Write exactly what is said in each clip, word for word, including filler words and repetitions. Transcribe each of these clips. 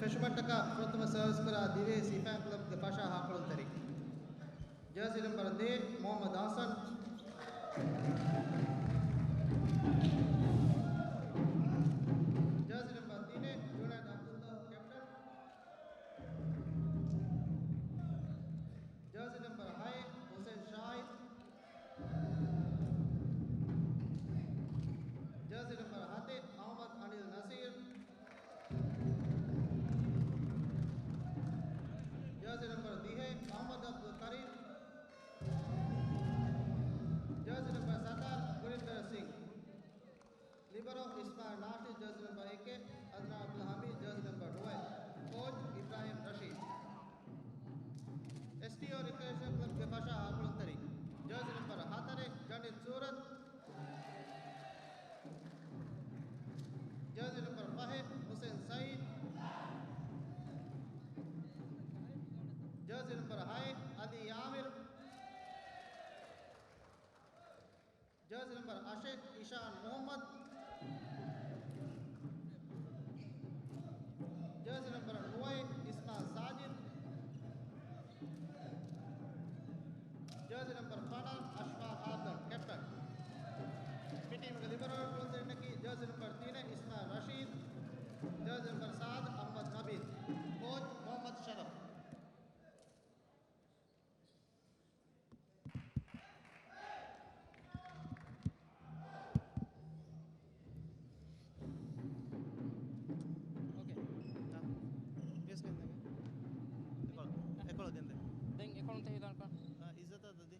ފެށުމަށްޓަކާ ފުރަތަމަ ސާވިސް ކުރާ ދިވެހި ސިފައިން ކްލަބްގެ ފަށާ ހާކުޅުންތެރި. ޖާޒީ ނަމްބަރު ދޭއް، މުހައްމަދު އަޙްސަން. ޖާޒީ ނަމްބަރު ތިނެއް، ޖުނައިދު ޢަބްދުﷲ، ކެޕްޓަން. ޖާޒީ ނަމްބަރު ހައެއް، ޙުސައިން ޝާހިދު. ޖާޒީ ނަމްބަރު ހަތެއް، އަޙްމަދު އަނިލް ނަޞީރު. ޖާޒީ ނަމްބަރު ދިހައެއް، އަޙްމަދު ޢަބްދުލް ކަރީމް. ޖާޒީ ނަމްބަރު ސަތާރަ، ގުރިންދަރަ ސިންގް. ލިބަރޯ އިސްމާޢީލް ނާޝިދު، ޖާޒީ ނަމްބަރު އެކެއް، އަދްނާން ޢަބްދުލް ޙަމީދު، ޖާޒީ ނަމްބަރު ނުވައެއް، ކޯޗް އިބްރާހިމް ރަޝީދު. އެސްޓީއޯ ރިކްރިއޭޝަން ކްލަބްގެ ފަށާ ހާކުޅުންތެރި، ޖާޒީ ނަމްބަރު ހަތަރެއް، ޖަނިތް ސޫރަތް. ޖާޒީ ނަމްބަރު ފަހެއް، ޙުސައިން ސަޢީދު. ޖާޒީ ނަމްބަރު ހައެއް، ޢަލީ އާމިރު. ޖާޒީ ނަމްބަރު އަށެއް، އިޝާން މުޙައްމަދު. ޖާޒީ ނަމްބަރު ނުވައެއް، އިސްމާޢީލް ސާޖިދު. ޖާޒީ ނަމްބަރު ފަނަރަ، އަޝްފާޤް އާދަމް، ކެޕްޓަން. މި ޓީމުގެ ލިބަރޯ ކުޅުންތެރިންނަކީ ޖާޒީ ނަމްބަރު ތިނެއް، އިސްމާޢީލް ރަޝީދު. ޖާޒީ ނަމްބަރު ސާދަ، އަޙްމަދު ނަބީލް. ކޯޗް މުޙައްމަދު ޝަރަފް. އޯކޭ. އާ. މިސް ގެންދެން. އެކޮޅު. އެކޮޅު ގެންދެން. ދެން އެކޮޅުން ތެހިލާން ކަން. އާ، އިއްޒަތަށް ދަދި.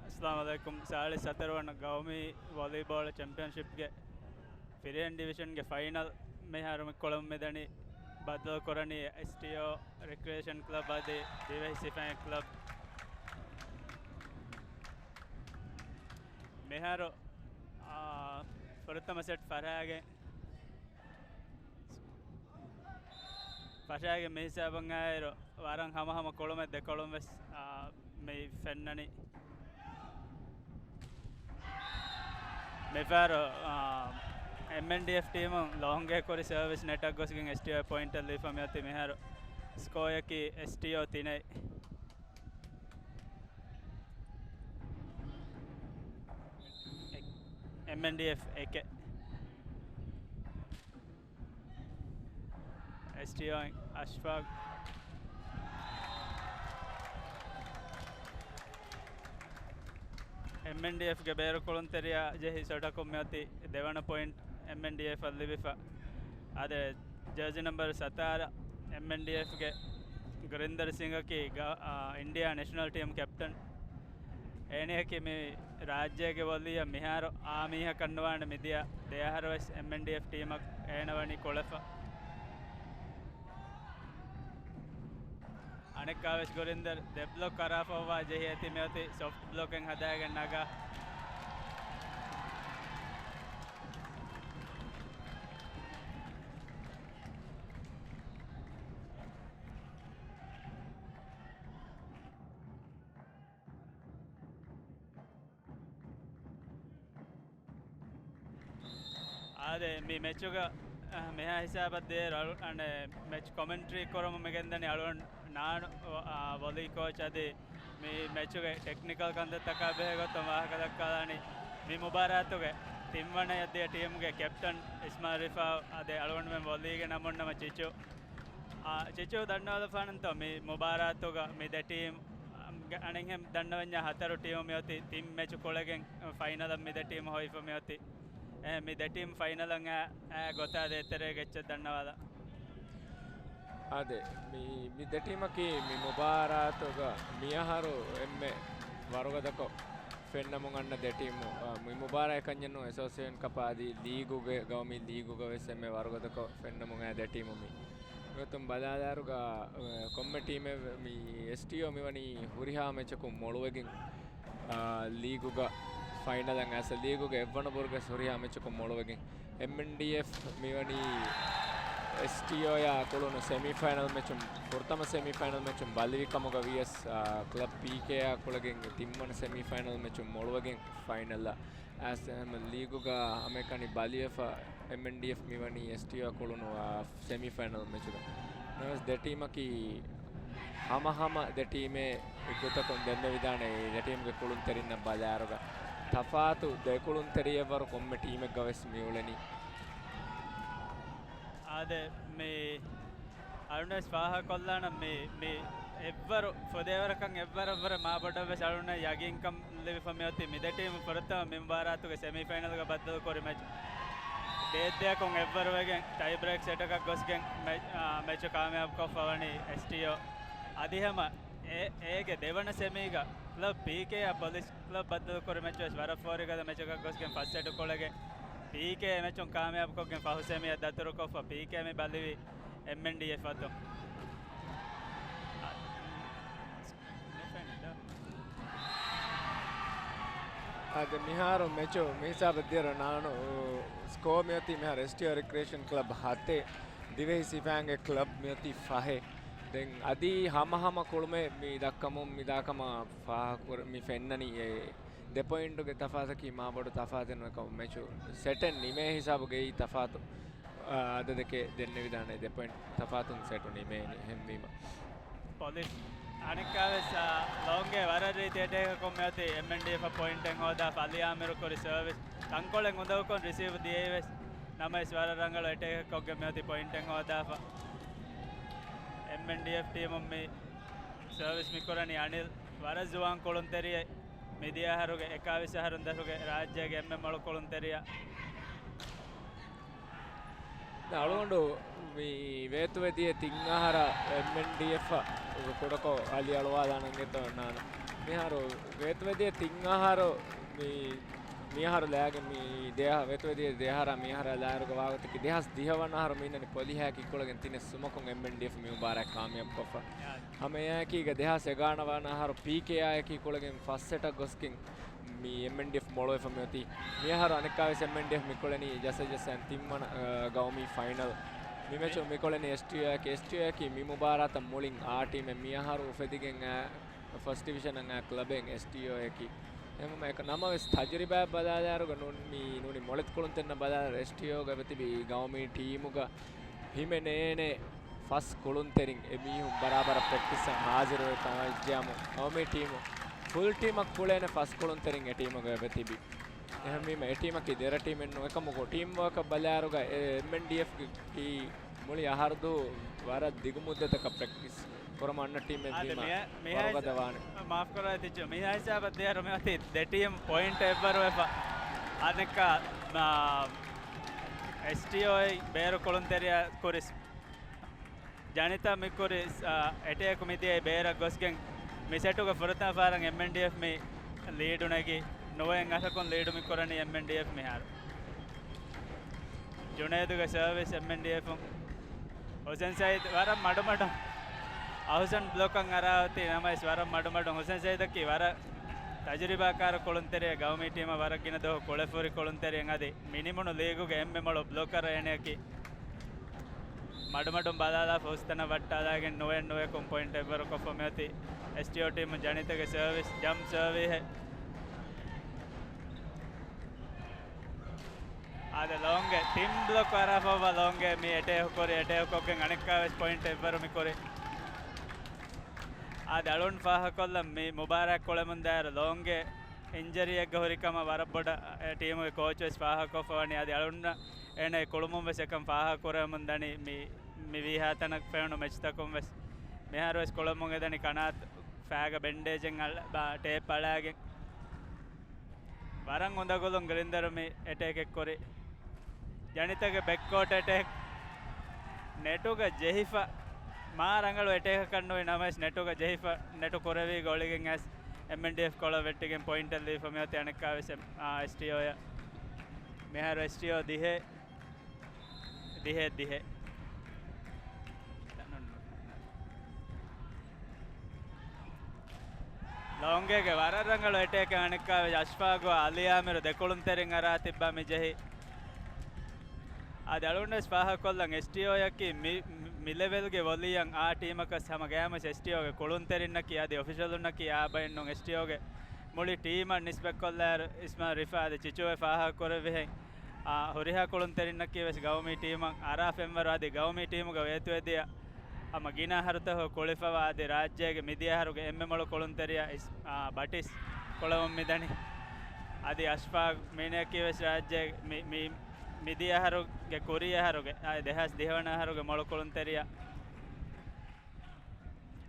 އައްސަލާމު ޢަލައިކުމް. ސާޅީސް ހަތަރު ވަނަ ގައުމީ ވޮލީބޯޅަ ޗެމްޕިއަންޝިޕްގެ ފިރިހެން ޑިވިޝަންގެ ފައިނަލް މިހާރު މި ކޮޅުން މިދަނީ ބައްދަލު ކުރަނީ އެސްޓީއޯ ރިކްރިއޭޝަން ކްލަބް އަދި ދިވެހި ސިފައިން ކްލަބް. މިހާރު، އާ، ފުރަތަމަ ސެޓް ފަށާގެން ފަށާގެން މި ހިސާބަށް އާއިރު، ވަރަށް ހަމަހަމަ ކޮޅުމެއް ދެކޮޅުން ވެސް، އާ، މި ފެންނަނީ. މިފަހަރު، އާ، އެމްއެންޑީއެފް ޓީމުން ލޯންގެ ކުރި ސަރވިސް ނެޓަށް ގޮސްގެން އެސްޓީއޯ ޕޮއިންޓަށް ލީފަ މިއޮތީ. މިހާރު ސްކޯއަކީ އެސްޓީއޯ ތިނެއް، އެ-، އެމްއެންޑީއެފް އެކެއް. އެސްޓީއޯ އަޝްފާޤް. އެމްއެންޑީއެފްގެ ބޭރު ކުޅުންތެރިޔާ ޖެހި ސޮޓަކުން މިއޮތީ ދެވަނަ ޕޮއިންޓް އެމްއެންޑީއެފްއަށް ލިބިފަ. އާދެ، ޖާޒީ ނަމްބަރު ސަތާރަ، އެމްއެންޑީއެފްގެ ގުރިންދަރު ސިނގަކީ ގަ-، އާ، އިންޑިއާ ނެޝަނަލް ޓީމް ކެޕްޓަން. އޭނަޔަކީ މި ރާއްޖޭގެ ވޮލީއަށް މިހާރު އާ މީހަކަށް ނުވާނެ، މިދިޔަ ދެއަހަރު ވެސް އެމްއެންޑީއެފް ޓީމަށް އޭނަ ވަނީ ކުޅެފަ. އަނެއްކާވެސް ގުރިންދަރު ދެ ބްލޮކް ކަރާފައްވާ ޖެހި އެތި މިއޮތީ ސޮފްޓް ބްލޮކެއް ހަދާގެން ނަގާ. އާ، އަދެ މި މެޗުގަ، އަ، މިހާ ހިސާބަށް ދޭރު އަޅު-، އަނެ މެޗް ކޮމެންޓްރީ ކުރަމުން މިގެންދަނީ އަޅުގަނޑު ނާނު، އަ، ވޮލީ ކޯޗް އަދި މި މެޗުގެ ޓެކްނިކަލް ކަންތައްތަކާ ބެހޭ ގޮތުން ވާހަކަ ދައްކާލާނީ. މި މުބާރާތުގެ ތިންވަނަ އަދި ޓީމުގެ ކެޕްޓަން އިސްމާއިލް ރިފާ އަދި އަޅުގަނޑުމެން ވޮލީގެ ނަމުން ނަމަ ޗިޗު. އާ، ޗިޗޫ ދަންނަވަލަފާނަންތޯ މި މުބާރާތުގަ މި ދެ ޓީމް، އަނެއްހެން ދަންނަވަންޏާ ހަތަރު ޓީމު މިއޮތީ ތިން މެޗު ކުޅެގެން ފައިނަލަށް މި ދެ ޓީމު ހޮވިފަ މިއޮތީ. އެ، މި ދެ ޓީމް ފައިނަލަށް އައި، އައި ގޮތާ ދޭތެރޭގެ އެއްޗެއް ދަންނަވާލަ. އާދެ، މި، މި ދެ ޓީމަކީ މި މުބާރާތުގަ މިއަހަރު އެންމެ ވަރުގަދަކޮށް ފެންނަމުން އަންނަ ދެ ޓީމު، އަ، މި މުބާރާތް ކަންޏެއް ނޫން، އެސޯސިއޭޝަން ކަޕާ އަދި ލީގުގެ، ގައުމީ ލީގުގަ ވެސް އެންމެ ވަރުގަދަކޮށް ފެންނަމުން އައި ދެ ޓީމު މި. ގޮތުން ބަލާލާއިރުގަ، އަ، ކޮންމެ ޓީމެއް މި އެސްޓީއޯ މިވަނީ ހުރިހާ މެޗަކުން މޮޅުވެގެން، އާ، ލީގުގަ ފައިނަލަށް އައިސް ލީގުގެ އެއްވަނަ ބުރުގެ ހުރިހާ މެޗަކުން މޮޅުވެގެން އެމްއެންޑީއެފް މިވަނީ އެސްޓީއޯއާ ކުޅުނު ސެމީފައިނަލް މެޗުން، ފުރަތަމަ ސެމީފައިނަލް މެޗުން ބަލިވި ކަމުގަ ވިޔަސް، އާ، ކްލަބް ޕީކޭއާ ކުޅެގެން ތިންވަނަ ސެމީފައިނަލް މެޗުން މޮޅުވެގެން ފައިނަލަށް އައިސް ހަމަ ލީގުގަ ހަމައެކަނި ބަލިވެފަ އެމްއެންޑީއެފް މިވަނީ އެސްޓީއޯއާ ކުޅުނު، އާ، ސެމީފައިނަލް މެޗުގަ. ނަމަވެސް ދެ ޓީމަކީ ހަމަހަމަ ދެ ޓީމެއް އެއްގޮތަކުން ދެންނެވިދާނެ ދެ ޓީމްގެ ކުޅުންތެރިންނަށް ބަލާއިރުގަ ތަފާތު ދެ ކުޅުންތެރިއެއްވަރު ކޮންމެ ޓީމެއްގަ ވެސް މިއުޅެނީ. އާދެ، މި އަޅުންވެސް ފާހަގަކޮށްލާނަން މި، މި އެއްވަރު ފުދޭވަރަކަށް އެއްވަރަށްވުރެ މާބޮޑަށްވެސް އަޅުންނަށް ޔަގީންކަން ލިބިފަ މިއޮތީ މި ދެ ޓީމު ފުރަތަމަ މި މުބާރާތުގެ ސެމީފައިނަލްގަ ބައްދަލުކުރި މެޗް ބޭއްދެއަކުން އެއްވަރުވެގެން ޓައިބްރޭކް ސެޓަކަށް ގޮސްގެން މެ-، އާ، މެޗު ކާމިޔާބުކޮށްފަ ވަނީ އެސްޓީއޯ. އަދި ހަމަ އޭ-، އޭގެ ދެވަނަ ސެމީގަ ކްލަބް ޕީކޭއާ ޕޮލިސް ކްލަބް ބައްދަލުކުރި މެޗު ވެސް ވަރަށް ފޯރިގަދަ މެޗަކަށް ގޮސްގެން ފަސް ސެޓު ކުޅެގެން ޕީކޭ މެޗުން ކާމިޔާބުކޮށްގެން ފަހު ސެމީއަށް ދަތުރުކޮށްފަ ޕީކޭ މި ބަލިވީ އެމްއެންޑީއެފް އަތުން. އަދި މިހާރު މެޗު މިހިސާބަށް ދިޔަރު ނާނު ސްކޯ މިއޮތީ މިހާރު އެސްޓީއޯ ރިކްރިއޭޝަން ކްލަބް ހަތެއް، ދިވެހި ސިފައިންގެ ކްލަބް މިއޮތީ ފަހެއް. ދެން އަދި ހަމަހަމަ ކުޅުމެއް މި ދައްކަމުން މި ދާކަމަށް ފާހަގަކުރ-، މި ފެންނަނީ އެ ދެ ޕޮއިންޓުގެ ތަފާތަކީ މާބޮޑު ތަފާތެއް ނުވެ ކަމަށް މެޗު ސެޓެއް ނިމޭ ހިސާބުގައި ތަފާތު، އާ، އަދަދެކޭ ދެންނެވިދާނެ ދެ ޕޮއިންޓް ތަފާތުން ސެޓު ނިމޭނީ އެހެންވީމަ. ޕޮލިސް އަނެއްކާވެސް، އާ، ލޯންގެ ވަރަށް ރީތި އެޓޭކަކުން މިއޮތީ އެމްއެންޑީއެފް ޕޮއިންޓެއް ހޯދާފަ އަލީ އާމިރު ކުރި ސަރވިސް ތަންކޮޅެއް އުނދަގޫކޮށް ރިސީވް ދިޔައިވެސް ނަމަވެސް ވަރަށް ރަނގަޅު އެޓޭކަކޮށްގެން މިއޮތީ ޕޮއިންޓެއް ހޯދާފަ. އެމްއެންޑީއެފް ޓީމުން މި ސަރވިސް މިކުރަނީ އަނިލް ވަރަށް ޒުވާން ކުޅުންތެރިއެއް. މިދިޔަ އަހަރުގެ އެކާވީސް އަހަރުން ދަށުގެ ރާއްޖޭގެ އެންމެ މޮޅު ކުޅުންތެރިޔާ. އަޅުގަނޑު މި ވޭތުވެދިޔަ ތިން އަހަރަށް އެމްއެންޑީއެފް ކުޑަކޮށް އަލި އަޅުވާލާނަން ގެތޯ ނާން. މިހާރު ވޭތުވެދިޔަ ތިން އަހަރު މި، މިއަހަރު ލާގެ މި ދެ އަހަ-، ވޭތުވެދިޔަ ދެ އަހަރާ މިއަހަރާ ލާއިރުގަ ވާގޮތަކީ ދެހާސް ދިހަ ވަނަ އަހަރު މި އިންނަނީ ޕޮލިހައި ކިކުޅެގެން ތިނެއް ސުމަކުން އެމްއެންޑީއެފް މި މުބާރާތް ކާމިޔާބުކޮށްފަ. ހަމަ އެއާއެކީގަ ދެހާސް އެގާނަ ވަނަ އަހަރު ޕީކޭއާއެކީ ކުޅެގެން ފަސް ސެޓަށް ގޮސްގެން މި އެމްއެންޑީއެފް މޮޅުވެފަ މިއޮތީ. މިއަހަރު އަނެއްކާވެސް އެމްއެންޑީއެފް މިކުޅެނީ ޖައްސަ ޖައްސައިން ތިންވަނަ، އަ، ގައުމީ ފައިނަލް. މި މެޗު މިކުޅެނީ އެސްޓީއޯއާއެކީ، އެސްޓީއޯއަކީ މި މުބާރާތަށް މުޅިން އާ ޓީމެއް. މިއަހަރު އުފެދިގެން އައި ފަސްޓް ޑިވިޝަނަށް އައި ކްލަބެއް އެސްޓީއޯއަކީ. އެހެންވީމަ އެކަ ނަމަވެސް ތަޖުރިބާއަށް ބަލާލާއިރުގަ ނޫން މި ނޫނީ މޮޅެތި ކުޅުންތެރިންނަށް ބަލާލާއިރު އެސްޓީއޯގަ އެބަތިބި ގައުމީ ޓީމުގަ ހިމެނޭނެ ފަސް ކުޅުންތެރިން އެމީހުން ބަރާބަރަށް ޕްރެކްޓިސްއަށް ހާޒިރުވެ ކަމަށް އެއްޖެއަމު ގައުމީ ޓީމު ފުލް ޓީމަށް ކުޅޭނެ ފަސް ކުޅުންތެރިން އެ ޓީމުގަ އެބަތިބި. އެހެންވީމަ އެ ޓީމަކީ ދެރަ ޓީމެއް ނޫން. އެކަމަކު ޓީމް ވޯކަށް ބަލާއިރުގަ އެ އެމްއެންޑީއެފްގެ މުޅި އަހަރު ދުވަހު ވަރަށް ދިގު މުއްދަތަކަށް ޕްރެކްޓިސް ކުރަމުން އަންނަ ޓީމެއް އާދެ، ވީމަ މިހާ-، މިހާ ވަރުގަދަ ވާނެ. މާފް ކުރާ ތިއްޗު. މިހާ ހިސާބަށް ދިޔައިރު މިއޮތީ ދެ ޓީމް ޕޮއިންޓް އެއްވަރުވެފަ. އަނެއްކާ، މާ، އެސްޓީއޯއި ބޭރު ކުޅުންތެރިޔާ ކުރިސް ޖަނިތާ މިކުރި، އާ، އެޓޭކު މިދިޔައީ ބޭރަށް ގޮސްގެން މި ސެޓުގެ ފުރަތަމަ ފަހަރަށް އެމްއެންޑީއެފް މި ލީޑު ނެގި ނުވައެއް އަށަކުން ލީޑު މި ކުރަނީ އެމްއެންޑީއެފް މިހާރު. ޖުނައިދުގެ ސަރވިސް އެމްއެންޑީއެފުން. ހުސެން ސައީދު ވަރަށް މަޑުމަޑުން އަހުސަން ބްލޮކަށް އަރާ އޮތީ ނަމަވެސް ވަރަށް މަޑުމަޑުން ހުސެން ސައީދަކީ ވަރަށް ތަޖުރިބާކާރު ކުޅުންތެރިއެއް ގައުމީ ޓީމަށް ވަރަށް ގިނަ ދުވަހު ކުޅެފުރި ކުޅުންތެރިއެއް އަދި މިނިމުނު ލީގުގެ އެންމެ މޮޅު ބްލޮކަރު އޭނަޔަކީ. މަޑުމަޑުން ބަލާލާފަ ހުސްތަނަށް ވައްޓާލާގެން ނުވައެއް ނުވައެކުން ޕޮއިންޓް އެއްވަރު ކޮށްފަ މިއޮތީ އެސްޓީއޯ ޓީމު ޖަނިތަގެ ސަރވިސް ޖަމްޕް ސަރވީހެއް. އާދެ، ލޯންގެ ޓިމް ބްލޮކް އަރާފައިވާ ލޯންގެ މި އެޓޭކް ކުރި، އެޓޭކް ކޮށްގެން އަނެއްކާވެސް ޕޮއިންޓް އެއްވަރު މި ކުރި. އާދެ، އަޅުން ފާހަކޮށްލަން މި މުބާރާތް ކުޅެމުން ދާއިރު ލޯންގެ އިންޖަރީއެއްގަ ހުރި ކަމަށް ވަރަށް ބޮޑަށް އެ، ޓީމުގެ ކޯޗް ވެސް ފާހަކޮށްފަ ވަނީ. އަދި އަޅުންނަށް އޭނަ ކުޅުމުން ވެސް އެކަން ފާހަކުރެވެމުން ދަނީ މި، މި ވީހާ ތަނަށް ފެނުނު މެޗްތަކުން ވެސް. މިހާރު ވެސް ކުޅެމުން އެދަނީ ކަނާތު ފައިގަ ބެންޑޭޖެއް އަޅ-، ބާ-، ޓޭޕް އަޅާގެން. ވަރަށް އުނދަގުލުން ގްރިންދަރު މި އެޓޭކެއް ކުރި. ޖަނިތަގެ ބެކްކޯޓް އެޓޭކް. ނެޓުގަ ޖެހިފަ. މާ ރަނގަޅު އެޓޭކަކަށް ނުވި ނަމަވެސް ނެޓުގަ ޖެހިފަ، ނެޓު ކުރެވީ ގޮޅިގެން އައިސް އެމްއެންޑީއެފް ކޮޅަށް ވެއްޓިގެން ޕޮއިންޓެއް ލިބިފަ މިއޮތީ އަނެއްކާވެސް އެމް-، އާ، އެސްޓީއޯއަށް. މިހާރު އެސްޓީއޯ ދިހަ. ދިހަ ދިހަ. ލޯންގޭގެ ވަރަށް ރަނގަޅު އެޓޭކެއް އަނެއްކާވެސް އަޝްފާގު އަލީ އާމިރު ދެކުޅުންތެރިން އަރާ ތިއްބާ މި ޖެހި. އަދި އަޅުންވެސް ފާހަގަކޮށްލަން އެސްޓީއޯއަކީ މި، މި ލެވެލްގެ ވޮލީއަށް އާ ޓީމަކަސް ހަމަ ގަޔާމަސް އެސްޓީއޯގެ ކުޅުންތެރިންނަކީ އަދި އޮފިޝަލުންނަކީ އާ ބައެއްނޫން. އެސްޓީއޯގެ މުޅި ޓީމަށް ނިސްބަތްކޮށްލާއިރު އިސްމާ ރިފާ އަދި ޗިޗުވެ ފާހަގަކުރެއްވިހެން. އާ، ހުރިހާ ކުޅުންތެރިންނަކީ ވެސް ގައުމީ ޓީމަށް އަރާ ފެންވަރު އަދި ގައުމީ ޓީމުގަ ވޭތުވެދިޔަ ހަމަ ގިނަ އަހަރުތަކުގަ ކުޅިފަވާ އަދި ރާއްޖޭގެ މިދިޔަ އަހަރުގެ އެންމެ މޮޅު ކުޅުންތެރިޔާ އިސް-، އާ، ބަޓިސް ކުޅެވުން މިދަނީ. އަދި އަޝްފާގް މީނައަކީ ވެސް ރާއްޖޭގެ މި، މި، މިދިޔަ އަހަރުގެ ކުރީ އަހަރުގެ، އާ، ދެހާސް ދިހަ ވަނަ އަހަރުގެ މޮޅު ކުޅުންތެރިޔާ.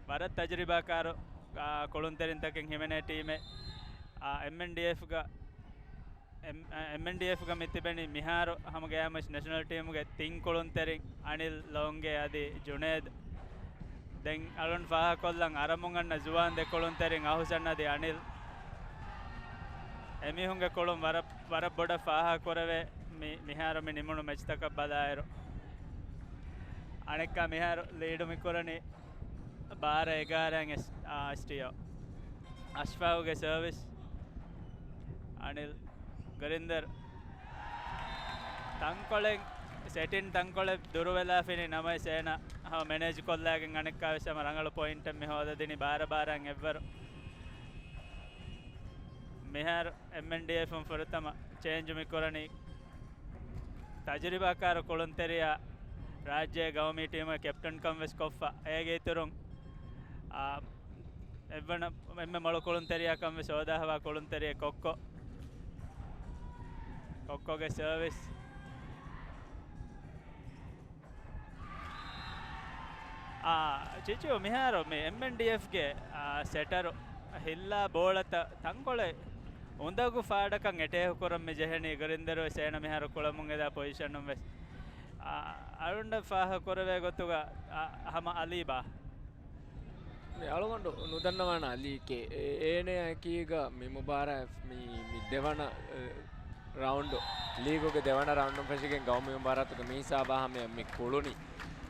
ވަރަށް ތަޖުރިބާކާރު، އާ، ކުޅުންތެރިންތަކެއް ހިމެނޭ ޓީމެއް. އާ، އެމްއެންޑީއެފްގަ އެމް-، އެމްއެންޑީއެފްގަ މި ތިބެނީ މިހާރު ހަމަ ގަޔާމަސް ނެޝަނަލް ޓީމުގެ ތިން ކުޅުންތެރިން އަނިލް، ލޯންގޭ އަދި ޖުނޭދް. ދެން އަޅުން ފާހަގަކޮށްލަން އަރަމުން އަންނަ ޒުވާން ދެ ކުޅުންތެރިން އަހުސަން އަދި އަނިލް. އެމީހުންގެ ކުޅުން ވަރަށް، ވަރަށް ބޮޑަށް ފާހަގަކުރެވޭ މި، މިހާރު މި ނިމުނު މެޗްތަކަށް ބަލާއިރު. އަނެއްކާ މިހާރު ލީޑު މި ކުރަނީ ބާރަ އެގާރައިން އެސް-، އާ، އެސްޓީއޯ. އަޝްފާގުގެ ސަރވިސް. އަނިލް ގްރިންދަރު. ތަންކޮޅެއް، ސެޓިން ތަންކޮޅެއް ދުރުވެލާފިނި ނަމަވެސް އޭނަ ހަމަ މެނޭޖް ކޮށްލާގެން އަނެއްކާވެސް ހަމަ ރަނގަޅު ޕޮއިންޓެއް މި ހޯދަދިނީ ބާރަ ބާރައިން އެއްވަރު. މިހާރު އެމްއެންޑީއެފުން ފުރަތަމަ ޗޭންޖު މި ކުރަނީ. ތަޖުރިބާކާރު ކުޅުންތެރިޔާ ރާއްޖޭ ގައުމީ ޓީމުގެ ކެޕްޓަންކަން ވެސް ކޮށްފަ. އޭގެ އިތުރުން، އާ، އެއްވަނަ އެންމެ މޮޅު ކުޅުންތެރިޔާކަން ވެސް ހޯދާފަވާ ކުޅުންތެރިޔެއް ކޮއްކޮ. ކޮއްކޮގެ ސަރވިސް. އާ، ޗިޗު މިހާރު މި އެމްއެންޑީއެފްގެ، އާ، ސެޓަރު ހިއްލާ ބޯޅަތައް ތަންކޮޅެއް އުނދަގޫ ފާޑަކަށް އެޓޭކް ކުރަން މި ޖެހެނީ ގްރިންދަރު ވެސް އޭނަ މިހާރު ކުޅަމުން އެދާ ޕޮޒިޝަނުން ވެސް. އާ، އަޅުންނަށް ފާހަގަ ކުރެވޭ ގޮތުގަ، އާ، ހަމަ އަލީބާ. މި އަޅުގަނޑު ނުދަންނަވާނެ އަލީކޭ. އެ-، އޭނައަކީގަ މި މުބާރާތް މި، މި ދެވަނަ، އެ، ރައުންޑު، ލީގުގެ ދެވަނަ ރައުންޑުން ފެށިގެން ގައުމީ މުބާރާތުގެ މި ހިސާބާ ހަމަޔަށް މި ކުޅުނީ.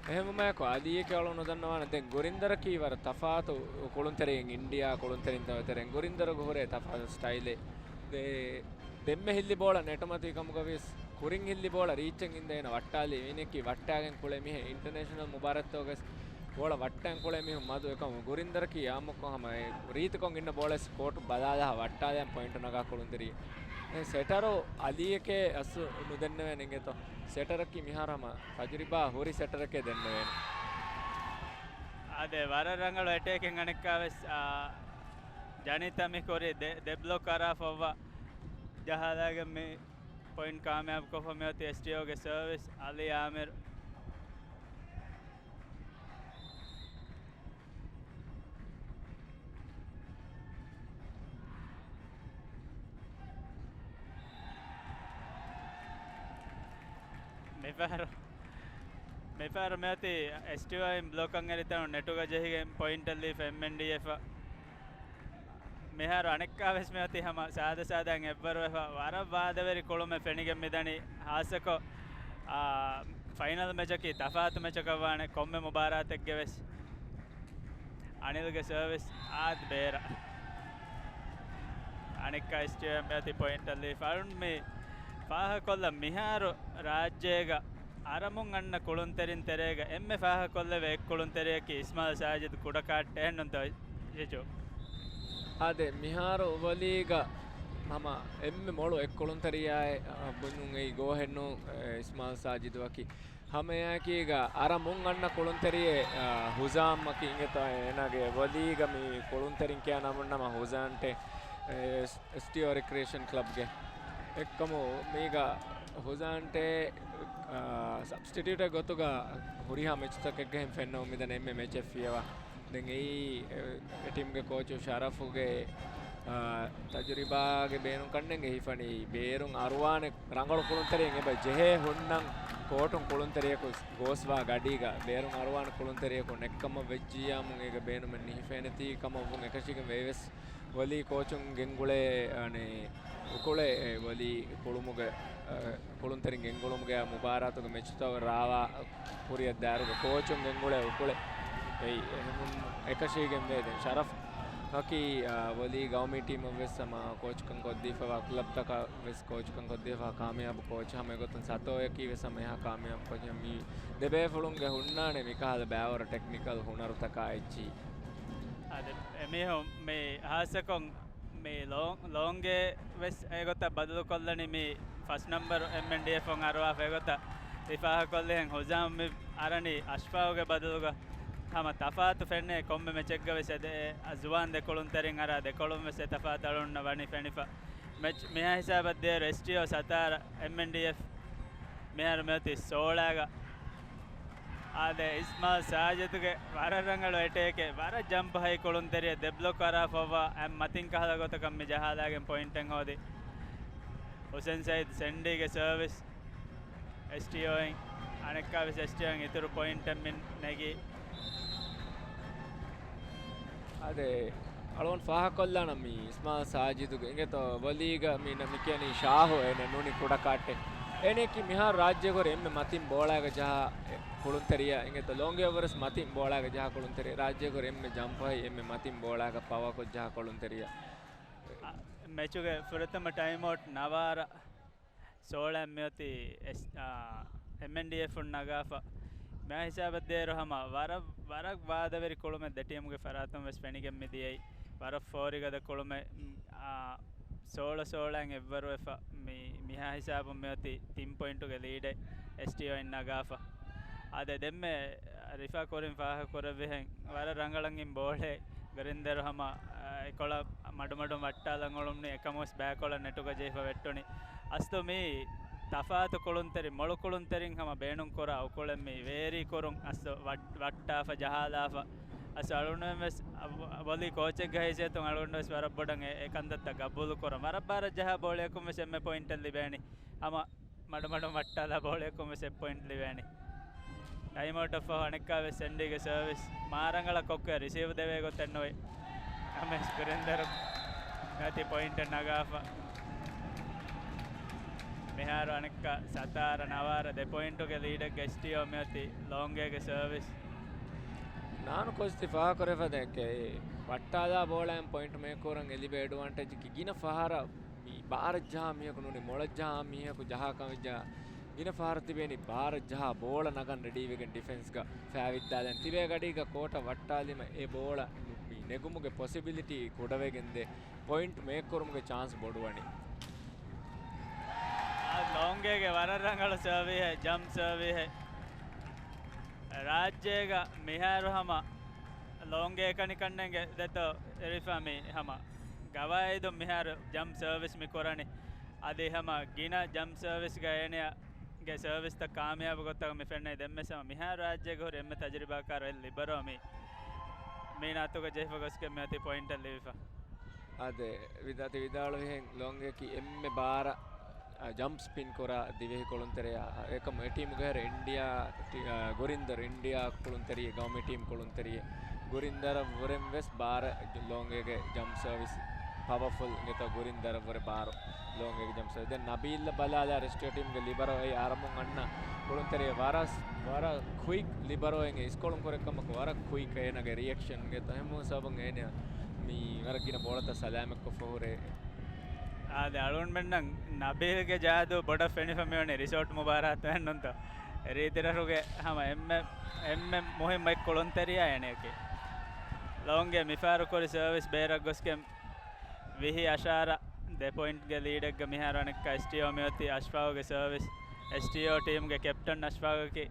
އެހެންވުމާއެކު އަލީއެކޭ އަޅު ނުދަންނަވާނެ. ދެން ގުރިންދަރަކީ ވަރަށް ތަފާތު ކުޅުންތެރިއެއް އިންޑިއާ ކުޅުންތެރިން ތަ-، ތެރެއިން. ގުރިންދަރުގެ ހުރޭ ތަފާތު ސްޓައިލެއް. ދެ-، ދެންމެ ހިއްލި ބޯޅަ ނެޓުމަތީ ކަމުގަ ވިޔަސް ކުރިން ހިއްލި ބޯޅަ ރީޗެއް އިންދެ އޭނަ ވައްޓާލީ. އޭނައަކީ ވައްޓާގެން ކުޅޭ މީހެއް. އިންޓަރނޭޝަނަލް މުބާރާތްތަކުގަސް ބޯޅަ ވައްޓަން ކުޅޭ މީހުން މަދު އެކަމު ގުރިންދަރަކީ އާއްމުކޮށް ހަމަ ރީތިކޮށް އިންނަ ބޯޅައެއް ކޯޓު ބަލާލާ ވައްޓާލަން ޕޮއިންޓު ނަގާ ކުޅުންތެރި. އެ ސެޓަރު އަލީއެކޭ އަސް ނުދެންނެވޭނެ އިނގޭތޯ. ސެޓަރަކީ މިހާރު ހަމަ ތަޖުރިބާ ހުރި ސެޓަރެކޭ ދެންނެވޭނެ. އާދެ، ވަރަށް ރަނގަޅު އެޓޭކެއް އަނެއްކާވެސް، އާ، ޖަނިތަ މި ކުރި ދެ، ދެ ބްލޮކް އަރާފައްވާ ޖަހާލާގެން މި ޕޮއިންޓް ކާމިޔާބު ކޮށްފަ މިއޮތީ އެސްޓީއޯގެ ސަރވިސް އަލީ އާމިރު. މިފަހަރު، މިފަހަރު މިއޮތީ އެސްޓީއޯއިން ބްލޮކަށް އެރި ތަނުން ނެޓުގަ ޖެހިގެން ޕޮއިންޓެއް ލީފަ އެމްއެންޑީއެފަށް. މިހާރު އަނެއްކާވެސް މިއޮތީ ހަމަ ސާދަ ސާދައިން އެއްވަރުވެފަ ވަރަށް ވާދަވެރި ކުޅުމެއް ފެނިގެން މިދަނީ. ހާއްސަކޮށް، އާ، ފައިނަލް މެޗަކީ ތަފާތު މެޗަކަށް ވާނެ ކޮންމެ މުބާރާތެއްގެ ވެސް. އަނިލްގެ ސަރވިސް އާދެ ބޭރަށް. އަނެއްކާ އެސްޓީއޯއިން މިއޮތީ ޕޮއިންޓަށް ލީފަ. އަޅުން މި ފާހަގަކޮށްލަން މިހާރު ރާއްޖޭގަ އަރަމުން އަންނަ ކުޅުންތެރިން ތެރޭގަ އެންމެ ފާހަގަކޮށްލެވޭ އެއް ކުޅުންތެރިޔަކީ އިސްމާއިލް ސާޖިދު ކުޑަކާއްޓެއް އެހެންނޫންތޯ ޖިޖު؟ އާދެ، މިހާރު ވޮލީގަ ހަމަ އެންމެ މޮޅު އެއް ކުޅުންތެރިޔާއެއް، އަ، ބުނުން އެއީ ގޯހެއްނޫން، އެ، އިސްމާލް ސާޖިދުއަކީ. ހަމައެއާއެކީގަ އަރަ މުން އަންނަ ކުޅުންތެރިއެއް، އަ، ހުޒާމްއަކީ އިނގޭތޯ އޭނާގެ ވޮލީގަ މި ކުޅުންތެރިން ކިޔާ ނަމުން ނަމަ ހުޒާންޓޭ، އެ، އެސް-، އެސްޓީއޯ ރިކްރިއޭޝަން ކްލަބްގެ. އެއްކަމު މީގަ ހުޒާންޓޭ، އާ، ސަބްސްޓިޓިއުޓެއް ގޮތުގަ ހުރިހާ މެޗުތަކެއްގަ ހެން ފެންނަމުން މިދަނީ އެންމެ މެޗެއް ފިޔަވާ. ދެން އެއީ، އެ، އެ ޓީމްގެ ކޯޗު ޝަރަފުގެ، އާ، ތަޖުރިބާގެ ބޭނުން ކަންނޭނގެ ހިފަނީ ބޭރުން އަރުވާނެ ރަނގަޅު ކުޅުންތެރިއެއް އެބަ ޖެހޭ ހުންނަން ކޯޓުން ކުޅުންތެރިޔަކު ގޯސްވާ ގަޑީގަ ބޭރުން އަރުވާނެ ކުޅުންތެރިޔަކު ނެއްކަމަށް ވެއްޖިއްޔާމުން އޭގެ ބޭނުމެއް ނިހިފޭނެތީ ކަމަށް ވުން އެކަށީގެން ވެއިވެސް ވޮލީ ކޯޗުން ގެންގުޅޭ، އަނެ، އުކުޅެ، އެ، ވޮލީ ކުޅުމުގެ، އަ، ކުޅުންތެރިން ގެންގުޅުމުގެ މުބާރާތުގެ މެޗުތައް ރާވާ ކުރިއަށް ދާއިރުގަ ކޯޗުން ގެންގުޅޭ އުކުޅެ. އެއީ، އެހެން އެކަށީގެން ވޭ. ދެން ޝަރަފް އަކީ، އަ، ވޮލީ ގައުމީ ޓީމަށް ވެސް ހަމަ ކޯޗުކަން ކޮށްދީފަވާ ކްލަބްތަކަށް ވެސް ކޯޗުކަން ކޮށްދީފަ ކާމިޔާބު ކޯޗް. ހަމަ އެގޮތުން ސަތޯޔަކީ ވެސް ހަމަ އެހާ ކާމިޔާބު ކޯޗެއް. މި ދެބޭފުޅުންގެ ހުންނާނެ މިކަހަލަ ބައިވަރު ޓެކްނިކަލް ހުނަރުތަކާ އެއްޗިހި. އާދެ، އެމީހުން މި ހާއްސަކޮށް މި ލޯ-، ލޯންގޭ ވެސް އެގޮތަށް ބަދަލުކޮށްލަނީ މި ފަސް ނަމްބަރު އެމްއެންޑީއެފް އަރުވާފަ އެގޮތަށް ރިފާހަކޮށްލިހެން ހުޒާމް މި އަރަނީ އަޝްފާގުގެ ބަދަލުގަ. ހަމަ ތަފާތު ފެންނޭ ކޮންމެ މެޗެއްގަ ވެސް އެ ޒުވާން ދެ ކުޅުންތެރިން އަރާ ދެކޮޅުން ވެސް އެ ތަފާތު އަޅުންނަށް ވަނީ ފެނިފަ. މެޗް މިހާ ހިސާބަށް ދޭރު އެސްޓީއޯ ސަތާރަ އެމްއެންޑީއެފް މިހާރު މިއޮތީ ސޯޅާގަ. އާދެ، އިސްމާލް ސާޖިދުގެ ވަރަށް ރަނގަޅު އެޓޭކެއް، ވަރަށް ޖަމްޕް ހައި ކުޅުންތެރިއެއް ދެ ބްލޮކް އަރާފައްވާ އެ މަތިން ކަހަލަ ގޮތަކަށް މި ޖަހާލާގެން ޕޮއިންޓެއް ހޯދި. ހުސެން ސައީދު ސެންޑީގެ ސަރވިސް، އެސްޓީއޯއިން އަނެއްކާވެސް އެސްޓީއޯއިން އިތުރު ޕޮއިންޓެއް މި ނެގީ. އާދެ، އަޅުގަނޑު ފާހަގަކޮށްލާނަން މި އިސްމާލް ސާޖިދުގެ އިނގޭތޯ ވޮލީގަ މި ނަ-، މި ކިޔަނީ ޝާހު އޭނަ ނޫނީ ކުޑަކާއްޓެއް. އޭނައަކީ މިހާރު ރާއްޖޭގަ ހުރި އެންމެ މަތިން ބޯޅައިގަ ޖަހާ އެ ކުޅުންތެރިޔާ. އިނގޭތޯ ލޯންގޭ ވެސް މަތިން ބޯޅައިގަ ޖަހާ ކުޅުންތެރި، ރާއްޖޭގަ ހުރި އެންމެ ޖަމްޕް ހައި އެންމެ މަތިން ބޯޅައިގަ ޕަވާކޮށް ޖަހާ ކުޅުންތެރިޔާ. އަ، މެޗުގެ ފުރަތަމަ ޓައިމްއައުޓް ނަވާރަ ސޯޅައިން މިއޮތީ އެސް-، އާ، އެމްއެންޑީއެފުން ނަގާފަ. މި ހިސާބަށް ދޭރު ހަމަ ވަރަށް، ވަރަށް ވާދަވެރި ކުޅުމެއް ދެ ޓީމުގެ ފަރާތުން ވެސް ފެނިގެން މި ދިޔައީ. ވަރަށް ފޯރިގަދަ ކުޅުމެއް، އާ، ސޯޅަ ސޯޅައިން އެއްވަރުވެފަ. މި، މިހާ ހިސާބުން މިއޮތީ ތިން ޕޮއިންޓުގެ ލީޑެއް އެސްޓީއޯއިން ނަގާފަ. އާދެ، ދެންމެ ރިފާ ކުރިން ފާހަގަކުރެއްވިހެން ވަރަށް ރަނގަޅަށް އިން ބޯޅައެއް ގުރިންދަރު ހަމަ، އެކޮޅަށް މަޑުމަޑުން ވައްޓާލަން އުޅުނީ އެކަމުވެސް ބައިކޮޅަށް ނެޓުގަ ޖެހިފަ ވެއްޓުނީ. އަސްލު މީ ތަފާތު ކުޅުންތެރި، މޮޅު ކުޅުންތެރިން ހަމަ ބޭނުން ކުރާ އުކުޅެއް މީ ވޭރީ ކުރުން އަސްލު ވައް-، ވައްޓާފަ ޖަހާލާފަ. އަސްލު އަޅުގަނޑުމެން ވެސް ވޮލީ ކޯޗެއްގެ ހައިސިއްޔަތުން އަޅުގަނޑު ވެސް ވަރަށް ބޮޑަށް އެ، އެ ކަންތައްތައް ގަބޫލު ކުރަން. ވަރަށް ބާރަށް ޖަހާ ބޯޅަޔަކުން ވެސް އެންމެ ޕޮއިންޓެއް ލިބޭނީ. ހަމަ މަޑުމަޑުން ވައްޓާލާ ބޯޅަޔަކުން ވެސް އެއް ޕޮއިންޓް ލިބޭނީ. ޓައިމްއައުޓަށްފަހު އަނެއްކާވެސް ސެންޑީގެ ސަރވިސް މާ ރަނގަޅަށް ކޮށްކޮށް ރިސީވް ދެވޭ ގޮތެއް ނުވި. އަމެސް ކުރިންދަރު މިއޮތީ ޕޮއިންޓެއް ނަގާފަ. މިހާރު އަނެއްކާ ސަތާރަ ނަވާރަ ދެ ޕޮއިންޓުގެ ލީޑެއްގަ އެސްޓީއޯ މިއޮތީ ލޯންގޭގެ ސަރވިސް. ނާން ކޯޗް ތި ފާހަގަކުރެފަދައެކޭ ވައްޓާލާ ބޯޅައިން ޕޮއިންޓް މޭކުރަން އެ ލިބޭ އެޑްވާންޓޭޖަކީ ގިނަ ފަހަރަށް މި ބާރަށް ޖަހާ މީހަކު ނޫނީ، މޮޅަށް ޖަހާ މީހަކު ޖަހާ ކަމެއްޖާ، ގިނަ ފަހަރަށް ތިބޭނީ ބާރަށް ޖަހާ ބޯޅަ ނަގަން ރެޑީވެގެން ޑިފެންސްގަ ފައިވިއްދާލަން. ތިބޭ ގަޑީގަ ކޯޓަށް ވައްޓާލީމަ އެ ބޯޅަ މި ނެގުމުގެ ޕޮސިބިލިޓީ ކުޑަވެގެންދޭ، ޕޮއިންޓް މޭކް ކުރުމުގެ ޗާންސް ބޮޑުވަނީ. އާ، ލޯންގޭގެ ވަރަށް ރަނގަޅު ސަރވީހެއް، ޖަމްޕް ސަރވީހެއް. ރާއްޖޭގަ މިހާރު ހަމަ ލޯންގޭ ކަނިކަންނެންގެ ދެތޯ އެރިފާ މި ހަމަ ގަވާއިދު މިހާރު ޖަމްޕް ސަރވިސް މި ކުރަނީ. އަދި ހަމަ ގިނަ ޖަމްޕް ސަރވިސްގަ އޭނަޔަށް ގެ ސަރވިސްތައް ކާމިޔާބު ގޮތަށް މި ފެންނަ ދެންމެ ސަމަ މިހާރު ރާއްޖޭގަ ހުރި އެންމެ ތަޖުރިބާކާރު އެއް ލިބަރޯ މި މީނާތުގަ ޖެހިފަ ގޮސްގެ މިއޮތީ ޕޮއިންޓަށް ލިބިފަ. އާދެ، ވިދާތި ވިދާޅުވިހެން ލޯންގޭކީ އެންމެ ބާރަށް، އަ، ޖަމްޕް ސްޕިން ކުރާ ދިވެހި ކުޅުންތެރިޔާ. އެކަމު އެ ޓީމުގެ ހެރަ އިންޑިޔާ ޓީ-، އަ، ގުރިންދަރު އިންޑިޔާ ކުޅުންތެރިޔެ، ގައުމީ ޓީމް ކުޅުންތެރިޔެ. ގުރިންދަރަށްވުރެން ވެސް ބާރަށް ލޯންގޭގެ ޖަމްޕް ސަރވިސް ޕަވަފުލް އިނގޭތޯ ގުރިންދަރަށްވުރެ ބާރު ލޯންގޭގެ ޖަމްޕް ސަރވިސް. ދެން ނަބީލް ބަލާލާ ރެސްޓޯ ޓީމްގެ ލިބަރޯ އެއީ އަރަމުން އަންނަ ކުޅުންތެރިޔެ ވަރަށް، ވަރަށް ކުއިކް ލިބަރޯއެއް އިސްކޮޅުން ކުރެއްކަމަކު ވަރަށް ކުއިކް އޭނަގެ ރިއެކްޝަން އިނގޭތޯ ހަމަ ސަބަބުން އޭނަ މި ވަރަށް ގިނަ ބޯޅަތައް ސަލާމަތްކޮށްފަ ހުރޭ. އާދެ، އަޅުގަނޑުމެންނަށް ނަބީލްގެ ޖާދޫ ބޮޑަށް ފެނިފަ މިވަނީ ރިސޯޓް މުބާރާތު އެއްނުންތޯ؟ ރީތިރަށުގެ ހަމަ އެންމެ، އެންމެ މުހިއްމު އެއް ކުޅުންތެރިޔާ އޭނައަކީ. ލޯންގޭ މިފަހަރު ކުރި ސަރވިސް ބޭރަށް ގޮސްގެން ވިހި އަށާރަ ދެ ޕޮއިންޓްގެ ލީޑެއްގަ މިހާރު އަނެއްކާ އެސްޓީއޯ މިއޮތީ. އަޝްފާގުގެ ސަރވިސް، އެސްޓީއޯ ޓީމްގެ ކެޕްޓަން އަޝްފާގަކީ.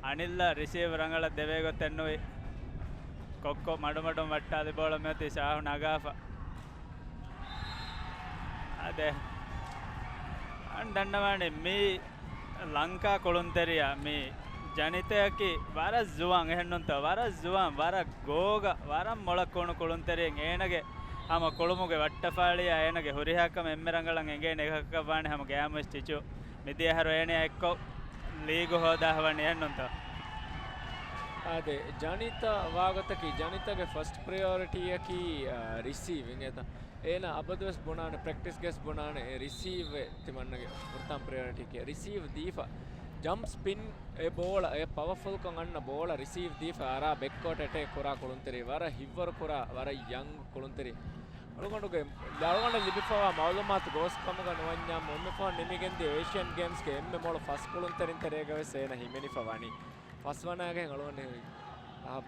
އަނިލްއަށް ރިސީވް ރަނގަޅަށް ދެވޭ ގޮތެއް ނުވި. ކޮއްކޮ މަޑުމަޑުން ވައްޓާލި ބޯޅަ މިއޮތީ ޝާހު ނަގާފަ. އާދެ. އަން ދަންނަވާނެ މީ ލަންކާ ކުޅުންތެރިޔާ މީ ޖަނިތަޔަކީ ވަރަށް ޒުވާން އެހެންނުންތަ؟ ވަރަށް ޒުވާން، ވަރަށް ގޯގަ، ވަރަށް މޮޅަށް ކޫނު ކުޅުންތެރިއެއް. އޭނަގެ ހަމަ ކުޅުމުގެ ވައްޓަފާޅިއާ އޭނަގެ ހުރިހާ ކަމެއް އެންމެ ރަނގަޅަށް އެނގޭނެ އެކަކަށް ވާނެ ހަމަ ގައިމުވެސް ޗިޗު. މިދިޔަ އަހަރު އޭނަޔާ އެއްކޮށް ލީގު ހޯދާ ހަވަނީ އެހެންނުންތަ؟ އާދެ، ޖަނިތަ ވާގޮތަކީ، ޖަނިތަގެ ފަސްޓް ޕްރަޔޮރިޓީއަކީ، އާ، ރިސީވިން އެތަ؟ އޭނަ އަބަދުވެސް ބުނާނެ، ޕްރެކްޓިސްގަސް ބުނާނެ، އެ ރިސީވް ތިމަންނަގެ ފުރަތަމަ ޕްރަޔޮރިޓީއެކޭ. ރިސީވް ދީފަ، ޖަމްޕް ސްޕިން އެ ބޯޅަ އެ ޕަވަފުލްކޮށް އަންނަ ބޯޅަ ރިސީވް ދީފަ އަރާ ބެކްކޯޓް އެޓޭކް ކުރާ ކުޅުންތެރި، ވަރަށް ހިތްވަރު ކުރާ، ވަރަށް ޔަންގް ކުޅުންތެރި. އަޅުގަނޑުގެ، އަޅުގަނޑަށް ލިބިފަވާ މައުލޫމާތު ގޯސް ކަމުގަ ނުވަންޏާ މުންމެފާން ނިމިގެންދިޔަ އޭޝިއަން ގޭމްސްގެ އެންމެ މޮޅު ފަސް ކުޅުންތެރިން ތެރޭގަވެސް އޭނަ ހިމެނިފަ ވަނީ. ފަސް ވަނައިގެން އަޅުގަނޑު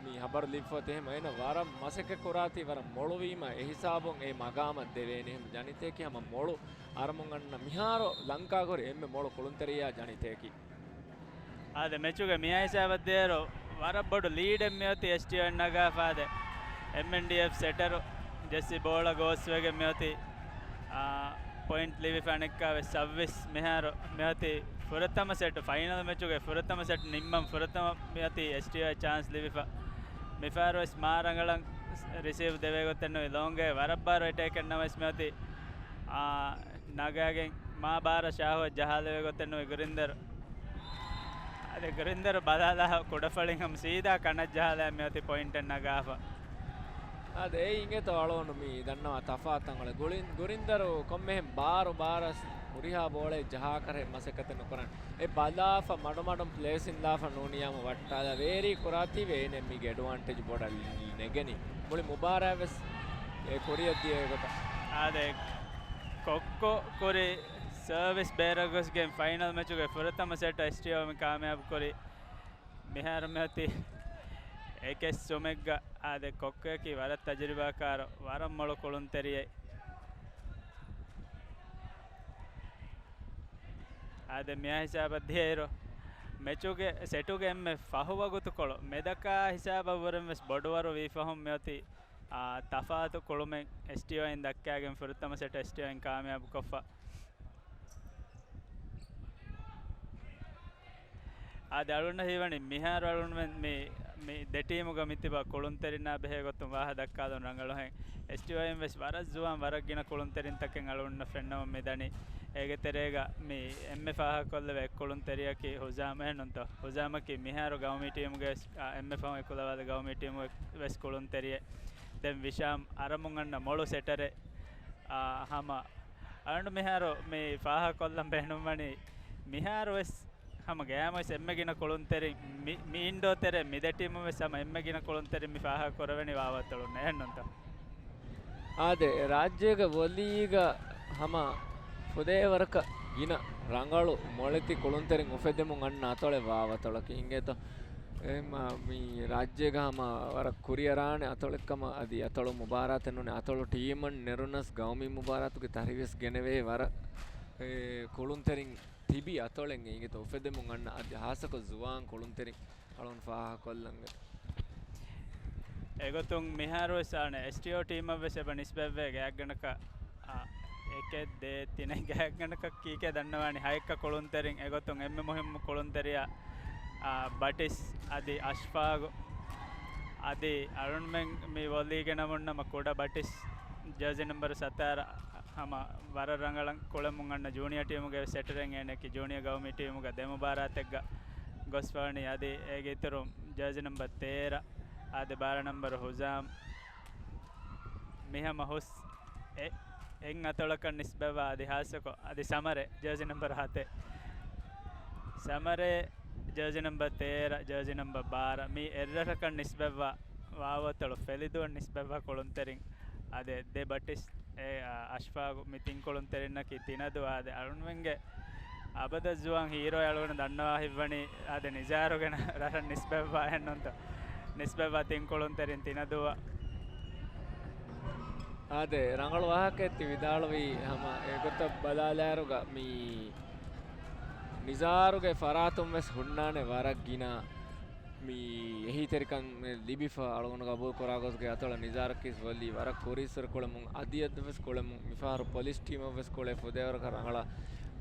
މި ހަބަރު ލިބިފަ އޮތީ އެހެން އޭނަ ވަރަށް މަސައްކަތް ކުރާތީ ވަރަށް މޮޅުވީމަ އެ ހިސާބުން އެ މަގާމަށް ދެވޭނެ. އެހެން ޖަނިތައަކީ ހަމަ މޮޅު އަރަމުން އަންނަ މިހާރު ލަންކާގަ ހުރި އެންމެ މޮޅު ކުޅުންތެރިޔާ ޖަނިތައަކީ. އާދެ، މެޗުގެ މިހާ ހިސާބަށް ދޭއިރު ވަރަށް ބޮޑު ލީޑެއް މިއޮތީ އެސްޓީއޯއިން ނަގާފަ. އާދެ، އެމްއެންޑީއެފް ސެޓަރު ޖެއްސި ބޯޅަ ގޯސްވެގެން މިއޮތީ، އާ، ޕޮއިންޓް ލިބިފަ އަނެއްކާވެސް ސައްވީސް. މިހާރު މިއޮތީ ފުރަތަމަ ސެޓް، ފައިނަލް މެޗުގެ ފުރަތަމަ ސެޓް ނިންމަން ފުރަތަމަ މިއޮތީ އެސްޓީއޯއަށް ޗާންސް ލިބިފަ. މިފަހަރުވެސް މާ ރަނގަޅަށް ރިސީވް ދެވޭ ގޮތެއް ނުވި. ލޯންގް އެ ވަރަށް ބާރު އެޓޭކެއް ނަމަވެސް މިއޮތީ، އާ، ނަގާގެން މާ ބާރަށް ޝާހުއަށް ޖަހާލެވޭ ގޮތެއް ނުވި ގުރިންދަރު. އަދި ގުރިންދަރު ބަލާލާ ކުޑަފަޅިން ހަމަ ސީދާ ކަނަށް ޖަހާލާ މިއޮތީ ޕޮއިންޓެއް ނަގާފަ. އާދެ، އެއީ އިނގޭތޯ އަޅުގަނޑު މި ދަންނަވާ ތަފާތުތައް އަޅެ. ގުޅިން-، ގުރިންދަރު ކޮންމެހެން ބާރު ބާރަށް ހުރިހާ ބޯޅައެއް ޖަހާކަށް މަސައްކަތެއް ނުކުރަން. އެ ބަލާފަ މަޑުމަޑުން ޕްލޭސް އިންލާފަ ނޫނިޔާމު ވައްޓާލާ ވޭރީ ކުރާތީވެ އޭނެ މީގެ އެޑްވާންޓޭޖް ބޮޑަށް ނެގެނީ. މުޅި މުބާރާތްވެސް އެ ކުރިއަށް ދިޔަ ގޮތަށް. އާދެ، ކޮއްކޮ ކުރި ސަރވިސް ބޭރަށް ގޮސްގެން ފައިނަލް މެޗުގެ ފުރަތަމަ ސެޓް އެސްޓީއޯ މި ކާމިޔާބު ކުރި. މިހާރު މިއޮތީ އެކެއް ސުމެއްގަ. އާދެ، ކޮއްކޮއަކީ ވަރަށް ތަޖުރިބާކާރު، ވަރަށް މޮޅު ކުޅުންތެރިއެއް. އާދެ، މިއާ ހިސާބަށް ދިޔައިރު، މެޗުގެ ސެޓުގެ އެންމެ ފަހު ވަގުތުކޮޅު މެދަކާ ހިސާބަށް ވުރެން ވެސް ބޮޑުވަރު ވީ ފަހުން މިއޮތީ، އާ، ތަފާތު ކުޅުމެއް އެސްޓީއޯއިން ދައްކާގެން ފުރަތަމަ ސެޓް އެސްޓީއޯއިން ކާމިޔާބު ކޮށްފަ. އާދެ، އަޅުގަނޑަށް ހީވަނީ މިހާރު އަޅުގަނޑުމެން މި، މި ދެ ޓީމުގަ މިތިބާ ކުޅުންތެރިންނާ ބެހޭ ގޮތުން ވާހަ ދައްކާލުން ރަނގަޅުހެން. އެސްޓީއޯއިން ވެސް ވަރަށް ޒުވާން ވަރަށް ގިނަ ކުޅުންތެރިންތަކެއް އަޅުގަނޑަށް ފެންނަމުން މިދަނީ. އޭގެ ތެރޭގަ މި އެންމެ ފާހަގަކޮށްލެވޭ އެއް ކުޅުންތެރިޔަކީ ހުޒާމް އެހެންނުންތޯ؟ ހުޒާމަކީ މިހާރު ގައުމީ ޓީމުގެ ވެސް، އާ، އެންމެ ފަހުން އެކުލަވާލި ގައުމީ ޓީމުގެ ވެސް ކުޅުންތެރިއެއް. ދެން ވިޝާމް އަރަމުން އަންނަ މޮޅު ސެޓަރެއް، އާ، ހަމަ އަޅުގަނޑު މިހާރު މި ފާހަގަކޮށްލަން ބޭނުންވަނީ މިހާރު ވެސް ހަމަ ގަޔާމުވެސް އެންމެ ގިނަ ކުޅުންތެރިން މި، މި އިންޑޯ ތެރޭ މި ދެ ޓީމުން ވެސް ހަމަ އެންމެ ގިނަ ކުޅުންތެރިން މި ފާހަގަ ކުރެވެނީ ވާވަތޮޅުން އެހެންނުންތަ؟ އާދެ، ރާއްޖޭގަ ވޮލީގަ ހަމަ ފުދޭވަރަކަށް ގިނަ ރަނގަޅު މޮޅެތި ކުޅުންތެރިން އުފެދެމުން އަންނަ އަތޮޅެއް ވާވަތޮޅަކީ އިނގޭތޯ. އެހެންމަ މި ރާއްޖޭގަ ހަމަ ވަރަށް ކުރިއަރާނެ އަތޮޅެއްކަމަށް އަދި އަތޮޅު މުބާރާތެއް ނޫނީ އަތޮޅު ޓީމަށް ނެރުނަސް ގައުމީ މުބާރާތުގެ ތަރިވެސް ގެނެވޭ ވަރަށް، އެ، ކުޅުންތެރިން ތިބި އަތޮޅެއް އިނގޭތޯ އުފެދެމުން އަންނަ އަދި ހާއްސަކޮށް ޒުވާން ކުޅުންތެރިން އަޅުން ފާހަގަކޮށްލަން. އެގޮތުން މިހާރުވެސް އާނެ އެސްޓީއޯ ޓީމަށް ވެސް އެބަ ނިސްބަތްވޭ ގާތްގަނޑަކަށް، އާ، އެކެއް ދޭއް ތިނެއް ގާތްގަނޑަކަށް ކީކޭ ދަންނަވާނީ ހައެއްކަ ކުޅުންތެރިން. އެގޮތުން އެންމެ މުހިއްމު ކުޅުންތެރިޔާ، އާ، ބަޓިސް އަދި އަޝްފާގު. އަދި އަޅުންމެން މި ވޮލީގެ ނަމުން ނަމަ ކުޑަ ބަޓިސް ޖާޒީ ނަމްބަރު ސަތާރަ ހަމަ ވަރަށް ރަނގަޅަށް ކުޅެމުން އަންނަ ޖޫނިއާ ޓީމުގެ ސެޓަރެއް އޭނައަކީ ޖޫނިއާ ގައުމީ ޓީމުގަ ދެ މުބާރާތެއްގަ ގޮސްފަވަނީ. އަދި އޭގެ އިތުރުން ޖާޒީ ނަމްބަރު ތޭރަ، އާދެ، ބާރަ ނަމްބަރު ހުޒާމް، މިހަމަ ހުސް އެ-، އެއް އަތޮޅަކަށް ނިސްބަތްވާ އަދި ހާއްސަކޮށް އަދި ސަމަރެ ޖާޒީ ނަމްބަރު ހަތެއް، ސަމަރެ ޖާޒީ ނަމްބަރު ތޭރަ، ޖާޒީ ނަމްބަރު ބާރަ، މި އެއްރަށަކަށް ނިސްބަތްވާ ވާވަތޮޅު ފެލިދުވަށް ނިސްބަތްވާ ކުޅުންތެރިން އާދެ، ދެ ބަޓިސް އެ، އަ، އަޝްފާގު މި ތިން ކުޅުންތެރިންނަކީ ތިނަދު. އާދެ، އަޅުންމެންގެ އަބަދަށް ޒުވާން ހީރޯ އަޅުގަނޑު ދަންނަވާ ހިތްވަނީ އާދެ، ނިޒާރުގެ ރަށަށް ނިސްބަތްވާ އެހެންނުންތޯ؟ ނިސްބަތްވާ ތިން ކުޅުންތެރިން ތިނަދުއަށް. އާދެ، ރަނގަޅު ވާހަކައެއް ތި ވިދާޅުވީ. ހަމަ އެގޮތަށް ބަލާލާއިރުގަ މި ނިޒާރުގެ ފަރާތުން ވެސް ހުންނާނެ ވަރަށް ގިނަ މި އެހީތެރިކަން ލިބިފަ. އަޅުގަނޑު ގަބޫލު ކުރާ ގޮތުގެ އަތޮޅަށް ނިޒާރަކީސް ވޮލީ ވަރަށް ކުރީއްސުރެ ކުޅެމުން، އަދިއަދުވެސް ކުޅެމުން، މިފަހަރު ޕޮލިސް ޓީމަށްވެސް ކުޅޭ ފުދޭވަރަކަށް ރަނގަޅަށް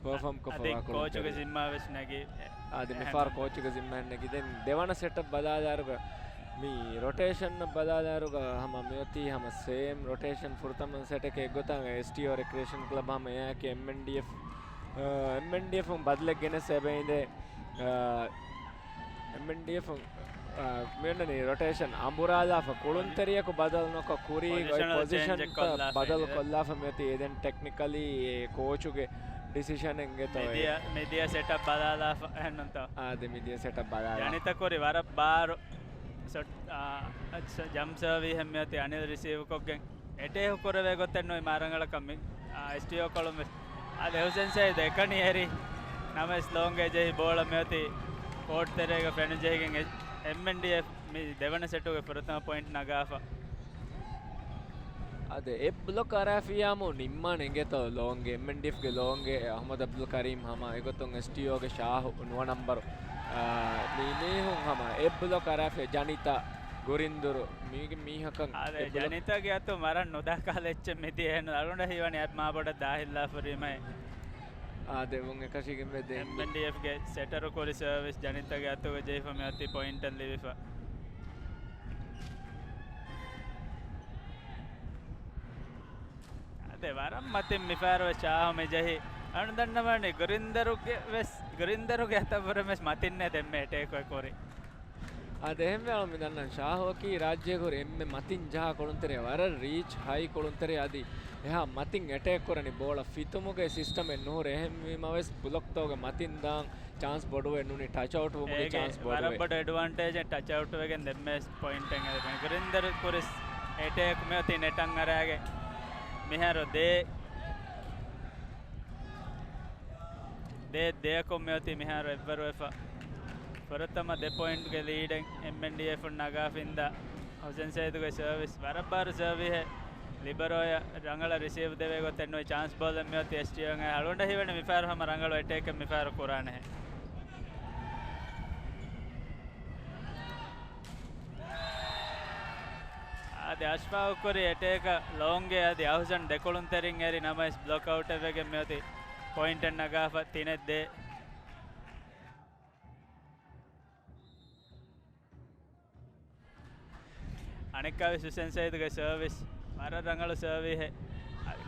ޕަރފޯމް ކޮށްފަވާ ކޯޗުގެ ކުޅުންތެރި. ޒިންމާ ވެސް ނެގި އާދެ، މިފަހަރު ކޯޗުގެ ޒިންމާ ނެގި. ދެން ދެވަނަ ސެޓަށް ބަލާލާއިރުގަ މި ރޮޓޭޝަން ބަލާލާއިރުގަ ހަމަ މިއޮތީ ހަމަ ސޭމް ރޮޓޭޝަން. ފުރަތަމަ ސެޓަކީ އެއްގޮތަށް އެސްޓީއޯ ރެކްރިއޭޝަން ކްލަބް ހަމަ އެއާއެކީ އެމްއެންޑީއެފް، އާ، އެމްއެންޑީއެފުން ބަދަލެއް ގެނެސް އެބައިނދޭ، އާ، އެމްއެންޑީއެފުން، އާ، މިއޮންނަނީ ރޮޓޭޝަން އަނބުރާލާފަ ކުޅުންތެރިޔަކު ބަދަލު ނުކޮށް ކުރީ އޮތް ޕޮޒިޝަންތައް ބަދަލު ކޮށްލާފަ މިއޮތީ. އެދެން ޓެކްނިކަލީ އެ ކޯޗުގެ ޑިސިޝަނެއް އިނގޭތޯ. މިދިޔަ، މިދިޔަ ސެޓަޕް ބަލާލާފަ އެހެންނުންތޯ؟ އާދެ، މިދިޔަ ސެޓަޕް ބަލާލާ. ޖަނިތަ ކުރި ވަރަށް ބާރު ސޮޓް، އާ، ޖަމްޕް ސާވީހެއް މިއޮތީ އަނިލް ރިސީވް ކޮށްގެން އެޓޭކް ކުރެވޭ ގޮތެއް ނުވި މާރަނގަޅަކަށް މި، އާ، އެސްޓީއޯ ކޮޅުން ވެސް. އާދެ، ހުސެން ސައީދު އެކަނި އެރި ނަމަވެސް ލޯންގޭ ޖެހި ބޯޅަ މިއޮތީ ކޯޓް ތެރޭގަ ފެނުޖެހިގެން އެ، އެމްއެންޑީއެފް މި ދެވަނަ ސެޓުގެ ފުރަތަމަ ޕޮއިންޓް ނަގާފަ. އާދެ، އެއް ބްލޮކް އަރާފިޔާމު ނިންމާނެ އިނގޭތޯ ލޯންގޭ އެމްއެންޑީއެފްގެ ލޯންގޭ އަހްމަދު އަބްދުލް ކަރީމް ހަމަ އެގޮތުން އެސްޓީއޯގެ ޝާހު ނުވަ ނަންބަރު، އާ، މި މީހުން ހަމަ އެއް ބްލޮކް އަރާފިޔާ ޖަނިތާ ގުރިންދުރު މީގެ މީހަކަށް އާދެ، އެ ބުލަ- ޖަނިތާގެ އަތު މަރަށް ނުދާ ކަހަލަ އެއްޗެއް މިދިޔަ އެހެން އަޅުގަނޑަށް ހީވަނީ އަދި މާބޮޑަށް ދާހިއްލާފަ ރީމައެއް. އާދެ، ވުން އެކަށީގެން ވެ ދެން. އެމްއެންޑީއެފްގެ ސެޓަރު ކުރި ސަރވިސް ޖަނިތާގެ އަތުގަ ޖެހިފަ މިއޮތީ ޕޮއިންޓަށް ލިބިފަ. އާދެ، ވަރަށް މަތިން މިފަހަރު ވެސް ޝާހު މި ޖެހި. އަން ދަންނަވަނީ ގުރިންދަރުގެ ވެސް، ގުރިންދަރުގެ އަތަށްވުރެ ވެސް މަތިންނޭ ދެންމެ އެޓޭކު ކުރި. އާދެ، އެހެންވެ އަޅު މި ދަންނަން ޝާހުއަކީ ރާއްޖޭގަ ހުރި އެންމެ މަތިން ޖަހާ ކުޅުންތެރި، ވަރަށް ރީޗް ހައި ކުޅުންތެރި. އަދި އެހާ މަތިން އެޓޭކް ކުރަނީ ބޯޅަ ފިތުމުގެ ސިސްޓަމެއް ނުހުރޭ. އެހެންވީމަ ވެސް ބުލޮކްތަކުގެ މަތިން ދާން ޗާންސް ބޮޑުވެ ނޫނީ ޓަޗް އައުޓް ވުމުގެ އޭގެ ޗާންސް ވަރަށް ބޮޑުވޭ. ބޮޑު އެޑްވާންޓޭޖެއް ޓަޗް އައުޓް ވެގެން ދެންމެ ޕޮއިންޓެއް އެޅިގެން. ގުރިންދަރު ކުރިސް އެޓޭކް މިއޮތީ ނެޓަށް އަރާގެ މިހާރު ދޭ، ދޭ، ދެއަކުން މިއޮތީ މިހާރު އެއްވަރުވެފަ. ފުރަތަމަ ދެ ޕޮއިންޓްގެ ލީޑެއް އެމްއެންޑީއެފުން ނަގާފަ އިންދާ ހުސެން ސައީދުގެ ސަރވިސް ވަރަށް ބާރު ސަރވީހެއް. ލިބަރޯއަށް ރަނގަޅަށް ރިސީވް ދެވޭ ގޮތެއް ނުވި ޗާންސް ބޯލެއް މިއޮތީ އެސްޓީއޯގެ. އަޅުގަނޑަށް ހީވަނީ މިފަހަރު ހަމަ ރަނގަޅު އެޓޭކެއް މިފަހަރު ކުރާނެހެން. އަދި އަޝްފާގު ކުރި އެޓޭކަށް ލޯންގޭ އަދި އަހުސަން ދެކުޅުންތެރިން އެރި ނަމަވެސް ބްލޮކް އައުޓެއް ވެގެން މިއޮތީ ޕޮއިންޓެއް ނަގާފަ ތިނެއް ދޭ. އަނެއްކާވެސް ހުސެން ސައީދުގެ ސަރވިސް ވަރަށް ރަނގަޅު ސަރވީހެއް.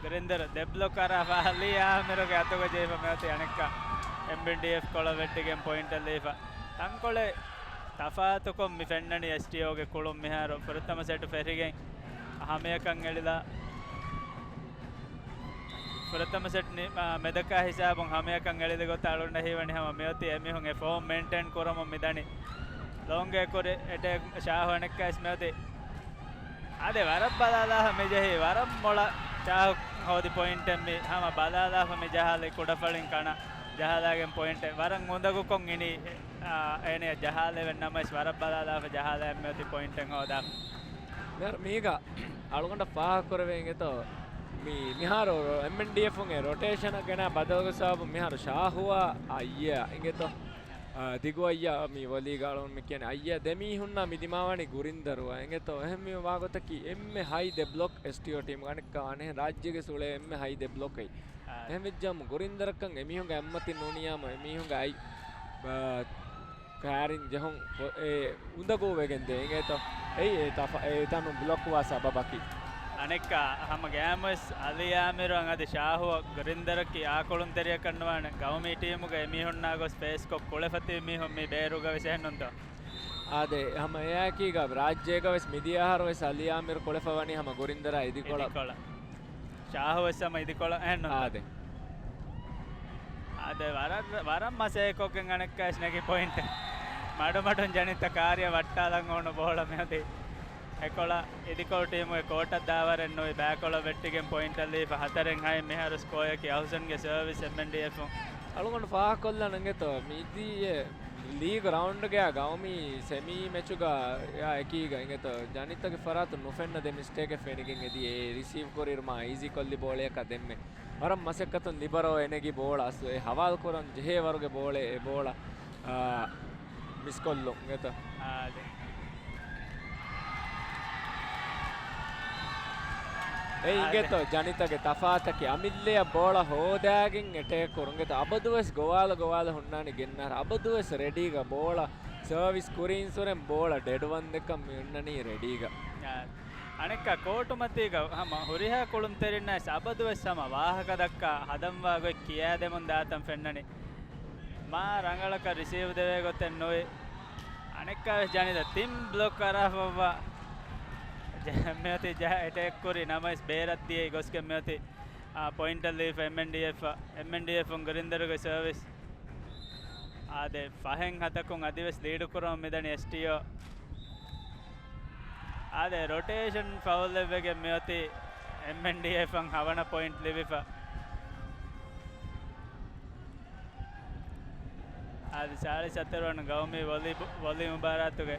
ގުރިންދަރު ދެ ބްލޮކް އަރާފަ އަލީ އާމިރުގެ އަތުގަ ޖެހިފަ މިއޮތީ އަނެއްކާ އެމްއެންޑީއެފް ކޮޅަށް ވެއްޓިގެން ޕޮއިންޓެއް ލިބިފަ. ތަންކޮޅެއް ތަފާތުކޮށް މި ފެންނަނީ އެސްޓީއޯގެ ކުޅުން މިހާރު ފުރަތަމަ ސެޓު ފެށިގެން ހަމަޔަކަށް އެޅިލާ. ފުރަތަމަ ސެޓް ނި-، އާ، މެދަކާ ހިސާބުން ހަމަޔަކަށް އެޅިލި ގޮތަށް އަޅުގަނޑަށް ހީވަނީ ހަމަ މިއޮތީ އެމީހުން އެ ފޯމް މެއިންޓެއިން ކުރަމުން މިދަނީ. ލޯންގޭ ކުރި އެޓޭކް ޝާހު އަނެއްކާވެސް މިއޮތީ. އާދެ، ވަރަށް ބަލާލާފަ މިޖެހި، ވަރަށް މޮޅަށް ޝާހު ހޯދި ޕޮއިންޓެއް މި ހަމަ ބަލާލާފަ މި ޖަހާލި ކުޑަފަޅިން ކަނަ ޖަހާލާގެން ޕޮއިންޓެއް. ވަރަށް އުނދަގޫކޮށް އިނީ، އާ، އޭނަޔަށް ޖަހާލެވެން ނަމަވެސް ވަރަށް ބަލާލާފަ ޖަހާލާ މިއޮތީ ޕޮއިންޓެއް ހޯދާފަ. މިހާރު މީގަ އަޅުގަނޑަށް ފާހަގަކުރެވޭ އިނގޭތޯ، މި-، މިހާރު އެމްއެންޑީއެފުން އެ ރޮޓޭޝަނަށް ގެނައި ބަދަލުގެ ސަބަބުން މިހާރު ޝާހުއާ އައްޔަ އިނގޭތޯ، އާ، ދިގު އައްޔަ މި ވޮލީގަ އަޅުގަނޑު މި ކިޔަނީ އައްޔަ ދެ މީހުންނާ މި ދިމާވަނީ ގުރިންދަރުއާ އިނގޭތޯ. އެހެންވީމަ ވާގޮތަކީ އެންމެ ހައި ދެ ބްލޮކް އެސްޓީއޯ ޓީމުގެ އަނެއްކާ އަނެއް ރާއްޖޭގެ ސުޅޭ އެންމެ ހައި ދެ ބްލޮކް އެއީ. އާ. އެހެންވެއްޖާމު ގުރިންދަރަކަށް އެމީހުންގެ އަތްމަތިން ނޫނިޔާމު އެމީހުންގެ އަތް، އާ، ކާރިން ޖެހުން އެ އުނދަގޫ ވެގެން ދޭ އިނގޭތޯ. އެއީ އެ ތަފަ-، އެ ތަނުން ބްލޮކް ވާ ސަބަބަކީ. އަނެއްކާ ހަމަ ގައިމުވެސް އަލީ އާމިރުއަށް އަދި ޝާހުއަށް ގުރިންދަރަކީ އާ ކުޅުންތެރިޔަކަށް ނުވާނެ، ގައުމީ ޓީމުގެ އެމީހުންނާ ގޮސް ފޭސްކޮށް ކުޅެފަ ތިބި މީހުން މި ބޭރުގަ ވެސް އެހެންނުންތޯ؟ އާދެ، ހަމަ އެއާއެކީގަ ރާއްޖޭގަ ވެސް މިދިޔަ އަހަރު ވެސް އަލީ އާމިރު ކުޅެފަ ވަނީ ހަމަ ގުރިންދަރާ އިދިކޮޅަށް. އިދިކޮޅަށް. ޝާހު ވެސް ހަމަ އިދިކޮޅަށް އެހެންނުންތޯ؟ އާދެ. އާދެ، ވަރަށް، ވަރަށް މަސައްކަތްކޮށްގެން އަނެއްކާވެސް ނެގި ޕޮއިންޓެއް. މަޑުމަޑުން ޖަނިތަ ކާރިއަށް ވައްޓާލަން އޮވުނު ބޯޅަ މިއޮތީ. އެކޮޅަށް އިދިކޮޅު ޓީމުގެ ކޯޓަށް ދާވަރެއް ނުވި ބައިކޮޅަށް ވެއްޓިގެން ޕޮއިންޓަށް ލީފަ ހަތަރެއް ހައެއް މިހާރު ސްކޯއަކީ އަހުސަންގެ ސަރވިސް އެމްއެންޑީއެފުން. އަޅުގަނޑު ފާހަގަކޮށްލާނަން އިނގޭތޯ މިދިޔަ، ލީގް ރައުންޑްގެ ގައުމީ ސެމީ މެޗުގަ އެކީގަ އިނގޭތޯ، ޖަނިތަގެ ފަރާތުން ނުފެންނަ ދެ މިސްޓޭކެއް ފެނިގެން އެދި، އެ ރިސީވް ކުރިއިރު މާ އީޒީ ކޮށްލި ބޯޅަޔަކަށް ދެންމެ ވަރަށް މަސައްކަތުން ލިބަރޯ އެނެގި ބޯޅަ އަސް އެ ހަވާލު ކުރަން ޖެހޭ ވަރުގެ ބޯޅަ އެ ބޯޅަ، އާ، މިސްކޮށްލުން އިނގޭތޯ. އާދެ. އެ އާދެ. އިނގޭތޯ ޖަނިތަގެ ތަފާތަކީ އަމިއްލަޔަށް ބޯޅަ ހޯދާގެން އެޓޭކް ކުރުން އިނގޭތޯ. އަބަދުވެސް ގޮވާލަ ގޮވާލަ ހުންނާނީ ގެންނަހަރު. އަބަދުވެސް ރެޑީގަ ބޯޅަ ސަރވިސް ކުރި އިންސުރެން ބޯޅަ ޑެޑުވަންދެކަށް މި އޮންނަނީ ރެޑީގަ. އާ، އަނެއްކާ ކޯޓުމަތީގަ ހަމަ ހުރިހާ ކުޅުންތެރިންނަށް އަބަދުވެސް ހަމަ ވާހަކަ ދައްކާ ހަދަންވާ ގޮތް ކިޔާދެމުން ދާތަން ފެންނަނީ. މާ ރަނގަޅަކަށް ރިސީވް ދެވޭ ގޮތެއް ނުވި. އަނެއްކާވެސް ޖަނިތަ ތިން ބްލޮކް އަރާފައްވާ ޖެ-، މިއޮތީ ޖަ-، އެޓޭކް ކުރި ނަމަވެސް ބޭރަށް ދިޔައީ ގޮސްގެން މިއޮތީ، އާ، ޕޮއިންޓަށް ލީފަ އެމްއެންޑީއެފް، އެމްއެންޑީއެފުން ގަރިންދަރުގެ ސަރވިސް. އާދެ، ފަހެއް ހަތަކުން އަދިވެސް ލީޑު ކުރަމުން މިދަނީ އެސްޓީއޯ. އާދެ، ރޮޓޭޝަން ފައުލެއްވެގެން މިއޮތީ އެމްއެންޑީއެފަށް ހަވަނަ ޕޮއިންޓް ލިބިފަ. އާދެ، ސާޅީސް ހަތަރު ވަނަ ގައުމީ ވޮލީ-، ވޮލީ މުބާރާތުގެ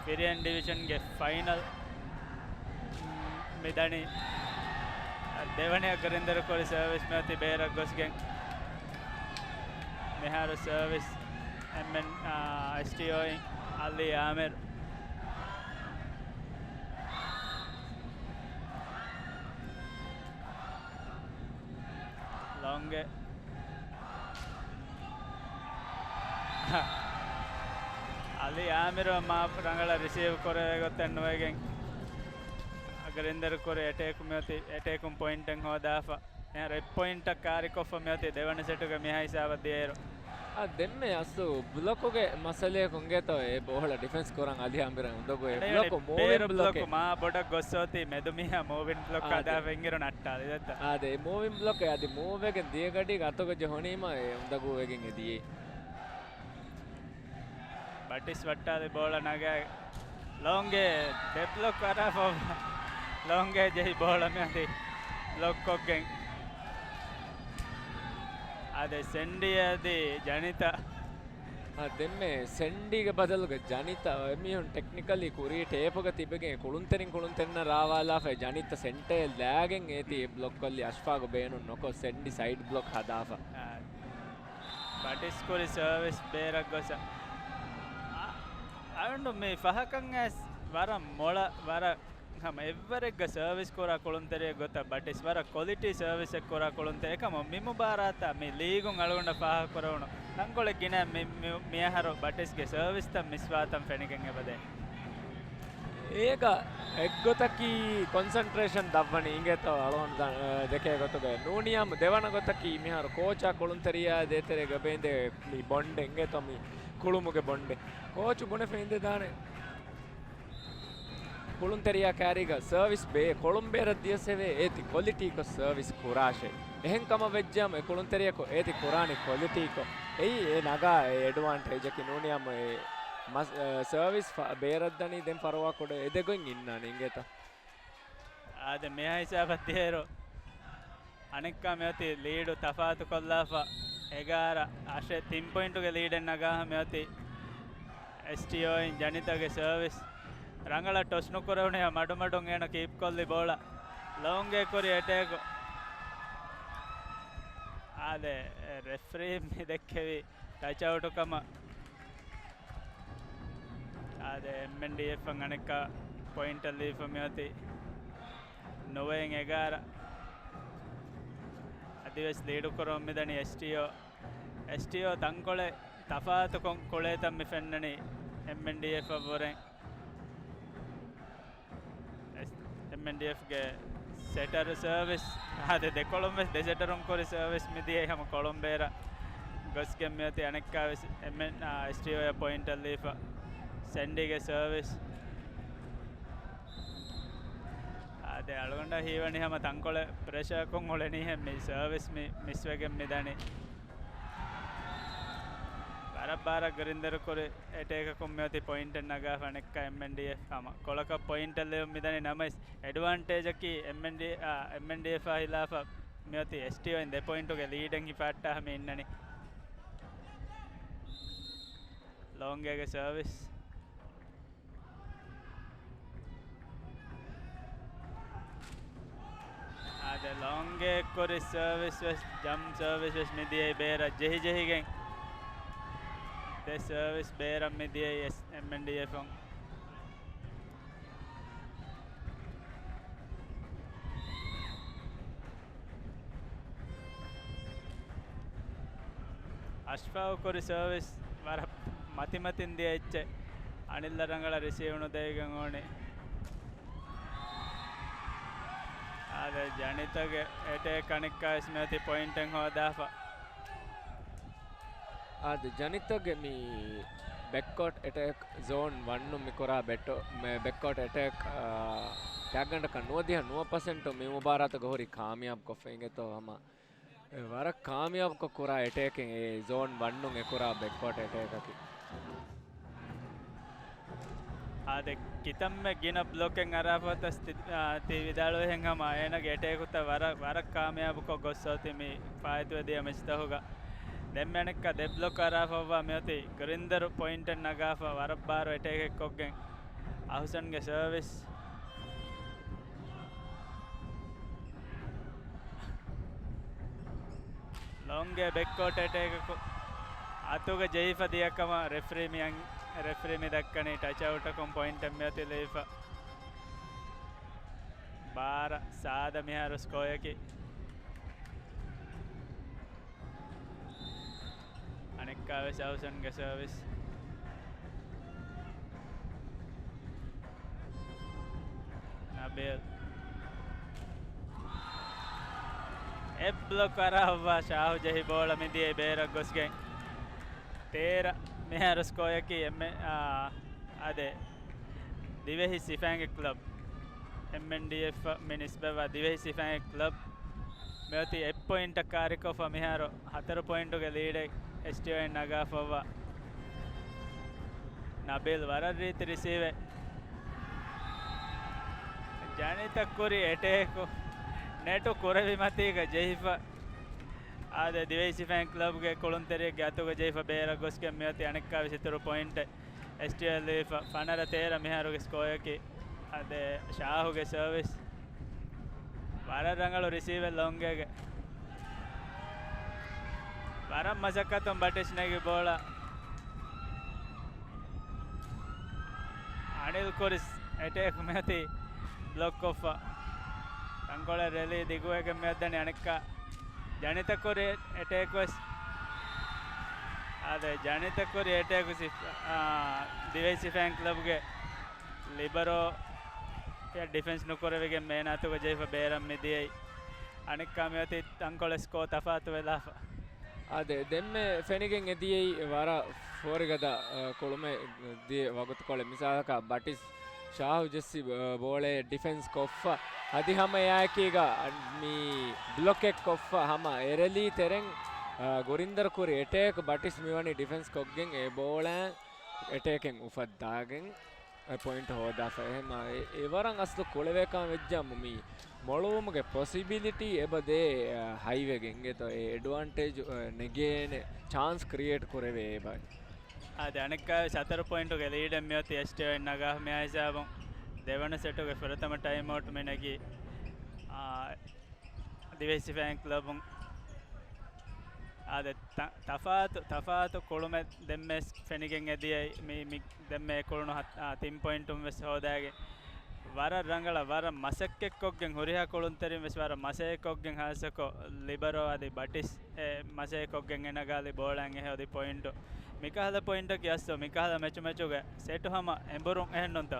ފިރިހެން ޑިވިޝަންގެ ފައިނަލް މިދަނީ. ދެވަނައަށް ގަރިންދަރު ކުރި ސަރވިސް މިއޮތީ ބޭރަށް ގޮސްގެން. މިހާރު ސަރވިސް އެމްއެން، އާ، އެސްޓީއޯއިން އަލީ އާމިރު. ލޮނގެ. އަލީ އާމިރު މާ ރަނގަޅަށް ރިސީވް ކުރެވޭ ގޮތެއް ނުވެގެން، ގަރިންދަރު ކުރި އެޓޭކު މިއޮތީ އެޓޭކުން ޕޮއިންޓެއް ހޯދާފަ. އެހެން ރެޑް ޕޮއިންޓަށް ކާރިކޮށްފަ މިއޮތީ ދެވަނަ ސެޓުގެ މިހާ ހިސާބަށް ދިޔައިރު. އާ، ދެންމެ އަސްލު ބްލޮކުގެ މައްސަލައަކު އިނގޭތޯ އެ ބޯޅަ ޑިފެންސް ކުރަން އަލީ އާމިރަށް އުނދަގޫ އެ ބޭރު ބްލޮކު މޫވިން ބްލޮކެއް. ބްލޮކު މާ ބޮޑަށް ގޮއްސޯތީ މެދު މީހާ މޫވިން ބްލޮކް އާދެ. ހަދާފަ އިނގިރު ނައްޓާލި ދެއްތަ. އާދެ، އެ މޫވިން ބްލޮކެއް އަދި މޫވްވެގެން ދިޔަ ގަޑީގަ އަތުގަ ޖެހުނީމަ އެ އުނދަގޫވެގެން އެ ދިޔައީ. ބަޓިސް ވައްޓާލި ބޯޅަ ނަގާ ލޯނގެ ޑެޑްލޮކް އަރާފަ ލޯނގެ ޖެހި ބޯޅަ މިއަދި ބްލޮކްކޮށްގެން. އާދެ ސެންޑި އަދި ޖަނިތަ. އާ، ދެންމެ ސެންޑީގެ ބަދަލުގަ ޖަނިތަ އެމީހުން ޓެކްނިކަލީ ކުރީ ޓޭޕުގަ ތިބެގެން ކުޅުންތެރިން ކުޅުންތެރިންނަށް ރާވާލާފައި ޖަނިތަ ސެންޓަރެއް ލާގެން އޭތި ބްލޮކްކޮށްލީ އަޝްފާގު ބޭނުން ނުކޮށް ސެންޑި ސައިޑް ބްލޮކް ހަދާފަ. އާ، ބަޓިސްކުރި ސަރވިސް ބޭރަށް ގޮސް. އާ، އަޅުނޑު މި ފަހަކަށް އައިސް ވަރަށް މޮޅަ ވަރަށް ހަމަ އެއްވަރެއްގަ ސަރވިސް ކުރާ ކުޅުންތެރިއެއް ގޮތަށް ބަޓިސް ވަރަށް ކޮލިޓީ ސަރވިސްއެއް ކުރާ ކުޅުންތެރި. އެކަމަށް މި މުބާރާތަށް މި ލީގުން އަޅުގަނޑަށް ފާހަގަކުރެވުނު ތަންކޮޅެއް ގިނަ މި، މި، މިއަހަރު ބަޓިސްގެ ސަރވިސްތައް މިސްވާތަން ފެނިގެން އެބަދޭ. އޭގަ އެއްގޮތަކީ ކޮންސަންޓްރޭޝަން ދަށްވަނީ އިނގޭތޯ އަޅުގަނޑު ދަ-، ދެކޭ ގޮތުގައި. ނޫނިޔާމު ދެވަނަ ގޮތަކީ މިހާރު ކޯޗާ ކުޅުންތެރިޔާ ދޭތެރޭގަ ބޭނދެ މި ބޮންޑެއް އިނގޭތޯ މި ކުޅުމުގެ ބޮންޑެއް. ކޯޗު ބުނެފަ އިނދެދާނެ. ކުޅުންތެރިޔާ ކާރީގަ ސަރވިސް ބޭ-، ކޮޅުން ބޭރަށް ދިޔަސެވޭ އޭތި ކޮލިޓީކޮށް ސަރވިސް ކުރާށޭ. އެހެން ކަމަށް ވެއްޖާމަ އެ ކުޅުންތެރިޔަކު އޭތި ކުރާނީ ކޮލިޓީކޮށް. އެއީ އެ ނަގާ އެ އެޑްވާންޓޭޖަކީ ނޫނިޔާމު އެ މަސް-، އަ، ސަރވިސް ފަ-، ބޭރަށްދަނީ ދެން ފަރުވާކުޑަ އެ ދެގޮތް އިންނާނެ އިނގޭތަ؟ އާދެ މިހާ ހިސާބަށް ދިޔައިރު އަނެއްކާ މިއޮތީ ލީޑު ތަފާތުކޮށްލާފަ އެގާރަ އަށެއް ތިން ޕޮއިންޓުގެ ލީޑެއް ނަގާފަ މިއޮތީ އެސްޓީއޯއިން ޖަނިތަގެ ސަރވިސް. ރަނގަޅަށް ޓޮސް ނުކުރެވުނީ މަޑުމަޑުން އޭނަ ކީޕްކޮށްލި ބޯޅަ. ލޯނގޭ ކުރި އެޓޭކު. އާދެ، ރެފްރީ މި ދެއްކެވި ޓަޗްއައުޓު ކަމަށް. އާދެ، އެމްއެންޑީއެފް އަނެއްކާ ޕޮއިންޓަށް ލީފަ މިއޮތީ ނުވައިން އެގާރަ. އަދިވެސް ލީޑު ކުރަމުން މިދަނީ އެސްޓީއޯ. އެސްޓީއޯ ތަންކޮޅެއް ތަފާތުކޮށް ކުޅޭތަން މި ފެންނަނީ އެމްއެންޑީއެފް އަށްވުރެން. އެސް-، އެމްއެންޑީއެފްގެ ސެޓަރު ސަރވިސް، އާދެ، ދެކޮޅުން ވެސް ދެ ސެޓަރުން ކުރި ސަރވިސް މިދިޔައީ ހަމަ ކޮޅުން ބޭރަށް ގޮސްގެން މިއޮތީ އަނެއްކާވެސް އެމްއެން-، އާ، އެސްޓީއޯއަށް ޕޮއިންޓަށް ލީފަ. ސެންޑީގެ ސަރވިސް. އާދެ، އަޅުގަނޑަށް ހީވަނީ ހަމަ ތަންކޮޅެއް ޕްރެޝަރކޮށް އުޅެނީހެން މި ސަރވިސް މި މިސްވެގެން މިދަނީ. ވަރަށް ބާރަށް ގަރިންދަރުކުރި އެޓޭކަކުން މިއޮތީ ޕޮއިންޓެއް ނަގާފަ އަނެއްކާ އެމްއެންޑީއެފް ހަމަ ކޮޅަކަށް ޕޮއިންޓެއް ލިބުން މިދަނީ. ނަމަވެސް އެޑްވާންޓޭޖަކީ އެމްއެންޑީ-، އާ، އެމްއެންޑީއެފްއާ ހިލާފަށް މިއޮތީ އެސްޓީއޯއިން ދެ ޕޮއިންޓުގެ ލީޑެއް ހިފާއްޓާ ހަމަ އިންނަނީ. ލޯނގޭގެ ސަރވިސް. އާދެ، ލޯނގޭ ކުރި ސަރވިސް ވެސް، ޖަމްޕް ސަރވިސް ވެސް މިދިޔައީ ބޭރަށް ޖެހިޖެހިގެން. ދެ ސަރވިސް ބޭރަށް މިދިޔައީ އެސް، އެމްއެންޑީއެފުން. އަޝްފާގު ކުރި ސަރވިސް ވަރަށް މަތިމަތިން ދިޔަ އެއްޗެއް. އަނިއްލަ ރަނގަޅަށް ރިސީވް ނުދެވިގެން އުޅުނީ. އާދެ، ޖަނިތަގެ އެޓޭކް އަނެއްކާވެސް މިއޮތީ ޕޮއިންޓެއް ހޯދާފަ. އާދެ، ޖަނިތަގެ މި ބެކްކޯޓް އެޓޭކް ޒޯން ވަންނު މި ކުރާ ބެޓް-، މެ-، ބެކްކޯޓް އެޓޭކް، އާ، ތާގަނޑަކަށް ނުވަދިހަ ނުވަ ޕަސެންޓު މި މުބާރާތުގަ ހުރި ކާމިޔާބު ކޮށްފަ އިނގޭތޯ ހަމަ. އެ ވަރަށް ކާމިޔާބުކޮށް ކުރާ އެޓޭކެއް އެ ޒޯން ވަންނުން އެ ކުރާ ބެކްކޯޓް އެޓޭކަކީ. އާދެ، ކިތަންމެ ގިނަ ބްލޮކެއް އަރާފަ ތަސް ތި-، އާ، ތި ވިދާޅުވިހެން ހަމަ އޭނަގެ އެޓޭކުތައް ވަރަށް، ވަރަށް ކާމިޔާބުކޮށް ގޮއްސޯތި މި ފާއިތުވެދިޔަ މެޗްތަހުގަ. ދެންމެ އަނެއްކާ ދެ ބްލޮކް އަރާފައްވާ މިއޮތީ ގުރިންދަރު ޕޮއިންޓެއް ނަގާފަ ވަރަށް ބާރު އެޓޭކެއް ކޮށްގެން. އަހުސަންގެ ސަރވިސް. ލޯނގޭ ބެކްކޯޓް އެޓޭކަކު އަތުގަ ޖެހިފަ ދިޔަކަމަށް ރެފްރީ މި އަން-، ރެފްރީ މި ދައްކަނީ ޓަޗް އައުޓަކުން ޕޮއިންޓެއް މިއޮތީ ލިބިފަ. ބާރަ ސާދަ މިހާރު ސްކޯއަކީ. އަނެއްކާވެސް އަހުސަންގެ ސަރވިސް. ނަބީލް. އެއް ބްލޮކް އަރާފަ ޝާހު ޖެހި ބޯޅަ މިދިޔައީ ބޭރަށް ގޮސްގެން. ތޭރަ މިހާރު ސްކޯއަކީ އެމް-، އާ، އާދެ، ދިވެހި ސިފައިންގެ ކްލަބް، އެމްއެންޑީއެފް މި ނިސްބަތްވާ ދިވެހި ސިފައިންގެ ކްލަބް މިއޮތީ އެއް ޕޮއިންޓަށް ކާރިކޮށްފަ މިހާރު ހަތަރު ޕޮއިންޓުގެ ލީޑެއް އެސްޓީއޯއިން ނަގާފައްވާ. ނަބީލް ވަރަށް ރީތި ރިސީވެއް. ޖަނިތަ ކުރި އެޓޭކު ނެޓު ކުރެވި މަތީގަ ޖެހިފަ. އާދެ، ދިވެހި ސިފައިން ކްލަބްގެ ކުޅުންތެރިއެއްގެ އަތުގަ ޖެހިފަ ބޭރަށް ގޮސްގެން މިއޮތީ އަނެއްކާވެސް އިތުރު ޕޮއިންޓެއް. އެސްޓީއެލް ލިބިފަ ފަނަރަ ތޭރަ މިހާރުގެ ސްކޯއަކީ. އާދެ، ޝާހުގެ ސަރވިސް. ވަރަށް ރަނގަޅު ރިސީވެއް ލޯނގޭގެ. ވަރަށް މަސައްކަތުން ބަޓިސް ނެގި ބޯޅަ. އަނިލް ކުރިސް އެޓޭކް މިއޮތީ ބްލޮކް ކޮށްފަ. ތަންކޮޅެއް ރެލީ ދިގުވެގެން މިއަށްދަނީ އަނެއްކާ. ޖަނިތަ ކުރި އެޓޭކް ވެސް. އާދެ، ޖަނިތަ ކުރި އެޓޭކު ސިފް-، އާ، ދިވެހި ސިފައިން ކްލަބްގެ ލިބަރޯ އެ ޑިފެންސް ނުކުރެވިގެން މޭނާތުގަ ޖެހިފަ ބޭރަށް މިދިޔައީ. އަނެއްކާ މިއޮތީ ތަންކޮޅެއް ސްކޯ ތަފާތު ވެލާފަ. އާދެ، ދެންމެ ފެނިގެން އެދިޔައީ ވަރަށް ފޯރިގަދަ، އަ، ކުޅުމެއް ދިޔަ ވަގުތުކޮޅެއް. މިސާލަކަށް ބަޓިސް ޝާހު ޖެއްސި، އަ، ބޯޅައެއް ޑިފެންސް ކޮށްފަ. އަދި ހަމަ އެއާއެކީގަ މި ބްލޮކެއް ކޮށްފަ ހަމަ އެރެލީ ތެރެން، އަ، ގުރިންދަރު ކުރި އެޓޭކް ބަޓިސް މިވަނީ ޑިފެންސް ކޮށްގެން އެ ބޯޅަ އެޓޭކެއް އުފައްދާގެން އެ ޕޮއިންޓް ހޯދާފަ. އެހެން އެ، އެ ވަރަށް އަސްލު ކުޅެވޭކަން ވެއްޖާމު މި މޮޅުވުމުގެ ޕޮސިބިލިޓީ އެބަ ދޭ، އަ، ހައިވެގެ އިނގޭތޯ އެ އެޑްވާންޓޭޖް، އަ، ނެގޭނެ ޗާންސް ކްރިއޭޓް ކުރެވޭ އެބަ. އާދެ، އަނެއްކާވެސް ހަތަރު ޕޮއިންޓުގެ ލީޑެއް މިއޮތީ އެސްޓީއޯއިން ނަގާ މިއާ ހިސާބުން ދެވަނަ ސެޓުގެ ފުރަތަމަ ޓައިމްއައުޓް މި ނެގީ، އާ، ދިވެހި ސިފައިން ކްލަބުން. އާދެ، ތަ-، ތަފާތު، ތަފާތު ކުޅުމެއް ދެންމެސް ފެނިގެން އެދިޔައީ މި، މި ދެންމެ އެ ކުޅުނު ހަތް-، އާ، ތިން ޕޮއިންޓުން ވެސް ހޯދާގެން. ވަރަށް ރަނގަޅަށް، ވަރަށް މަސައްކަތްކޮށްގެން، ހުރިހާ ކުޅުންތެރިން ވެސް ވަރަށް މަސައްކަތްކޮށްގެން ހާއްސަކޮށް ލިބަރޯ އަދި ބަޓިސް އެ މަސައްކަތްކޮށްގެން އެ ނަގާލި ބޯޅައިން އެހެ އޮތް ޕޮއިންޓު. މިކަހަލަ ޕޮއިންޓަކީ އަސްލު މިކަހަލަ މެޗު މެޗުގެ ސެޓު ހަމަ އެނބުރުން އެހެންނުންތޯ؟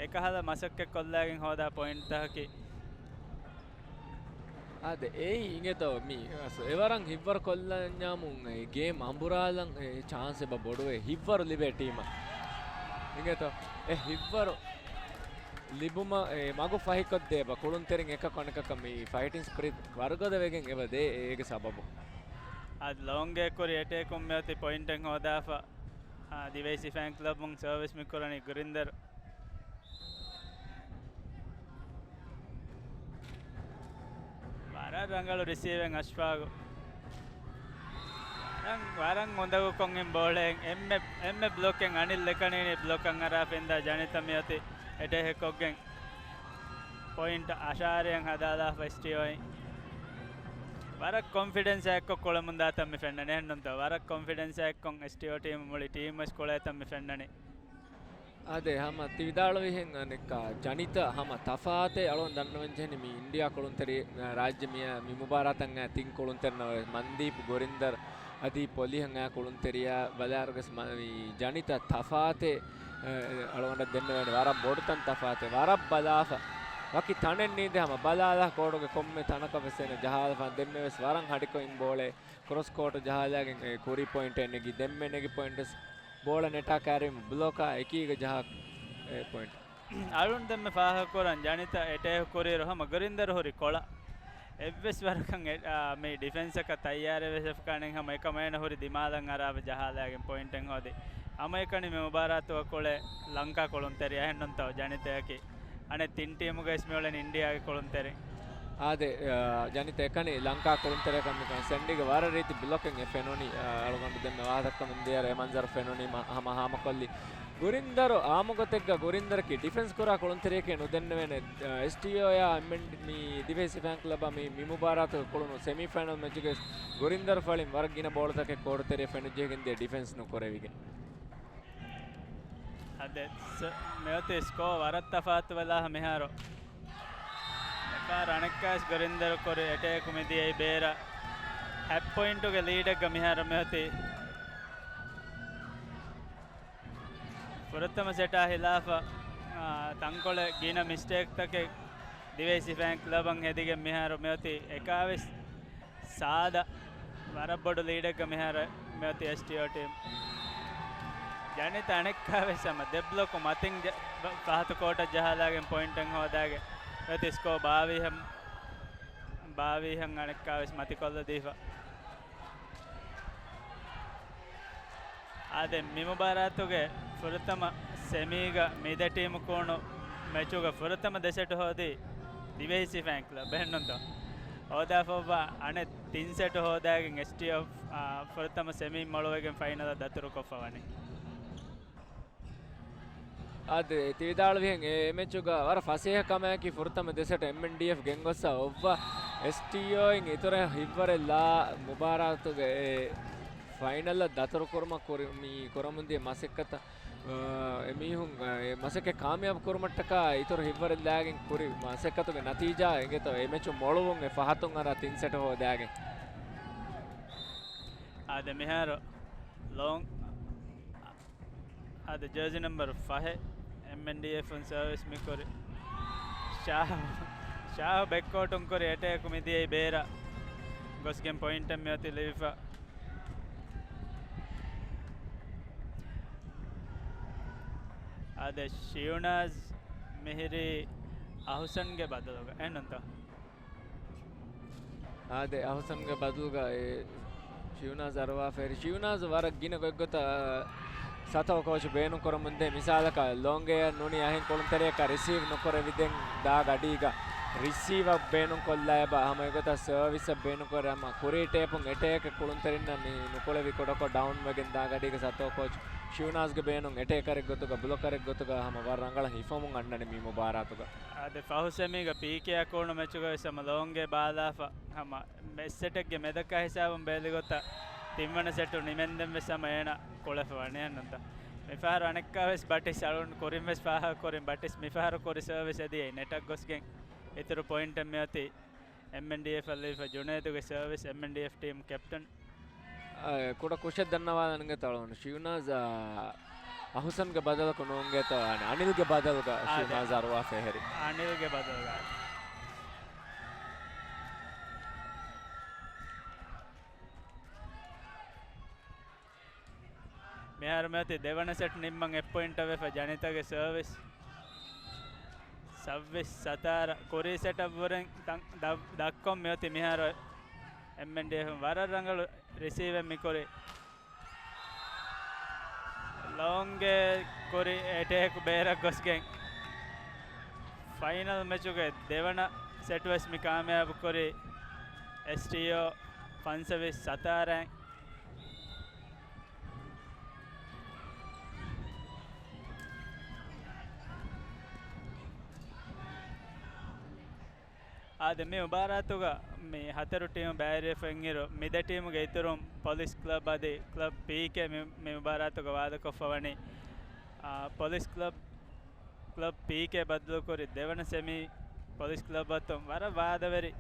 އެކަހަލަ މަސައްކަތް ކޮށްލާގެން ހޯދާ ޕޮއިންޓްތަކަކީ. އާދެ، އެއީ އިނގޭތޯ މި އަސް އެވަރަށް ހިތްވަރު ކޮށްލަންޏާމުން އެ ގޭމް އަނބުރާލަން އެ ޗާންސް އެބަ ބޮޑުވޭ ހިތްވަރު ލިބޭ ޓީމަށް. އިނގޭތޯ އެ ހިތްވަރު ލިބުމަށް އެ މަގު ފަހިކޮށްދޭ އެބަ ކުޅުންތެރިން އެކަކު އަނެކަކަށް މި ފައިޓިން ސްޕިރިޓް ވަރުގަދަ ވެގެން އެބަ ދޭ އޭގެ ސަބަބުން. އާދެ، ލޯނގޭ ކުރި އެޓޭކުން މިއޮތީ ޕޮއިންޓެއް ހޯދާފަ. އާ، ދިވެހި ސިފައިން ކްލަބުން ސަރވިސް މި ކުރަނީ ގުރިންދަރު. ވަރަށް ރަނގަޅު ރިސީވެއް އަޝްފާގު. ވަރަށް އުނދަގޫކޮށް އިން ބޯޅައެއް. އެންމެ، އެންމެ ބްލޮކެއް އަނިލް އެކަނި ބްލޮކަށް އަރާފަ އިންދާ ޖަނިތަ މިއޮތީ އެޓޭކްކޮށްގެން ޕޮއިންޓް އަށާރައިން ހަދާލާފަ އެސްޓީއޯއިން. ވަރަށް ކޮންފިޑެންސާ އެއްކޮށް ކުޅެމުންދާތަން މި ފެންނަނީ އެހެންނުންތޯ؟ ވަރަށް ކޮންފިޑެންސާ އެއްކޮށް އެސްޓީއޯ ޓީމު މުޅި ޓީމް ވެސް ކުޅޭތަން މި ފެންނަނީ. އާދެ، ހަމަ ތި ވިދާޅުވިހެން އަނެއްކާ ޖަނިތަ ހަމަ ތަފާތެއް އަޅުގަނޑު ދަންނަވަން ޖެހެނީ މި އިންޑިއާ ކުޅުންތެރި، ރާއްޖެ މި، މި މުބާރާތަށް އައި ތިން ކުޅުންތެރިންނަށް ވެސް މަންދީޕް، ގުރިންދަރު އަދި ޕޮލިހަށް އައި ކުޅުންތެރިޔާ ބަލާއިރުވެސް މަ-، މި ޖަނިތަ ތަފާތެއް، އެ، އަޅުގަނޑަށް ދެންނެވޭނެ ވަރަށް ބޮޑުތަން ތަފާތެއް. ވަރަށް ބަލާފަ. ވަކި ތަނެއް ނީނދެ ހަމަ ބަލާލާ ކޯޓުގެ ކޮންމެ ތަނަކަށް ވެސް އޭނަ ޖަހާލަފާނެ. ދެންމެ ވެސް ވަރަށް ހަޑިކޮށް އިން ބޯޅައެއް ކްރޮސް ކޯޓު ޖަހާލާގެން އެ ކުރީ ޕޮއިންޓެއް ނެގި، ދެންމެ ނެގި ޕޮއިންޓް ވެސް ބޯޅަ ނެޓާ ކާރި ބްލޮކާ އެކީގަ ޖަހާ އެ ޕޮއިންޓް. އަޅުން ދެންމެ ފާހަގަކުރަން ޖަނިތަ އެޓޭކް ކުރިއިރު ހަމަ ގުރިންދަރު ހުރި ކޮޅަށް. އެއްވެސް ވަރަކަށް އެ-، އާ، މި ޑިފެންސަކަށް ތައްޔާރެއް ވެސް އެފްކާނެ ހަމަ އެކަމަށް އޭނަ ހުރި ދިމާލަށް އަރާފަ ޖަހާލާގެން ޕޮއިންޓެއް ހޯދި. ހަމައެކަނި މި މުބާރާތުގަ ކުޅޭ ލަންކާ ކުޅުންތެރި އެހެންނުންތޯ ޖަނިތަޔަކީ. އަނެއް ތިން ޓީމުގައި މިއުޅެނީ އިންޑިއާގެ ކުޅުންތެރިން. އާދެ، އާ، ޖަނިތަ އެކަނި ލަންކާ ކުޅުންތެރިއަކަށް މިކަން ސެންޑީގެ ވަރަށް ރީތި ބްލޮކެއް އެ ފެނުނީ. އާ، އަޅުގަނޑު ދެންމެ ވާހަކަ މިން ދިޔައިރު އެ މަންޒަރު ފެނުނީ މަ-، ހަމަ ހާމަކޮށްލީ. ގުރިންދަރު އާއްމުގޮތެއްގަ ގުރިންދަރަކީ ޑިފެންސް ކުރާ ކުޅުންތެރިޔަކޭ ނުދެންނެވޭނެ. އާ، އެސްޓީއޯއާ އެމްއެން-، މި ދިވެހި ސިފައިން ކްލަބާ މި، މި މުބާރާތުގަ ކުޅުނު ސެމީ ފައިނަލް މެޗުގައި ގުރިންދަރު ފަޅިން ވަރަށް ގިނަ ބޯޅަތަކެއް ކޯޓުތެރެއަށް ފެނުއްޖެހިގެން ދިޔަ ޑިފެންސް ނުކުރެވިގެން. އާދެ، ސް-، މިއޮތީ ސްކޯ ވަރަށް ތަފާތު ވެލާ މިހާރު. މިފަހަރު އަނެއްކާވެސް ގުރިންދަރު ކުރި އެޓޭކު މިދިޔައީ ބޭރަށް. ހަތް ޕޮއިންޓުގެ ލީޑެއްގަ މިހާރު މިއޮތީ. ފުރަތަމަ ސެޓާ ހިލާފަށް، އާ، ތަންކޮޅެއް ގިނަ މިސްޓޭކްތަކެއް ދިވެހި ސިފައިން ކްލަބަށް ހެދިގެން މިހާރު މިއޮތީ އެކާވެސް ސާދަ ވަރަށް ބޮޑު ލީޑެއްގަ މިހާރު މިއޮތީ އެސްޓީއޯ ޓީމް. ޖަނިތަ އަނެއްކާވެސް ހަމަ ދެ ބްލޮކު މަތިން ޖަ-، ފަ-، ފަހަތު ކޯޓަށް ޖަހާލާގެން ޕޮއިންޓެއް ހޯދާގެ މިއޮތީ ސްކޯ ބާވީހަށް، ބާވީހަށް އަނެއްކާވެސް މަތިކޮށްލަދީފަ. އާދެ، މި މުބާރާތުގެ ފުރަތަމަ ސެމީގަ މި ދެ ޓީމު ކޫނު މެޗުގަ ފުރަތަމަ ދެ ސެޓު ހޯދީ ދިވެހި ސިފައިން ކްލަބް އެހެންނުންތޯ؟ ހޯދާފައިވާ އަނެއް ތިން ސެޓު ހޯދާގެން އެސްޓީއޯ، އާ، ފުރަތަމަ ސެމީ މޮޅުވެގެން ފައިނަލަށް ދަތުރުކޮށްފަ ވަނީ. އާދެ، ތި ވިދާޅުވިހެން އެ މެޗުގަ ވަރަށް ފަސޭހަ ކަމާއެކީ ފުރަތަމަ ދެ ސެޓް އެމްއެންޑީއެފް ގެންގޮއްސަ އޮއްވަ އެސްޓީއޯއިން އިތުރަށް ހިއްވަރެއް ލާ މުބާރާތުގެ އެ ފައިނަލަށް ދަތުރުކުރުމަށް ކުރި-، މި ކުރަމުންދިޔަ މަސައްކަތަށް، އާ، އެ މީހުން، އާ، އެ މަސައްކަތް ކާމިޔާބު ކުރުމަށްޓަކާ އިތުރު ހިއްވަރެއް ލާގެން ކުރި މަސައްކަތުގެ ނަތީޖާ އެނގޭތޯ އެ މެޗު މޮޅުވުން އެ ފަހަތުން އަރާ ތިން ސެޓު ހޯދާގެން. އާދެ، މިހާރު ލޯން އާދެ، ޖާޒީ ނަމްބަރު ފަހެއް އެމްއެންޑީއެފުން ސަރވިސް މިކުރި. ޝާހު، ޝާހު ބެކްކޯޓުން ކުރި އެޓޭކު މިދިޔައީ ބޭރަށް ގޮސްގެން ޕޮއިންޓެއް މިއޮތީ ލިބިފަ. އާދެ، ޝިޔުނާޒް މިހިރީ އަހުސަންގެ ބަދަލުގަ އެހެންނުންތޯ؟ އާދެ، އަހުސަންގެ ބަދަލުގަ އެ ޝިޔުނާޒް އަރުވާފައިރި. ޝިޔުނާޒް ވަރަށް ގިނަ ގޮތްގޮތަށް ސަތޯ ކޯޗު ބޭނުން ކުރަމުންދޭ. މިސާލަކަށް ލޯންގެއަށް ނޫނީ އަހެން ކުޅުންތެރިޔަކަށް ރިސީވް ނުކުރެވިދެން ދާ ގަޑީގަ ރިސީވަށް ބޭނުން ކޮށްލާ އެބަ ހަމަ އެގޮތަށް ސަރވިސަށް ބޭނުން ކުރެ ހަމަ ކުރީ ޓޭޕުން އެޓޭކް ކުޅުންތެރިންނަށް މި ނުކުޅެވި ކުޑަކޮށް ޑައުން ވެގެން ދާ ގަޑީގަ ސަތޯ ކޯޗު ޝިޔުނާޒްގެ ބޭނުން އެޓޭކަރެއް ގޮތުގަ ބްލޮކަރެއް ގޮތުގަ ހަމަ ވަރަށް ރަނގަޅަށް ހިފަމުން އަންނަނީ މި މުބާރާތުގަ. އާދެ، ފަހު ސެމީގަ ޕީކޭއާ ކޫނު މެޗުގަވެސް ހަމަ ލޯންގެ ބާލާފަ ހަމަ މެސް ސެޓެއްގެ މެދަކާ ހިސާބުން ބޭލި ގޮތަށް ތިންވަނަ ސެޓު ނިމެންދެން ވެސް ހަމަ އޭނަ ކުޅެފަ ވަނީ އެހެންނުންތަ؟ މިފަހަރު އަނެއްކާވެސް ބަޓިސް އަޅުން ކުރިން ވެސް ފާހަގަކުރިން ބަޓިސް މިފަހަރު ކުރި ސަރވިސް އެދިޔައީ ނެޓަށް ގޮސްގެން އިތުރު ޕޮއިންޓެއް މިއޮތީ އެމްއެންޑީއެފް އަށް ލިބިފަ. ޖުނޭދުގެ ސަރވިސް އެމްއެންޑީއެފް ޓީމް ކެޕްޓަން. އަ، ކުޑަ ކުށެއް ދަންނަވާލަން އިނގޭތޯ އަޅުގަނޑު. ޝިޔުނާޒް، އަ، އަހުސަންގެ ބަދަލަކު ނޫންގޭތޯ އަނެއް އަނިލްގެ ބަދަލުގަ އާދެ. ޝިޔުނާޒް އަރުވާފައިހެރި. އަނިލްގެ ބަދަލުގަ. މިހާރު މިއޮތީ ދެވަނަ ސެޓް ނިންމަން އެއް ޕޮއިންޓަށް ވެފަ ޖަނިތަގެ ސަރވިސް. ސައްވީސް ސަތާރަ ކުރީ ސެޓަށްވުރެން ތަން-، ދަ-، ދަށްކޮށް މިއޮތީ މިހާރު އެމްއެންޑީއެފް ވަރަށް ރަނގަޅު ރިސީވެއް މިކުރި. ލޯންގެ ކުރި އެޓޭކް ބޭރަށް ގޮސްގެން ފައިނަލް މެޗުގެ ދެވަނަ ސެޓް ވެސް މި ކާމިޔާބު ކުރި އެސްޓީއޯ ފަންސަވީސް ސަތާރައިން. އާދެ، މި މުބާރާތުގަ މި ހަތަރު ޓީމު ބައިވެރިވެފަ އިންއިރު، މި ދެ ޓީމުގެ އިތުރުން ޕޮލިސް ކްލަބް އަދި ކްލަބް ޕީކޭ މި، މި މުބާރާތުގަ ވާދަކޮށްފަ ވަނީ. އާ، ޕޮލިސް ކްލަބް، ކްލަބް ޕީކޭ ބައްދަލުކުރި ދެވަނަ ސެމީ ޕޮލިސް ކްލަބް އަތުން ވަރަށް ވާދަވެރި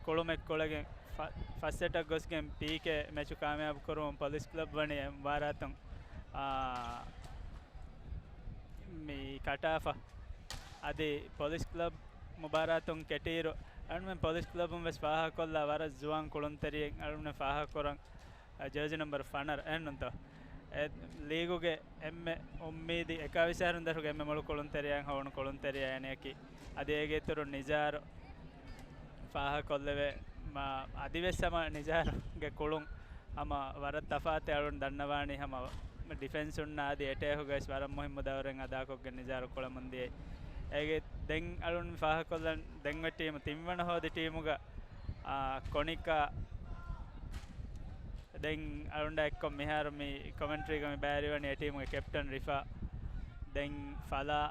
ކުޅުމެއް ކުޅެގެން ފަ، ފަސް ސެޓަށް ގޮސްގެން ޕީކޭ މެޗު ކާމިޔާބު ކުރުމުން ޕޮލިސް ކްލަބް ވަނީ އެ މުބާރާތުން، އާ، މި ކަޓާފަ. އަދި ޕޮލިސް ކްލަބް މުބާރާތުން ކެޓިއިރު، އަޅުމެން ޕޮލިސް ކްލަބުން ވެސް ފާހަގަކޮށްލާ ވަރަށް ޒުވާން ކުޅުންތެރިއެއް އަޅުމެން ފާހަގަކުރަން، އަ، ޖާޒީ ނަމްބަރު ފަނަރަ އެހެންނުންތޯ؟ އެ ލީގުގެ އެންމެ އުއްމީދީ، އެކާވީސް އަހަރުން ދަށުގެ އެންމެ މޮޅު ކުޅުންތެރިޔާއިން ހޮވުނު ކުޅުންތެރިޔާ އޭނައަކީ. އަދި އޭގެ އިތުރުން ނިޒާރު ފާހަގަކޮށްލެވޭ. މާ، އަދިވެސް ހަމަ ނިޒާރުގެ ކުޅުން ހަމަ ވަރަށް ތަފާތެއް. އަޅުން ދަންނަވާނީ ހަމަ ޑިފެންސުންނާ އަދި އެޓޭކުގައި ވަރަށް މުހިއްމު ދައުރެއް އަދާކޮށްގެން ނިޒާރު ކުޅަމުންދިޔައީ. އޭގެ ދެން އަޅުން ފާހަގަކޮށްލަން ދެން އޮތް ޓީމު، ތިންވަނަ ހޯދި ޓީމުގަ، އާ، ކޮނިކާ. ދެން އަޅުންޑާ އެއްކޮށް މިހާރު މި ކޮމެންޓްރީގަ މި ބައިވެރިވަނީ އެ ޓީމުގެ ކެޕްޓަން ރިފާ. ދެން ފަލާ.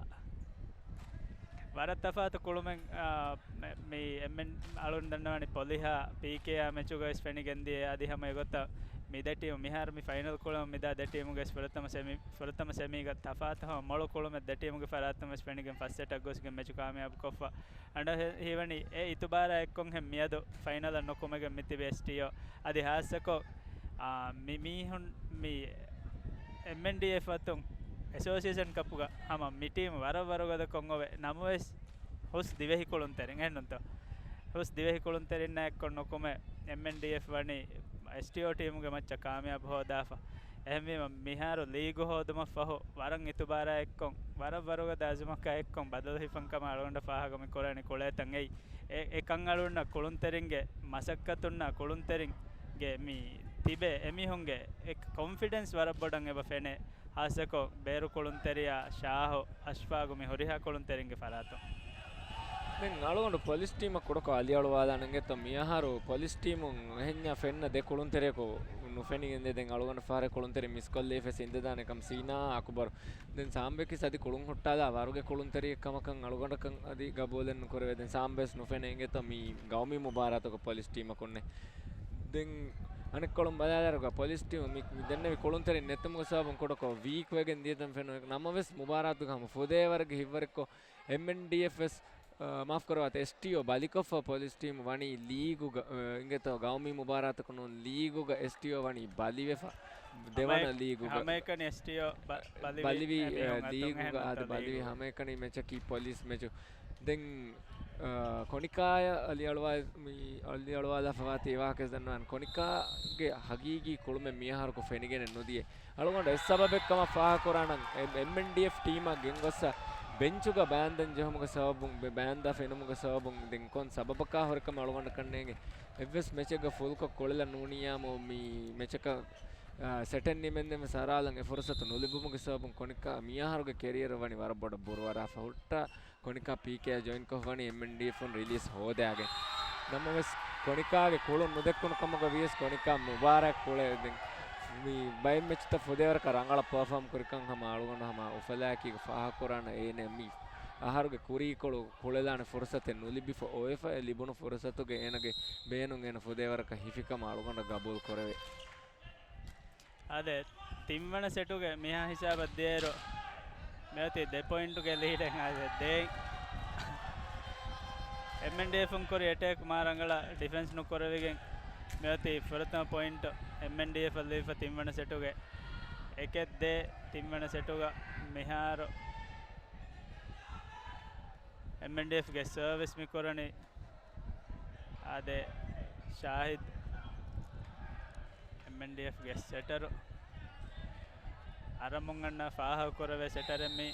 ވަރަށް ތަފާތު ކުޅުމެއް، އާ، މެ-، މި އެންމެން އަޅުން ދަންނަވަނީ ޕޮލިހާ ޕީކޭއާ މެޗުގައި ވެސް ފެނިގެންދިޔަ. އަދި ހަމަ އެގޮތަށް މި ދެ ޓީމު މިހާރު މި ފައިނަލް ކުޅަމުން މިދާ ދެ ޓީމުގައި ވެސް ފުރަތަމަ ސެމި، ފުރަތަމަ ސެމީގަ ތަފާތު ހަމަ މޮޅު ކުޅުމެއް ދެ ޓީމުގެ ފަރާތުން ވެސް ފެނިގެން ފަސް ސެޓަށް ގޮސްގެން މެޗު ކާމިޔާބު ކޮށްފަ. އަނޑަ ހި-، ހީވަނީ އެ އިތުބާރާ އެއްކޮށްހެން މިއަދު ފައިނަލަށް ނުކުމެގެން މިތިބި އެސްޓީއޯ. އަދި ހާއްސަކޮށް، އާ، މި މީހުން މި އެމްއެންޑީއެފް އަތުން އެސޯސިއޭޝަން ކަޕުގަ ހަމަ މި ޓީމު ވަރަށް ވަރުގަދަކޮށް އޮވެ. ނަމަވެސް ހުސް ދިވެހި ކުޅުންތެރިން އެހެންނުންތޯ؟ ހުސް ދިވެހި ކުޅުންތެރިންނާ އެއްކޮށް ނުކުމެ، އެމްއެންޑީއެފް ވަނީ އެސްޓީއޯ ޓީމުގެ މައްޗަށް ކާމިޔާބު ހޯދާފަ. އެހެންވީމަ، މިހާރު ލީގު ހޯދުމަށް ފަހު، ވަރަށް އިތުބާރާ އެއްކޮށް، ވަރަށް ވަރުގަދަ އަޒުމަކާ އެއްކޮށް ބަދަލު ހިފަން ކަމަށް އަޅުގަނޑަށް ފާހަގަ މި ކުރަނީ ކުޅޭތަން އެއީ. އެ، އެކަން އަޅުގަނޑަށް ކުޅުންތެރިންގެ މަސައްކަތުންނާ ކުޅުންތެރިންގެ މި ތިބޭ އެމީހުންގެ އެ ކޮންފިޑެންސް ވަރަށް ބޮޑަށް އެބަ ފެނޭ. ހާއްސަކޮށް ބޭރު ކުޅުންތެރިޔާ ޝާހު އަޝްފާގު މި ހުރިހާ ކުޅުންތެރިންގެ ފަރާތުން. ދެން އަޅުގަނޑު ޕޮލިސް ޓީމަށް ކުޑަކޮށް އަލިއަޅުވާލާނަން އިނގޭތޯ. މިއަހަރު ޕޮލިސް ޓީމުން އެހެންޏާ ފެންނަ ދެ ކުޅުންތެރިޔަކު ނުފެނިގެންދޭ. ދެން އަޅުގަނޑު ފަހަރެއް ކުޅުންތެރި މިސްކޮށްލީފަސް އިނދެދާނެ ކަމަށް ސީނާ އަކުބަރު. ދެން ސާމްބެކީސް އަދި ކުޅުން ހުއްޓާލާ ވަރުގެ ކުޅުންތެރިއެއް ކަމަކަށް އަޅުގަނޑަކަށް އަދި ގަބޫލެއް ނުކުރެވޭ. ދެން ސާމްބެސް ނުފެނޭ އިނގޭތޯ މި ގައުމީ މުބާރާތަކަށް ޕޮލިސް ޓީމަކުންނެއް. ދެން އަނެއްކޮޅުން ބަލާލާއިރުގަ ޕޮލިސް ޓީމު މި، މި ދެންނެވި ކުޅުންތެރިން ނެތުމުގެ ސަބަބުން ކުޑަކޮށް ވީކް ވެގެން ދިޔަތަން ފެނުނު. ނަމަވެސް މުބާރާތުގަ ހަމަ ފުދޭވަރެއްގެ ހިތްވަރެއްކޮށް އެމްއެންޑީއެފް ވެސް، އާ، މާފް ކުރަވާތި، އެސްޓީއޯ ބަލިކޮށްފަ ޕޮލިސް ޓީމު ވަނީ ލީގުގަ، އާ، އިނގޭތޯ ގައުމީ މުބާރާތަކު ނޫން ލީގުގަ އެސްޓީއޯ ވަނީ ބަލިވެފަ. ދެވަނަ ހަމައެ-، ލީގުގަ ހަމައެކަނި އެސްޓީއޯ ބަ-، ބަލިވި، ބަލިވި، އެ، މީހުން އަތުން ލީގުގަ އެހެން އާދެ ނުތަ ބަލިވި ލީގު. ހަމައެކަނި މެޗަކީ ޕޮލިސް މެޗު. ދެން، އާ، ކޮނިކާޔަށް އަލިއަޅުވާ-، މި އަލިއަޅުވާލާފަވާތީ އެވާހަކަ ދަންނަވާން. ކޮނިކާގެ ހަގީގީ ކުޅުމެއް މިއަހަރަކު ފެނިގެނެއް ނުދިޔަ. އަޅުގަނޑު އެއް ސަބަބެއް ކަމަށް ފާހަގަކުރާނަން، އެ-، އެމްއެންޑީއެފް ޓީމަށް ގެންގޮއްސަ ބެންޗުގަ ބަޔާންދަން ޖެހުމުގެ ސަބަބުން، ބެ-، ބަޔާންދާ ފެނުމުގެ ސަބަބުން ދެން ކޮން ސަބަބަކާ ހުރެކަމެއް އަޅުގަނޑަކަށް ނޭނގެ. އެއްވެސް މެޗެއްގަ ފުލްކޮށް ކުޅެލަ ނޫނިއްޔާމު މި މެޗަކަށް، އާ، ސެޓެއް ނިމެންދެން ވެސް އަރާލަން އެ ފުރުސަތު ނުލިބުމުގެ ސަބަބުން ކޮނިކާ މިއަހަރުގެ ކެރިއަރު ވަނީ ވަރަށް ބޮޑަށް ބުރުވަރާފަ ހުއްޓާ. ކޮނިކާ ޕީކޭއާ ޖޮއިންކޮށް ވަނީ އެމްއެންޑީއެފުން ރިލީސް ހޯދާގެން. ނަމަވެސް، ކޮނިކާގެ ކުޅުން ނުދެއްކުނު ކަމުގަ ވިޔަސް ކޮނިކާ މުބާރާތް ކުޅެ ދެން މި ބައެއް މެޗުތައް ފުދޭވަރަކަށް ރަނގަޅަށް ޕަރފޯމް ކުރިކަން ހަމަ އަޅުގަނޑު ހަމަ އުފަލާއެކީގަ ފާހަގަކުރާނަ އޭނަ މި އަހަރުގެ ކުރީކޮޅު ކުޅެލާނެ ފުރުސަތެއް ނުލިބިފަ އޮވެފަ އެ ލިބުނު ފުރުސަތުގެ އޭނަގެ ބޭނުން އޭނަ ފުދޭވަރަކަށް ހިފިކަމަށް އަޅުގަނޑަށް ގަބޫލު ކުރެވޭ. އާދެ، ތިންވަނަ ސެޓުގެ މިހާ ހިސާބަށް ދިޔައިރު، މިއޮތީ ދެ ޕޮއިންޓުގެ ލީޑެއް. އާދެ، ދޭން އެމްއެންޑީއެފުން ކުރި އެޓޭކް މާ ރަނގަޅަށް ޑިފެންސް ނުކުރެވިގެން، މިއޮތީ ފުރަތަމަ ޕޮއިންޓު އެމްއެންޑީއެފަށް ލިބިފަ ތިންވަނަ ސެޓުގެ. އެކެއް ދޭއް ތިންވަނަ ސެޓުގަ މިހާރު އެމްއެންޑީއެފްގެ ސަރވިސް މި ކުރަނީ. އާދެ، ޝާހިދް، އެމްއެންޑީއެފްގެ ސެޓަރު. އަރަމުން އަންނަ ފާހަގަ ކުރެވޭ ސެޓަރެއް މި،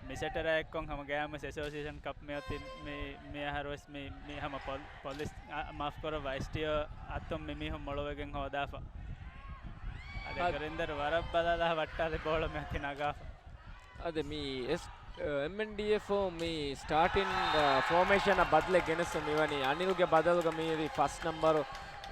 މި ސެޓަރާ އެއްކޮށް ހަމަ ގަޔާމުސް އެސޯސިއޭޝަން ކަޕް މިއޮތީ މި، މި އަހަރުވެސް މި، މި ހަމަ ޕޮލި-، ޕޮލިސް، އަ، މާފް ކުރައްވާ، އެސްޓީއޯ އަތުން މި މީހުން މޮޅުވެގެން ހޯދާފަ. އަދި އަ، ކުރިންދަރު ވަރަށް ބަލާލާ ވައްޓާލި ބޯޅަ މިއޮތީ ނަގާފަ. އަދި މި އެސް-، އެމްއެންޑީއެފް މި ސްޓާޓިން، އަ، ފޯމޭޝަނަށް ބަދަލެއް ގެނެސް މިވަނީ. އަނިލްގެ ބަދަލުގަ މިއެވި ފަސް ނަމްބަރު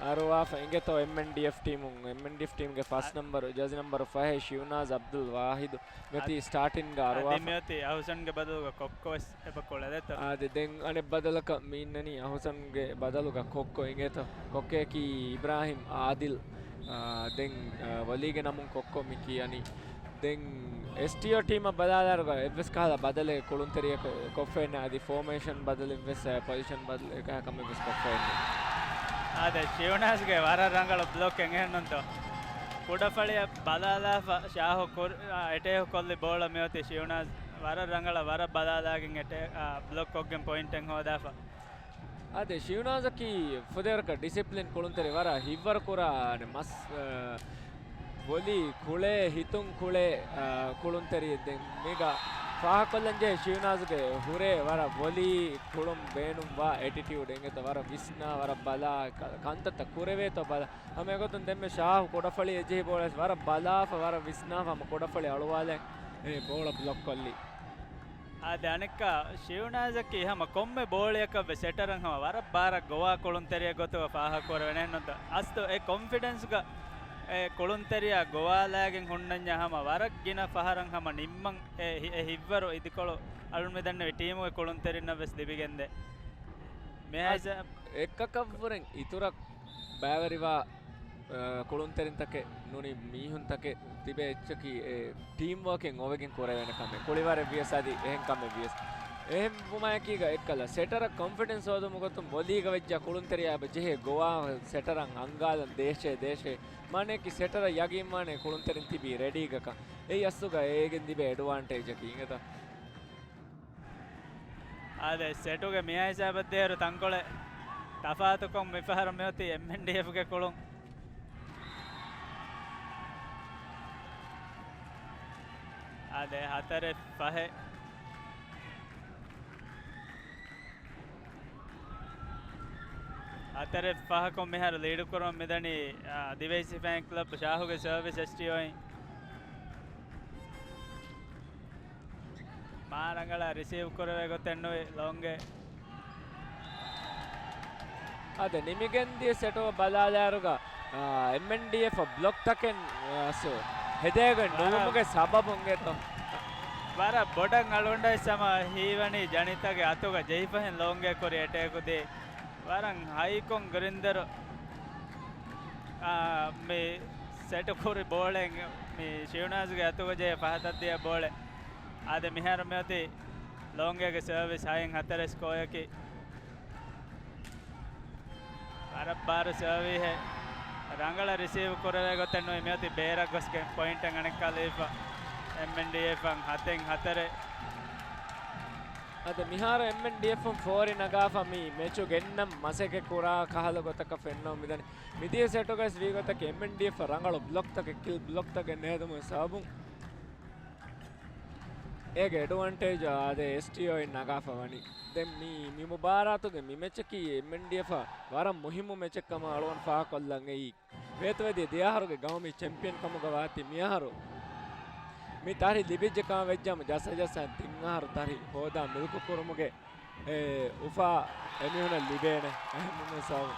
އަރުވާފަ އިނގޭތޯ އެމްއެންޑީއެފް ޓީމުން. އެމްއެންޑީއެފް ޓީމްގެ ފަސް އަ-، ނަމްބަރު، ޖާޒި ނަމްބަރު ފަހެ ޝިއުނާޒް އަބްދުލް ވާހިދު މިއޮތީ އަދި، ސްޓާޓިންގ އަދި އަރުވާފަ. މިއޮތީ އަހުސަންގެ ބަދަލުގަ ކޮއްކޮ ވެސް އެބަ ކުޅެދޭތޯ. އާދެ، ދެން އަނެއް ބަދަލަކަށް މި އިންނަނީ އަހުސަންގެ ބަދަލުގަ ކޮއްކޮ އިނގޭތޯ. ކޮއްކޮއަކީ އިބްރާހިމް އާދިލް. އާ، ދެން، އާ، ވޮލީގެ ނަމުން ކޮއްކޮ މި ކިޔަނީ. ދެން އެސްޓީއޯ ޓީމަށް ބަލާލާއިރުގަ އެއްވެސް ކަހަލަ ބަދަލެއް ކުޅުންތެރިޔަކު ކޮށްފައެއް ނެތް. އަދި ފޯމޭޝަން ބަދަލެއްވެސް، އާ، ޕޮޒިޝަން ބަދަލެއް ކަމެއްވެސް ކޮށްފައެއް ނެތް. އާދެ، ޝިއުނާޒްގެ ވަރަށް ރަނގަޅު ބްލޮކެއް އެހެންނުންތޯ. ކުޑަފަޅިއަށް ބަލާލާފަ ޝާހު ކުރި-، އާ، އެޓޭކް ކޮށްލި ބޯޅަ މިއޮތީ ޝިއުނާޒް ވަރަށް ރަނގަޅަށް ވަރަށް ބަލާލާގެން އެޓޭ-، އާ، ބްލޮކް ކޮށްގެން ޕޮއިންޓެއް ހޯދާފަ. އާދެ، ޝިއުނާޒަކީ ފުދޭވަރަކަށް ޑިސިޕްލިން ކުޅުންތެރި ވަރަށް ހިތްވަރު ކުރާ، އަނެއް މަސް، އަ، ވޮލީ ކުޅޭ، ހިތުން ކުޅޭ، އަ، ކުޅުންތެރިއެއް. ދެން މީގަ ފާހަގަކޮށްލަންޖެހޭ ޝިއުނާޒުގެ ހުރޭ ވަރަށް ވޮލީ ކުޅުން ބޭނުންވާ އެޓިޓިއުޑް އިނގޭތޯ ވަރަށް ވިސްނާ، ވަރަށް ބަލާ، ކަ-، ކަންތައްތައް ކުރެވޭތޯ ބަލާ. ހަމަ އެގޮތުން ދެންމެ ޝާހު ކުޑަފަޅި އެއްޖެހި ބޯޅަ ވަރަށް ބަލާފަ، ވަރަށް ވިސްނާފަ ހަމަ ކުޑަފަޅި އަޅުވާލަން އެ ބޯޅަ ބްލޮކް ކޮށްލީ. އާދެ، އަނެއްކާ ޝިއުނާޒަކީ ހަމަ ކޮންމެ ބޯޅަޔަކަށްވެސް ސެޓަރަށް ހަމަ ވަރަށް ބާރަށް ގޮވާ ކުޅުންތެރިއެއް ގޮތުގަ ފާހަގަކުރެވޭނެ ނުންތަ؟ އަސްލު އެ ކޮންފިޑެންސްގަ އެ ކުޅުންތެރިޔާ ގޮވާލާގެން ހުންނަންޏާ ހަމަ ވަރަށް ގިނަ ފަހަރަށް ހަމަ ނިންމަން އެ ހި-، އެ ހިތްވަރު އިދިކޮޅު އަޅުން މިދަންނެވި ޓީމުގެ ކުޅުންތެރިންނަށްވެސް ލިބިގެންދޭ. މިހާ އަ-، ހިސާބަށް އެއްކަކަށްވުރެން އިތުރަށް ބައިވެރިވާ، އަ، ކުޅުންތެރިންތަކެއް ނޫނީ މީހުންތަކެއް ތިބޭ އެއްޗަކީ އެ ޓީމް ވޯކެއް އޮވެގެން ކުރެވޭނެ ކަމެއް. ކުޅިވަރެއް ވިޔަސް އަދި އެހެން ކަމެއް ވިޔަސް. އެހެން ވުމާއެކީގަ އެއްކަލަ ސެޓަރަށް ކޮންފިޑެންސް ހޯދުމުގެ ގޮތުން ވޮލީގަ ވެއްޖާ ކުޅުންތެރިޔާ އެބަ ޖެހޭ ގޮވާ ސެޓަރަށް އަންގާލަން ދޭށޭ ދޭށޭ. މާނައަކީ ސެޓަރަށް ޔަގީންވާނެ ކުޅުންތެރިން ތިބީ ރެޑީގަކަން. އެއީ އަސްލުގަ އޭގެން ލިބޭ އެޑްވާންޓޭޖަކީ އިނގޭތަ؟ އާދެ، ސެޓުގެ މިހާ ހިސާބަށް ދޭއިރު ތަންކޮޅެއް ތަފާތުކޮށް މިފަހަރު މިއޮތީ އެމްއެންޑީއެފްގެ ކުޅުން. އާދެ، ހަތަރެއް ފަހެއް. ހަތަރެއް ފަހަކުން މިހާރު ލީޑުކުރަމުން މިދަނީ، އާ، ދިވެހި ސިފައިން ކްލަބް. ޝާހުގެ ސަރވިސް އެސްޓީއޯއިން މާ ރަނގަޅަށް ރިސީވް ކުރެވޭ ގޮތެއް ނުވި ލޯންގެ. އާދެ، ނިމިގެން ދިޔަ ސެޓުގަ ބަލާލާއިރުގަ، އާ، އެމްއެންޑީއެފް ބްލޮކްތަކެއް، އާ، ސޯ، ހެދޭގޮތް ވަރަށް، ނުވުމުގެ ސަބަބުން އެތޯ؟ ވަރަށް ބޮޑަށް އަޅުގަނޑަށް ހަމަ ހީވަނީ ޖަނިތާގެ އަތުގަ ޖެހިފަހެން ލޯންގެ ކުރި އެޓޭކު ދިޔަ. ވަރަށް ހައިކޮން ގުރިންދަރު، އާ، މި ސެޓު ކުރި ބޯޅައިން މި ޝިއުނާޒުގެ އަތުގަ ޖެހި ފަހަތަށް ދިޔަ ބޯޅަ. އާދެ، މިހާރު މިއޮތީ ލޯންގޭގެ ސަރވިސް ހައެއް ހަތަރެއް ސްކޯއަކީ. ވަރަށް ބާރު ސަރވީހެއް ރަނގަޅަށް ރިސީވް ކުރެވޭ ގޮތެއް ނުވި މިއޮތީ ބޭރަށް ގޮސްގެން ޕޮއިންޓެއް އަނެއްކާ ލިބިފަ. އެމްއެންޑީއެފް ހަތެއް ހަތަރެއް. އަދި މިހާރު އެމްއެންޑީއެފް ފޯރި ނަގާފަ މި މެޗު ގެންނަން މަސައްކަތް ކުރާ ކަހަލަ ގޮތަކަށް ފެންނަމުން މިދަނީ. މިދިޔަ ސެޓުގައި ވީ ގޮތަކީ އެމްއެންޑީއެފް ރަނގަޅު ބްލޮކްތަކެއް، ކިލް ބްލޮކްތަކެއް ނެހެދުމުގެ ސަބަބުން އޭގެ އެޑްވާންޓޭޖް އާދެ އެސްޓީއޯއިން ނަގާފަ ވަނީ. ދެން މި، މި މުބާރާތުގެ މި މެޗަކީ އެމްއެންޑީއެފަށް ވަރަށް މުހިއްމު މެޗެއް ކަމަށް އަޅުގަނޑު ފާހަގަކޮށްލަން އެއީ. ވޭތުވެދިޔަ ދެއަހަރުގެ ގައުމީ ޗެމްޕިއަން ކަމުގަ ވާތީ މިއަހަރު މި ތަރި ލިބިއްޖެ ކަމަށް ވެއްޖާމު ޖައްސަ ޖައްސާ ތިން އަހަރު ތަރި ހޯދާ މިލްކު ކުރުމުގެ އެ އުފާ އެމީހުނަށް ލިބޭނެ. އެހެންވީމަ ސަބަބު.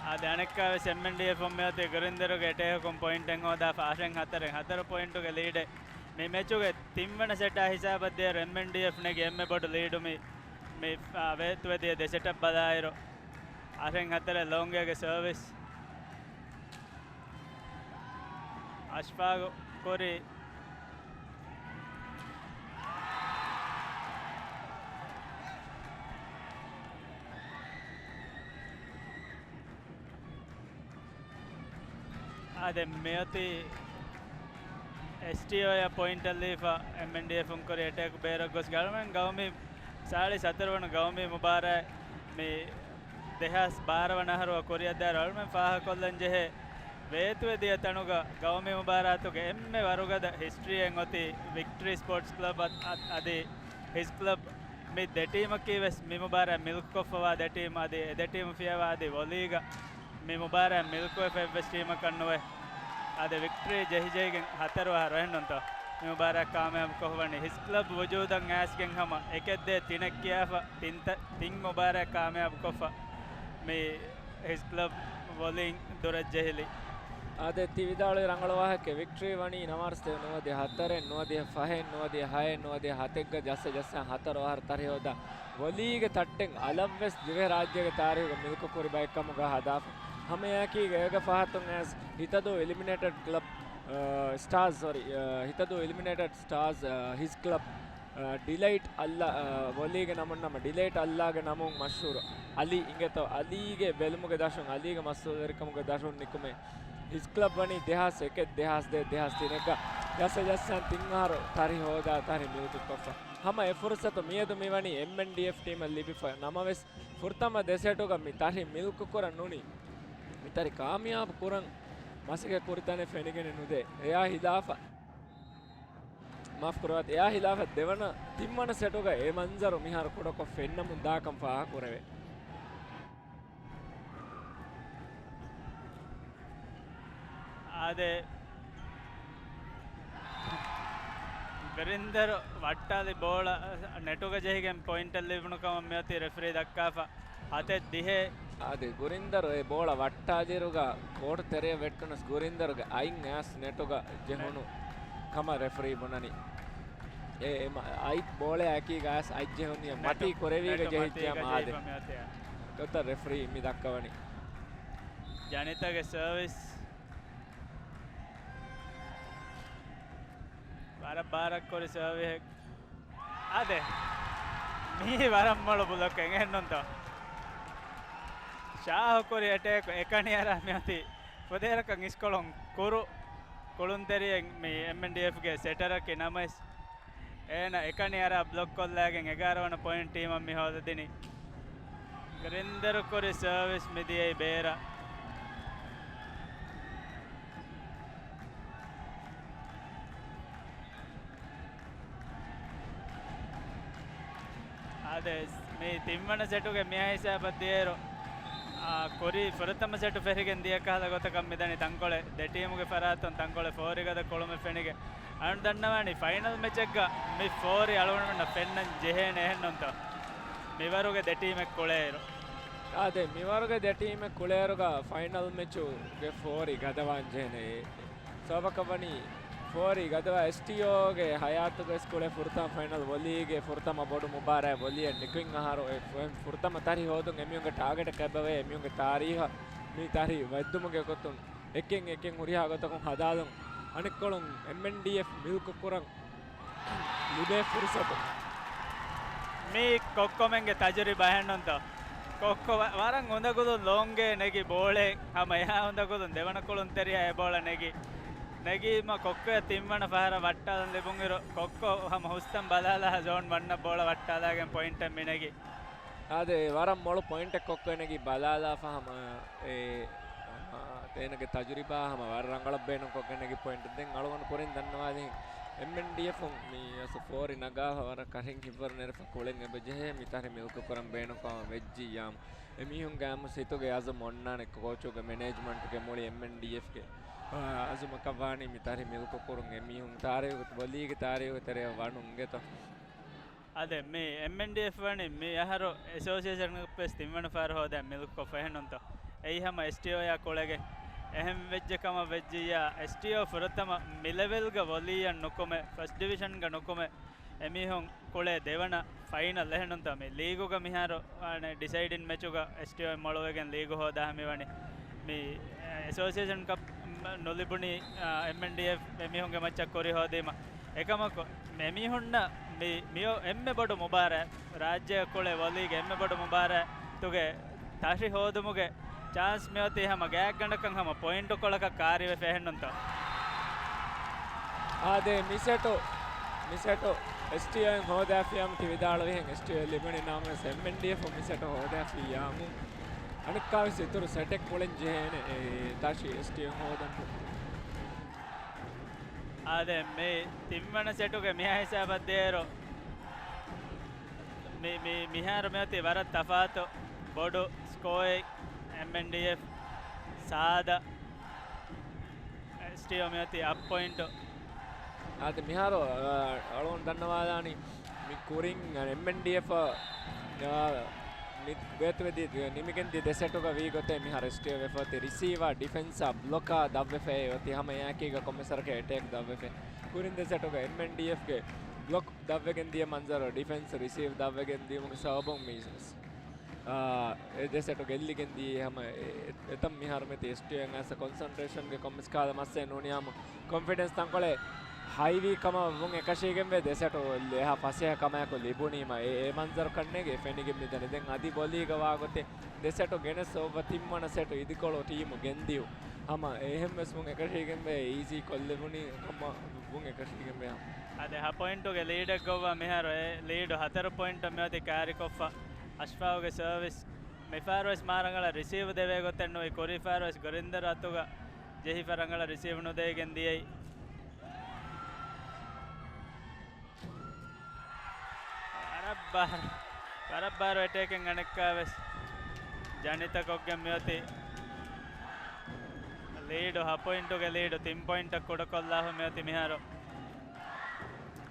އާދެ، އަނެއްކާވެސް އެމްއެންޑީއެފް މިއޮތީ ގުރިންދަރުގެ އެޓޭކުން ޕޮއިންޓެއް ހޯދާފަ އަށެއް ހަތަރެއް ހަތަރު ޕޮއިންޓުގެ ލީޑެއް. މި މެޗުގެ ތިންވަނަ ސެޓާ ހިސާބަށް ދޭއިރު އެމްއެންޑީއެފް ނެގި އެންމެ ބޮޑު ލީޑު މި، މި، އާ، ވޭތުވެދިޔަ ދެ ސެޓަށް ބަލާއިރު. އަށެއް ހަތަރެއް ލޯންގޭގެ ސަރވިސް. އަޝްފާގު ކުރި. އާދެ، މިއޮތީ އެސްޓީއޯއަށް ޕޮއިންޓަށް ލީފަ އެމްއެންޑީއެފުން ކުރި އެޓޭކް ބޭރަށް ގޮސް ގަޅުމެން ގައުމީ ސާޅީސް ހަތަރު ވަނަ ގައުމީ މުބާރާތް މި ދެހާސް ބާރަ ވަނަ އަހަރު ކުރިއަށްދާއިރު އަޅުމެން ފާހަގަކޮށްލަން ޖެހޭ ވޭތުވެދިޔަ ތަނުގަ ގައުމީ މުބާރާތުގެ އެންމެ ވަރުގަދަ ހިސްޓްރީއެއް އޮތީ ވިކްޓަރީ ސްޕޯޓްސް ކްލަބް އަދި ހިސް ކްލަބް. މި ދެ ޓީމަކީ ވެސް މި މުބާރާތް މިލްކުކޮށްފަވާ ދެ ޓީމް އަދި އެ ދެ ޓީމް ފިޔަވާ އަދި ވޮލީގަ މި މުބާރާތް މިލްކުވެފަ އެއްވެސް ޓީމަކަށް ނުވޭ. އަދި ވިކްޓަރީ ޖެހިޖެހިގެން ހަތަރު އަހަރު އެހެންނުންތޯ މި މުބާރާތް ކާމިޔާބު ކޮށްވަނީ. ހިސް ކްލަބް ވުޖޫދަށް އައިސްގެން ހަމަ އެކެއް ދޭއް ތިނެއް ކިޔާފަ ތިން ތަ-، ތިން މުބާރާތް ކާމިޔާބު ކޮށްފަ މި ހިސް ކްލަބް ވޮލީން ދުރަށް ޖެހިލި. އާދެ، ތި ވިދާޅުވި ރަނގަޅު ވާހަކަ. ވިކްޓްރީ ވަނީ ނަވާރަސްތޭ ނުވަދިހަ ހަތަރެއް، ނުވަދިހަ ފަހެއް، ނުވަދިހަ ހައެއް، ނުވަދިހަ ހަތެއްގަ ޖައްސަ ޖައްސަ ހަތަރު އަހަރު ތަރި ހޯދާ ވޮލީގެ ތައްޓެއް އަލަށްވެސް ދިވެހިރާއްޖޭގެ ތާރީހުގަ މިލްކު ކުރި ބައެއްކަމުގަ ހަދާފަ. ހަމައެއާއެކީގަ އޭގެ ފަހަތުން އައިސް ހިތަދޫ އިލިމިނޭޓެޑް ކްލަބް، އާ، ސްޓާރސް، ސޮރީ، އާ، ހިތަދޫ އިލިމިނޭޓެޑް ސްޓާރސް، އާ، ހިސް ކްލަބް، އާ، ޑިލައިޓް އައްލާ، އާ، ވޮލީގެ ނަމުން ނަމަ، ޑިލައިޓް އައްލާގެ ނަމުން މަޝްހޫރު އަލީ އިނގޭތޯ، އަލީގެ ބެލުމުގެ ދަށުން، އަލީގެ މަސްތުވެރިކަމުގެ ދަށުން ނިކުމެ ހިސް ކްލަބް ވަނީ ދެހާސް އެކެއް، ދެހާސް ދޭއް، ދެހާސް ތިނެއްގަ ޖައްސަ ޖައްސަން ތިން އަހަރު ތަރި ހޯދާ ތަރި މިލްކުކޮށްފަ. ހަމަ އެ ފުރުސަތު މިއަދު މިވަނީ އެމްއެންޑީއެފް ޓީމަށް ލިބިފަ. ނަމަވެސް، ފުރަތަމަ ދެ ސެޓުގަ މި ތަރި މިލްކުކުރަން ނޫނީ މި ތަރި ކާމިޔާބު ކުރަން މަސައްކަތް ކުރި ތަނެއް ފެނިގެނެއް ނުދޭ. އެއާ ހިލާފަށް، މާފް ކުރަވާތި، އެއާ ހިލާފަށް ދެވަނަ، ތިންވަނަ ސެޓުގަ އެ މަންޒަރު މިހާރު ކުޑަކޮށް ފެންނަމުން ދާކަން ފާހަގަކުރެވޭ. އާދެ، ގުރިންދަރު ވައްޓާލި ބޯޅަ ނެޓުގަ ޖެހިގެން ޕޮއިންޓެއް ލިބުނު ކަމަށް މިއޮތީ ރެފްރީ ދައްކާފަ. ހަތެއް ދިހައެއް. އާދެ، ގުރިންދަރު އެ ބޯޅަ ވައްޓާލިއިރުގަ ކޯޓު ތެރެއަށް ވެއްޓުނަސް ގުރިންދަރުގެ އަތް އައިސް ނެޓުގަ ޖެހުނު ކަމަށް ރެފްރީ ބުނަނީ. އެ، އެ މަ-، އަތް ބޯޅައާއެކީގަ އައިސް އަތް ޖެހުނީ ނެޓު، މަތީ ކުރެވީގަ ނެޓު ޖެހިއްޖެ މަތީގަ މާދެ. ޖެހިފަ މިއޮތީ. ގޮތަށް ރެފްރީ މި ދައްކަވަނީ. ޖަނިތާގެ ސަރވިސް. ވަރަށް ބާރަށް ކުރި ސަރވިހެއް. އާދެ، މީ ވަރަށް މޮޅު ބްލޮކެއް އެހެންނުންތޯ؟ ޝާހު ކުރި އެޓޭކު އެކަނި އަރާ މިއޮތީ ފުދޭވަރަކަށް އިސްކޮޅުން ކުރު ކުޅުންތެރިއެއް މި އެމްއެންޑީއެފްގެ ސެޓަރަކީ. ނަމަވެސް، އޭނަ އެކަނި އަރާ ބްލޮކް ކޮށްލައިގެން އެގާރަ ވަނަ ޕޮއިންޓް ޓީމަށް މި ހޯދަދިނީ. ގުރިންދަރު ކުރި ސަރވިސް މި ދިޔައީ ބޭރަށް. އާދެ، މި ތިންވަނަ ސެޓުގެ މިހާ ހިސާބަށް ދިޔައިރު، އާ، ކުރީ ފުރަތަމަ ސެޓު ފެށިގެން ދިޔަ ކަހަލަ ގޮތަކަށް މިދަނީ ތަންކޮޅެއް ދެ ޓީމުގެ ފަރާތުން ތަންކޮޅެއް ފޯރިގަދަ ކުޅުމެއް ފެނިގެން. އަޅުން ދަންނަވާނީ ފައިނަލް މެޗެއްގަ މި ފޯރި އަޅުގަނޑުމެންނަށް ފެންނަން ޖެހޭނެ އެހެންނުންތޯ؟ މިވަރުގެ ދެ ޓީމެއް ކުޅޭއިރު. އާދެ، މިވަރުގެ ދެ ޓީމެއް ކުޅޭއިރުގަ ފައިނަލް މެޗުގެ ފޯރި ގަދަވާން ޖެހޭނެ. ސަބަބަކަށް ވަނީ ފޯރި ގަދަވާ އެސްޓީއޯގެ ހަޔާތުގައި ކުޅޭ ފުރަތަމަ ފައިނަލް ވޮލީގެ ފުރަތަމަ ބޮޑު މުބާރާތް ވޮލީއަށް ނިކުތް އަހަރު އެ ފު-، ފުރަތަމަ ތަރި ހޯދުން އެމީހުންގެ ޓާގެޓަކަށް އެބަވޭ. އެމީހުންގެ ތާރީހަށް މި ތަރި ވައްދުމުގެ ގޮތުން އެކެއް އެކެއް ހުރިހާ ގޮތަކުން ހަދާލުން އަނެއްކޮޅުން އެމްއެންޑީއެފް މިލްކު ކުރަން ލިބޭ ފުރުސަތު. މީ ކޮއްކޮމެންގެ ތަޖުރިބާ އެހެންނުންތޯ؟ ކޮއްކޮ ވަ-، ވަރަށް އުނދަގުލުން ލޯންގޭ ނެގި ބޯޅައެއް ހަމަ އެހާ އުނދަގުލުން ދެވަނަ ކުޅުންތެރިޔާ އެ ބޯޅަ ނެގި. ނެގީމަ ކޮއްކޮޔަށް ތިންވަނަ ފަހަރަށް ވައްޓާލަން ލިބުނުއިރު ކޮއްކޮ ހަމަ ހުސްތަން ބަލާލާ ޒޯން ވަންނަށް ބޯޅަ ވައްޓާލާގެން ޕޮއިންޓެއް މިނެގި. އާދެ، ވަރަށް މޮޅު ޕޮއިންޓެއް ކޮއްކޮ ނެގި ބަލާލާފަ ހަމަ އެ، އާ، އޭނަގެ ތަޖުރިބާ ހަމަ ވަރަށް ރަނގަޅަށް ބޭނުންކޮށްގެން ނެގި ޕޮއިންޓެއް. ދެން އަޅުގަނޑު ކުރިން ދަންނަވާލި އެމްއެންޑީއެފުން މި އަސް ފޯރި ނަގާފަ ވަރަށް ކަށިން ހިތްވަރު ނެރެފަ ކުޅެން އެބަ ޖެހޭ މި ތަރި މިލްކު ކުރަން ބޭނުންކަމަށް ވެއްޖިއްޔާމު. އެމީހުންގެ އަމު ސިތުގެ އަޒުމް އޮންނާނެ ކޯޗުގެ މެނޭޖްމަންޓުގެ މުޅި އެމްއެންޑީއެފްގެ، އާ، އަޒުމަކަށް ވާނީ މި ތަރި މިލްކު ކުރުން އެމީހުން ތާރީހުގެ ވޮލީގެ ތާރީހުގެ ތެރެއަށް ވަނުން އިނގޭތޯ. އާދެ، މި އެމްއެންޑީއެފް ވަނީ މި އަހަރު އެސޯސިއޭޝަން ކަޕް ވެސް ތިންވަނަ ފަހަރު ހޯދައި މިލްކުކޮށްފަ އެހެންނުންތޯ؟ އެއީ ހަމަ އެސްޓީއޯއާ ކުޅެގެން އެހެން ވެއްޖެ ކަމަށް ވެއްޖިއްޔާ، އެސްޓީއޯ ފުރަތަމަ މި ލެވެލްގަ ވޮލީއަށް ނުކުމެ، ފަސްޓް ޑިވިޝަންގަ ނުކުމެ، އެމީހުން ކުޅޭ ދެވަނަ ފައިނަލް އެހެންނުންތޯ؟ މި ލީގުގަ މިހާރު ވާނެ ޑިސައިޑިން މެޗުގަ އެސްޓީއޯ މޮޅުވެގެން ލީގު ހޯދާ ހަމަވަނީ. މި އެސޯސިއޭޝަން ކަޕް ނުލިބުނީ، އާ، އެމްއެންޑީއެފް އެމީހުންގެ މައްޗަށް ކުރި ހޯދީމަ. އެކަމަކު، އެމީހުންނަށް މި، މިއޮ-، އެންމެ ބޮޑު މުބާރާތް، ރާއްޖެއަށް ކުޅޭ ވޮލީގެ އެންމެ ބޮޑު މުބާރާތުގެ ތަށި ހޯދުމުގެ ޗާންސް މިއޮތީ ހަމަ ގާތްގަނޑަކަށް ހަމަ ޕޮއިންޓު ކޮޅަކަށް ކާރިވެފަ އެހެންނުންތޯ؟ އާދެ، މިސެޓު، މިސެޓު އެސްޓީއޯއިން ހޯދާފިޔާމު ތި ވިދާޅުވިހެން އެސްޓީއޯ ލިބުނި ނަމަވެސް އެމްއެންޑީއެފް މިސެޓު ހޯދާފިޔާމު އަނެއްކާވެސް އިތުރު ސެޓެއް ކުޅެން ޖެހޭނެ އެ ތަށި އެސްޓީއޯ ހޯދަން. އާދެ، މި ތިންވަނަ ސެޓުގެ މިހާ ހިސާބަށް ދޭއިރު، މި، މި، މިހާރު މިއޮތީ ވަރަށް ތަފާތު ބޮޑު ސްކޯއެއް، އެމްއެންޑީއެފް ސާދަ، އެސްޓީއޯ މިއޮތީ އަށް ޕޮއިންޓު. އާދެ، މިހާރު، އަ، އަޅުގަނޑު ދަންނަވާލާނީ މި ކުރިން އެމްއެންޑީއެފް، އަ، މި ބޭތުވެދި ނިމިގެންދި ދެ ސެޓުގަ ވީ ގޮތެއް މިހާރު އެސްޓީއޯ ވެފަ އޮތީ ރިސީވާ، ޑިފެންސާ، ބްލޮކާ ދަށްވެފައި އޮތީ ހަމަ އެއާއެކީގަ ކޮންމެސް ވަރަކަށް އެޓޭކް ދަށްވެފައި. ކުރިން ދެ ސެޓުގަ އެމްއެންޑީއެފްގެ ބްލޮކް ދަށްވެގެން ދިޔަ މަންޒަރު، ޑިފެންސް ރިސީވް ދަށްވެގެން ދިޔުމުގެ ސަބަބުން މި އާ، އެ ދެ ސެޓު ގެއްލިގެން ދިޔައީ ހަމަ އެ، އެ، އެތަން މިހާރު މިއޮތީ އެސްޓީއޯއިން އައިސް ކޮންސަންޓްރޭޝަންގެ ކޮންމެސް ކަހަލަ މައްސަލައެއް ނޫނިއްޔާމު ކޮންފިޑެންސް ތަންކޮޅެއް ހައިވީ ކަމަށް ވުން އެކަށީގެންވޭ. ދެ ސެޓު އެހާ ފަސޭހަ ކަމާއެކު ލިބުނީމަ އެ، އެ މަންޒަރު ކަންނޭނގެ ފެނިގެން މިދަނީ. ދެން އަދި ބޮލީގަ ވާގޮތެއް ދެ ސެޓު ގެނެސް އޮއްވަ ތިންވަނަ ސެޓު އިދިކޮޅު ޓީމު ގެންދިޔު. ހަމަ އެހެން ވެސް ވުން އެކަށީގެންވޭ އީޒީ ކޮށްލެވުނީ ކަމަށް ވުން އެކަށީގެންވޭ. އާދެ، ހަ ޕޮއިންޓުގެ ލީޑެއް ގޮއްވާ މިހާރު އެ ލީޑު ހަތަރު ޕޮއިންޓަށް މިއޮތީ ކާރިކޮށްފަ. އަޝްފާގެ ސަރވިސް މިފަހަރުވެސް މާ ރަނގަޅަށް ރިސީވް ދެވޭ ގޮތެއް ނުވި، ކުރީ ފަހަރުވެސް ގުރިންދަރު އަތުގަ ޖެހިފަ ރަނގަޅަށް ރިސީވް ނުދެވިގެން ދިޔައީ. ވަރަށް ބާރު، ވަރަށް ބާރު އެޓޭކެއް އަނެއްކާވެސް ޖަނިތަ ކޮށްގެން މިއޮތީ. ލީޑު ހަ ޕޮއިންޓުގެ ލީޑު ތިން ޕޮއިންޓަށް ކުޑަކޮށްލާފަ މިއޮތީ މިހާރު.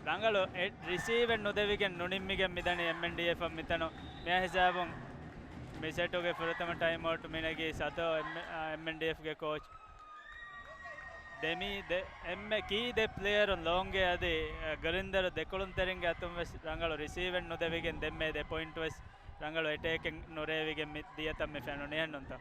ރަނގަޅު އެ، ރިސީވެއް ނުދެވިގެން ނުނިންމިގެން މިދަނީ އެމްއެންޑީއެފަށް މިތަނު. މިއާ ހިސާބުން މި ސެޓުގެ ފުރަތަމަ ޓައިމްއައުޓް މިނެގީ ސަތޯ އެމް، އާ، އެމްއެންޑީއެފްގެ ކޯޗް. ދެމީ ދެ، އެންމެ ކީ ދެ ޕްލޭޔަރުން ލޯންގޭ އަދި، އަ، ގުރިންދަރު ދެކޮޅުންތެރިންގެ އަތުން ވެސް ރަނގަޅު ރިސީވެއް ނުދެވިގެން ދެންމެ ދެ ޕޮއިންޓް ވެސް ރަނގަޅު އެޓޭކެއް ނުރޭވިގެން މި ދިޔަތަން މި ފެނުނީ އެހެންނުންތަ؟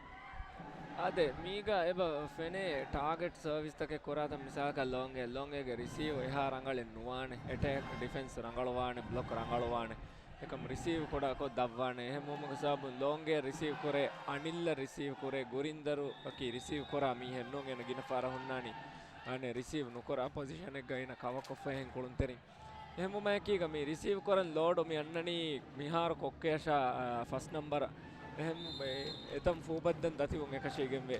އާދެ، މީގަ އެބަ ފެނޭ ޓާގެޓް ސަރވިސްތަކެއް ކުރާތަން މިސާލަކަށް ލޯންގޭ، ލޯންގޭގެ ރިސީވް އެހާ ރަނގަޅެއް ނުވާނެ، އެޓޭކް ޑިފެންސް ރަނގަޅުވާނެ، ބްލޮކް ރަނގަޅުވާނެ. އެކަމް ރިސީވް ކުޑަކޮށް ދަށްވާނެ. އެހެންވުމުގެ ސަބަބުން ލޯންގޭ ރިސީވް ކުރޭ، އަނިއްލަ ރިސީވް ކުރޭ، ގުރިންދަރުއަކީ ރިސީވް ކުރާ މީހެއް ނޫން. އޭނަ ގިނަ ފަހަރަށް ހުންނާނީ އަނެއް ރިސީވް ނުކުރާ ޕޮޒިޝަނެއްގަ އޭނަ ކަވަކޮށްފަ އެހެން ކުޅުންތެރިން. އެހެންވުމާއެކީގަ މި ރިސީވް ކުރަން ލޯޑު މި އަންނަނީ މިހާރު ކޮއްކޮޔަށާ، އާ، ފަސް ނަމްބަރަށް. އެހެން އެ، އެތަން ފޫބައްދަން ދަތިވުން އެކަށީގެންވޭ.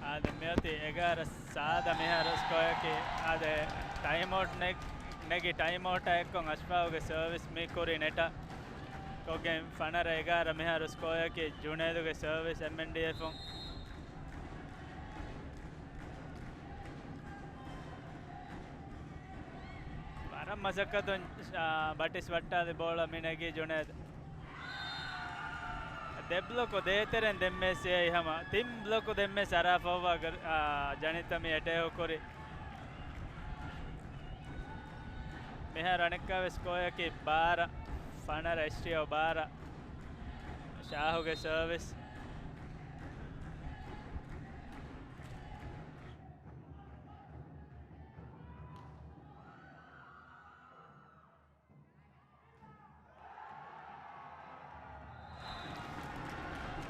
އާދެ، މިއޮތީ އެގާރަ ސާދަ މިހާރު ސްކޮޔަކީ. އާދެ، ޓައިމްއައުޓް ނެ، ނެގި ޓައިމްއައުޓާ އެއްކޮށް އަޝްފާގެ ސަރވިސް މި ކުރި ނެޓަށް ކޮށްގެން ފަނަރަ އެގާރަ މިހާރު ސްކޮޔަކީ ޖުނޭދުގެ ސަރވިސް އެމްއެންޑީއެފުން. ވަރަށް މަސައްކަތުން، އާ، ބަޓިސް ވައްޓާލި ބޯޅަ މި ނެގީ ޖުނޭދު. ދެ ބްލޮކު ދޭތެރެން ދެންމެސް އެއީ ހަމަ ތިން ބްލޮކު ދެންމެސް އަރާފައިވާ ގަ-، އާ، ޖަނިތަ މި އެޓޭކް ކުރި. މިހާރު އަނެއްކާވެސް ސްކޮޔަކީ ބާރަ، ފަނަރަ އެސްޓީއޯ ބާރަ. ޝާހުގެ ސަރވިސް.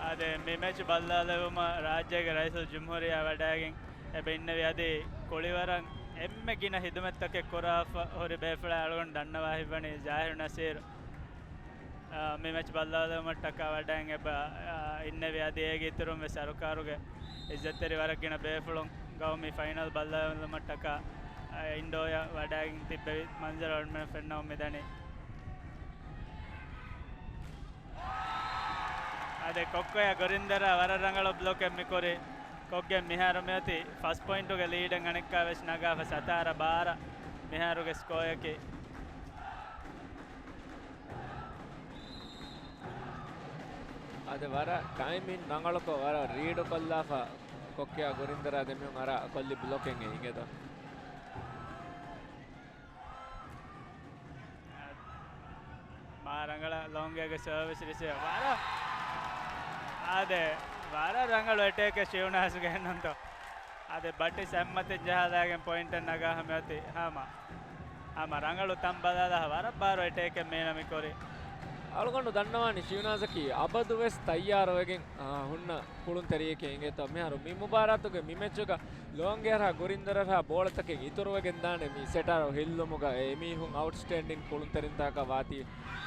އާދެ، މި މެޗް ބައްލަވާލެވުމަށް ރާއްޖޭގެ ރައީސުލްޖުމްހޫރިއްޔާ ވަޑައިގެން އެބަ އިންނެވި އަދި ކުޅިވަރަށް އެންމެ ގިނަ ހިދުމަތްތަކެއް ކުރާފަ ހުރި ބޭފުޅާ އަޅުގަނޑު ދަންނަވާ ހިތްވަނީ ޒާހިރު ނަސީރު. އާ، މި މެޗް ބައްލަވާލުމަށްޓަކާ ވަޑައިގެން އެބަ، އާ، އިންނެވި އަދި އޭގެ އިތުރުން ވެސް ސަރުކާރުގެ އިއްޒަތްތެރި ވަރަށް ގިނަ ބޭފުޅުން ގައުމީ ފައިނަލް ބައްލަވާލުމަށްޓަކާ، އާ، އިންޑޯއަށް ވަޑައިގެން ތިއްބެވި މަންޒަރު އަޅުމެން ފެންނަމުން މިދަނީ. އާދެ، ކޮއްކޮޔާ ގުރިންދަރާ ވަރަށް ރަނގަޅު ބްލޮކެއް މިކުރި. ކޮށްގެން މިހާރު މިއޮތީ ފަސް ޕޮއިންޓުގެ ލީޑެއް އަނެއްކާވެސް ނަގާފަ ސަތާރަ ބާރަ މިހާރުގެ ސްކޯއަކީ. އަދި ވަރަށް ޓައިމިން ރަނގަޅުކޮށް ވަރަށް ރީޑުކޮށްލާފަ ކޮއްކޮޔާ ގުރިންދަރާ ދެމީހުން އަރާ ކޮށްލި ބްލޮކެއް އެ އިނގޭތޯ. މާ ރަނގަޅަށް ލޯންގޭގެ ސަރވިސް ރިސީވް. ވަރަށް، އާދެ، ވަރަށް ރަނގަޅު އެޓޭކެއް ޝިއުނާސްގެ އެންނަންތޯ. އާދެ، ބަޓިސް އެއްމަތިން ޖަހާލާގެން ޕޮއިންޓެއް ނަގާ ހަމައޮތީ ހަމަ. ހަމަ ރަނގަޅު ތަން ބަލާލާ ވަރަށް ބާރު އެޓޭކެއް މީނަ މި ކުރީ. އަޅުގަނޑު ދަންނަވާނީ ޝިއުނާސަކީ އަބަދުވެސް ތައްޔާރުވެގެން، އާ، ހުންނަ ކުޅުންތެރިއެކޭ އިނގޭތޯ. މިހާރު މި މުބާރާތުގެ މި މެޗުގަ ލޯންގޭއަށާ ގުރިންދަރަށާ ބޯޅަތަކެއް އިތުރުވެގެން ދާނެ މި ސެޓަރު ހިއްލުމުގަ އެމީހުން އައުޓްސްޓޭންޑިން ކުޅުންތެރިންތަކަކަށް ވާތީ.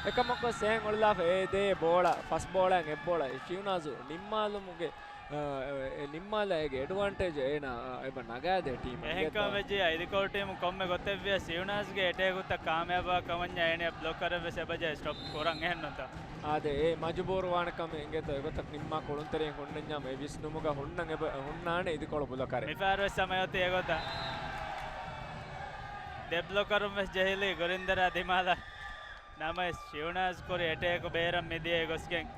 އެކަމަކުވެސް އެހެން އުޅުލާފަ އެ ދޭ ބޯޅަ، ފަސް ބޯޅައިން އެއް ބޯޅަ ޝިއުނާޒު ނިންމާލުމުގެ، އާ، އެ، އެ ނިންމާލާ އޭގެ އެޑްވާންޓޭޖް އޭނާ، އާ، އެބަ ނަގާދޭ ޓީމަށް. އެހެންކަމަށް ވެއްޖެއްޔާ އިދިކޮޅު ޓީމު ކޮންމެ ގޮތެއް ވިޔަސް ޝިއުނާޒްގެ އެޓޭކުތައް ކާމިޔާބުވާ ކަމަށްޏާ އޭނަޔަށް ބްލޮކަރެއް ވެސް އެބަޖެހޭ ސްޓޮޕް ކުރަން އެހެންނުތަ؟ އާދެ، އެ މަޖުބޫރުވާނެ ކަމެއް އިނގޭތޯ، އެގޮތަށް ނިންމާ ކުޅުންތެރިން ހުންނަންޏާ އެ ވިސްނުމުގަ ހުންނަން އެބަ، ހުންނާނެ އިދިކޮޅު ބްލޮކަރެއް. މިފަހަރު ވެސް ހަމަ އޮތީ އެގޮތަށް. ދެ ބްލޮކަރުން ވެސް ޖެހިލީ ގުރިންދަރާ ދިމާލަށް. ނަމަވެސް ޝިއުނާޒް ކުރި އެޓޭކު ބޭރަށް މިދިޔައީ ގޮސްގެން،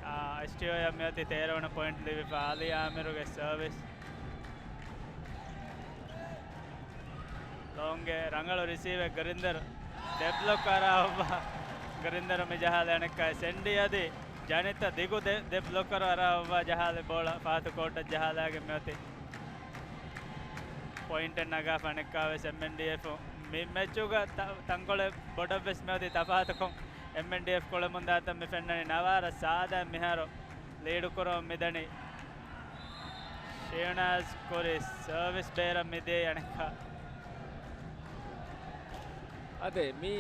އާ، އެސްޓީއޯއަށް މިއޮތީ ތޭރަ ވަނަ ޕޮއިންޓް ލިބިފަ. އާލީ އާމިރުގެ ސަރވިސް. ލޯންގެ ރަނގަޅު ރިސީވެއް ގަރިންދަރު ދެ ބްލޮކް އަރާ އޮއްވާ. ގަރިންދަރު މި ޖަހާލެ އަނެއްކާ ސެންޑީ އަދި ޖަނިތަ ދިގު ދެ، ދެ ބްލޮކަރު އަރާ އޮއްވާ ޖަހާލި ބޯޅަ ފަހަތު ކޯޓަށް ޖަހާލާގެން މިއޮތީ. ޕޮއިންޓެއް ނަގާފަ އަނެއްކާވެސް އެމްއެންޑީއެފް މި މެޗުގަ ތަ-، ތަންކޮޅެއް ބޮޑަށްވެސް މިއޮތީ ތަފާތުކޮށް. އެމްއެންޑީއެފް ކުޅެމުންދާތަން މި ފެންނަނީ ނަވާރަ ސާދައިން މިހާރު ލީޑުކުރަމުން މިދަނީ. ޝިއުނާޒް ކުރި ސަރވިސް ބޭރަށް މިދިޔައީ އަނެއްކާ. އާދެ، މި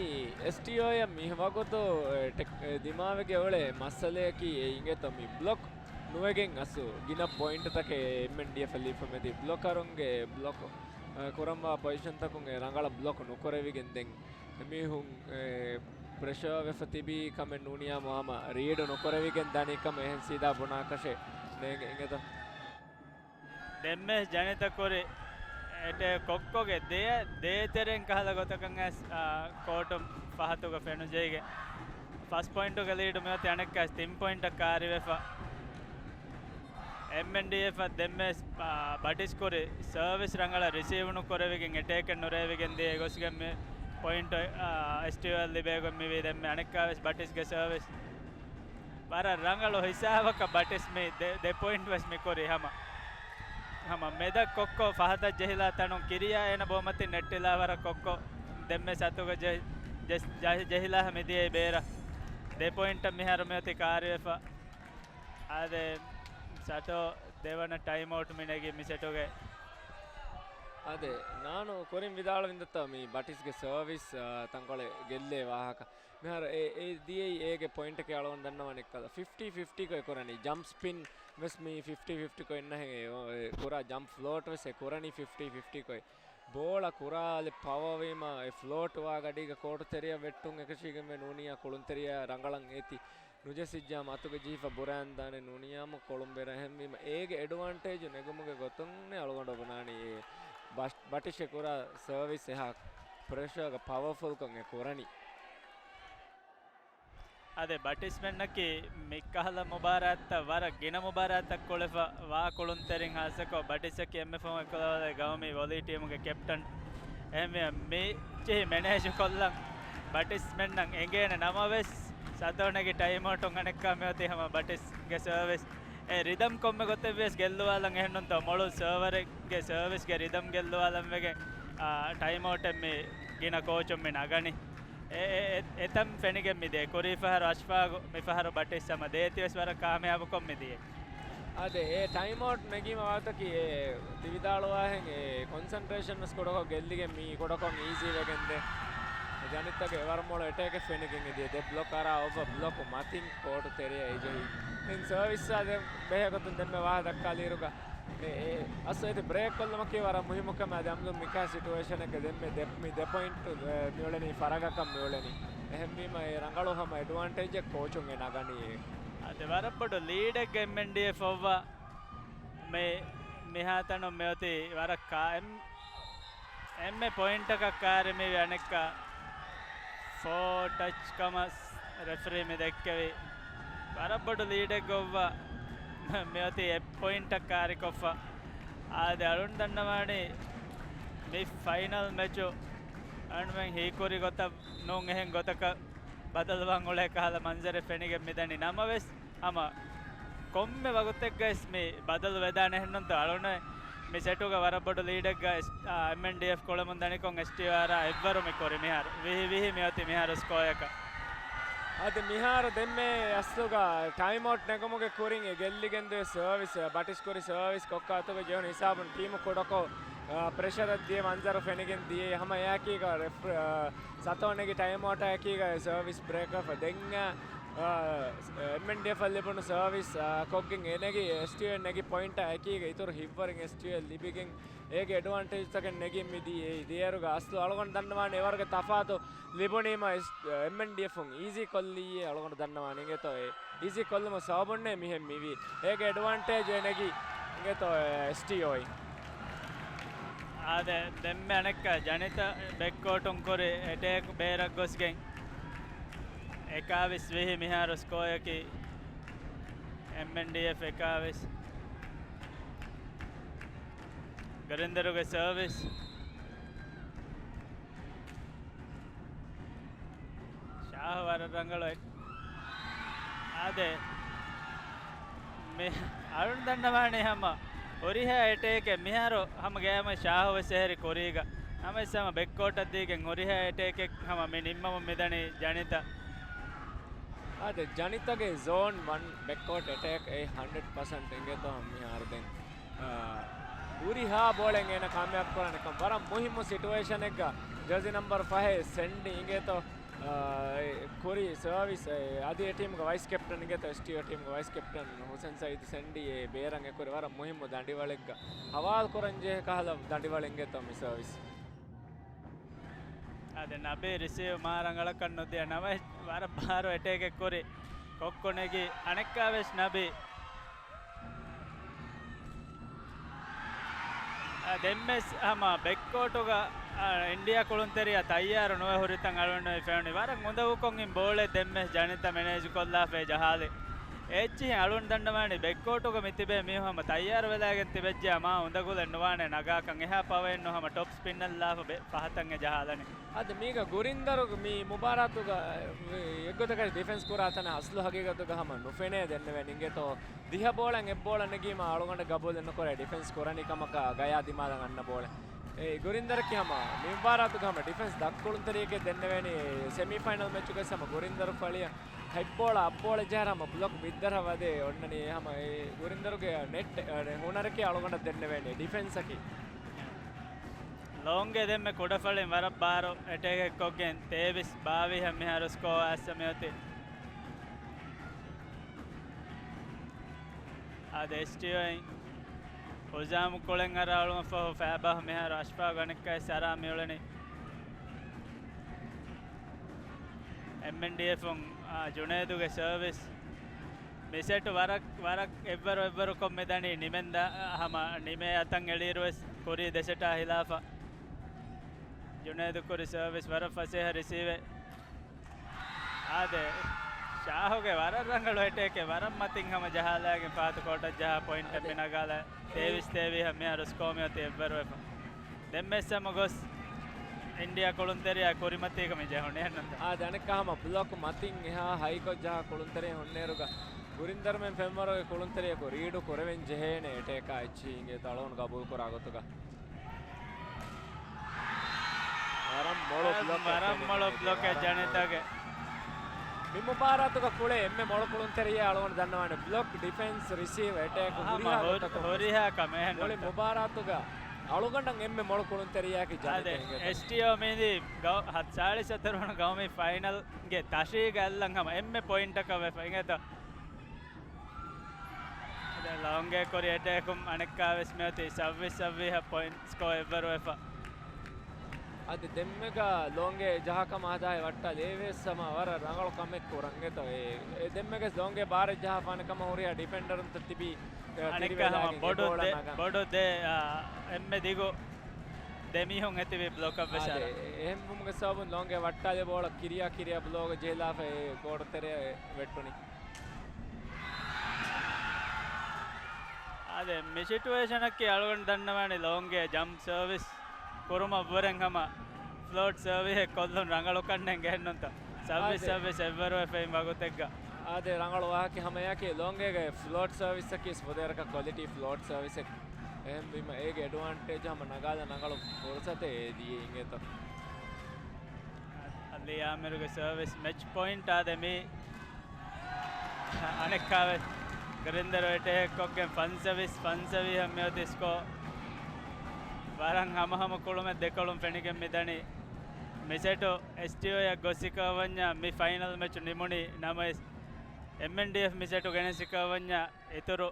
އެސްޓީއޯއަށް މި ވަގުތު، އެ، ޓެކް-، އެ، ދިމާވެގެ އުޅޭ މައްސަލަޔަކީ އެ އިނގޭތޯ މި ބްލޮކް ނުވެގެން އަސްލު ގިނަ ޕޮއިންޓްތަކެއް އެމްއެންޑީއެފް ލިބިފަ މެދި ބްލޮކަރުންގެ ބްލޮކް، އެ، ކުރަންވާ ޕޮޒިޝަންތަކުން އެ ރަނގަޅަށް ބްލޮކް ނުކުރެވިގެން ދެން އެމީހުން، އެ، ޕްރެޝަރ ވެފަ ތިބީ ކަމެއް ނޫނިޔާމު ހަމަ ރީޑު ނުކުރެވިގެން ދާނީ ކަމަށް އެހެން ސީދާ ބުނާކަށެއް ނޭނގެ އިނގޭތޯ. ދެންމެ ޖަނިތަ ކުރި އެޓޭކް ކޮއްކޮގެ ދެ، ދޭތެރެއިން ކަހަލަ ގޮތަކަށް އައިސް، އާ، ކޯޓުން ފަހަތުގަ ފެނުޖެހިގެން ފަސް ޕޮއިންޓުގެ ލީޑު މިއޮތީ އަނެއްކާ ތިން ޕޮއިންޓަށް ކާރިވެފަ. އެމްއެންޑީއެފް އަށް ދެންމެ، އާ، ބަޓިސް ކުރި ސަރވިސް ރަނގަޅަށް ރިސީވް ނުކުރެވިގެން އެޓޭކެއް ނުރޭވިގެން ދިޔައީ ގޮސްގެން މި ޕޮއިންޓު، އާ، އެސްޓީއޯއަށް ލިބޭގޮތް މިވީ. ދެންމެ އަނެއްކާވެސް ބަޓިސްގެ ސަރވިސް ވަރަށް ރަނގަޅު ހިސާބަކަށް ބަޓިސް މި ދެ، ދެ ޕޮއިންޓް ވެސް މި ކުރި ހަމަ. ހަމަ މެދަށް ކޮއްކޮ ފަހަތަށް ޖެހިލާ ތަނުން ކިރިޔާ އޭނަ ބޯމަތިން ނެއްޓިލާ ވަރަށް ކޮއްކޮ ދެންމެ ސަތުގަ ޖެ، ޖެ، ޖެ، ޖެހިލާ މިދިޔައީ ބޭރަށް. ދެ ޕޮއިންޓަށް މިހާރު މިއޮތީ ކާރިވެފަ. އާދެ، ސަތޯ ދެވަނަ ޓައިމް އައުޓް މި ނެގީ މި ސެޓުގެ. އާދެ، ނާނު ކުރިން ވިދާޅުވިންދައްތަ މި ބަޓިސްގެ ސަރވިސް، އާ، ތަންކޮޅެއް ގެއްލޭ ވާހަކަ. މިހާރު އެ، އެ ދިޔައީ އޭގެ ޕޮއިންޓަކީ އަޅުގަނޑު ދަންނަވާނެ ކަލަ ފިފްޓީ ފިފްޓީ ކޮށް ކުރަނީ. ޖަމްޕް ސްޕިން ވެސް މި ފިފްޓީ ފިފްޓީ ކޮށް އިންނަހެން އެ، އެ ކުރާ ޖަމްޕް ފްލޯޓް ވެސް އެ ކުރަނީ ފިފްޓީ ފިފްޓީ ކޮށް. ބޯޅަ ކުރާލި ޕަވަރ ވީމަ އެ ފްލޯޓް ވާ ގަޑީގަ ކޯޓު ތެރެއަށް ވެއްޓުން އެކަށީގެންވެ ނޫނިޔާ ކުޅުންތެރިޔާ ރަނގަޅަށް އޭތި ނުޖެސިއްޖާ މަތުގެ ޖީފަ ބުރާން ދާނެ ނޫނިޔާމު ކޮޅުންބެރަ. އެހެންވީމަ އޭގެ އެޑްވާންޓޭޖު ނެގުމުގެ ގޮތުން އަޅުގަނޑު ބުނާނީ އެ ބަޓިޝެ ކުރާ ސަރވިސް އެހާ ޕްރެޝަރގަ ޕަވަރފުލްކޮށް އެ ކުރަނީ. އާދެ، ބަޓިސްމެންނަކީ މިކަހަލަ މުބާރާތްތައް ވަރަށް ގިނަ މުބާރާތްތައް ކުޅެފަ ވާ ކުޅުންތެރިން ހާއްސަކޮށް ބަޓިސްއަކީ އެންމެ ފަހުން އެކުލަވާލެއް ގައުމީ ވޮލީ ޓީމުގެ ކެޕްޓަން. އެހެންވެ މި އެއްޗެހި މެނޭޖު ކޮށްލަން ބަޓިސްމެންނަށް އެނގޭނެ ނަމަވެސް، ސަތޯ ނެގި ޓައިމް އައުޓުން އަނެއްކާ މިއޮތީ ހަމަ ބަޓިސްގެ ސަރވިސް. އެ ރިދަމް ކޮންމެ ގޮތެއްވިޔަސް ގެއްލުވާލަން އެހެންނުންތޯ މޮޅު ސަރވަރެއްގެ ސަރވިސްގެ ރިދަމް ގެއްލުވާލަން ވެގެން، އާ، ޓައިމް އައުޓެއް މި ގިނަ ކޯޗުން މި ނަގަނީ. އެ، އެ، އެ، އެތަން ފެނިގެން މިދިޔަ. ކުރީ ފަހަރު އަޝްފާގު، މި ފަހަރު ބަޓިސް ހަމަ ދޭތި ވެސް ވަރަށް ކާމިޔާބުކޮށް މިދިޔަ. އާދެ، އެ ޓައިމް އައުޓް ނެގީމަ ވާތަކީ އެ ތި ވިދާޅުވާހެން އެ ކޮންސަންޓްރޭޝަން ވެސް ކުޑަކޮށް ގެއްލިގެން މީ ކުޑަކޮށް އީޒީ ވެގެންދޭ. ޖަނިތްތަކެއް ވަރަށް މޮޅު އެޓޭކެއް ފެނިގެން އެދިޔަ. ދެ ބްލޮކް އަރާ އޮއްވަ ބްލޮކު މަތިން ކޯޓު ތެރެއަށް އެޖެހި. ދެން ސަރވިސްއާ ދެން ބެހޭގޮތުން ދެންމެ ވާހަ ދައްކާލިއިރުގަ އެ، އެ، އަސް އެތި ބްރޭކް ކޮށްލުމަކީ ވަރަށް މުހިއްމު ކަމެއް. އަދި އަމްދު މިކާ ސިޓުއޭޝަނެއްގަ ދެންމެ ދެ، މި ދެ ޕޮއިންޓު، އެ، މިއުޅެނީ ފަރަގަކަށް މިއުޅެނީ. އެހެންވީމަ އެ ރަނގަޅު ހަމަ އެޑްވާންޓޭޖެއް ކޯޗުން އެ ނަގަނީ. އަދި ވަރަށް ބޮޑު ލީޑެއްގަ އެމްއެންޑީއެފް އޮއްވާ މި، މިހާތަނުން މިއޮތީ ވަރަށް ކާ، އެން، އެންމެ ޕޮއިންޓަކަށް ކާރި މިވި އަނެއްކާ ފޯ ޓަޗް ކަމަށް ރެފްރީ މި ދެއްކެވި. ވަރަށް ބޮޑު ލީޑެއްގަ އޮއްވާ މިއޮތީ އެއް ޕޮއިންޓަށް ކާރިކޮށްފަ. އާދެ، އަޅުން ދަންނަވާނީ މި ފައިނަލް މެޗު އަޅުމެން ހީކުރި ގޮތަށް ނޫން އެހެން ގޮތަކަށް ބަދަލުވާން އުޅޭ ކަހަލަ މަންޒަރެއް ފެނިގެން މިދަނީ ނަމަވެސް، ހަމަ ކޮންމެ ވަގުތެއްގައިސް މި ބަދަލު ވެދާނެ އެހެންނުންތޯ؟ އަޅުނެ މި ސެޓުގަ ވަރަށް ބޮޑު ލީޑެއްގަ އެސް، އާ، އެމްއެންޑީއެފް ކުޅެމުން ދަނިކޮށް އެސްޓީއާރާ އެއްވަރު މި ކުރި މިހާރު. ވިހި ވިހި މިއޮތީ މިހާރު ސްކޯއަކަށް. އަދި މިހާރު ދެންމެ އަސްލުގަ ޓައިމް އައުޓް ނެގުމުގެ ކުރިން އެ ގެއްލިގެންދޭ ސަރވިސް، އަ، ބަޓިސް ކުރި ސަރވިސް ކޮއްކޮ އަތުގަ ޖެހުނު ހިސާބުން ޓީމު ކުޑަކޮށް، އަ، ޕްރެޝަރެއް ދިޔަ މަންޒަރު ފެނިގެން ދިޔައީ. ހަމަ އެއާއެކީގަ ރެފް، އަ، ސަތޯ ނެގި ޓައިމް އައުޓާ އެކީގަ ސަރވިސް ބްރޭކް ވެފަ. ދެން، އަ، އެމްއެންޑީއެފް އަށް ލިބުނު ސަރވިސް، އަ، ކޮށްގެން އެ ނެގި އެސްޓީއޯ ނެގި ޕޮއިންޓާ އެކީގަ އިތުރު ހިތްވަރެއް އެސްޓީއޯ ލިބިގެން އޭގެ އެޑްވާންޓޭޖްތަކެއް ނެގިން މިދިޔައީ. ދިޔައިރުގަ އަސްލު އަޅުގަނޑު ދަންނަވާނެ އެވަރުގެ ތަފާތު ލިބުނީމަ އެސް، އެމްއެންޑީއެފުން އީޒީ ކޮށްލީއޭ އަޅުގަނޑު ދަންނަވާނެ އިނގޭތޯ އެ އީޒީ ކޮށްލުމު ސަބަބުންނޭ މިހެން މިވީ. އޭގެ އެޑްވާންޓޭޖް އެ ނެގި އިނގޭތޯ އެ އެސްޓީއޯއިން. އާދެ، ދެންމެ އަނެއްކާ ޖަނިތަ ބެކްކޯޓުން ކުރި އެޓޭކް ބޭރަށް ގޮސްގެން އެކާވީސް ވިހި މިހާރު ސްކޯއަކީ އެމްއެންޑީއެފް އެކާވީސް. ގުރިންދަރުގެ ސަރވިސް. ޝާހު ވަރަށް ރަނގަޅު އެ-، އާދެ، މި އަޅުން ދަންނަވާނީ ހަމަ ހުރިހާ އެޓޭކެއް މިހާރު ހަމަ ގޭމު ޝާހު ވެސް އެހެރި ކުރީގަ. ނަމަވެސް ހަމަ ބެކްކޯޓަށް ދީގެން ހުރިހާ އެޓޭކެއް ހަމަ މި ނިންމަމުން މިދަނީ ޖަނިތަ. އާދެ، ޖަނިތަގެ ޒޯން ވަން ބެކްކޯޓް އެޓޭކް އެއީ ހަންޑްރެޑް ޕަސެންޓް އިނގޭތޯ މިހާރު ދެން. އާ، ހުރިހާ ބޯޅެއް އޭނަ ކާމިޔާބު ކުރާނެކަން ވަރަށް މުހިއްމު ސިޓުއޭޝަނެއްގަ ޖާޒީ ނަމްބަރު ފަހެއް ސެންޑި އިނގޭތޯ، އާ، ކުރި ސަރވިސް، އާ، އަދި އެ ޓީމުގެ ވައިސް ކެޕްޓަން އިނގޭތޯ، އެސްޓީއޯ ޓީމުގެ ވައިސް ކެޕްޓަން ހުސެން ސައީދު ސެންޑި އެ ބޭރަށް އެކުރި ވަރަށް މުހިއްމު ދަނޑިވަޅެއްގަ ހަވާލު ކުރަން ޖެހޭ ކަހަލަ ދަނޑިވަޅެއް އިނގޭތޯ މި ސަރވިސް. އާދެ، ނަބީ ރިސީވް މާ ރަނގަޅަކަށް ނުދިޔަ ނަމަ ވަރަށް ބާރު އެޓޭކެއް ކުރި ކޮއްކޮ ނެގި އަނެއްކާވެސް ނަބީ. އާ، ދެންމެސް ހަމަ ބެކްކޯޓުގަ، އާ، އިންޑިއާ ކުޅުންތެރިޔާ ތައްޔާރު ނުވެ ހުރިތަން އަޅުގަނޑު ފެނުނީ. ވަރަށް އުނދަގޫކޮށް އިން ބޯޅެ ދެންމެސް ޖަނިތަ މެނޭޖު ކޮށްލާފައި ޖަހާލި. އެއްޗިހި އަޅުން ދަންނަވާނީ ބެކްކޯޓުގަ މިތިބޭ މީހުން ހަމަ ތައްޔާރު ވެލާގެން ތިބެއްޖެ މާ އުނދަގުލެއް ނުވާނެ ނަގާކަން. އެހާ ޕަވައެއް ނު ހަމަ ޓޮޕް ސްޕިން އަށް ލާފަ ބެ-، ފަހަތަށް އެ ޖަހާލަނީ. އަދި މީގަ ގުރިންދަރު މި މުބާރާތުގަ އެއްގޮތަކަށް ޑިފެންސް ކުރާ ތަނެއް އަސްލު ހަގީގަތުގަ ހަމަ ނުފެނޭ ދެންނެވެން އިނގޭތޯ. ދިހަ ބޯޅަން އެއްބޯޅަ ނެގީމަ އަޅުގަނޑަށް ގަބޫލެއް ނުކުރޭ ޑިފެންސް ކުރަނީ ކަމަކަށް ގަޔާ ދިމާލަށް އަންނަ ބޯޅެ. އެ ގުރިންދަރަކީ ހަމަ މި މުބާރާތުގަ ހަމަ ޑިފެންސް ދަށް ކުޅުންތެރިޔެކޭ ދެންނެވޭނީ. ސެމީ ފައިނަލް މެޗުގަ ހަމަ ގުރިންދަރު ފަޅިއަށް ހަތް ބޯޅަ އަށް ބޯޅަ ޖަހައިރު ހަމަ ބްލޮކް ބިއްދަރަށް ވަދެ އޮންނަނީ. ހަމަ އެ ގުރިންދަރުގެ ނެޓް ހުނަރަކީ އަޅުގަނޑަށް ދެންނެވޭނީ ޑިފެންސަކީ. ލޯންގޭ ދެންމެ ކުޑަފަޅިން ވަރަށް ބާރު އެޓޭކެއް ކޮށްގެން ތޭވީސް ބާވީހަށް މިހާރު ސްކޯ އައްސަ މިއޮތީ. އާދެ، އެސްޓީއޯއިން ހުޒާމު ކުޅެން އަރާ އުޅުމަށްފަހު ފައިބާހު މިހާރު އަޝްފާގު އަނެއްކާވެސް އަރާ މިއުޅެނީ. އެމްއެންޑީއެފުން، އާ، ޖުނޭދުގެ ސަރވިސް. މި ސެޓު ވަރަށް، ވަރަށް އެއްވަރު އެއްވަރުކޮށް މިދަނީ ނިމެން ދާ، ހަމަ ނިމޭ އަތަށް އެޅިއިރުވެސް ކުރީ ދެ ސެޓާ ހިލާފަށް. ޖުނޭދު ކުރި ސަރވިސް ވަރަށް ފަސޭހަ ރިސީވެއް. އާދެ، ޝާހުގެ ވަރަށް ރަނގަޅު އެޓޭކެއް ވަރަށް މަތިން ހަމަ ޖަހާލާގެން ފަހަތު ކޯޓަށް ޖަހާ ޕޮއިންޓެއް އާދެ. މި ނަގާލާ. ތޭވީސް ތޭވީހަށް މިހާރު ސްކޯ މިއޮތީ އެއްވަރުވެފަ. ދެންމެސް ހަމަ ގޮސް އިންޑިއާ ކުޅުންތެރިޔާ ކުރިމަތީގަ މި ޖެހުނީ އެހެންނުންތަ؟ އާދެ، އަނެއްކާ ހަމަ ބްލޮކް މަތިން އެހާ ހައިކޮށް ޖަހާ ކުޅުންތެރިޔާ ހުންނޭރުގަ ގުރިންދަރުމެން ފެންވަރުގެ ކުޅުންތެރިޔަކު ރީޑު ކުރެވެން ޖެހޭނެ އެޓޭކާ އެއްޗިހި އިނގޭތޯ އަޅުގަނޑު ގަބޫލު ކުރާ ގޮތުގަ. ވަރަށް މޮޅު ބްލޮކެއް ވަރަށް މޮޅު ބްލޮކެއް ޖަނިތަގެ. މި މުބާރާތުގަ ކުޅޭ އެންމެ މޮޅު ކުޅުންތެރިޔާ އަޅުގަނޑު ދަންނަވާނެ. ބްލޮކް، ޑިފެންސް، ރިސީވް، އެޓޭކް ހުރިހާ ހުރި-، ގޮތަކުން ހުރިހާ ކަމެއް މުޅި ނުކަން. މުބާރާތުގަ އަޅުގަނޑަށް އެންމެ މޮޅު ކުޅުންތެރިޔާއަކީ އާދެ، ޖަނިތަ އިނގޭތޯ. އެސްޓީއޯ މީދީ ގަ-، ހަ-، ސާޅީސް ހަތަރު ވަނަ ގައުމީ ފައިނަލްގެ ތަށީގަ އައްލަން ހަމަ އެންމެ ޕޮއިންޓަކަށް ވެފަ އިނގޭތޯ. އަދި ލޯންގޭ ކުރި އެޓޭކުން އަނެއްކާވެސް މިއޮތީ ސައްވީސް ސައްވީހަށް ޕޮއިންޓް ސްކޯ އެއްވަރުވެފަ. އަދި ދެންމެގަ ލޯންގޭ ޖަހާކަމާ ހަދާ ވައްޓާލި އެވެސް ހަމަ ވަރަށް ރަނގަޅު ކަމެއް ކުރަން އެތޯ. އެ، އެ ދެންމެގެސް ލޯންގޭ ބާރެއް ޖަހާފާނެ ކަމަށް ހުރިހާ ޑިފެންޑަރުންތައް ތިބީ، އެ، އަނެއްކާ ހަމަ ތިރިވެލާގެން ބޮޑު އެ ބޯޅަ ދެ-، ނަގަން. ބޮޑު ދެ، އާ، އެންމެ ދިގު ދެ މީހުން އެތިބި ބްލޮކަށް ވެސް އާދެ، އަރާ. އެ-، އެހެންވުމުގެ ސަބަބުން ލޯންގޭ ވައްޓާލި ބޯޅަ ކިރިޔާ ކިރިޔާ ބްލޮކް ޖެހިލާފަ އެ ގޯޑު ތެރެއަށް ވެއްޓުނީ. އާދެ، މި ސިޓުއޭޝަނަކީ އަޅުގަނޑު ދަންނަވާނީ ލޯންގޭ ޖަމްޕް ސަރވިސް ކުރުމަށްވުރެން ހަމަ ފްލޯޓް ސަރވިހެއް ކޮށްލުން ރަނގަޅުކަންނެން ގެންނުންތަ؟ ސައްވީސް އާދެ. ސައްވީސް އެއްވަރުވެފައި ވަގުތެއްގަ. އާދެ، ރަނގަޅު ވާހަކަ ހަމަޔަކީ ލޯންގޭގެ ފްލޯޓް ސަރވިސްއަކީ ފުދޭވަރަކަށް ކޮލިޓީ ފްލޯޓް ސަރވިސެއް. އެހެންވީމަ އޭގެ އެޑްވާންޓޭޖް ހަމަ ނަގާލަ ނަގަޅު ފުރުސަތެއް އޭ ދިޔަ އިނގޭތޯ. އަލީ އާމިރުގެ ސަރވިސް މެޗް ޕޮއިންޓް އާދެ މީ. އަނެއްކާވެސް ގުރިންދަރު އެޓޭކްކޮށްގެން ފަންސަވީސް ފަންސަވީހަށް މިއޮތީ ސްކޯ. ވަރަށް ހަމަހަމަ ކުޅުމެއް ދެކޮޅުން ފެނިގެން މިދަނީ. މިސެޓު އެސްޓީއޯއަށް ގޮސް ސިކަވަންޏާ މި ފައިނަލް މެޗު ނިމުނީ ނަމަވެސް، އެމްއެންޑީއެފް މިސެޓު ގެނެސް ސިކަވަންޏާ އިތުރު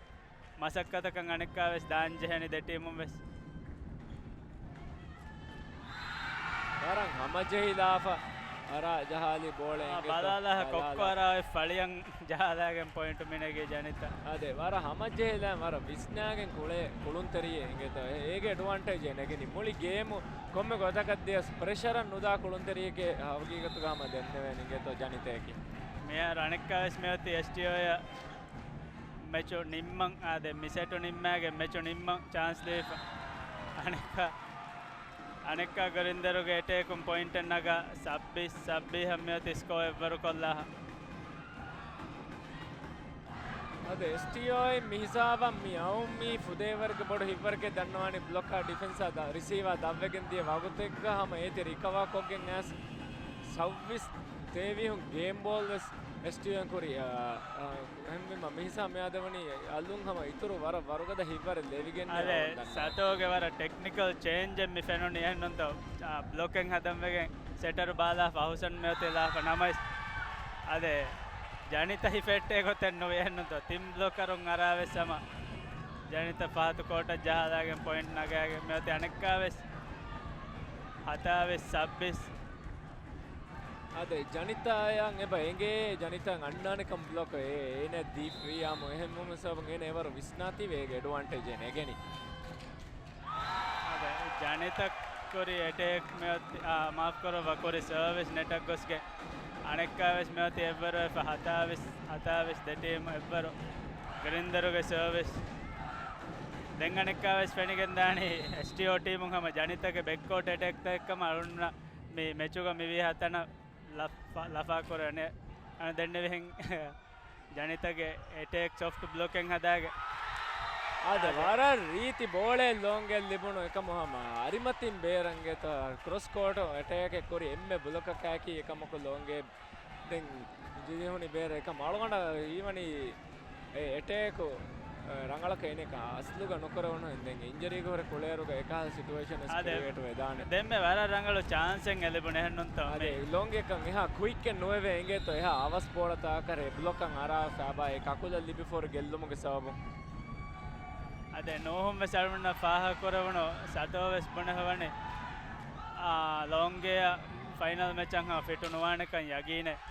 މަސައްކަތަކަށް އަނެއްކާވެސް ދާން ޖެހެނީ ދެ ޓީމުން ވެސް. ވަރަށް ހަމަޖެހިލާފަ އަރާ ޖަހާލި ބޯޅަ އާ، އެނގޭތޯ؟ ބަލާލާ ބަލާލާ. ކޮއްކޮ އަރާ އޮތް ފަޅިއަށް ޖަހާލާގެން ޕޮއިންޓު މިނެގީ ޖަނިތަ. އާދެ، ވަރަށް ހަމަޖެހިލާ ވަރަށް ވިސްނާގެން ކުޅޭ ކުޅުންތެރިއެއް އިނގޭތޯ. އޭގެ އެޑްވާންޓޭޖް އެ ނެގެނީ. މުޅި ގޭމު ކޮންމެ ގޮތަކަށް ދިޔަސް ޕްރެޝަރަށް ނުދާ ކުޅުންތެރިއެކޭ ހަގީގަތުގަ ހަމަ ދެންނެވޭނެ އިނގޭތޯ ޖަނިތަޔަކީ. މިހާރު އަނެއްކާވެސް މިއޮތީ އެސްޓީއޯއަށް މެޗު ނިންމަން، އާދެ، މި ސެޓު ނިންމާގެން މެޗު ނިންމަން ޗާންސް ދީފަ. އަނެއްކާ، އަނެއްކާ ގުރިންދަރުގެ އެޓޭކުން ޕޮއިންޓެއް ނަގާ ސައްބީސް ސައްބީހަށް މިއޮތީ ސްކޯ އެއްވަރު ކޮށްލާހަ. އަދި އެސްޓީއޯއިން މި ހިސާބަށް މި އައުމީ ފުދޭވަރުގެ ބޮޑު ހިތްވަރުގެ ދަންނަވާނީ ބްލޮކާ ޑިފެންސާ ދަ-، ރިސީވާ ދަށްވެގެން ދިޔަ ވަގުތެއްގަ ހަމަ އޭތި ރިކަވާ ކޮށްގެން އައިސް ސައުވީސް ތޭވީހުން ގޭމް ބޯލް ވެސް އެސްޓީއޯއިން ކުރި، އާ، އާ، އެހެންވީމަ މިހިސާ މިއާދެވުނީ އަލުން ހަމަ އިތުރު ވަރަށް ވަރުގަދަ ހިތްވަރެއް ލެވިގެން އަދެ ސަތޯގެ ވަރަށް ޓެކްނިކަލް ޗޭންޖެއް މި ފެނުނީ އެހެންނުންތޯ؟ އާ، ބްލޮކެއް ހަދަން ވެގެން ސެޓަރު ބާލާފަ ހުސަން މިއޮތީ ލާފަ ނަމަވެސް އަދެ ޖަނިތަ ހިފެއްޓޭ ގޮތެއް ނުވި އެހެންނުންތޯ؟ ތިން ބްލޮކަރުން އަރާވެސް ހަމަ ޖަނިތަ ފަހަތު ކޯޓަށް ޖަހާލާގެން ޕޮއިންޓް ނަގާގެން މިއޮތީ އަނެއްކާވެސް ހަތާވީސް ސައްބީސް. އާދެ، ޖަނިތާއަށް އެބަ އެނގޭ، ޖަނިތާ އަންނާނެކަން ބްލޮކް އެ، އޭނަ ދީފްރީ އާމު އެހެންވުމު ސަބަބުން އޭނަ އެވަރު ވިސްނާތީވެ އޭގެ އެޑްވާންޓޭޖް އޭނަ އެގެނީ. އާދެ، ޖަނިތަ ކުރި އެޓޭކް މިއޮތީ، އާ، މާފް ކުރައްވާ ކުރި ސަރވިސް ނެޓަށް ގޮސްގެން އަނެއްކާވެސް މިއޮތީ އެއްވަރު ވެފަ ހަތާވީސް، ހަތާވީސް ދެ ޓީމު އެއްވަރު ގްރިންދަރުގެ ސަރވިސް. ދެން އަނެއްކާވެސް ފެނިގެން ދާނީ އެސްޓީއޯ ޓީމުން ހަމަ ޖަނިތަގެ ބެކްކޯޓް އެޓޭކްތަކެއް ކަމަށް އަޅުންނަށް މި މެޗުގަ މިވީ ހަތަނަށް ލަފާ، ލަފާ ކުރެވެނެ. އަން ދެންނެވިހެން ޖަނިތަގެ އެޓޭކް ސޮފްޓް ބްލޮކެއް ހަދާގެ. އާދެ، އާދެ. ވަރަށް ރީތި ބޯޅައެއް ލޯންގެ ލިބުނު އެކަމު ހަމަ އަރިމަތިން ބޭރަށްގެތަ ކްރޮސް ކޯޓު އެޓޭކެއް ކުރި އެންމެ ބުލޮކަކާއެކީ އެކަމަކު ލޯންގެ ދެން ޖެހުނީ ބޭރަށް އެކަމް އަޅުގަނޑަށް ހީވަނީ އެ އެޓޭކު، އެ، ރަނގަޅަކަށް އިނޭކަ އަސްލުގަ ނުކުރެވުނު ދެން އިންޖަރީގެ ހުރެ ކުޅޭއިރުގަ އެކަހަލަ ސިޓުއޭޝަން އަދެ، ކްރިއޭޓް ވެދާނެ. ދެންމެ ވަރަށް ރަނގަޅު ޗާންސެއް އެ ލިބުނު އެހެންނުންތޯ އަދެ މި ލޯންގެކަން އެހާ ކުއިކެއް ނުވެވޭ އިނގޭތޯ އެހާ އަވަސް ބޯޅަތަކަށް ބްލޮކަށް އަރާ ފައިބާ އެ ކަކުލަށް ލިބިފޯރު ގެއްލުމުގެ ސަބަބުން. އަދެ ނޫހުން ވެސް އަޅުގަނޑަށް ފާހަގަކުރެވުނު ސަތޯ ވެސް ބުނެފަވަނީ، އާ، ލޯންގޭއަށް ފައިނަލް މެޗަށް ހަމަ ފިޓު ނުވާނެކަން ޔަގީނެއް.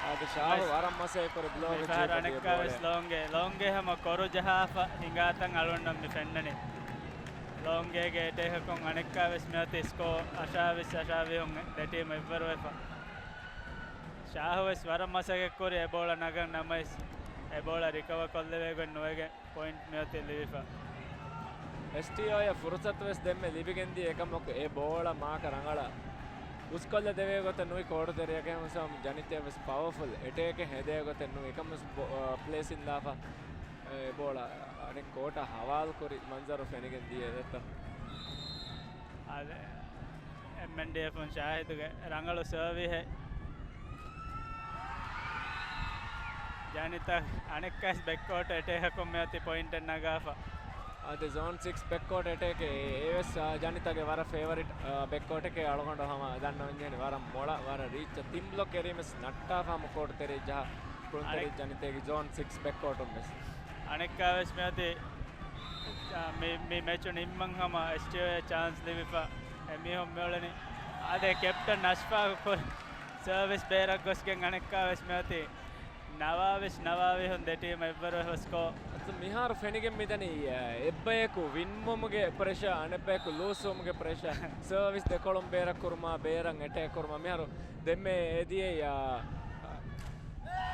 އަދި ޝާހު ވެސް ވަރަށް މަސައްކަތް ކުރި ބްލޮކް މިފަހަރު ޖެހިފަ އަނެއްކާ ދިޔަ ވެސް ބޯޅައެއް. ލޯންގޭ، ލޯންގޭ ހަމަ ކޮރު ޖަހާފަ ހިނގާތަން އަޅުގަނޑަށް މި ފެންނަނީ. ލޯންގޭގެ އެޓޭކަކުން އަނެއްކާ ވެސް މިއޮތީ ސްކޯ އަށާވީސް އަށާވީހުން ދެ ޓީމު އެއްވަރުވެފަ. ޝާހު ވެސް ވަރަށް މަސައްކަތް ކުރި އެ ބޯޅަ ނަގަން ނަމަވެސް، އެ ބޯޅަ ރިކަވަ ކޮށްލެވޭގޮތް ނުވެގެން ޕޮއިންޓް މިއޮތީ ލިބިފަ. އެސްޓީއޯއަށް ފުރުސަތު ވެސް ދެންމެ ލިބިގެންދިޔަ އެކަމަކު އެ ބޯޅަ މާކަށް ރަނގަޅަށް ހުސްކޮށްލަ ދެވޭ ގޮތެއް ނުވި ކޯޓު ތެރެއަކަށް ހުސަމް ޖަނިތޭ ވެސް ޕަވަރފުލް އެޓޭކެއް ހެދޭ ގޮތެއް ނުވި އެކަމަސް ބޯ-، އާ، ޕްލޭސް އިންދާފަ އެ ބޯޅަ އަނެއް ކޯޓަށް ހަވާލު ކުރި މަންޒަރު ފެނިގެން ދިޔަ އެތަ. އާދެ، އެމްއެންޑީއެފުން ޝާހިދުގެ ރަނގަޅު ސަރވިހެއް. ޖަނިތަ އަނެއްކާސް ބެކްކޯޓް އެޓޭކަކުން މިއޮތީ ޕޮއިންޓެއް ނަގާފަ. އަދި ޒޯން ސިކްސް ބެކްކޯޓް އެޓޭކެއް އެވެސް، އާ، ޖަނިތަގެ ވަރަށް ފޭވަރިޓް، އާ، ބެކްކޯޓެކޭ އަޅުގަނޑު ހަމަ ދަންނަވަންޖެހެނީ ވަރަށް މޮޅަށް ވަރަށް ރީއްޗަށް ތިން ބްލޮކް އެރީމެސް ނައްޓާފަ ހަމަ ކޯޓު ތެރޭ ޖަހާ ކުޅުންތެރި އަނެއް- ޖަނިތޭގެ ޒޯން ސިކްސް ބެކްކޯޓުން ވެސް. އަނެއްކާވެސް މިއޮތީ، މި، މި މެޗު ނިންމަން ހަމަ އެސްޓީއޯއަށް ޗާންސް ލިބިފަ އެމީހުން މިއުޅެނީ. އާދެ، ކެޕްޓަން އަޝްފާގު ކުރި ސަރވިސް ބޭރަށް ގޮސްގެން އަނެއްކާވެސް މިއޮތީ ނަވާވީސް ނަވާވީހުން ދެ ޓީމު އެއްވަރު ހުސްކޯ. އަސްލު މިހާރު ފެނިގެން މިދަނީ، އެއްބަޔަކު ވިންވުމުގެ ޕްރެޝާ، އަނެއްބަޔަކު ލޫސްވުމުގެ ޕްރެޝާ. ސަރވިސް ދެކޮޅުން ބޭރަށް ކުރުމާ، ބޭރަށް އެޓޭކް ކުރުމާ މިހާރު ދެންމެ އެދިޔައީ، އާ،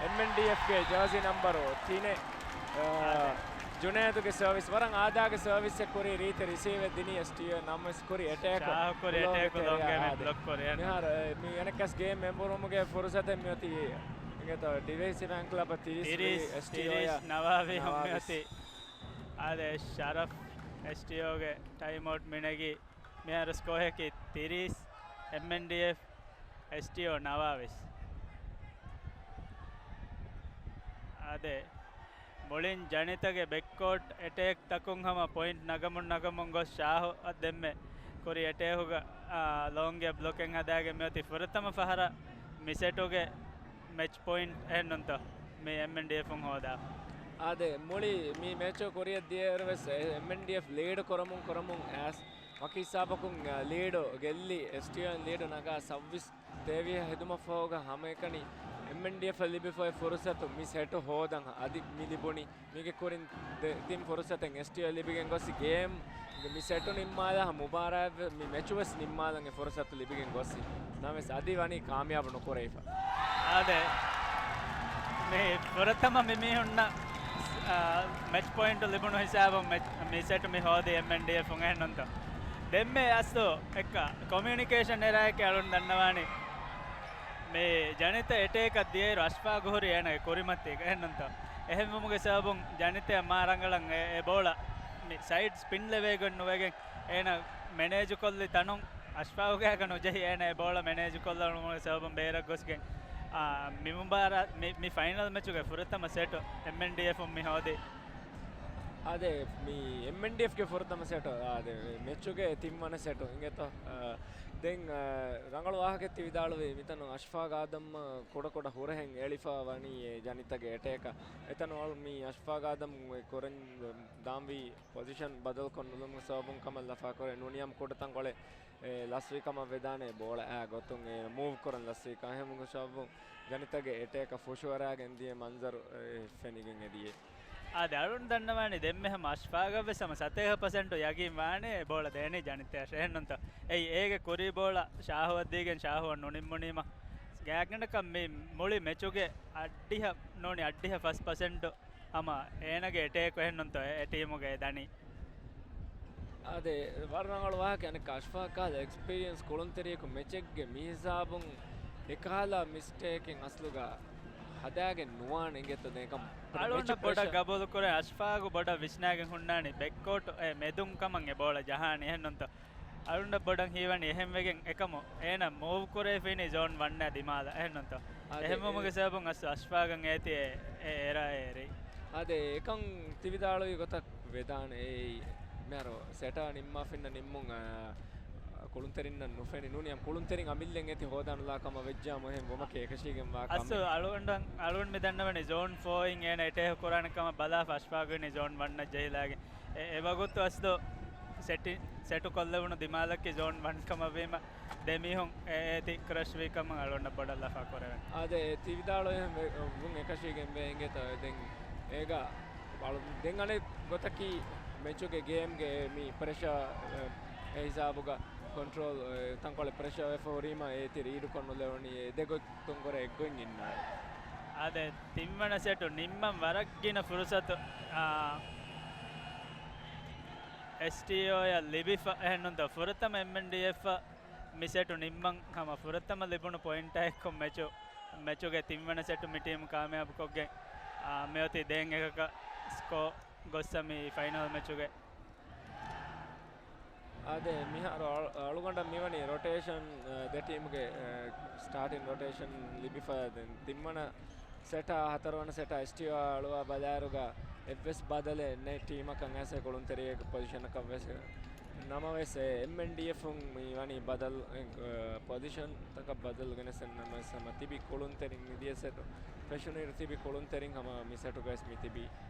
އެމްއެންޑީއެފްގެ ޖާސީ ނަމްބަރު ތިނެއް، އާ، އާދެ. ޖުނޭދުގެ ސަރވިސް ވަރަށް އާދައިގެ ސަރވިސްއެއް ކުރި ރީތި ރިސީވެއް ދިނީ އެސްޓީއޯ ނަމަވެސް ކުރި އެޓޭކު ޝާހު ކުރި އެޓޭކު ލޯންގެ ތެރެއާ ލޯންގެ މި އާދެ. ބްލޮކް ކުރި އެން. މިހާރު، އެ، މި އަނެއްކާސް ގޭމް އެނބުރުމުގެ ފުރުސަތެއް މިއޮތީ އިނގޭތޯ ޑިވެހި ސިފައިން ކްލަބަށް ތިރީސް ތިރީސް، ވީ އެސްޓީއޯ ތިރީސް ނަވާވީ ނަވާވީސް. ހުންމިއޮތީ. އާދެ، ޝަރަފް އެސްޓީއޯގެ ޓައިމް އައުޓް މިނެގީ. މިހާރު ސްކޯއަކީ ތިރީސް، އެމްއެންޑީއެފް، އެސްޓީއޯ ނަވާވީސް. އާދެ، މުޅިން ޖަނިތަގެ ބެކްކޯޓް އެޓޭކް ތަކުން ހަމަ ޕޮއިންޓް ނަގަމުން ނަގަމުން ގޮސް ޝާހު އަށް ދެންމެ ކުރި އެޓޭކުގަ، އާ، ލޯންގެ ބްލޮކެއް ހަދާގެ މިއޮތީ ފުރަތަމަ ފަހަރަށް މި ސެޓުގެ މެޗް ޕޮއިންޓް އެހެންނުންތޯ މި އެމްއެންޑީއެފުން ހޯދާ. އާދެ، މުޅި މި މެޗު ކުރިއަށް ދިޔައިރު ވެސް އެމްއެންޑީއެފް ލީޑް ކުރަމުން ކުރަމުން އައިސް ވަކި ހިސާބަކުން، އަ، ލީޑު ގެއްލި، އެސްޓީއޯއިން ލީޑު ނަގާ ސައުވީސް ތޭވީހަ ހެދުމަށްފަހުގަ ހަމައެކަނި އެމްއެންޑީއެފަށް ލިބިފައި ފުރުސަތު މި ސެޓު ހޯދަން އަދި މި ލިބުނީ. މީގެ ކުރިން ދެ-، ތިން ފުރުސަތެއް އެސްޓީއޯ ލިބިގެން ގޮސް ގޭމް މި ސެޓު ނިންމާލާ މުބާރާތް މި މެޗު ވެސް ނިންމާލަން އެ ފުރުސަތު ލިބިގެން ގޮސް ނަމަވެސް އަދި ވަނީ ކާމިޔާބު ނުކުރެވިފަ. އާދެ، މި ފުރަތަމަ މި މީހުންނަށް، އާ، މެޗް ޕޮއިންޓު ލިބުނު ހިސާބުން މެޗް، މި ސެޓު މި ހޯދި އެމްއެންޑީއެފުން އެހެންނުންތޯ. ދެންމެ އަސްލު އެއްކަ ކޮމިއުނިކޭޝަން އެރާއެކޭ އަޅުން ދަންނަވާނީ. މި ޖަނިތަ އެޓޭކަށް ދިޔައިރު އަޝްފާގު ހުރި އޭނަގެ ކުރިމަތީގަ އެހެންނުންތޯ. އެހެންވުމުގެ ސަބަބުން ޖަނިތަ މާ ރަނގަޅަށް އެ، އެ ބޯޅަ މި ސައިޑް ސްޕިން ލެވޭގޮތް ނުވެގެން އޭނަ މެނޭޖު ކޮށްލި ތަނުން އަޝްފާގުގާގަ ނުޖެހި އޭނަ އެ ބޯޅަ މެނޭޖު ކޮށްލަން ސަބަބުން ބޭރަށް ގޮސްގެން، އާ، މި މުބާރާ-، މި، މި ފައިނަލް މެޗުގެ ފުރަތަމަ ސެޓު އެމްއެންޑީއެފުން މި ހޯދީ. އާދެ، މި އެމްއެންޑީއެފްގެ ފުރަތަމަ ސެޓު، އާދެ، މެޗުގެ ތިންވަނަ ސެޓު އިނގޭތޯ. އާ، ދެން، އާ، ރަނގަޅު ވާހަކައެއް ތި ވިދާޅުވީ މިތަނުން އަޝްފާގް އާދަމް ކުޑަ ކުޑަ ހުރަހެއް އެޅިފަ ވަނީ އެ ޖަނިތަގެ އެޓޭކަށް. އެތަނު އަޅު މި އަޝްފާގް އާދަމް ކުރަން ދާންވީ ޕޮޒިޝަން ބަދަލުކޮށް ނުލުމުގެ ސަބަބުން ކަމަށް ލަފާކުރޭ. ނޫނީ ހަމަ ކުޑަ ތަންކޮޅެއް، އެ، ލަސްވީ ކަމަށް ވެދާނެ ބޯޅަ އާ ގޮތުން އެ މޫވް ކުރަން ލަސްވީ ކަމަށް. އެހެންވުމުގެ ސަބަބުން ޖަނިތަގެ އެޓޭކަށް ފުށުއަރާގެން ދިޔަ މަންޒަރު، އެ، ފެނިގެން އެ ދިޔަ. އާދެ، އަޅުން ދަންނަވާނީ ދެންމެ ހަމަ އަޝްފާގަށް ވެސް ހަމަ ސަތޭކަ ޕަސެންޓު ޔަގީން ވާނެ ބޯޅަ ދޭނީ ޖަނިތަޔަށް އެހެންނުންތަ. އެއީ އޭގެ ކުރީ ބޯޅަ ޝާހުއަށް ދީގެން ޝާހުއަށް ނުނިންމުނީމަ. ގާތްގަނޑަކަށް މި މުޅި މެޗުގެ އަށްޑިހަ ނޫނީ އަށްޑިހަ ފަސް ޕަސެންޓު ހަމަ އޭނަގެ އެޓޭކު އެހެންނުންތޯ އެ، އެ ޓީމުގެ އެ ދަނީ. އާދެ، ވަރަށް ރަނގަޅު ވާހަކަ. އަނެއްކާ އަޝްފާގް ކަހަލަ އެކްސްޕީރިއެންސް ކުޅުންތެރިޔަކު މެޗެއްގެ މިހިސާބުން އެކަހަލަ މިސްޓޭކެއް އަސްލުގަ ހަދާގެން ނުވާނެ އިނގޭތޯ ދެން އެކަމަށް. އަޅުގަނޑަށް ބޮޑަށް ގަބޫލުކުރޭ އަޝްފާގު ބޮޑަށް ވިސްނާގެން ހުންނާނީ ބެކްކޯޓު އެ މެދުން ކަމަށް އެ ބޯޅަ ޖަހާނީ އެހެންނުންތޯ. އަޅުންނަށް ބޮޑަށް ހީވަނީ އެހެންވެގެން އެކަމު އޭނަ މޫވް ކުރެވިފީނީ ޒޯން ވަންނާ ދިމާލަށް އެހެންނުންތޯ. އާދެ، އެހެންވުމުގެ އެ ސަބަބުން އަސް، އަޝްފާގަށް އޭތި އެ، އެ އެރާ އެރީ. އާދެ، އެކަން ތި ވިދާޅުވި ގޮތަށް ވެދާނެ އެއީ މިހާރު ސެޓާ ނިންމާފިންނަ ނިންމުން، އާ، ކުޅުންތެރިންނަށް ނުފެނި ނޫނީ ކުޅުންތެރިން އަމިއްލައިން އޭތި ހޯދާނުލާ ކަމަށް ވެއްޖާމު އެހެން ވުމަކީ އެކަށީގެންވާ ކަމެއް. އަސްލު އަޅުގަނޑަށް، އަޅުގަނޑު މި ދަންނަވަނީ ޒޯން ފޯއިން އޭނަ އެޓޭކް ކުރާނެ ކަމަށް ބަލާފަ އަޝްފާގު އިނީ ޒޯން ވަންނަށް ޖެހިލާގެން. އެ، އެވަގުތު އަސްލު ސެޓި، ސެޓު ކޮށްލެވުނު ދިމާލަކީ ޒޯން ވަން ކަމަށްވީމަ، ދެ މީހުން އެ، އޭތި ކްރަޝް ވީ ކަމަށް އަޅުގަނޑަށް ބޮޑަށް ލަފާ ކުރެވެން. އާދެ، ތި ވިދާޅުވެ ވުން އެކަށީގެން ވޭ އިނގޭތޯ. ދެން އޭގަ އަޅު، ދެން އަނެއް ގޮތަކީ މެޗުގެ ގޭމްގެ މި ޕްރެޝާ، އެ، އެ ހިސާބުގަ ކޮންޓްރޯލް، އެ، ތަންކޮޅެއް ޕްރެޝާ ވެފަ ހުރީމަ އޭތި ރީޑުކޮށް ނުލެވުނީ އެ ދެ ގޮތުން ކުރެ އެއްގޮތް އިންނާނެ. އާދެ، ތިންވަނަ ސެޓު ނިންމަން ވަރަށް ގިނަ ފުރުސަތު، އާ، އެސްޓީއޯއަށް ލިބިފަ އެހެންނުންތޯ. ފުރަތަމަ އެމްއެންޑީއެފްއަށް މި ސެޓު ނިންމަން ހަމަ ފުރަތަމަ ލިބުނު ޕޮއިންޓާ އެއްކޮށް މެޗު، މެޗުގެ ތިންވަނަ ސެޓު މި ޓީމު ކާމިޔާބުކޮށްގެން، އާ، މިއޮތީ ދޭން އެކަކަށް ސްކޯ ގޮއްސަ މި ފައިނަލް މެޗުގެ. އާދެ، މިހާރު އަޅު، އަޅުގަނޑަށް މިވަނީ ރޮޓޭޝަން، އަ، ދެ ޓީމުގެ، އަ، ސްޓާޓިން ރޮޓޭޝަން ލިބިފަ ދެން ތިންވަނަ ސެޓާ ހަތަރުވަނަ ސެޓާ އެސްޓީއޯ އަޅުވާ ބަލާއިރުގަ އެއްވެސް ބަދަލެއް ނެތް ޓީމަކަށް އައިސް ކުޅުންތެރިއެއްގެ ޕޮޒިޝަނަކަށް ވެސް. ނަމަވެސް، އެ، އެމްއެންޑީއެފުން މި ވަނީ ބަދަލު، އެ، ޕޮޒިޝަންތަކަށް ބަދަލު ގެނެސް ނަމަވެސް ހަމަ ތިބި ކުޅުންތެރިން މިދިޔަ ސެޓު ފެށުނުއިރު ތިބި ކުޅުންތެރިން ހަމަ މި ސެޓުގައިސް މި ތިބި،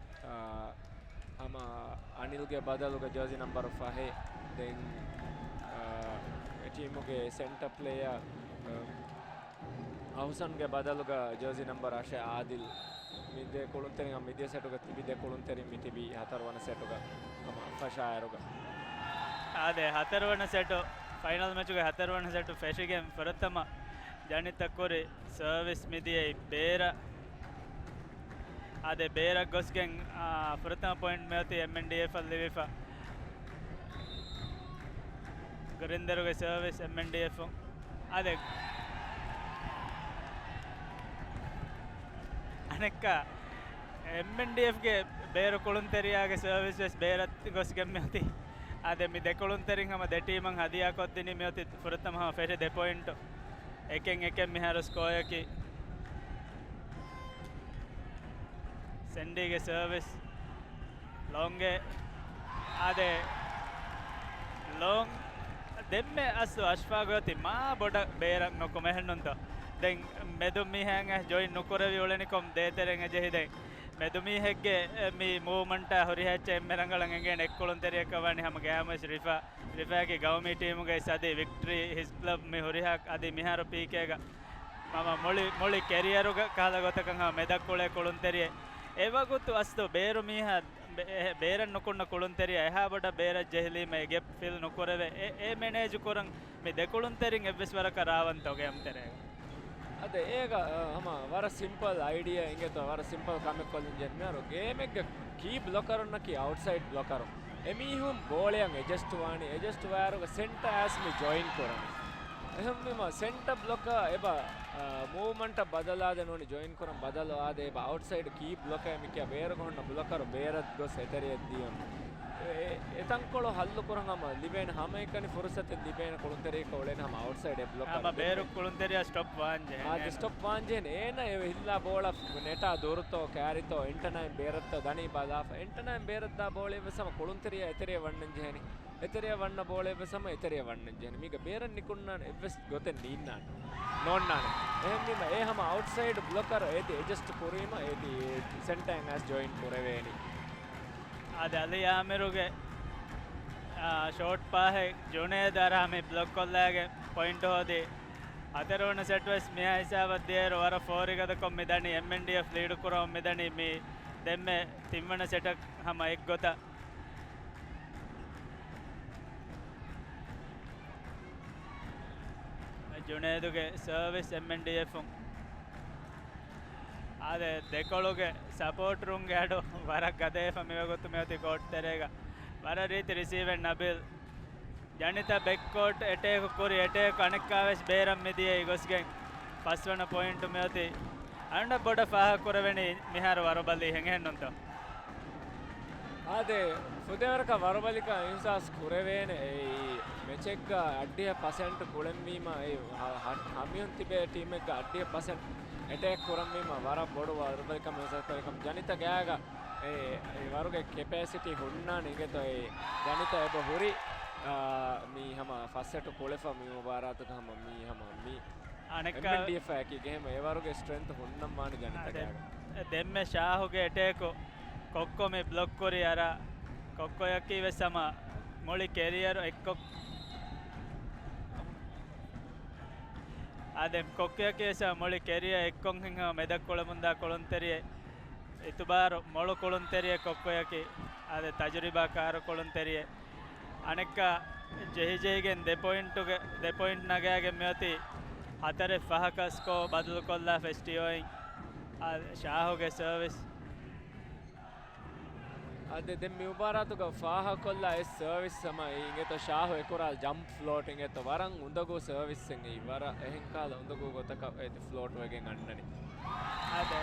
އާ، ހަމަ އަނިލްގެ ބަދަލުގަ ޖާޒީ ނަމްބަރު ފަހެއް. ދެން، އާ، އެ ޓީމުގެ ސެންޓަ ޕްލޭޔާ، އާ، އަހުސަންގެ ބަދަލުގަ ޖާޒީ ނަމްބަރު އަށެއް އާދިލް. މި ދެ ކުޅުންތެރިން މިދިޔަ ސެޓުގަ ތިބި ދެ ކުޅުންތެރިން މި ތިބީ ހަތަރުވަނަ ސެޓުގަ ހަމަ ފަށާއިރުގަ. އާދެ، ހަތަރުވަނަ ސެޓު، ފައިނަލް މެޗުގެ ހަތަރުވަނަ ސެޓު ފެށިގެން ފުރަތަމަ ޖަނިތަ ކުރި ސަރވިސް މިދިޔައީ ބޭރަށް. އާދެ، ބޭރަށް ގޮސްގެން، އާ، ފުރަތަމަ ޕޮއިންޓް މިއޮތީ އެމްއެންޑީއެފަށް ލިބިފަ. ގުރިންދަރުގެ ސަރވިސް އެމްއެންޑީއެފުން. އާދެ، އަނެއްކާ އެމްއެންޑީއެފްގެ ބޭރު ކުޅުންތެރިޔާގެ ސަރވިސް ވެސް ބޭރަށް ގޮސްގެން މިއޮތީ. އާދެ، މި ދެ ކުޅުންތެރިން ހަމަ ދެ ޓީމަށް ހަދިޔާކޮށްދިނީ މިއޮތީ ފުރަތަމަ ހަމަ ފެށި ދެ ޕޮއިންޓު. އެކެއް އެކެއް މިހާރު ސްކޯއަކީ. ސެންޑީގެ ސަރވިސް. ލޯންގެ. އާދެ، ލޯން. ދެންމެ އަސްލު އަޝްފާގު އޮތީ މާ ބޮޑަށް ބޭރަށް ނުކުމެ އެހެންނުންތޯ. ދެން މެދު މީހާއަށް ޖޮއިން ނުކުރެވި އުޅެނިކޮށް ދޭތެރެއިން އެޖެހި ދެން. މެދު މީހެއްގެ މި މޫވްމަންޓާ ހުރިހާ އެއްޗެއް އެންމެ ރަނގަޅަށް އެނގޭނެ އެއްކުޅުންތެރިޔަކަށް ވަނީ ހަމަ ގައިމުވެސް ރިފާ. ރިފާގެ ގައުމީ ޓީމުގައި ސަދީ ވިކްޓްރީ ހިސް ކްލަބް މި ހުރިހާ އަދި މިހާރު ޕީކޭގަ މަމަ މުޅި، މުޅި ކެރިއަރުގަ ކަހަލަ ގޮތަކަށް ހަމަ މެދަށް ކުޅޭ ކުޅުންތެރިއެއް. އެވަގުތު އަސްލު ބޭރު މީހާ، ބޭ-، އެ-، ބޭރަށް ނުކުންނަ ކުޅުންތެރިޔާ އެހާ ބޮޑަށް ބޭރަށް ޖެހިލީމަ އެ ގެޕް ފިލް ނުކުރެވޭ. އެ، އެ މެނޭޖު ކުރަން މި ދެ ކުޅުންތެރިން އެއްވެސް ވަރަކަށް ރާވަންތޯ ގޭމް ތެރޭގަ. އަދި އޭގަ، އަ، ހަމަ ވަރަށް ސިމްޕަލް އައިޑިއާ އިނގޭތޯ، ވަރަށް ސިމްޕަލް ކަމެއް ކޮށްލިން ޖެހެން މިހާރު ގޭމެއްގެ ކީ ބްލޮކަރުންނަކީ އައުޓްސައިޑް ބްލޮކަރު. އެމީހުން ބޯޅަޔަށް އެޖަސްޓް ވާނީ، އެޖަސްޓް ވާއިރުގަ ސެންޓަ އައިސް މި ޖޮއިން ކުރަނީ. އެހެންވީމަ ސެންޓަ ބްލޮކަ އެބަ، އަ، މޫވްމަންޓަށް ބަދަލާދެ ނޫނީ ޖޮއިން ކުރަން ބަދަލު އާދެ އެބަ އައުޓްސައިޑް ކީ ބްލޮކަ މިކިޔާ ބޭރުގަ ހުންނަ ބްލޮކަރު ބޭރަށް ގޮސް އެތެރެޔަށް ދިޔުން. އެ، އެ، އެތަންކޮޅު ހައްލު ކުރަން ހަމަ ލިބޭނެ ހަމައެކަނި ފުރުސަތެއް ލިބޭނެ ކުޅުންތެރިޔަކަށް އުޅޭނެ ހަމަ އައުޓްސައިޑް އެ ބްލޮކަރު ހަމަ ބޭރު ދެން ކުޅުންތެރިޔާ ސްޓޮޕް ވާން ޖެހޭނެ. އާދެ، ސްޓޮޕް ވާން ޖެހޭނެ. އޭނަ އެ ހިއްލާ ބޯޅަ ނެޓާ ދުރުތޯ، ކާރިތޯ، އެންޓަނައިން ބޭރަށްތޯ ދަނީ ބަލާފަ. އެންޓަނައިން ބޭރަށްދާ ބޯޅައެއްވެސް ހަމަ ކުޅުންތެރިޔާ އެތެރެޔަށް ވަންނަން ޖެހޭނެ. އެތެރެޔަށް ވަންނަ ބޯޅައެއްވެސް ހަމަ އެތެރެޔަށް ވަންނަން ޖެހޭނެ. މީގަ ބޭރަށް ނިކުންނާނެ އެއްވެސް ގޮތެއް ނީންނާނެ. ނޯންނާނެ. އެހެންވީމަ އެ ހަމަ އައުޓްސައިޑް ބްލޮކަރު އޭތި އެޖަސްޓް ކުރީމަ އޭތި ސެންޓައިން އައިސް ޖޮއިން ކުރެވޭނީ. އާދެ، އަލީ އާމިރުގެ، އާ، ޝޯޓް ޕާހެއް ޖުނޭދު އަރާ މި ބްލޮކް ކޮށްލާގެން ޕޮއިންޓް ހޯދި. ހަތަރުވަނަ ސެޓް ވެސް މިހާ ހިސާބަށް ދިޔައިރު ވަރަށް ފޯރިގަދަކޮށް މިދަނީ، އެމްއެންޑީއެފް ލީޑު ކުރަމުން މިދަނީ މި ދެންމެ ތިންވަނަ ސެޓަށް ހަމަ އެއްގޮތަށް. ޖުނޭދުގެ ސަރވިސް އެމްއެންޑީއެފުން. އާދެ، ދެކޮޅުގެ ސަޕޯޓަރުންގެ އަޑު ވަރަށް ގަދަވެފަ މިވަގުތު މިއޮތީ ކޯޓް ތެރޭގަ. ވަރަށް ރީތި ރިސީވެއް ނަބީލް. ޖަނިތަ ބެކްކޯޓް އެޓޭކް ކުރި، އެޓޭކް އަނެއްކާވެސް ބޭރަށް މިދިޔައީ ގޮސްގެން ފަސްވަނަ ޕޮއިންޓު މިއޮތީ. އަންނަ ބޮޑަށް ފާހަގަކުރެވެނީ މިހާރު ވަރުބަލި ހެނގެންނުންތޯ؟ އާދެ، ފުދޭވަރަކަށް ވަރުބަލިކަން އިހުސާސް ކުރެވޭނެ. އެއީ މެޗެއްގަ އަށްޑިހަ ޕަސެންޓް ކުޅެންވީމަ، އެ ހަ-، ހަ-، ހަމިހުން ތިބޭ ޓީމެއްގަ އަށްޑިހަ ޕަސެންޓް އެޓޭކް ކުރަންވީމަ، ވަރަށް ބޮޑު ވަރުބަލިކަމެއް އިހުސާސް ކުރެވޭ ކަމަށް ޖަނިތަ ގާގަ އެ، އެ ވަރުގެ ކެޕޭސިޓީ ހުންނާނެ އިނގޭތޯ. އެ ޖަނިތަ އެބަ ހުރި، އާ، މީ ހަމަ ފަސް ސެޓު ކުޅެފަ މި މުބާރާތުގަ ހަމަ މީ ހަމަ މީ އަނެއްކާ އެމްއެންޑީއެފް އަކީ އެހެން އެވަރުގެ ސްޓްރެންތު ހުންނަން ވާނެ ޖަނިތަ ގާގަ. ދެންމެ ޝާހުގެ އެޓޭކު ކޮއްކޮ މި ބްލޮކް ކުރި އަރާ، ކޮއްކޮޔަކީ ވެސް ހަމަ މުޅި ކެރިއަރު އެއްކޮށް، އާދެ، ކޮއްކޮޔަކީ ވެސް ހަމަ މުޅި ކެރިއަރ އެއްކޮށް ހިނގާ މެދަށް ކުޅެމުންދާ ކުޅުންތެރިއެއް. އިތުބާރު މޮޅު ކުޅުންތެރިއެއް ކޮއްކޮޔަކީ، އާދެ، ތަޖުރިބާ ކާރު ކުޅުންތެރިއެއް. އަނެއްކާ ޖެހިޖެހިގެން ދެ ޕޮއިންޓުގެ، ދެ ޕޮއިންޓް ނަގާގެން މިއޮތީ ހަތަރެއް ފަހަކަށް ސްކޯ ބަދަލުކޮށްލާފަ އެސްޓީއޯއިން. އާދެ، ޝާހުގެ ސަރވިސް. އާދެ، ދެން މި މުބާރާތުގަ ފާހަގަކޮށްލާ އެއް ސަރވިސް ހަމަ އިނގޭތޯ ޝާހު އެކުރާ ޖަމްޕް ފްލޯޓް އިނގޭތޯ ވަރަށް އުނދަގޫ ސަރވިސްއެއް އެއީ. ވަރަށް އެހެން ކަހަލަ އުނދަގޫ ގޮތަކަށް އޭތި ފްލޯޓް ވެގެން އަންނަނީ. އާދެ.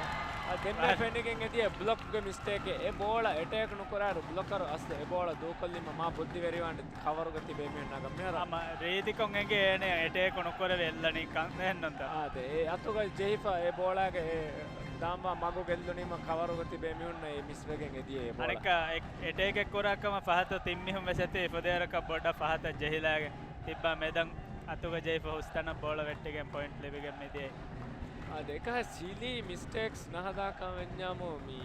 އާ، ދެންމެ ފެނިގެން އެދިޔަ ބްލޮކްގެ މިސްޓޭކެއް. އެ ބޯޅަ އެޓޭކް ނުކުރާއިރު ބްލޮކަރު އަސްލު އެ ބޯޅަ ދޫކޮށްލީމަ މާ ބުއްދިވެރިވާނެ ކަވަރުގަ ތިބޭ މީހުން ނަގަން މިހާރު. ހަމަ ރީތިކޮށް އެނގޭ އޭނަ އެޓޭކް ނުކުރެވި އެއްލަނީ ކަން އެހެންނުންތަ؟ އާދެ، އެ އަތުގަ ޖެހިފަ އެ ބޯޅަގެ އެ ދާންވާ މަގު ގެއްލުނީމަ ކަވަރުގަ ތިބޭ މީހުންނަށް އެ މިސްވެގެން އެދިޔަ އެ ބޯޅަ. އަނެއްކާ އެ-، އެޓޭކެއް ކުރާ ކަމަށް ފަހަތު ތިން މީހުން ވެސް އެތި ފުދޭވަރަކަށް ބޮޑަށް ފަހަތަށް ޖެހިލާގެން ތިއްބާ މެދަށް އަތުގަ ޖެހިފަ ހުސްތަނަށް ބޯޅަ ވެއްޓިގެން ޕޮއިންޓް ލިބިގެން މިދިޔައީ. އާދެ، އެކަހަ ސިލީ މިސްޓޭކްސް ނަހަދާކަށް ވެންޏާމު މީ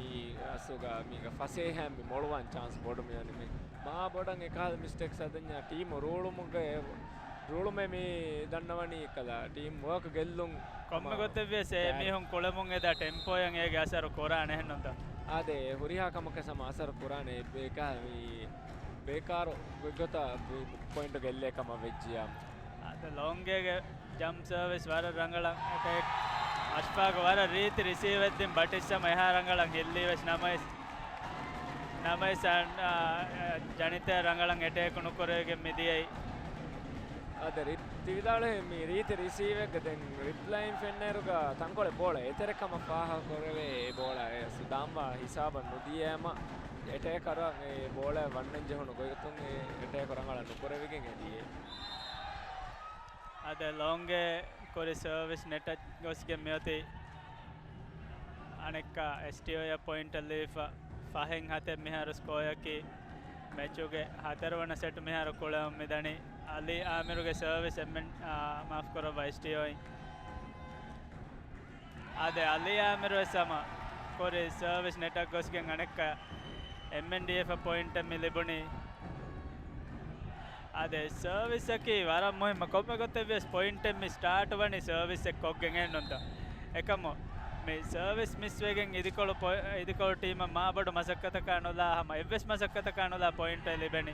އަސުގަ މީގަ ފަސޭހައިން މި މޮޅުވާން ޗާންސް ބޮޑު މިވަނީ މީ. މާ ބޮޑަށް އެކަހަލަ މިސްޓޭކްސް ހަދަންޏާ ޓީމު ރޫޅުމުގެ، ރޫޅުމެއް މި ދަންނަވަނީ އެކަލަ ޓީމް ވޯކް ގެއްލުން ކޮންމެ ހަމަ ގޮތެއްވިޔަސް އެ ބޭ- މީހުން ކުޅެމުން އެދާ ޓެމްޕޯއަށް އޭގެ އަސަރު ކުރާނެ އެހެންނުންތަ؟ އާދެ، ހުރިހާ ކަމަކަށް ހަމަ އަސަރު ކުރާނެ ބޭކާ މި ބޭކާރު ގޮތަށް ޕޮއިންޓު ގެއްލޭ ކަމަށް ވެއްޖިޔާ. އާދެ، ލޯންގޭގެ ޖަމްޕް ސަރވިސް ވަރަށް ރަނގަޅަށް އެޓޭކް. އަޝްފާގު ވަރަށް ރީތި ރިސީވެއްދިން ބަޓިއްސަމަ އެހާ ރަނގަޅަށް ހިއްލީވެސް ނަމަވެސް، ނަމަވެސް އަން-، އާ، ޖަނިތަ ރަނގަޅަށް އެޓޭކް ނުކުރެވިގެން މިދިޔައީ. އަދަ ރި-، ތި ވިދާޅުވި މި ރީތި ރިސީވެއްގަ ދެން ރިޕްލައިން ފެންނައިރުގަ ތަންކޮޅެއް ބޯޅަ އެތެރެ ކަމަށް ފާހަގަކުރެވޭ އެ ބޯޅަ އެ ސު-، ދާންވާ ހިސާބަށް ނުދިޔައިމަ އެޓޭކަރަށް އެ ބޯޅަ ވަންނަން ޖެހުނު ގޮތުން އެ އެޓޭކު ރަނގަޅަށް ނުކުރެވިގެން އެދިޔައީ. އަދަ ލޯންގޭ ކުރި ސަރވިސް ނެޓަށް ގޮސްގެން މިއޮތީ އަނެއްކާ އެސްޓީއޯއަށް ޕޮއިންޓަށް ލިބިފަ ފަހެއް ހަތެއް މިހާރު ސްކޯއަކީ މެޗުގެ ހަތަރުވަނަ ސެޓް މިހާރު ކުޅެވުން މިދަނީ އަލީ އާމިރުގެ ސަރވިސް އެމްއެން، އާ، މާފް ކުރައްވާ އެސްޓީއޯއިން. އާދެ، އަލީ އާމިރު ވެސް ހަމަ ކުރި ސަރވިސް ނެޓަށް ގޮސްގެން އަނެއްކާ އެމްއެންޑީއެފަށް ޕޮއިންޓެއް މި ލިބުނީ. އާދެ، ސަރވިސްއަކީ ވަރަށް މުހިއްމު. ކޮންމެ ގޮތެއްވިޔަސް ޕޮއިންޓެއް މި ސްޓާޓް ވަނީ ސަރވިސްއެއް ކޮށްގެން އެހެންނުންތަ؟ އެކަމު މި ސަރވިސް މިސްވެގެން އިދިކޮޅު ޕޮ-، އިދިކޮޅު ޓީމަށް މާބޮޑު މަސައްކަތަކާ ނުލާ ހަމަ އެއްވެސް މަސައްކަތަކާ ނުލާ ޕޮއިންޓެއް ލިބެނީ.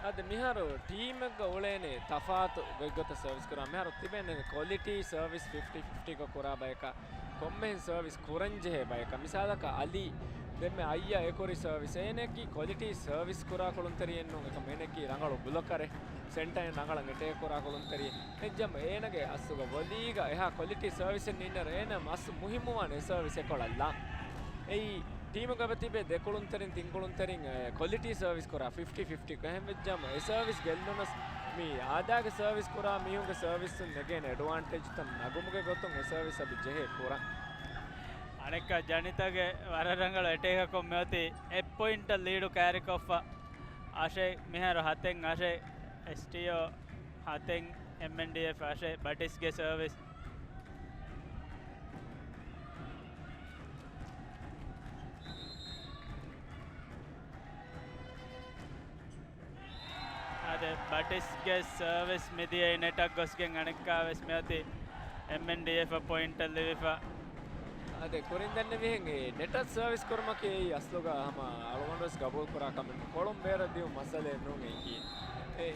އަދި މިހާރު ޓީމެއްގަ އުޅޭނެ ތަފާތު ގޮތްގޮތަށް ސަރވިސް ކުރާ. މިހާރު ތިބޭނެ ކޮލިޓީ ސަރވިސް ފިފްޓީ ފިފްޓީގަ ކުރާ ބަޔަކަށް ކޮންމެހެން ސަރވިސް ކުރަންޖެހޭ ބަޔަކަށް. މިސާލަކަށް އަލީ ދެންމެ އައްޔަ އެކުރި ސަރވިސް. އޭނައަކީ ކޮލިޓީ ސަރވިސް ކުރާ ކުޅުންތެރިއެއް ނޫން. އެކަމް އޭނައަކީ ރަނގަޅު ބްލޮކަރެއް. ސެންޓަރއިން ރަނގަޅަށް އެޓޭކް ކުރާ ކުޅުންތެރި. އެއްޖަމް އޭނަގެ އަސްލުގަ ވޮލީގަ އެހާ ކޮލިޓީ ސަރވިސެއް ނިންނަރު އޭނަ މަސް މުހިއްމުވާނެ ސަރވިސް އެކޮޅަށްލާ. އެއީ ޓީމުގަ ތިބޭ ދެ ކުޅުންތެރިން ތިން ކުޅުންތެރިން، އެ، ކޮލިޓީ ސަރވިސް ކުރާ ފިފްޓީ ފިފްޓީ ކަހެން ވެއްޖަމް އެ ސަރވިސް ގެއްލުނަސް މި އާދާގެ ސަރވިސް ކުރާ މީހުންގެ ސަރވިސްއުން ނެގޭނެ އެޑްވާންޓޭޖްތައް ނަގުމުގެ ގޮތުން އެ ސަރވިސް އަދި ޖެހޭ ކުރަން. އަނެއްކާ ޖަނިތަގެ ވަރަށް ރަނގަޅު އެޓޭކަކުން މިއޮތީ އެއް ޕޮއިންޓަށް ލީޑު ކާރިކޮށްފަ. އަށެއް މިހާރު ހަތެއް އަށެއް އެސްޓީއޯ ހަތެއް އެމްއެންޑީއެފް އަށެއް ބަޓިސްގެ ސަރވިސް. އާދެ، ބަޓިސްގެ ސަރވިސް މިދިޔައީ ނެޓަށް ގޮސްގެން އަނެއްކާވެސް މިއޮތީ އެމްއެންޑީއެފް ޕޮއިންޓަށް ލިބިފަ. އާދެ، ކުރިން ދެންނެވިހެން އެ ނެޓަށް ސަރވިސް ކުރުމަކީ އެއީ އަސްލުގަ ހަމަ އަޅުގަނޑުވެސް ގަބޫލު ކުރާ ކަމެއް. ކޮޅުން ބޭރަށް ދިޔުން މައްސަލައެއް ނޫން އެއީ. އެ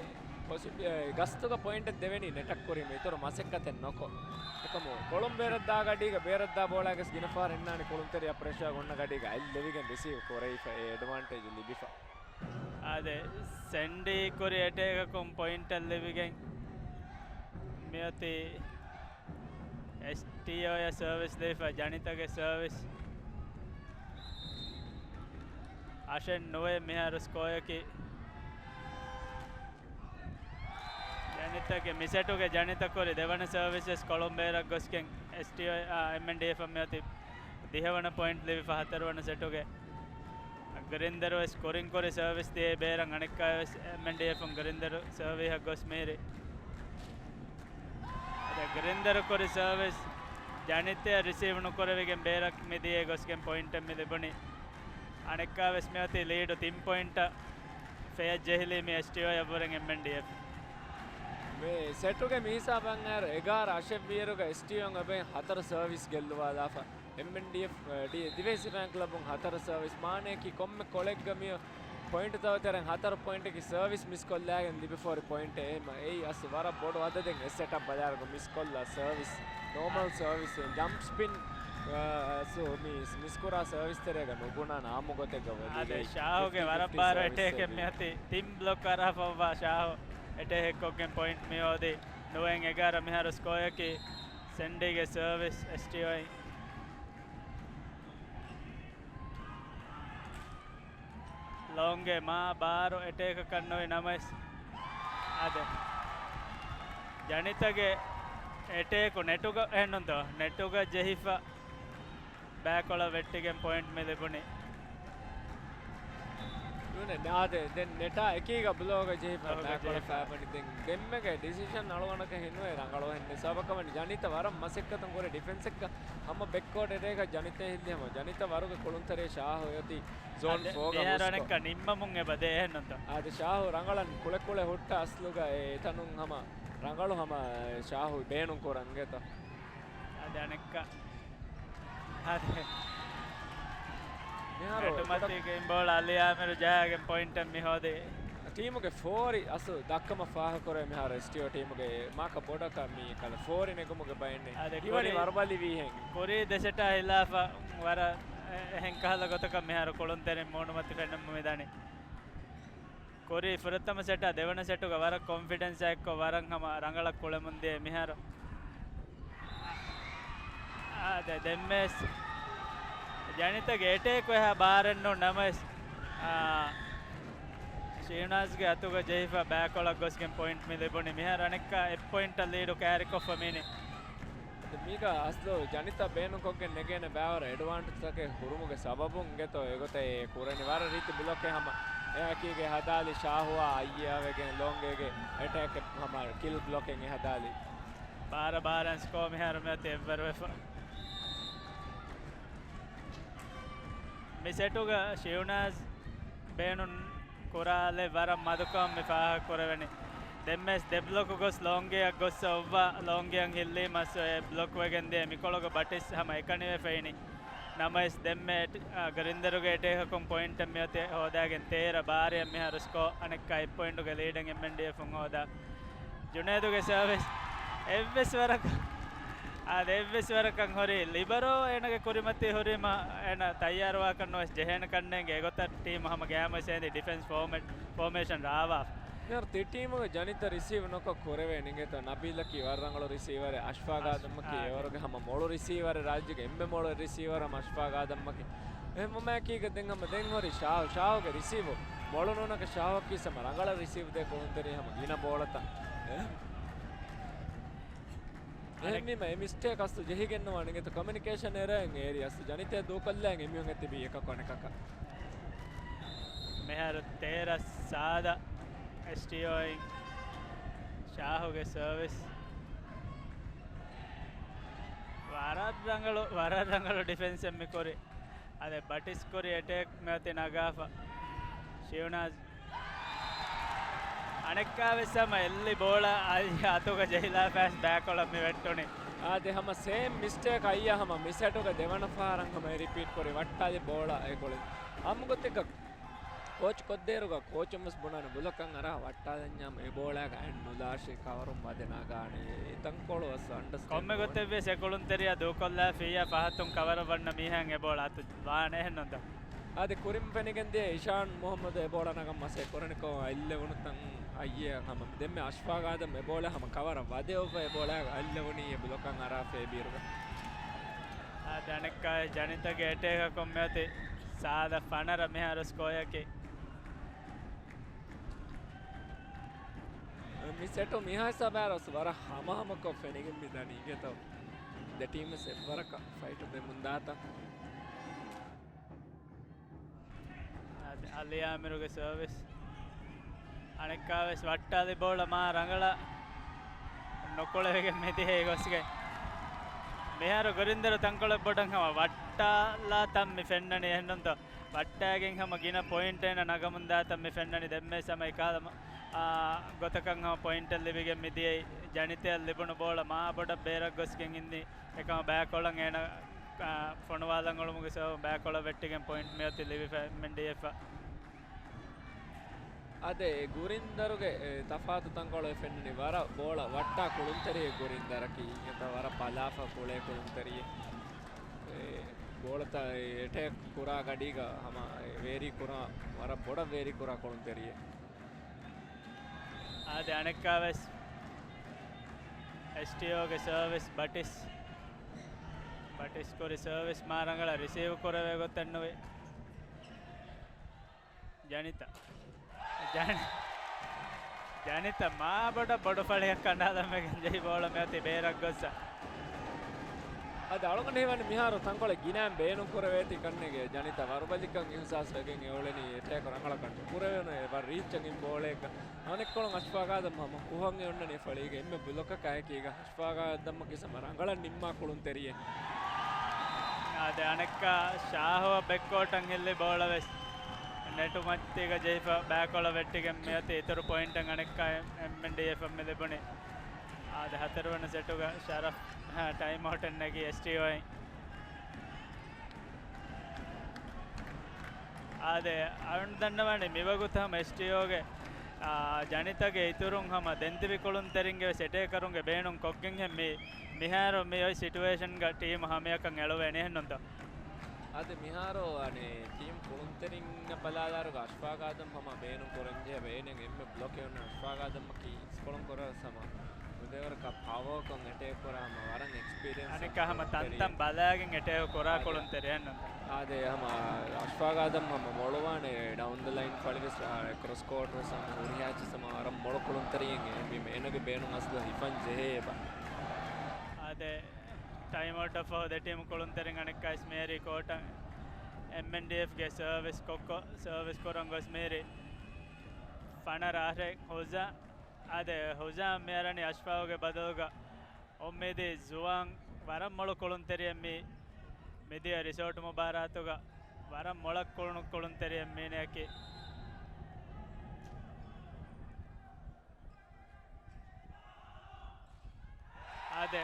ޕޮސި-، އެ ގަސްތުގަ ޕޮއިންޓެއް ދެވެނީ ނެޓަށް ކުރީމަ އިތުރު މަސައްކަތެއް ނުކޮށް. އެކަމު ކޮޅުން ބޭރަށް ދާ ގަޑީގަ ބޭރަށް ދާ ބޯޅައިގަސް ގިނަ ފަހަރު އިންނާނެ ކުޅުންތެރިއާ ޕްރެޝާ ގޮންނަ ގަޑީގަ އަތް ލެވިގެން ރިސީވް ކުރެވިފަ އެ އެޑްވާންޓޭޖް ލިބިފަ. އާދެ، ސެންޑީ ކުރި އެޓޭކަކުން ޕޮއިންޓެއް ލިބިގެން މިއޮތީ އެސްޓީއޯއަށް ސަރވިސް ލިބިފަ. ޖަނިތަގެ ސަރވިސް އަށެއް ނުވެ މިހާރު ސްކޯއަކީ. ޖަނިތަގެ މިސެޓުގެ ޖަނިތަ ކުރި ދެވަނަ ސަރވިސް ވެސް ކޮޅުން ބޭރަށް ގޮސްގެން އެސްޓީއޯ، އާ، އެމްއެންޑީއެފް މިއޮތީ ދިހަވަނަ ޕޮއިންޓް ލިބިފަ ހަތަރުވަނަ ސެޓުގެ. ގްރިންދަރު ވެސް ކުރިން ކުރި ސަރވިސް ދިޔައީ ބޭރަށް އަނެއްކާވެސް އެމްއެންޑީއެފުން ގްރިންދަރު ސަރވީހަށް ގޮސް މިހިރި. އަދި ގްރިންދަރު ކުރި ސަރވިސް ޖަނިތައަށް ރިސީވް ނުކުރެވިގެން ބޭރަށް މިދިޔައީ ގޮސްގެން ޕޮއިންޓެއް މި ލިބުނީ. އަނެއްކާވެސް މިއޮތީ ލީޑު ތިން ޕޮއިންޓަށް ފެޔަށް ޖެހިލީ މި އެސްޓީއޯއަށްވުރެން އެމްއެންޑީއެފް. މި ސެޓުގެ މި ހިސާބަށް އައިރު އެގާރަ އަށެއްވިއިރުގަ އެސްޓީއޯއަށް އެބައި ހަތަރު ސަރވިސް ގެއްލުވާލާފަ. އެމްއެންޑީއެފް، އަ، ޑި-، ދިވެހި ސިފައިން ކްލަބުން ހަތަރު ސަރވިސް މާނަޔަކީ ކޮންމެ ކޮޅެއްގަ މި ޕޮއިންޓު ތަވަތަރެއް ހަތަރު ޕޮއިންޓަކީ ސަރވިސް މިސްކޮށްލާގެން ލިބިފަހުރި ޕޮއިންޓެއް. އެހެމަ އެއީ އަސް ވަރަށް ބޮޑު އަދަދެއް އެ ސެޓަށް ބަލާއިރު މިސްކޮށްލާ ސަރވިސް، ނޯމަލް ސަރވިސް، ޖަމްޕް ސްޕިން، އަ، ސޯ މި މިސްކުރާ ސަރވިސް ތެރޭގަ ނުބުނާނެ އާއްމު ގޮތެއްގަ ވަދީގައި. އާދެ، ޝާހުގެ ފިފްޓީ ވަރަށް ފިފްޓީ ބާރު ސަރވިސް އެޓޭކެއް އެބީ. މިއޮތީ ތިން ބްލޮކް އަރާފައްވާ ޝާހު އެޓޭކް ކޮށްގެން ޕޮއިންޓް މި ހޯދީ. ނުވައެއް އެގާރަ މިހާރު ސްކޯއަކީ ސެންޑީގެ ސަރވިސް އެސްޓީއޯއިން. ލޯންގެ މާ ބާރު އެޓޭކަކަށް ނުވި ނަމަވެސް، އާދެ، ޖަނިތަގެ އެޓޭކު ނެޓުގަ އެހެންނުންތޯ؟ ނެޓުގަ ޖެހިފަ ބައިކޮޅަށް ވެއްޓިގެން ޕޮއިންޓް މި ލިބުނީ. ނޫނޭ، އާދެ، ދެން ނެޓާ އެކީގަ ބްލޮކްގަ ޖެހިފަ ބްލޮކްގަ ބައިކޮޅަށް ޖެހިފަ. ފައިބަނި. ދެން ދެންމެގެ ޑިސިޝަން އަޅުގަނޑަކަށް ހިނުވޭ ރަނގަޅު ހެންނެ. ސަބަކަމަނި ޖަނިތަ ވަރަށް މަސައްކަތުން ކުރި ޑިފެންސެއްގަ ހަމަ ބެކްކޯޓް އެރޭގަ ޖަނިތަ ހިއްލި ހަމަ ޖަނިތަ ވަރުގެ ކުޅުންތެރޭ ޝާހު އޮތީ ޒޯން އަދެ ފޯގަ މިހާރު ހުސްކޮށް. އަނެއްކާ ނިންމަމުން އެބަ ދޭ އެހެންނުންތަ؟ އާދެ، ޝާހު ރަނގަޅަށް ކުޅެ ކުޅެ ހުއްޓަ އަސްލުގަ އެ އެތަނުން ހަމަ ރަނގަޅު ހަމަ ޝާހު ބޭނުން ކުރަން އެތަ؟ އާދެ، އަނެއްކާ. އާދެ. މިހާރު އެޓުމަތީގެ އިންބޯޅަ އަލި އާމިރު ޖަހާގެން ޕޮއިންޓެއް މި ހޯދި. ޓީމުގެ ފޯރި އަސްލު ދައްކަމަށް ފާހަގަކުރޭ މިހާރު އެސްޓީއޯ ޓީމުގެ މާކަ ބޮޑަކަށް މި ކަލަ ފޯރި ނެގުމުގެ ބައެއް އަދެ ހީވަނީ ކުރީ، ވަރުބަލި ވީހެން. ކުރީ ދެ ސެޓާ ހިލާފަށް ވަރަށް އެ-، އެހެން ކަހަލަ ގޮތަކަށް މިހާރު ކުޅުންތެރިން މޫނުމަތި ފެންނަމުން މިދަނީ. ކުރީ ފުރަތަމަ ސެޓާ ދެވަނަ ސެޓުގަ ވަރަށް ކޮންފިޑެންސާ އެއްކޮށް ވަރަށް ހަމަ ރަނގަޅަށް ކުޅެމުން ދިޔަ މިހާރު. އާ، ދެ-، ދެންމެސް ޖަނިތަގެ އެޓޭކު އެހާ ބާރެއް ނޫން ނަމަވެސް، އާ، ޝިހުނާޒްގެ އަތުގަ ޖެހިފަ ބައިކޮޅަށް ގޮސްގެން ޕޮއިންޓް މި ލިބުނީ. މިހާރު އަނެއްކާ އެއް ޕޮއިންޓަށް ލީޑު ކާރިކޮށްފަ މީނި. އަދި މީގަ އަސްލު ޖަނިތަ ބޭނުންކޮށްގެން ނެގޭނެ ބައިވަރު އެޑްވާންޓޭޖްތަކެއް ހުރުމުގެ ސަބަބުން އިނގޭތޯ އެގޮތަށް ކުރަނީ. ވަރަށް ރީތި ބްލޮކެއް ހަމަ އެއާކީގެ ހަދާލި ޝާހުއާ އައްޔާވެގެން ލޯންގޭގެ އެޓޭކެއް ހަމަ ކިލް ބްލޮކެއް އެ ހަދާލި. ބާރަ ބާރަން ސްކޯ މިހާރު މިއޮތީ އެއްވަރުވެފަ. މި ސެޓުގަ ޝިއުނާޒް ބޭނުން ކުރާލެއް ވަރަށް މަދުކަމަށް މި ފާހަގަ ކުރެވެނީ. ދެންމެސް ދެ ބްލޮކު ގޮސް ލޯންގެއަށް ގޮއްސަ އޮއްވާ ލޯންގެއަށް ހިއްލީ މަސް އެ ބްލޮކް ވެގެން ދިޔަ މިކޮޅުގަ ބަޓިސް ހަމަ އެކަނިވެފައިނީ. ނަމަވެސް ދެންމެ އެޓ-، އާ، ގުރިންދަރުގެ އެޓޭކަކުން ޕޮއިންޓެއް މިއޮތީ ހޯދާގެން ތޭރަ ބާރައަށް މިހާރު ސްކޯ އަނެއްކާ އެއް ޕޮއިންޓުގެ ލީޑެއް އެމްއެންޑީއެފުން ހޯދާ. ޖުނޭދުގެ ސަރވިސް އެއްވެސް ވަރަކަށް، އާދެ، އެއްވެސް ވަރަކަށް ހުރީ ލިބަރޯ އޭނަގެ ކުރިމަތީ ހުރީމަ އޭނަ ތައްޔާރުވާކަށް ނުވެސް ޖެހޭނެ ކަންނޭނގެ އެގޮތަށް ޓީމު ހަމަ ގައިމުވެސް އެނދި ޑިފެންސް ފޯމެ-، ފޯމޭޝަން ރާވާފަ. މިހާރު ތި ޓީމުގެ ޖަނިތަ ރިސީވް ނުކޮށް ކުރެވޭ ނިނގޭތޯ. ނަބީލަކީ ވަރަށް ރަނގަޅު ރިސީވަރެއް، އަޝްފާގް އާދަމްއަކީ އާ، އެވަރުގެ ހަމަ މޮޅު ރިސީވަރެއް، ރާއްޖޭގެ އެންމެ މޮޅު ރިސީވަރު ހަމަ އަޝްފާގް އާދަމްއަކީ. އެހެންވުމާއެކީގަ ދެން ހަމަ ދެން ހުރި ޝާހު، ޝާހުގެ ރިސީވް މޮޅު ނޫނަކަށް ޝާހުއަކީ ހަމަ ރަނގަޅަށް ރިސީވް ދޭ ކުޅުންތެރި ހަމަ ގިނަ ބޯޅަތައް. އެ-، އެހެންވީމަ އެ މިސްޓޭކް އަސްލު ޖެހިގެންނުވާ ނިނގޭތޯ. ކޮމިއުނިކޭޝަން އެރަރެއް އޭރި އަސްލު ޖަނިތައަށް ދޫކޮށްލައިގެން އެމީހުން އެތިބީ އެކަކު އަނެކަކަށް. މިހާރު ތޭރަ ސާދަ އެސްޓީއޯއިން ޝާހުގެ ސަރވިސް. ވަރަށް ރަނގަޅު، ވަރަށް ރަނގަޅު ޑިފެންސެއް މި ކުރި. އަދެ ބަޓިސް ކުރި އެޓޭކް މިއޮތީ ނަގާފަ. ޝިއުނާޒް. އަނެއްކާވެސް ހަމަ އެއްލި ބޯޅަ އަތުގަ ޖެހިލާފައިސް ބައިކޮޅަށް މި ވެއްޓުނީ. އާދެ، ހަމަ ސޭމް މިސްޓޭކް އައްޔާ ހަމަ މިސެޓުގަ ދެވަނަ ފަހަރަށް ހަމަ ރިޕީޓް ކުރި ވައްޓާލި ބޯޅަ އެކޮޅެއް. ހަމަ ގޮތެއްގަ ކޯޗް ކޮށްދޭއިރުގަ ކޯޗުން ވެސް ބުނާނެ ބުލޮކަށް އަރާ ވައްޓާލަންޏާ އެ ބޯޅައިގަ އެއް ނުލާށި ކަވަރުން ވަދެ ނަގާނެ. އެ ތަންކޮޅު ވެސް އަންޑަސްޓޭންޑް ކޮންމެ ނުވާނެ. ގޮތެއް ވެސް އެކުޅުންތެރިޔާ ދޫކޮށްލާފިއްޔާ ފަހަތުން ކަވަރަށް ވަންނަ މީހާއަށް އެ ބޯޅަ އަތު ވާނެ އެހެންނުންތަ؟ އާދެ، ކުރިން ފެނިގެން ދިޔަ އިޝާން މުހައްމަދު އެ ބޯޅަ ނަގަން މަސައްކަތް ކުރަނިކޮށް އަތްލެވުނު ތަން އައްޔެ ހަމަ ދެންމެ އަޝްފާގް އާދަމް އެ ބޯޅަ ހަމަ ކަވަރަށް ވަދެ އޮވެ އެ ބޯޅަ އަތްލެވުނީ އެ ބުލޮކަށް އަރާފަ އެ ބީރުގަ. އާދެ، އަނެއްކާ ޖަނިތަގެ އެޓޭކަކުން މިއޮތީ ސާދަ ފަނަރަ މިހާރު ސްކޯއަކީ. މި ސެޓު މިހާ ހިސާބާރަސް ވަރަށް ހަމަހަމަކޮށް ފެނިގެން މި ދަނީ އިނގޭތޯ. ދެ ޓީމް ވެސް އެއްވަރަކަށް ފައިޓު ދެމުންދާތަ. އަދި އަލި އާމިރުގެ ސަރވިސް. އަނެއްކާވެސް ވައްޓާލި ބޯޅަ މާ ރަނގަޅަށް ނުކުޅެވިގެން މިދިޔައީ ގޮސްގެން. މިހާރު ގުރިންދަރު ތަންކޮޅެއް ބޮޑަށް ހަމަ ވައްޓާލާ ތަން މި ފެންނަނީ އެހެންނުންތޯ؟ ވައްޓާގެން ހަމަ ގިނަ ޕޮއިންޓެއް ނަގަމުންދާތަން މި ފެންނަނީ. ދެންމެ ސަމަ އެކާލަ މަ-، އާ، ގޮތަކަށް ހަމަ ޕޮއިންޓެއް ލިބިގެން މިދިޔައީ. ޖަނިތަޔަށް ލިބުނު ބޯޅަ މާ ބޮޑަށް ބޭރަށް ގޮސްގެން އިންނި. އެކަމަ ބައިކޮޅަށް އޭނަ، އާ، ފޮނުވާލަން އުޅުމުގެ ސަބަބުން ބައިކޮޅަށް ވެއްޓިގެން ޕޮއިންޓް މިއޮތީ ލިބިފަ އެމްއެންޑީއެފަށް. އާދެ، ގުރިންދަރުގެ، އެ، ތަފާތު ތަންކޮޅު އެ ފެންނަނީ ވަރަށް ބޯޅަ ވައްޓާ ކުޅުންތެރިއެއް ގުރިންދަރަކީ. އިނގޭތަ ވަރަށް ބަލާފަ ކުޅޭ ކުޅުންތެރިއެއް. އެ، ބޯޅަތައް އެޓޭކް ކުރާ ގަޑީގަ ހަމަ އެ ވޭރީ ކުރާ، ވަރަށް ބޮޑަށް ވޭރީ ކުރާ ކުޅުންތެރިއެއް. އާދެ، އަނެއްކާވެސް އެސްޓީއޯގެ ސަރވިސް ބަޓިސް. ބަޓިސް ކުރި ސަރވިސް މާ ރަނގަޅަށް ރިސީވް ކުރެވޭ ގޮތެއް ނުވި. ޖަނިތަ. ޖަނި-، ޖަނިތަ މާ ބޮޑަށް ބޮޑު ފަޅިއަށް ކަނޑާލަމެގެން ޖެހި ބޯޅަ މިއޮތީ ބޭރަށް ގޮއްސަ. އަދި އަޅުގަނޑު ހީވަނީ މިހާރު ތަންކޮޅެއް ގިނައިން ބޭނުން ކުރެވޭތީ ކަންނޭނގެ. ޖަނިތަ ވަރުބަލިކަން އިހުސާސް ވެގެން އެ އުޅެނީ އެޓޭކް ރަނގަޅަކަށް ނުކުރެވޭނެ ވަރަށް ރީއްޗަށް އިން ބޯޅައެއްގަ. އަނެއްކޮޅުން އަޝްފާގް އާދަމް ހަމަ ކުހަން އެ އޮންނަނީ ފަޅީގަ އެންމެ ބުލޮކަކާ އެކީގަ. އަޝްފާގް އާދަމްއަކީ ހަމަ ރަނގަޅަށް ނިންމާ ކުޅުންތެރިއެއް. އާދެ، އަނެއްކާ ޝާހުއަށް ބެކްކޯޓަށް ހިއްލި ބޯޅަ ވެސް ނެޓުމަތީގަ ޖެހިފަ ބައިކޮޅަށް ވެއްޓިގެން މިއޮތީ. އިތުރު ޕޮއިންޓެއް އަނެއްކާ އެމް-، އެމްއެންޑީއެފަށް މި ލިބުނީ. އާދެ، ހަތަރުވަނަ ސެޓުގަ ޝަރަފް، ހަ، ޓައިމްއައުޓެއް ނެގި އެސްޓީއޯއިން. އާދެ، އަޅުން ދަންނަވާނެ މިވަގުތު ހަމަ އެސްޓީއޯގެ، އާ، ޖަނިތަގެ އިތުރުން ހަމަ ދެންތިބި ކުޅުންތެރިންގެ ވެސް އެޓޭކަރުންގެ ބޭނުން ކޮށްގެންހެން މި، މިހާރު މި އޮތް ސިޓުއޭޝަންގަ ޓީމު ހަމަޔަކަށް އެޅުވޭނެ އެހެންނުންތޯ؟ އަދި މިހާރު އަނެއް ޓީމް ކުޅުންތެރިންނަށް ބަލާލާރުގަ އަޝްފާގް އާދަމް ހަމަ ބޭނުން ކުރަންޖެހޭ ވޭނެ އެންމެ ބްލޮކެއް އޮންނަ އަޝްފާގް އާދަމްއަކީ އިސްކޮޅުން ކުރަސް ހަމަ ނުދޭވަރަކަށް ޕަވަރކޮށް އެޓޭކް ކުރާ ހަމަ ވަރަށް އެކްސްޕީރިއަންސް އަނެއްކާ ހަމަ ކުޅުންތެރިއެއް. ތަންތަން ބަލާގެން އެޓޭކް ކުރާ އާދެ. ކުޅުންތެރި އެހެންނުންތަ؟ އާދެ، ހަމަ އަޝްފާގް އާދަމް ހަމަ މޮޅުވާނެ ޑައުން ދަ ލައިން ފަޅިވެސް، އާ، ކްރޮސް ކޯޓް ވެސް ހަމަ ހުރިހާ އެއްޗެއް ހަމަ ވަރަށް މޮޅު ކުޅުންތެރިއެއް އެ މި އޭނަގެ ބޭނުން އަސްލު ހިފަން ޖެހޭ އެބަ. އާދެ، ޓައިމްއައުޓަށް ފަހު ދެ ޓީމު ކުޅުންތެރިން އަނެއްކާވެސް މޭރީ ކޯޓަށް އެމްއެންޑީއެފްގެ ސަރވިސް ކޮށްކޮށް، ސަރވިސް ކުރަން ގޮސް މޭރީ ފަނަރަ އަހަރެއް ހުޒާ. އާދެ، ހުޒާ މި އަރަނީ އަޝްފާގްގެ ބަދަލުގަ އުއްމީދީ ޒުވާން ވަރަށް މޮޅު ކުޅުންތެރިއެއް މި، މިދިޔަ ރިސޯޓް މުބާރާތުގަ ވަރަށް މޮޅަށް ކުޅުނު ކުޅުންތެރިއެއް މީނަޔަކީ. އާދެ،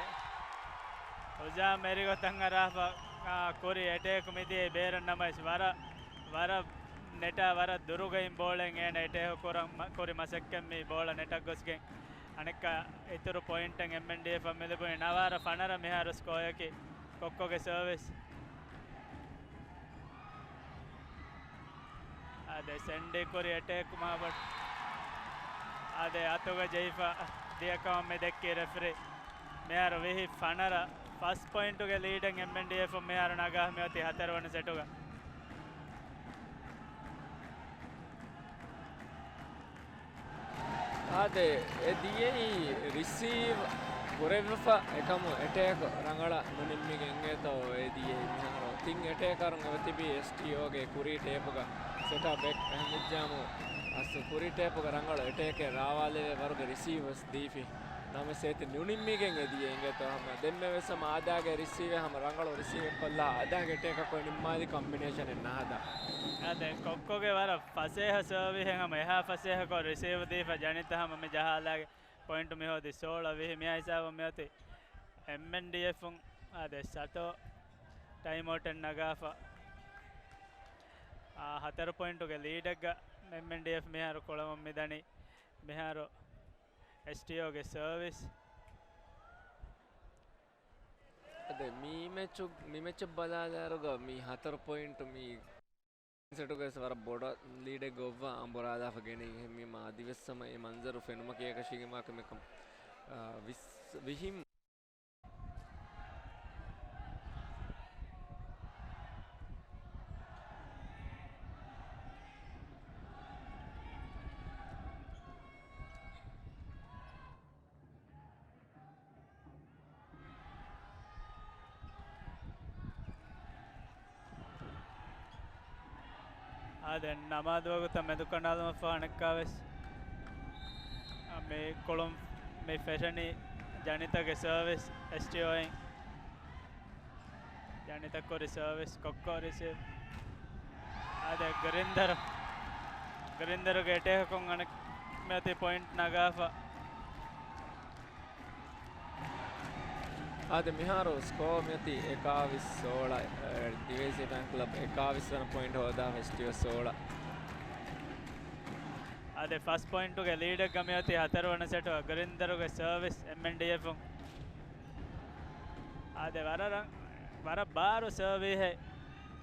ހުޒާ މެރިގޮތަށް އަރާފަ އާ، ކުރި އެޓޭކު މިދިޔައީ ބޭރަށް ނަމަވެސް ވަރަށް، ވަރަށް ނެޓާ ވަރަށް ދުރުގައިން ބޯޅައިން އޭނަ އެޓޭކު ކުރަން މަ-، ކުރި މަސައްކަތް މި ބޯޅަ ނެޓަށް ގޮސްގެން އަނެއްކާ އިތުރު ޕޮއިންޓެއް އެމްއެންޑީއެފަށް މި ލިބުނީ. ނަވާރަ ފަނަރަ މިހާރު ސްކޯއަކީ ކޮއްކޮގެ ސަރވިސް. އާދެ، ސެންޑީ ކުރި އެޓޭކު މާބޮޑު. އާދެ، އަތުގަ ޖެހިފަ ދިޔަކަމަށް މި ދެއްކީ ރެފްރީ. މިހާރު ވިހި ފަނަރަ ފަސް ޕޮއިންޓުގެ ލީޑެއް އެމްއެންޑީއެފުން މިހާރު ނަގާ މިއޮތީ ހަތަރުވަނަ ސެޓުގަ. އާދެ، އެ ދިޔައީ ރިސީވް ކުރެވިފަ އެކަމު އެޓޭކް ރަނގަޅަށް ނުނިންމިގެން އެތޯ އެ ދިޔައީ މިހާރު. ތިން އެޓޭކަރުން އެބަ ތިބީ އެސްޓީއޯގެ ކުރީ ޓޭޕުގަ ސެޓާ ބެކް އެހެންވެއްޖާމު އަސް ކުރީ ޓޭޕުގަ ރަނގަޅު އެޓޭކެއް ރާވާލެވޭ ވަރުގެ ރިސީވް ވެސް ދީފި. ނަމަވެސް އޭތި ނުނިންމިގެން އެ ދިޔަ އިނގޭތޯ ހަމަ. ދެންމެ ވެސް ހަމަ އާދާގެ ރިސީވެއް ހަމަ ރަނގަޅު ރިސީވެއް ކޮށްލާ އާދާގެ އެޓޭކަކު ނިންމާލި ކޮމްބިނޭޝަނެއް ނަހަދާ. އާދެ، ކޮއްކޮގެ ވަރަށް ފަސޭހަ ސަރވިހެއް ހަމަ އެހާ ފަސޭހަކޮށް ރިސީވް ދީފަ ޖަނިތަ ހަމަ މި ޖަހާލާގެ ޕޮއިންޓު މި ހޯދި ސޯޅަ ވިހި. މިއާ ހިސާބަށް މިއޮތީ އެމްއެންޑީއެފުން އާދެ ސަތޯ ޓައިމްއައުޓެއް ނަގާފަ. އާ، ހަތަރު ޕޮއިންޓުގެ ލީޑެއްގަ އެމްއެންޑީއެފް މިހާރު ކުޅަމުން މިދަނީ. މިހާރު އެސްޓީއޯގެ ސަރވިސް. އަދެ މި މެޗު-، މި މެޗަށް ބަލާލާއިރުގަ މި ހަތަރު ޕޮއިންޓު މި ސެޓުގައި ވަރަށް ބޮޑަށް ލީޑެއް ގޮއްވާ އަނބުރާލާފަ ގެނެއް. އެހެންވީމަ އަދިވެސް ހަމަ އެ މަންޒަރު ފެނުމަކީ އެކަށީގެންވާ ކަމެއް ކަމަށް، އާ، ވިސް-، ވިހި އާދެ، ނަމާދު ވަގުތަށް މެދުކަނޑާލުމަށްފަހު އަނެއްކާވެސް މި ކުޅުން މި ފެށެނީ ޖަނިތަގެ ސަރވިސް އެސްޓީއޯއިން. ޖަނިތަ ކުރި ސަރވިސް ކޮއްކޮ ރިސީވް. އާދެ، ގްރިންދަރު، ގްރިންދަރުގެ އެޓޭކަކުން އަނެއް މިއޮތީ ޕޮއިންޓް ނަގާފަ. އާދެ، މިހާރު ސްކޯ މިއޮތީ އެކާވީސް ސޯޅަ، އެ، ޑިވެސި ޓަން ކްލަބް އެކާވީސް ވަނަ ޕޮއިންޓް ހޯދާ އެސްޓީއޯ ސޯޅަ. އާދެ، ފަސް ޕޮއިންޓުގެ ލީޑެއްގަ މިއޮތީ ހަތަރުވަނަ ސެޓު. ގްރިންދަރުގެ ސަރވިސް އެމްއެންޑީއެފުން. އާދެ، ވަރަށް ރަ-، ވަރަށް ބާރު ސަރވީހެއް.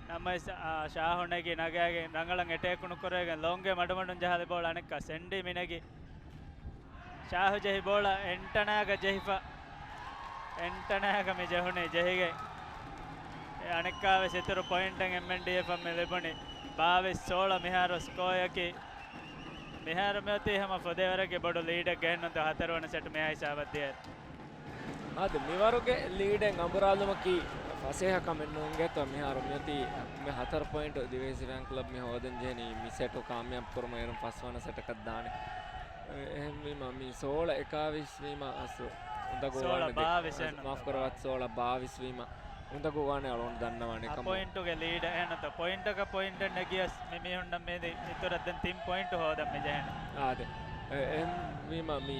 ނަމަވެސް، އާ، ޝާހު ނެގި ނަގާގެން ރަނގަޅަށް އެޓޭކު ނުކުރެވިގެން ލޯންގެ މަޑުމަޑުން ޖަހާލި ބޯޅަ އަނެއްކާ ސެންޑީ މި ނެގި. ޝާހު ޖެހި ބޯޅަ އެންޓަނާގަ ޖެހިފަ. އެންޓަނާގަ މި ޖެހުނީ ޖެހިގެން. އެ އަނެއްކާވެސް އިތުރު ޕޮއިންޓެއް އެމްއެންޑީއެފަށް މި ލިބުނީ. ބާވީސް ސޯޅަ މިހާރު ސްކޯއަކީ. މިހާރު މިއޮތީ ހަމަ ފުދޭވަރެއްގެ ބޮޑު ލީޑެއްގަ އެހެންނުންތޯ ހަތަރުވަނަ ސެޓް މި ހިސާބަށް ދިޔައިރު. އާދެ، މިވަރުގެ ލީޑެއް އަނބުރާލުމަކީ ފަސޭހަ ކަމެއް ނޫންގެތޯ. މިހާރު މިއޮތީ މި ހަތަރު ޕޮއިންޓު ދިވެހި ސިފައިން ކްލަބް މި ހޯދަން ޖެހެނީ މި ސެޓު ކާމިޔާބު ކުރުމަށް އޭރުން ފަސްވަނަ ސެޓަކަށް ދާނެ. އެ-، އެހެންވީމަ މި ސޯޅަ އެކާވީސް ވީމަ އަސް އުނދަގޫ ސޯޅަ ވާނެ ދެ-، ބާވީސް އަސް އެންނަ މާފް ކުރަވާތި، ސޯޅަ ބާވީސް ވީމަ އުނދަގޫ ވާނެ އަޅުގަނޑު ދަންނަވާނެ އަ ކަމު. ޕޮއިންޓުގެ ލީޑް އެހެންނުތޯ. ޕޮއިންޓަކަށް ޕޮއިންޓެއް ނެގިޔަސް މި މީހުންނަށް މީދި އިތުރަށް ދެން ތިން ޕޮއިންޓު ހޯދަން މި ޖެހެނީ. އާދެ. އެ-، އެހެންވީމަ މި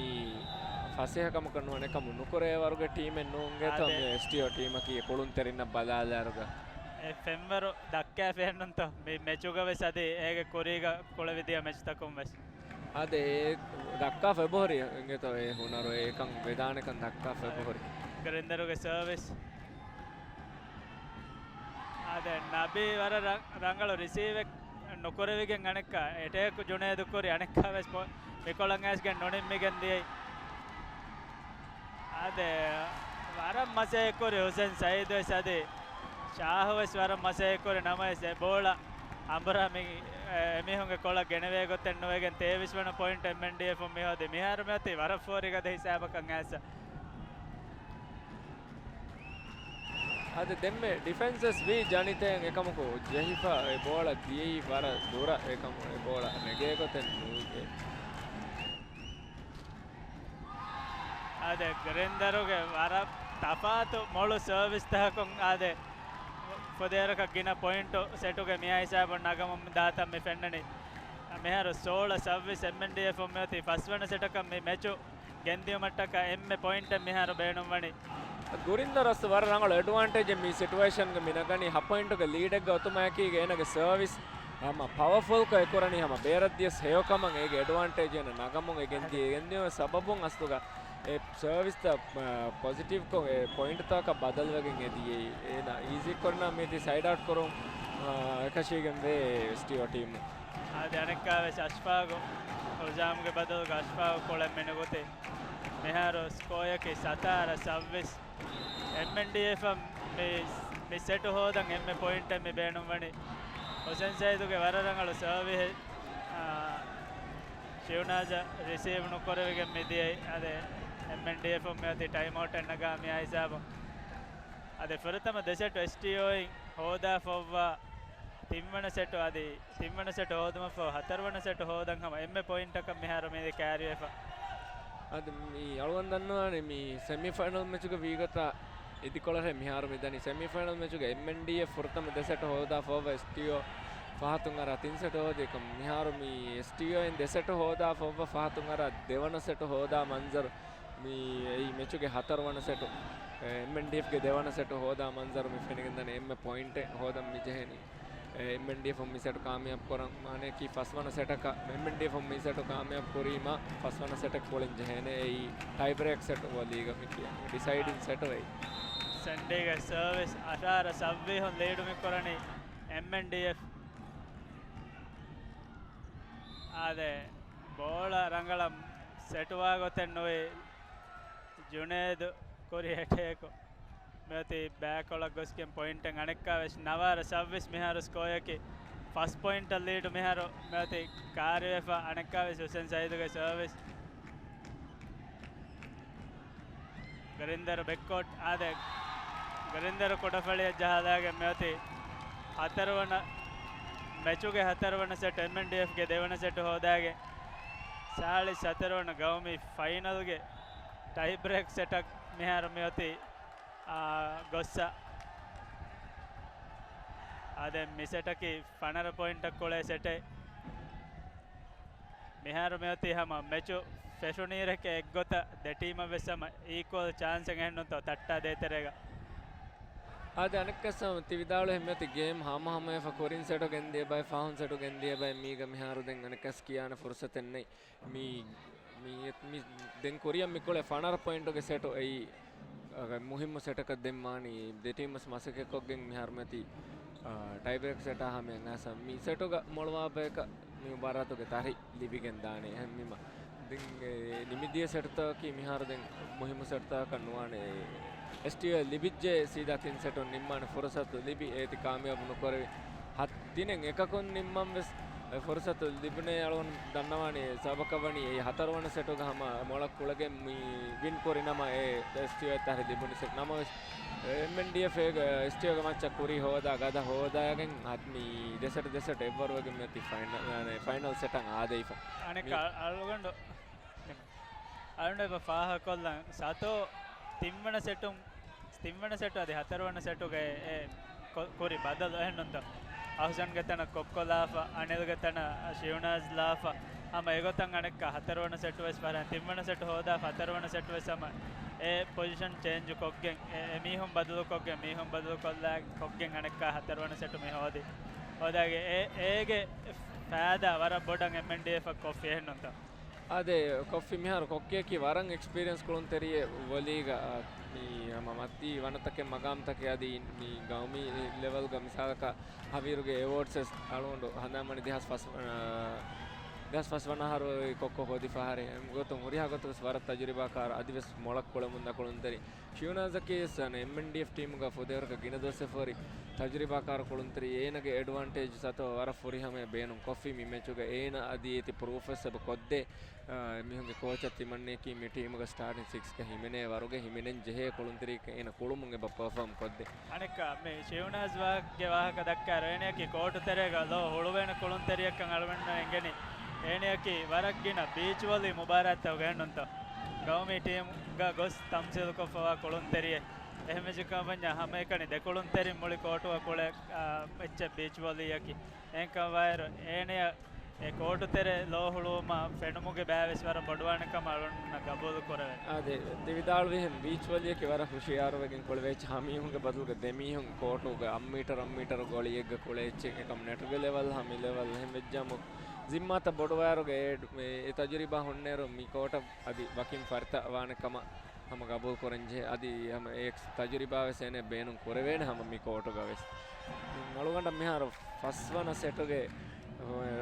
ފަސޭހަ ކަމަކަށް ނުވާނެ ކަމު ނުކުރޭ ވަރުގެ ޓީމެއް ނޫންގެތޯ އާދެ. މި އެސްޓީއޯ ޓީމަކީ ކުޅުންތެރިންނަށް ބަލާލާއިރުގަ. އެ ފެންވަރު ދައްކާފައެއްނުންތޯ މި މެޗުގަ ވެސް އަދި އޭގެ ކުރީގަ ކުޅެވިދިޔަ މެޗްތަކުން ވެސް. އާދެ، އެ ދައްކާފަ އެބަހުރި އިނގޭތޯ އެ ހުނަރު އެކަން ވެދާނެކަން ދައްކާފަ އެބަހުރި. ގްރިންދަރުގެ ސަރވިސް. އާދެ، ނަބީ ވަރަށް ރަ-، ރަނގަޅު ރިސީވެއް ނުކުރެވިގެން އަނެއްކާ އެޓޭކު ޖުނޭދު ކުރި އަނެއްކާ ވެސް ޕޮ-، މިކޮޅަށް އައިސްގެން ނުނިންމިގެން ދިޔައީ. އާދެ، ވަރަށް މަސައްކަތް ކުރި ހުސެން ސައީދު ވެސް އަދި ޝާހު ވެސް ވަރަށް މަސައްކަތް ކުރި ނަމަވެސް އެ ބޯޅަ އަނބުރާ މި-، އެ-، އެމީހުންގެ ކޮޅަށް ގެނެވޭ ގޮތެއް ނުވެގެން ތޭވީސް ވަނަ ޕޮއިންޓް އެމްއެންޑީއެފުން މި ހޯދި. މިހާރު މިއޮތީ ވަރަށް ފޯރިގަދަ ހިސާބަކަށް އައިސް. އަދި ދެންމެ ޑިފެންސް ވެސް ވީ ޖަނިތައިން އެކަމަކު ޖެހިފަ އެ ބޯޅަ ދިޔައީ ވަރަށް ދުރަށް އެކަމު އެ ބޯޅަ ނެގޭ ގޮތެއް ނުވިގެން. އާދެ، ގްރިންދަރުގެ ވަރަށް ތަފާތު މޮޅު ސަރވިސް ތަކަކުން އާދެ، ފުދޭވަރަކަށް ގިނަ ޕޮއިންޓު ސެޓުގެ މިއާ ހިސާބުން ނަގަމުން ދާތަން މި ފެންނަނީ. މިހާރު ސޯޅަ ސައްވީސް އެމްއެންޑީއެފުން މިއޮތީ ފަސްވަނަ ސެޓަކަށް މި މެޗު ގެންދިއުމަށްޓަކާ އެންމެ ޕޮއިންޓެއް މިހާރު ބޭނުންވަނީ. ގުރިންދަރަސް ވަރަށް ރަނގަޅު އެޑްވާންޓޭޖެއް މި ސިޓުއޭޝަންގެ މި ނަގަނީ. ހަ ޕޮއިންޓުގެ ލީޑެއްގަ އޮތުމާއެކީގަ އޭނަގެ ސަރވިސް ހަމަ ޕަވަފުލްކޮށް އެކުރަނީ ހަމަ ބޭރަށްދިޔަސް ހެޔޮކަމަށް އޭގެ އެޑްވާންޓޭޖް އޭނަ ނަގަމުން އެ ގެންދިޔަ ގެންދިޔުމަށް ސަބަބުން އަސްލުގަ އެ ސަރވިސްތައް ޕޮޒިޓިވްކޮށް އެ ޕޮއިންޓްތަކަށް ބަދަލުވެގެން އެދިޔައީ. އޭނަ އީޒީކޮށްނަ މީތި ސައިޑް އައުޓް ކުރުން އެކަށީގެން ވޭ އެސްޓީއޯ ޓީމު. އާދެ އަނެއްކާވެސް އަޝްފާގު ހުޒާމްގެ ބަދަލުގަ އަޝްފާގު ކުޅެން މިނުގުތި. މިހާރު ސްކޯއަކީ ސަތާރަ ސައްވީސް. އެމްއެންޑީއެފް މި، މި ސެޓު ހޯދަން އެންމެ ޕޮއިންޓެއް މި ބޭނުންވަނީ. ހުސެން ސައީދުގެ ވަރަށް ރަނގަޅު ސަރވިހެއް، އާ، ޝިއުނާޒަށް ރިސީވް ނުކުރެވިގެން މިދިޔައީ. އަދެ އެމްއެންޑީއެފް މިއޮތީ ޓައިމް އައުޓެއް ނަގާ މިއާ ހިސާބުން. އަދެ ފުރަތަމަ ދެ ސެޓު އެސްޓީއޯއިން ހޯދާފަ އޮއްވާ ތިންވަނަ ސެޓު އަދި ތިންވަނަ ސެޓު ހޯދުމަށްފަހު ހަތަރުވަނަ ސެޓު ހޯދަން ހަމަ އެންމެ ޕޮއިންޓަކަށް މިހާރު މިދި ކާރިވެފަ. އަދި މި އަޅުގަނޑު ދަންނަވާނެ މި ސެމީފައިނަލް މެޗުގެ ވީގޮތަށް އިދިކޮޅަށް މިހާރު މިދަނީ. ސެމީފައިނަލް މެޗުގެ އެމްއެންޑީއެފް ފުރަތަމަ ދެ ސެޓު ހޯދާފަ އޮއްވާ އެސްޓީއޯ ފަހަތުން އަރާ ތިން ސެޓު ހޯދި ކަމަށް. މިހާރު މި އެސްޓީއޯއިން ދެ ސެޓު ހޯދާފަ އޮއްވާ ފަހަތުން އަރާ ދެވަނަ ސެޓު ހޯދާ މަންޒަރު މި އެއީ މެޗުގެ ހަތަރުވަނަ ސެޓު، އެ، އެމްއެންޑީއެފްގެ ދެވަނަ ސެޓު ހޯދާ މަންޒަރު މި ފެނިގެންދަނީ. އެންމެ ޕޮއިންޓެއް ހޯދަން މި ޖެހެނީ. އެ، އެމްއެންޑީއެފް މި ސެޓު ކާމިޔާބު ކުރަން މާނައަކީ ފަސްވަނަ ސެޓަކަށް، އެމްއެންޑީއެފް މި ސެޓު ކާމިޔާބު ކުރީމަ ފަސްވަނަ ސެޓެއް ކުޅެން ޖެހޭނެ. އެއީ ޓައި ބްރޭކް ސެޓު ވޮލީގަ މި ކިޔަނީ. ޑިސައިޑިން ސެޓު އެއީ. ސެންޑީގެ ސަރވިސް އަށާރަ ސައްވީހުން ލީޑު މި ކުރަނީ އެމްއެންޑީއެފް. އާދެ، ބޯޅަ ރަނގަޅަށް ސެޓުވާ ގޮތެއް ނުވި ޖުނޭދު ކުރި އެޓޭކު މިއޮތީ ބޭކް ކޮޅަށް ގޮސްގެން ޕޮއިންޓެއް އަނެއްކާވެސް ނަވާރަ ސައްވީސް މިހާރު ސްކޯއަކީ ފަސް ޕޮއިންޓަށް ލީޑު މިހާރު މިއޮތީ ކާރިވެފަ އަނެއްކާވެސް ހުސެން ސައީދުގެ ސަރވިސް. ގަރިންދަރު ބެކްކޯޓް އާދެ، ގަރިންދަރު ކުޑަފަޅިއަށް ޖަހާލާގެން މިއޮތީ ހަތަރުވަނަ މެޗުގެ ހަތަރުވަނަ ސެޓް، އެމްއެންޑީއެފްގެ ދެވަނަ ސެޓު ހޯދާގެން ސާޅީސް ހަތަރުވަނަ ގައުމީ ފައިނަލްގެ ޓައި ބްރޭކް ސެޓަށް މިހާރު މިއޮތީ، އާ، ގޮއްސަ. އާދެ، މި ސެޓަކީ ފަނަރަ ޕޮއިންޓަށް ކުޅޭ ސެޓެއް. މިހާރު މިއޮތީ ހަމަ މެޗު ފެށުނީރެކޭ އެއްގޮތަށް ދެ ޓީމަށް ވެސް ހަމަ އީކުއަލް ޗާންސެއް އެހެންނުންތޯ ތައްޓާ ދޭތެރޭގަ. އާދެ، އަނެއްކަސް ހަމަ ތި ވިދާޅުވި ހެންމެ ތި ގޭމް ހަމަހަމަވެފަ ކުރިން ސެޓު ގެންދިޔަ ބައި، ފަހުން ސެޓު ގެންދިޔަ ބައި، މީގަ މިހާރު ދެން އަނެއްކަސް ކިޔާނެ ފުރުސަތެއް ނެތް. މި، މި، މި ދެން ކުރިއަށް މި ކުޅޭ ފަނަރަ ޕޮއިންޓުގެ ސެޓު އެއީ، އަ، މުހިއްމު ސެޓަކަށް ދެން ވާނީ. ދެ ޓީމް ވެސް މަސައްކަތްކޮށްގެން މިހާރު މިއޮތީ، އާ، ޓައި ބްރޭކް ސެޓާ ހަމައަށް އައިސް މި ސެޓުގަ މޮޅުވާ ބަޔަކަށް މި މުބާރާތުގެ ތަރި ލިބިގެން ދާނެ. އެހެންވީމަ ދެން އެ ނިމިދިޔަ ސެޓްތަކަކީ މިހާރު ދެން މުހިއްމު ސެޓްތަކަކަށް ނުވާނެ. އެސްޓީއޯ ލިބިއްޖެ ސީދާ ތިން ސެޓުން ނިންމާނެ ފުރުސަތު ލިބި އޭތި ކާމިޔާބު ނުކުރެވި. ހަ-، ތިނެއް އެކަކުން ނިންމަން ވެސް އެ ފުރުސަތު ލިބުނޭ. އަޅުގަނޑު ދަންނަވާނީ ސަބަކަށް ވަނީ އެ ހަތަރުވަނަ ސެޓުގަ ހަމަ މޮޅަށް ކުޅެގެން މި ވިން ކުރި ނަމަ އެ އެސްޓީއޯ ތަރި ލިބުނި ސެޓް ނަމަވެސް، އެމްއެންޑީއެފް އެ އެސްޓީއޯގެ މައްޗަށް ކުރި ހޯދާ ގަދަ ހޯދާގެން މި ދެ ސެޓް ދެ ސެޓް އެއްވަރުވެގެން މިއޮތީ ފައިނަލް، އާ، ފައިނަލް ސެޓަށް އާދެވިފަ. އަނެއް މި އަ-، އަޅުގަނޑު، އަޅުގަނޑު އެބަ ފާހަގަކޮށްލަން ސަތޯ ތިންވަނަ ސެޓުން، ތިންވަނަ ސެޓު އަދި ހަތަރުވަނަ ސެޓުގަ އެ ކޮ-، ކުރި ބަދަލު އެހެންނުންތޯ؟ އަހުސަންގެ ތަނަށް ކޮއްކޮ ލާފަ، އަނިލްގެ ތަނަށް ޝިއުނާޒް ލާފަ، ހަމަ އެގޮތަށް އަނެއްކާ ހަތަރުވަނަ ސެޓު ވެސް ފަހަރަށް ތިންވަނަ ސެޓު ހޯދާފަ ހަތަރުވަނަ ސެޓު ވެސް ހަމަ އެ ޕޮޒިޝަން ޗޭންޖު ކޮށްގެން، އެ، އެ މީހުން ބަދަލު ކޮށްގެން، މީހުން ބަދަލު ކޮށްލާ، ކޮށްގެން އަނެއްކާ ހަތަރުވަނަ ސެޓު މި ހޯދި. ހޯދާގެ އެ، އޭގެ ފައިދާ ވަރަށް ބޮޑަށް އެމްއެންޑީއެފަށް ކޮށްފި އެހެންނުންތޯ؟ އާދެ، ކޮފީ މިހާރު ކޮއްކިއަކީ ވަރަށް އެކްސްޕީރިއެންސް ކުޅުންތެރިއެއް ވޮލީގަ، އާ، މި ހަމަ މަތީ ވަނަތަކެއް މަގާމްތަކެއް އަދި މި ގައުމީ ލެވެލްގަ މިސާލަކަށް ހަވީރުގެ އެވޯޑްސް ވެސް އަޅުގަނޑު ހަނދާންވަނީ ދެހާސް ފަސް، އާ، ދެހާސް ފަސް ވަނަ އަހަރު ކޮއްކޮ ހޯދި ފަހަރެއް. އެގޮތުން ހުރިހާ ގޮތަކަސް ވަރަށް ތަޖުރިބާކާރު އަދިވެސް މޮޅަށް ކުޅެމުންދާ ކުޅުންތެރި. ޝިއުނާޒަކީ ވެސް އެމްއެންޑީއެފް ޓީމުގަ ފުދޭވަރަކަށް ގިނަ ދުވަސްވެފަ ހުރި ތަޖުރިބާކާރު ކުޅުންތެރި. އޭނަގެ އެޑްވާންޓޭޖް ސަތޯ ވަރަށް ފުރިހަމަޔަށް ބޭނުން ކޮފީ މި މެޗުގަ އޭނަ އަދި އޭތި ޕްރޫފް ވެސް އެބަ ކޮށްދޭ. އާ، މީހުންގެ ކޯޗަށް ތިމަންނަޔަކީ މި ޓީމުގަ ސްޓާޓިން ސިކްސްގަ ހިމެނޭ ވަރުގެ ހިމެނެން ޖެހޭ ކުޅުންތެރިއެއް އޭނަ ކުޅުމުން އެބަ ޕަރފޯމް ކޮށްދޭ. އަނެއްކާ، މި ޝިއުނާޒް ވާގެ ވާހަކަ ދައްކާއިރު، އޭނަޔަކީ ކޯޓު ތެރޭގަ ލޯ ހުޅުވޭނެ ކުޅުންތެރިއެއްކަން އަޅުގަނޑު އެނގެނީ. އޭނަޔަކީ ވަރަށް ގިނަ ބީޗް ވޮލީ މުބާރާތްތަކުގަ އެހެންނުންތޯ؟ ގައުމީ ޓީމުގަ ގޮސް ތަމްސީލުކޮށްފަވާ ކުޅުންތެރިއެއް. އެހެންވެއްޖެކަމަށްވަންޏާ ހަމައެކަނި ދެ ކުޅުންތެރިން މުޅި ކޯޓުގަ ކުޅޭ، އާ، އެއްޗެއް ބީޗް ވޮލީއަކީ. އެހެންކަމަށްވާއިރު، އޭނަޔަށް އެ ކޯޓު ތެރެ ލޯ ހުޅުވުމަށް ފެނުމުގެ ބައިވެސް ވަރަށް ބޮޑުވާނެ ކަމަށް އަޅުގަނޑުމެންނަށް ގަބޫލު ކުރެވޭނެ. އާދެ، ދެ ވިދާޅުވިހެން ބީޗް ވޮލީއަކީ ވަރަށް ހުޝިޔާރުވެގެން ކުޅެވޭ. ހަމީހުންގެ ބަދަލުގަ ދެމީހުން ކޯޓުގެ އަށް މީޓަރު އަށް މީޓަރު ގޮޅިއެއްގަ ކުޅޭ އެއްޗެއް އެކަމް ނެޓުގެ ލެވަލް ހަމަ މި ލެވަލް އެހެން ވެއްޖާމު ޒިންމާތައް ބޮޑުވާއިރުގަ އެ، އެ ތަޖުރިބާ ހުންނޭރު މި ކޯޓަށް އަދި ވަކިން ފަރިތަ ވާނެ ކަމަށް ހަމަ ގަބޫލު ކުރަންޖެހޭ. އަދި ހަމަ އެ ތަޖުރިބާވެސް އޭނަ ބޭނުން ކުރެވޭނެ ހަމަ މި ކޯޓުގަވެސް. އަޅުގަނޑަށް މިހާރު ފަސްވަނަ ސެޓުގެ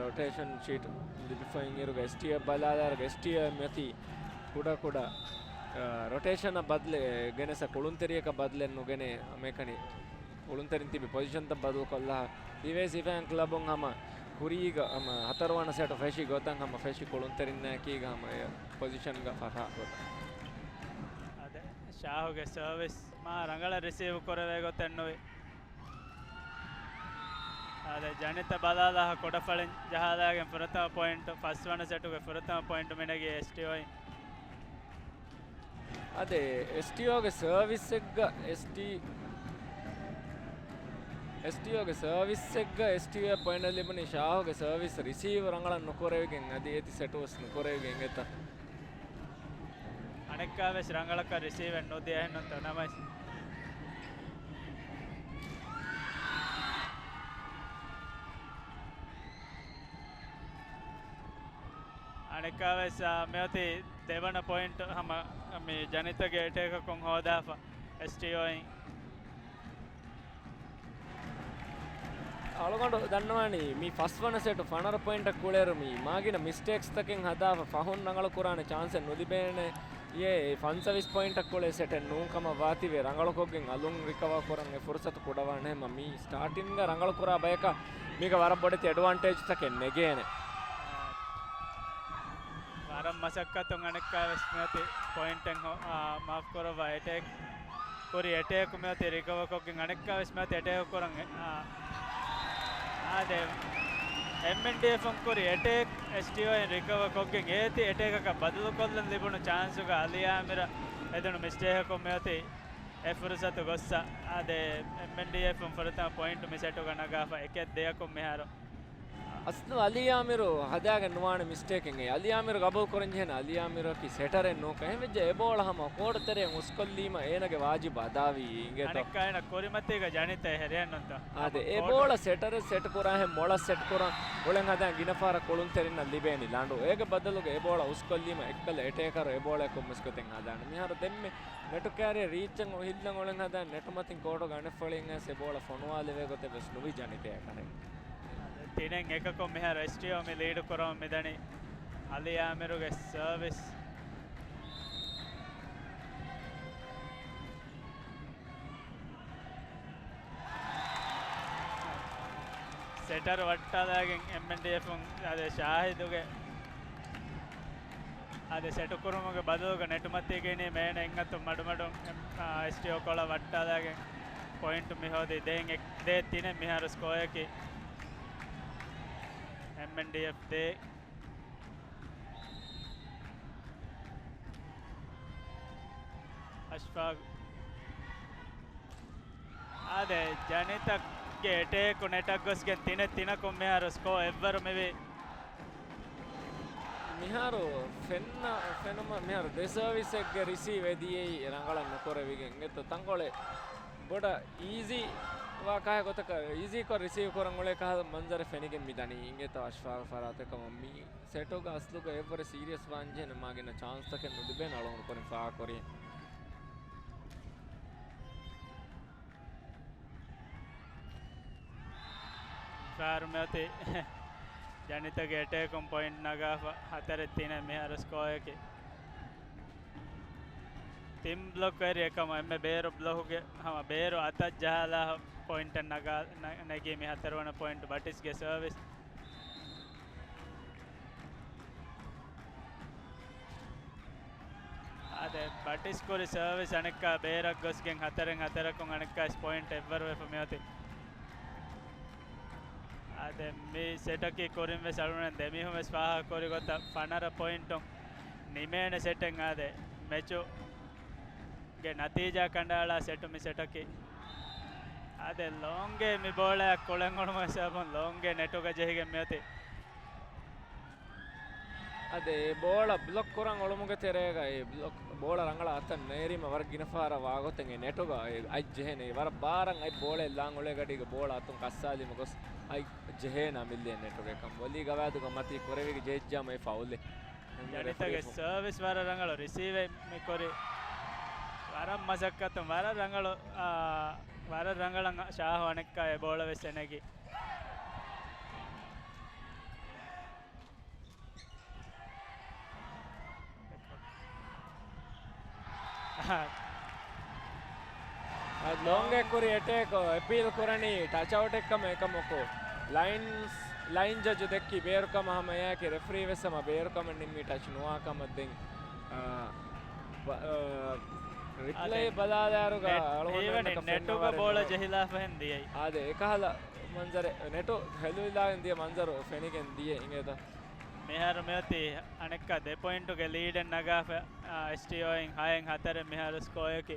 ރޮޓޭޝަން ޝީޓް ލިބިފައި އިރުގަ އެސްޓީއޯ ބަލާލާއިރުގަ އެސްޓީއޯ މިއޮތީ ކުޑަ ކުޑަ، އާ، ރޮޓޭޝަނަށް ބަދަލެއް ގެނެސް ކުޅުންތެރިޔަކަށް ބަދަލެއް ނުގެނެ މޭކަނި ކުޅުންތެރިން ތިބި ޕޮޒިޝަންތައް ބަދަލުކޮށްލާ. ދިވެހި ސިފައިން ކްލަބުން ހަމަ ކުރީގަ ހަމަ ހަތަރުވަނަ ސެޓު ފެށި ގޮތަށް ހަމަ ފެށި ކުޅުންތެރިންނާއެކީގަ ހަމަ އެ ޕޮޒިޝަންގަ ފަށާ ގޮތަށް. އާދެ، ޝާހުގެ ސަރވިސް މާ ރަނގަޅަށް ރިސީވް ކުރެވޭ ގޮތެއް ނުވި. އާދެ، ޖަނިތަ ބަލާލާ ކުޑަފަޅިން ޖަހާލާގެން ފުރަތަމަ ޕޮއިންޓު، ފަސްވަނަ ސެޓުގެ ފުރަތަމަ ޕޮއިންޓު މިނެގީ އެސްޓީއޯއިން. އާދެ، އެސްޓީއޯގެ ސަރވިސްއެއްގަ އެސްޓީ، އެސްޓީއޯގެ ސަރވިސްއެއްގަ އެސްޓީއޯ ޕޮއިންޓް ލިބުނީ ޝާހުގެ ސަރވިސް ރިސީވް ރަނގަޅަށް ނުކުރެވިގެން އަދި އޭތި ސެޓުވެސް ނުކުރެވިގެން އެތަ. އަނެއްކާވެސް ރަނގަޅަކަށް ރިސީވެއް ނުދިޔަހެންނުންތޯ ނަމަވެސް. އަނެއްކާވެސް، އާ، މިއޮތީ ދެވަނަ ޕޮއިންޓް ހަމަ މި ޖަނިތަގެ އެޓޭކަކުން ހޯދާފަ އެސްޓީއޯއިން. އަޅުގަނޑު ދަންނަވާނީ މި ފަސްވަނަ ސެޓު ފަނަރަ ޕޮއިންޓަށް ކުޅޭއިރު މި މާގިނަ މިސްޓޭކްސްތަކެއް ހަދާފަ ފަހުން ރަނގަޅު ކުރާނެ ޗާންސެއް ނުލިބޭނެ. އެ ފަންސަވީސް ޕޮއިންޓަށް ކުޅޭ ސެޓެއް ނޫން ކަމަށް ވާތީވެ ރަނގަޅުކޮށްގެން އަލުން ރިކަވާ ކުރަން އެ ފުރުސަތު ކުޑަވާނެ ހަމަ މި ސްޓާޓިންގ ރަނގަޅު ކުރާ ބަޔަކަށް މީގަ ވަރަށް ބޮޑެތި އެޑްވާންޓޭޖްތަކެއް ނެގޭނެ. ވަރަށް މަސައްކަތުން އަނެއްކާވެސް މިއޮތީ ޕޮއިންޓެއް ހޮ-، އާ، މާފް ކުރައްވާ އެޓޭކް ކުރި އެޓޭކު މިއޮތީ ރިކަވަ ކޮށްގެން އަނެއްކާވެސް މިއޮތީ އެޓޭކު ކުރަން އެ-، އާ، އާދެ، އެމްއެންޑީއެފުން ކުރި އެޓޭކް އެސްޓީއޯއިން ރިކަވަ ކޮށްގެން އޭތި އެޓޭކަކަށް ބަދަލުކޮށްލަން ލިބުނު ޗާންސުގަ އަލީ އާމިރަށް ހެދުނު މިސްޓޭކަކުން މިއޮތީ އެ ފުރުސަތު ގޮއްސަ. އާދެ، އެމްއެންޑީއެފުން ފުރަތަމަ ޕޮއިންޓު މި ސެޓުގަ ނަގާފަ އެކެއް ދެއަކުން މިހާރު. އަސްލު އަލީ އާމިރު ހަދާގެން ނުވާނެ މިސްޓޭކެއް. އަލީ އާމިރު ގަބޫލު ކުރަންޖެހޭނެ އަލީ އާމިރަކީ ސެޓަރެއް ނޫން. އެހެންވެއްޖެ އެ ބޯޅަ ހަމަ ކޯޓު ތެރެއިން އުސްކޮށްލީމަ އޭނަގެ ވާޖިބު އަދާވީ އިނގޭތޯ. އަނެއްކާ އޭނަ ކުރިމަތީގަ ޖަނިތަ އެ ހެރިހެންނުންތަ؟ އާދެ، އެ ބޯޅަ ސެޓަރެއް ސެޓް ކުރާހެން މޮޅަށް ސެޓް ކުރަން އުޅެން ހަދާ ގިނަ ފަހަރަށް ކުޅުންތެރިންނަށް ލިބޭނީ ލަނޑު. އޭގެ ބަދަލުގަ އެ ބޯޅަ އުސްކޮށްލީމަ އެއްކަލަ އެޓޭކަރު އެ ބޯޅައަކުން މިސްކޮތެއް ހަދާނެ. މިހާރު ދެންމެ ނެޓު ކާރިއަށް ރީޗްއެއް ހިއްލަން އުޅެން ހަދާ ނެޓު މަތިން ކޯޓުގެ އަނެއް ފަޅިއިން އައިސް އެ ބޯޅަ ފޮނުވާލެވޭ ގޮތެއް ވެސް ނުވި ޖަނިތަޔަށް ކަނެ. ތިނެއް އެކަކުން މިހާރު އެސްޓީއޯ މި ލީޑު ކުރަމުން މިދަނީ. އަލީ އާމިރުގެ ސަރވިސް. ސެޓަރު ވައްޓާލާގެން އެމްއެންޑީއެފުން އާދެ ޝާހިދުގެ އާދެ ސެޓު ކުރުމުގެ ބަދަލުގަ ނެޓުމަތީގައި މޭނަ އެއްއަތުން މަޑުމަޑުން އެމް-، އާ، އެސްޓީއޯ ކޮޅަށް ވައްޓާލާގެން ޕޮއިންޓު މި ހޯދީ ދޭއް އެކް-، ދޭއް ތިނެއް މިހާރު ސްކޯއަކީ. އެމްއެންޑީއެފް ދޭއް. އަޝްފާގް. އާދެ، ޖަނިތަގެ އެޓޭކު ނެޓަށް ގޮސްގެން ތިނެއް ތިނަކުން މިހާރު ސްކޯ އެއްވަރު މިވީ. މިހާރު ފެންނަ ފެނުމަށް މިހާރު ދެ ސަރވިސްއެއްގެ ރިސީވް އެދިޔައީ ރަނގަޅަށް ނުކުރެވިގެން އިނގޭތޯ. ތަންކޮޅެއް ބޮޑަށް އީޒީ ވާ ކަހަލަ ގޮތަކަށް އީޒީކޮށް ރިސީވް ކުރަން އުޅޭ ކަހަލަ މަންޒަރެއް ފެނިގެން މި ދަނީ އިނގޭތޯ. އަޝްފާގް ފަރާތެއް ކަމަށް މި ސެޓުގަ އަސްލުގަ އެއްވަރެ ސީރިއަސް ވާންޖެހޭނެ މާގިނަ ޗާންސްތަކެއް ނުލިބޭނެ އަޅުގަނޑު ކުރިން ފާހަގަކުރި. ފާރު މިއޮތީ ޖަނިތަގެ އެޓޭކުން ޕޮއިންޓް ނަގާފަ ހަތަރެއް ތިނެއް މިހާރު ސްކޯއަކީ. ތިން ބްލޮކް ވެރި އެކަމަށް އެންމެ ބޭރު ބްލޮކުގެ ހަމަ ބޭރު އަތަށް ޖަހާލާ ޕޮއިންޓެއް ނަގާ-، ނަ-، ނެގީ މި ހަތަރުވަނަ ޕޮއިންޓް ބަޓިސްގެ ސަރވިސް. އާދެ، ބަޓިސް ކުރި ސަރވިސް އަނެއްކާ ބޭރަށް ގޮސްގެން ހަތަރެއް ހަތަރަކުން އަނެއްކާ ޕޮއިންޓް އެއްވަރުވެފަ މިއޮތީ. އާދެ، މި ސެޓަކީ ކުރިން ވެސް އަޅުގަނޑު ދެމީހުން ވެސް ފާހަގަ ކުރި ގޮތަށް ފަނަރަ ޕޮއިންޓުން ނިމޭނެ ސެޓެއް. އާދެ، މެޗު ގެ ނަތީޖާ ކަނޑައަޅާ ސެޓު މި ސެޓަކީ. އާދެ، ލޯންގޭ މި ބޯޅައަށް ކުޅެން އުޅުމުގެ ސަބަބުން ލޯންގޭ ނެޓުގަ ޖެހިގެން މިއޮތީ. އަދި އެ ބޯޅަ ބްލޮކް ކުރަން އުޅުމުގެ ތެރޭގަ އެ ބްލޮކް، ބޯޅަ ރަނގަޅަށް އަތަށް ނޭރީމަ ވަރަށް ގިނަ ފަހަރަށް ވާގޮތެއް އެ ނެޓުގަ އެ އަތް ޖެހޭނެ. ވަރަށް ބާރަށް އަތް ބޯޅައެއް ލާން އުޅޭ ގަޑީގަ ބޯޅަ އަތުން ކައްސާލީމަ ގޮސް އަތް ޖެހޭނަ މިއްލޭ ނެޓުގައި ކަމަށް. ވޮލީ ގަވާއިދުގަ މަތީ ކުރެވިގެ ޖެހިއްޖާމަ އެ ފައުލެއް. ޖަނިތަގެ ސަރވިސް ވަރަށް ރަނގަޅު ރިސީވެއް މި ކުރި. ވަރަށް މަސައްކަތުން ވަރަށް ރަނގަޅު، އާ، ވަރަށް ރަނގަޅަށް ޝާހު އަނެއްކާ އެ ބޯޅަ ވެސް އެނެގި. ލޯންގެ ކުރި އެޓޭކް އެޕީލް ކުރަނީ ޓަޗް އައުޓެއް ކަމަށް. އެކަމަކު ލައިންސް، ލައިން ޖަޖު ދެއްކި ބޭރުކަމަށް ހަމަ އެއާއެކީ ރެފްރީ ވެސް ހަމަ ބޭރުކަމެއް ނިންމީ ޓަޗް ނުވާ ކަމަށް. ދެން، އާ، ބ-، އާ، ރިޕްލޭ ބަލާލާއިރުގަ އަޅުގަނޑު ހީވަނީ ނެޓުގަ ބޯޅަ ޖެހިލާފަ ހެން ދިޔައީ. އާދެ، އެކަހަލަ މަންޒަރެއް، ނެޓު ހެލުވިލާގެން ދިޔަ މަންޒަރު ފެނިގެން ދިޔަ އިނގޭތަ؟ މިހާރު މިއޮތީ އަނެއްކާ ދެ ޕޮއިންޓުގެ ލީޑެއް ނަގާފަ، އާ، އެސްޓީއޯއިން ހައެއް ހަތަރެއް މިހާރު ސްކޯއަކީ.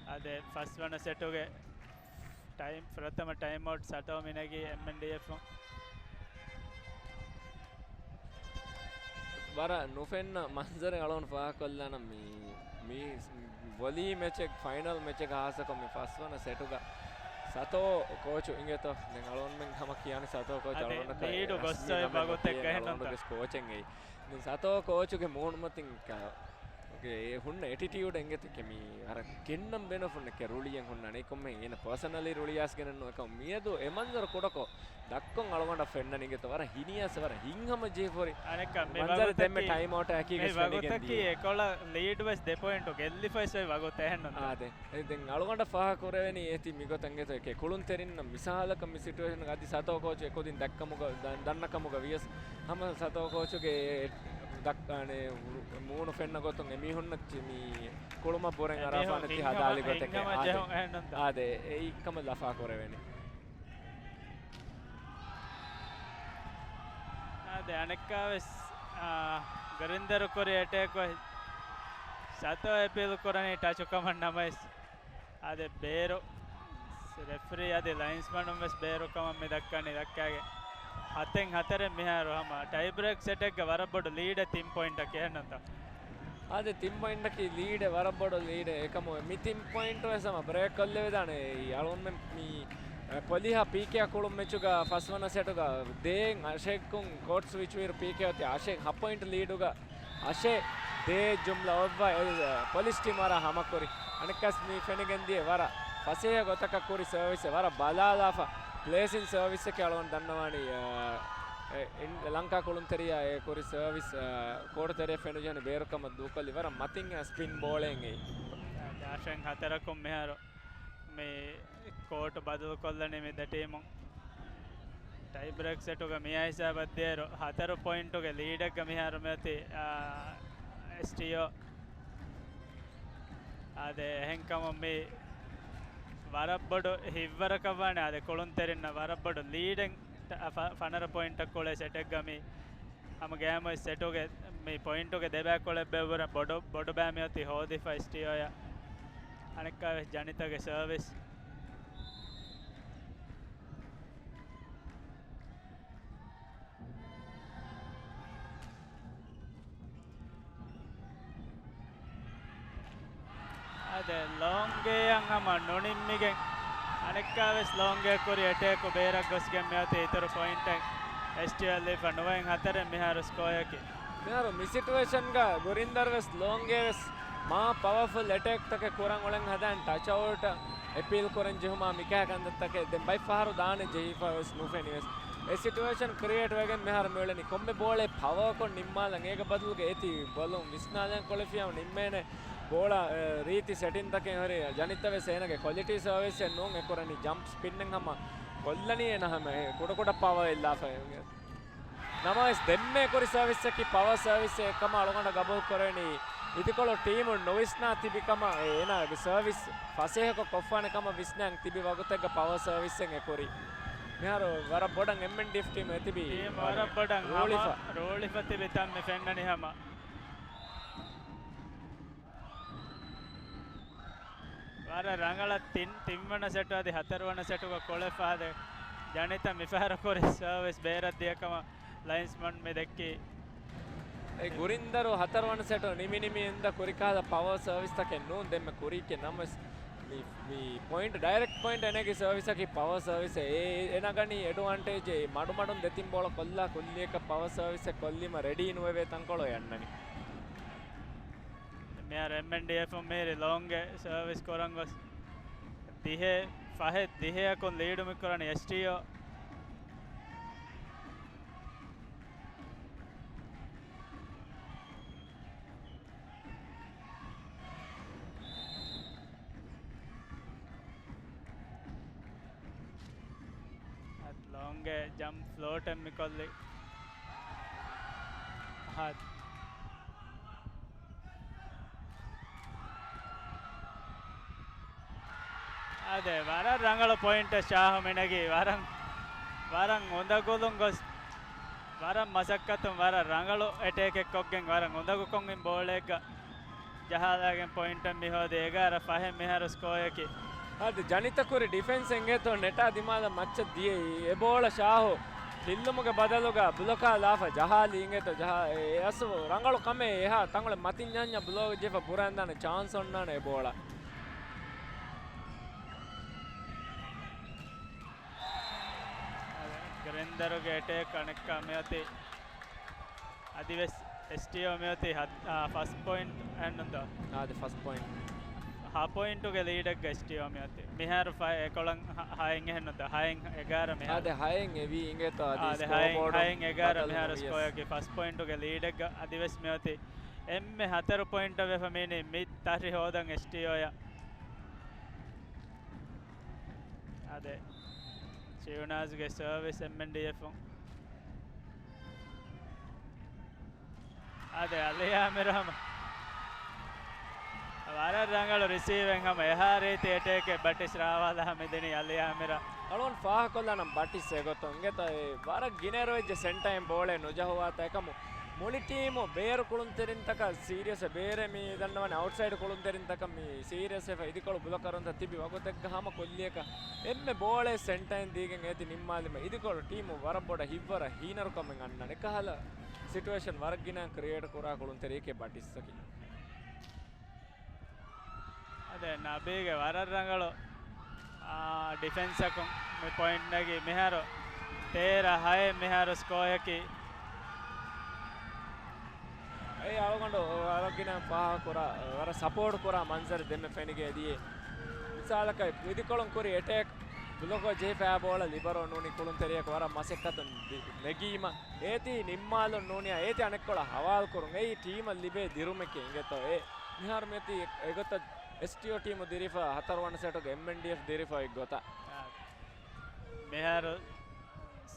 އާދެ، ފަސްވަނަ ސެޓުގެ ޓައިމް، ފުރަތަމަ ޓައިމް އައުޓް ސަތޯ މިނެގީ އެމްއެންޑީއެފުން. ވަރަށް ނުފެންނަ މަންޒަރެއް އަޅުގަނޑު ފާހަގަކޮށްލާނަން މި، މި ވޮލީ މެޗެއް، ފައިނަލް މެޗެއް ހާއްސަކޮށް މި ފަސްވަނަ ސެޓުގަ ސަތޯ ކޯޗު އިނގޭތޯ. ދެން އަޅުގަނޑުމެން ހަމަ ކިޔާނެ ސަތޯ ކޯޗު އަދި އަޅުގަނޑަކަށް ލީޑު ރަސްމީ ގޮއްސޮއި ނަމެއް ވަގުތެއް ނުކިޔޭ ގެހެންނުންތަ؟ އަޅުގަނޑުގެ ކޯޗެއް އެއީ. ދެން ސަތޯ ކޯޗުގެ މޫނުމަތިން ކަ-، ގެ އެ ހުންނަ އެޓިޓިއުޑް އެނގޭތެކެ މީ ވަރަށް ގެންނަން ބޭނުން ފުންނެކެ ރުޅިއެއް ހުންނަނީ. ކޮންމެ އޭނަ ޕާސަނަލީ ރުޅިޔާސް ގެނެއް ނުވެ ކަމަށް މިއަދު އެ މަންޒަރު ކުޑަކޮށް ދައްކޮން އަޅުގަނޑަށް ފެންނަނީ އިނގޭތޯ ވަރަށް ހިނިއައިސް ވަރަށް ހިތްހަމަ ޖެހިފަ ހުރި. އަނެއްކާ މި މަންޒަރު ދެންމެ ވަގުތަކީ، ޓައިމް އައުޓް އަކީ މި ވަގުތަކީ އެކޮޅަށް ލީޑް ވެސް ދެ ޕޮއިންޓު ގެއްލިފައިސް އޮތް ވަގުތެއް އެހެންނުންތަ؟ އާދެ. އެ ދެން އަޅުގަނޑަށް ފާހަގަ ކުރެވެނީ އޭތި މިގޮތަށް އިނގޭތޯ އެކޭ ކުޅުންތެރިންނަށް މިސާލަކަށް މި ސިޓުއޭޝަންގަ އަދި ސަތޯ ކޯޗު އެކުދިން ދައްކަމުގަ، ދަ-، ދަންނަކަމުގަ ވިޔަސް ހަމަ ސަތޯ ކޯޗުގެ ދައްކާނެ މޫނު ފެންނަ ގޮތުން އެމީހުންނަށް މި ކުޅުމަށް ބުރެން އެމީހުން އަރާފާނެތި ހިތްހަމަ-، ހަދާލި ގޮތެކޭ. ހިތްހަމަ އާދެ. ޖެހުން އެހެންނުންތަ؟ އާދެ، އެ-، އެއީ ކަމަށް ލަފާ ކުރެވޭނެ. އާދެ، އަނެއްކާވެސް، އާ، ގުރިންދަރު ކުރި އެޓޭކް އޮތް ސަތޯ އެޕީލް ކުރަނީ ޓަޗު ކަމަށް ނަމަވެސް، އާދެ، ބޭރު ރެފްރީ އަދި ލައިންސްމަނުން ވެސް ބޭރު ކަމަށް މި ދައްކަނީ ދައްކާގެ. ހަތެއް ހަތަރެއް މިހާރު ހަމަ ޓައި ބްރޭކް ސެޓެއްގަ ވަރަށް ބޮޑު ލީޑެއް ތިން ޕޮއިންޓަކީ އެހެންނުންތަ؟ އާދެ، ތިން ޕޮއިންޓަކީ ލީޑެއް، ވަރަށް ބޮޑު ލީޑެއް. އެކަމު މި ތިން ޕޮއިންޓު ވެސް ހަމަ ބްރޭކް ކޮށްލެވިދާނެ. އަޅުގަނޑުމެން މި، އެ، ޕޮލިހާ ޕީކޭއާ ކުޅުން މެޗުގަ ފަސްވަނަ ސެޓުގަ ދޭން އަށެއްކުން ކޯޓް ސްވިޗް ވިއިރު ޕީކޭ އޮތީ އަށެއް ހަ ޕޮއިންޓް ލީޑުގަ އަށެއް ދޭ ޖުމްލަ އޮއްވަ އެ، އެ، ޕޮލިސް ޓީމް ވަރަށް ހަމަކުރި. އަނެއްކާސް މި ފެނިގެން ދިޔަ ވަރަށް ފަސޭހަ ގޮތަކަށް ކުރި ސަރވިސް ވަރަށް ބަލާލާފަ ޕްލޭސިން ސަރވިސްއެކޭ އަޅުގަނޑު ދަންނަވާނީ، އެ، އެ، އިން-، ލަންކާ ކުޅުންތެރިޔާ އެ ކުރި ސަރވިސް، އެ، ކޯޓު ތެރެއަށް ފެނުޖެހެނީ ބޭރުކަމަށް ދޫކޮށްލި ވަރަށް މަތިން ސްޕިން ބޯޅައެއް އެއީ. އަށެއް ހަތަރަކުން މިހާރު މި ކޯޓު ބަދަލު ކޮށްލަނީ މި ދެ ޓީމުން. ޓައި ބްރޭކް ސެޓުގަ މިއާ ހިސާބަށް ދިޔައިރު ހަތަރު ޕޮއިންޓުގެ ލީޑެއްގަ މިހާރު މިއޮތީ، އާ، އެސްޓީއޯ. އާދެ، އެހެންކަމުން މި ވަރަށް ބޮޑު ހިތްވަރަކަށް ވާނެ. އާދެ، ކުޅުންތެރިންނަށް ވަރަށް ބޮޑު ލީޑެއް ފަ-، ފަނަރަ ޕޮއިންޓަށް ކުޅޭ ސެޓެއްގަ މި ހަމަ ގޭމު ސެޓުގެ މި ޕޮއިންޓުގެ ދެބައިކުޅަ އެއްބައި ބުރަ ބޮޑު، ބޮޑު ބައި މިއޮތީ ހޯދިފަ އެސްޓީއޯއަށް. އަނެއްކާވެސް ޖަނިތަގެ ސަރވިސް. އާދެ، ލޯންގޭއަށް ހަމަ ނުނިންމިގެން އަނެއްކާވެސް ލޯންގޭ ކުރި އެޓޭކު ބޭރަށް ގޮސްގެން މިއޮތީ އިތުރު ޕޮއިންޓެއް އެސްޓީއޯއަށް ލިބިފަ ނުވައެއް ހަތަރެއް މިހާރު ސްކޯއަކީ. މިހާރު މި ސިޓުއޭޝަންގަ ގުރިންދަރު ވެސް ލޯންގޭ ވެސް މާ ޕަވަފުލް އެޓޭކްތަކެއް ކުރަން އުޅެން ހަދާން ޓަޗް އައުޓް އެޕީލް ކުރަން ޖެހުމާ މިކަހަ ކަންތައްތަކެއް ދެން ބައެއް ފަހަރު ދާނެ ޖެހިފަ ވެސް ނުފެނި ވެސް. އެ ސިޓުއޭޝަން ކްރިއޭޓް ވެގެން މިހާރު މިއުޅެނީ ކޮންމެ ބޯޅައެއް ޕަވަރކޮށް ނިންމާލަން އޭގެ ބަދަލުގަ އޭތި ބޮލުން ވިސްނާލަން ކޮޅެފިޔާ ނިންމޭނެ ބޯޅަ، އެ، ރީތި ސެޓިންތަކެއް ހުރި ޖަނިތަ ވެސް އޭނަގެ ކޮލިޓީ ސަރވިސްއެއް ނޫން އެކުރަނީ ޖަމްޕް ސްޕިންއެއް ހަމަ ކޮށްލަނީ އޭނަ ހަމަ އެ ކުޑަކުޑަ ޕަވަރ އެއްލާފަ. ނަމަވެސް ދެންމެ ކުރި ސަރވިސްއަކީ ޕަވަރ ސަރވިސްއެއް ކަމަށް އަޅުގަނޑަށް ގަބޫލު ކުރެވެނީ. އިދިކޮޅު ޓީމުން ނުވިސްނާ ތިބި ކަމަށް އޭނާގެ ސަރވިސް ފަސޭހަކޮށް ކޮށްފާނެ ކަމަށް ވިސްނާން ތިބި ވަގުތެއްގަ ޕަވަރ ސަރވިސްއެއް އެކުރި. މިހާރު ވަރަށް ބޮޑަށް އެމްއެންޑީއެފް ޓީމް އެތިބީ ޓީމް ވަރަށް ވަރަށް ބޮޑަށް ރޫޅިފަ. ހަމަ ރޫޅިފަ ތިބި ތަން މި ފެންނަނީ ހަމަ. ވަރަށް ރަނގަޅަށް ތިން، ތިންވަނަ ސެޓު އަދި ހަތަރުވަނަ ސެޓުގަ ކޮޅެފަ އާދެ. ޖަނިތަ މިފަހަރު ކުރި ސަރވިސް ބޭރަށް ދިޔަ ކަމަށް ލައިންސްމަން މި ދެއްކީ. އެ ގުރިންދަރު ހަތަރު ވަނަ ސެޓު ނިމި ނިމި އިންދަ ކުރިކަހަލަ ޕަވަރ ސަރވިސްތަކެއް ނޫން ދެންމެ ކުރީކެ. ނަމަވެސް މި، މި ޕޮއިންޓް، ޑައިރެކްޓް ޕޮއިންޓް އެނެގި ސަރވިސަކީ ޕަވަރ ސަރވިސް. އެ، އެ ނަގަނީ އެޑްވާންޓޭޖް. އެ މަޑުމަޑުން ދެތިން ބޯޅަ ކޮށްލާ ކުއްލިއަކަށް ޕަވަރ ސަރވިސް ކޮށްލީމަ ރެޑީ ނުވެވޭ ތަންކޮޅު އެ އަންނަނީ. މިހާރު އެމްއެންޑީއެފުން މިހިރީ ލޯންގެ ސަރވިސް ކުރަން ގޮސް ދިހަ، ފަހެއް ދިހައަކުން ލީޑު މި ކުރަނީ އެސްޓީއޯ. އަދި ލޯންގެ ޖަމްޕް ފްލޯޓެއް މިކޮށްލި. އަދި އާދެ، ވަރަށް ރަނގަޅު ޕޮއިންޓެއް ޝާހު މިނެގީ. ވަރަށް، ވަރަށް އުނދަގުލުން ގޮސް، ވަރަށް މަސައްކަތުން، ވަރަށް ރަނގަޅު އެޓޭކެއް ކޮށްގެން، ވަރަށް އުނދަގުކޮށް އިން ބޯޅައެއްގަ ޖަހާލާގެން ޕޮއިންޓެއް މިހޯދި. އެގާރަ ފަހެއް މިހާރު ސްކޯއަކީ. އަދި ޖަނިތަ ކުރި ޑިފެންސް އިނގޭތޯ ނެޓާ ދިމާލަށް މައްޗަށް ދިޔައީ. އެ ބޯޅަ ޝާހު ހިއްލުމުގެ ބަދަލުގަ ބްލޮކާ ލާފަ ޖަހާލީ އިނގޭތޯ ޖަހާ. އެ އަސް ރަނގަޅު ކަމެއް. އެހާ ތަނގުޅެ މަތިން ޖަހަންޏާ ބްލޮކް ޖެހިފަ ބުރައިންދާނެ ޗާންސް އޮންނާނެ އެ ބޯޅަ. ގްރިންދަރުގެ އެޓޭކް އަނެއްކާ މިއޮތީ. އަދިވެސް އެސްޓީއޯ މިއޮތީ ހަތް، އާ، ފަސް ޕޮއިންޓް އެއްނުންތޯ؟ އާދެ، ފަސް ޕޮއިންޓް. ހަ ޕޮއިންޓުގެ ލީޑެއްގަ އެސްޓީއޯ މިއޮތީ. މިހާރު ފަ އެކޮޅަށް ހަ، ހައެއް އެހެންނުންތޯ؟ ހައެއް އެގާރަ މިހާރު. އާދެ، ހައެއް އެވީ އިނގޭތޯ އަދި އާދެ، ހައެއް، ސްކޯބޯޑު ހައެއް އެގާރަ ބަދަލު މިހާރު ނުވިޔަސް. ސްކޯއަކީ ފަސް ޕޮއިންޓުގެ ލީޑެއްގަ އަދިވެސް މިއޮތީ. އެންމެ ހަތަރު ޕޮއިންޓަށް ވެފަ މީނީ މި ތަށި ހޯދަން އެސްޓީއޯއަށް. އާދެ، ޝިއުނާޒްގެ ސަރވިސް އެމްއެންޑީއެފުން. އާދެ، އަލީ އާމިރު ހަމަ ވަރަށް ރަނގަޅު ރިސީވެއް ހަމަ އެހާ ރީތި އެޓޭކެއް ބަޓިސް ރާވާލާ މިދިނީ އަލީ އާމިރަށް. އަޅުގަނޑު ފާހަގަކޮށްލާނަން ބަޓިސް އެގޮތުން އިނގޭތޯ އެ ވަރަށް ގިނައިރު ވެއްޖެ ސެންޓައިން ބޯޅަ ނުޖަހުވާތާ އެކަމު މުޅި ޓީމު ބޭރު ކުޅުންތެރިންތަކަށް ސީރިއަސް ބޭރެއް މި ދަންނަވަނީ އައުޓްސައިޑް ކުޅުންތެރިންތަކަށް މި ސީރިއަސް ވެފަ އިދިކޮޅު ބުލޮކަރުންތައް ތިބި ވަގުތެއްގަ ހަމަ ކުއްލިއަކަށް އެންމެ ބޯޅަ ސެންޓައިން ދީގެން އޭތި ނިންމާލިމަ އިދިކޮޅު ޓީމު ވަރަށް ބޮޑަށް ހިތްވަރަށް ހީނަރުކަމެއް އަންނާނެ. އެކަހަލަ ސިޓުއޭޝަން ވަރަށް ގިނަ ކްރިއޭޓް ކުރާ ކުޅުންތެރިއެކޭ ބަޓިސްއަކީ. އަދެ ނަބީގެ ވަރަށް ރަނގަޅު، އާ، ޑިފެންސަކުން މި ޕޮއިންޓް ނެގި މިހާރު ތޭރަ ހައެއް މިހާރު ސްކޯއަކީ. އެ އަޅުގަނޑު ވަރަށް ގިނަ ފާހަގަ ކުރާ، ވަރަށް ސަޕޯޓް ކުރާ މަންޒަރެއް ދެންމެ ފެނިގެން އެދިޔޭ. މިސާލަކަށް އިދިކޮޅުން ކުރި އެޓޭކް ބްލޮކަށް ޖެހިފައި ބޯޅަ ލިބަރޯ ނޫނީ ކުޅުންތެރިޔަކު ވަރަށް މަސައްކަތުން ދި-، ނެގީމަ އޭތި ނިންމާލުން ނޫނިއްޔާ އޭތި އަނެއްކޮޅަށް ހަވާލު ކުރުން އެއީ ޓީމަށް ލިބޭ ދިރުމެކޭ އިނގޭތޯ އެ. މިހާރު މިއޮތީ އެގޮތަށް އެސްޓީއޯ ޓީމު ދިރިފަ ހަތަރު ވަނަ ސެޓުގެ އެމްއެންޑީއެފް ދިރިފަ އެއްގޮތަށް. މިހާރު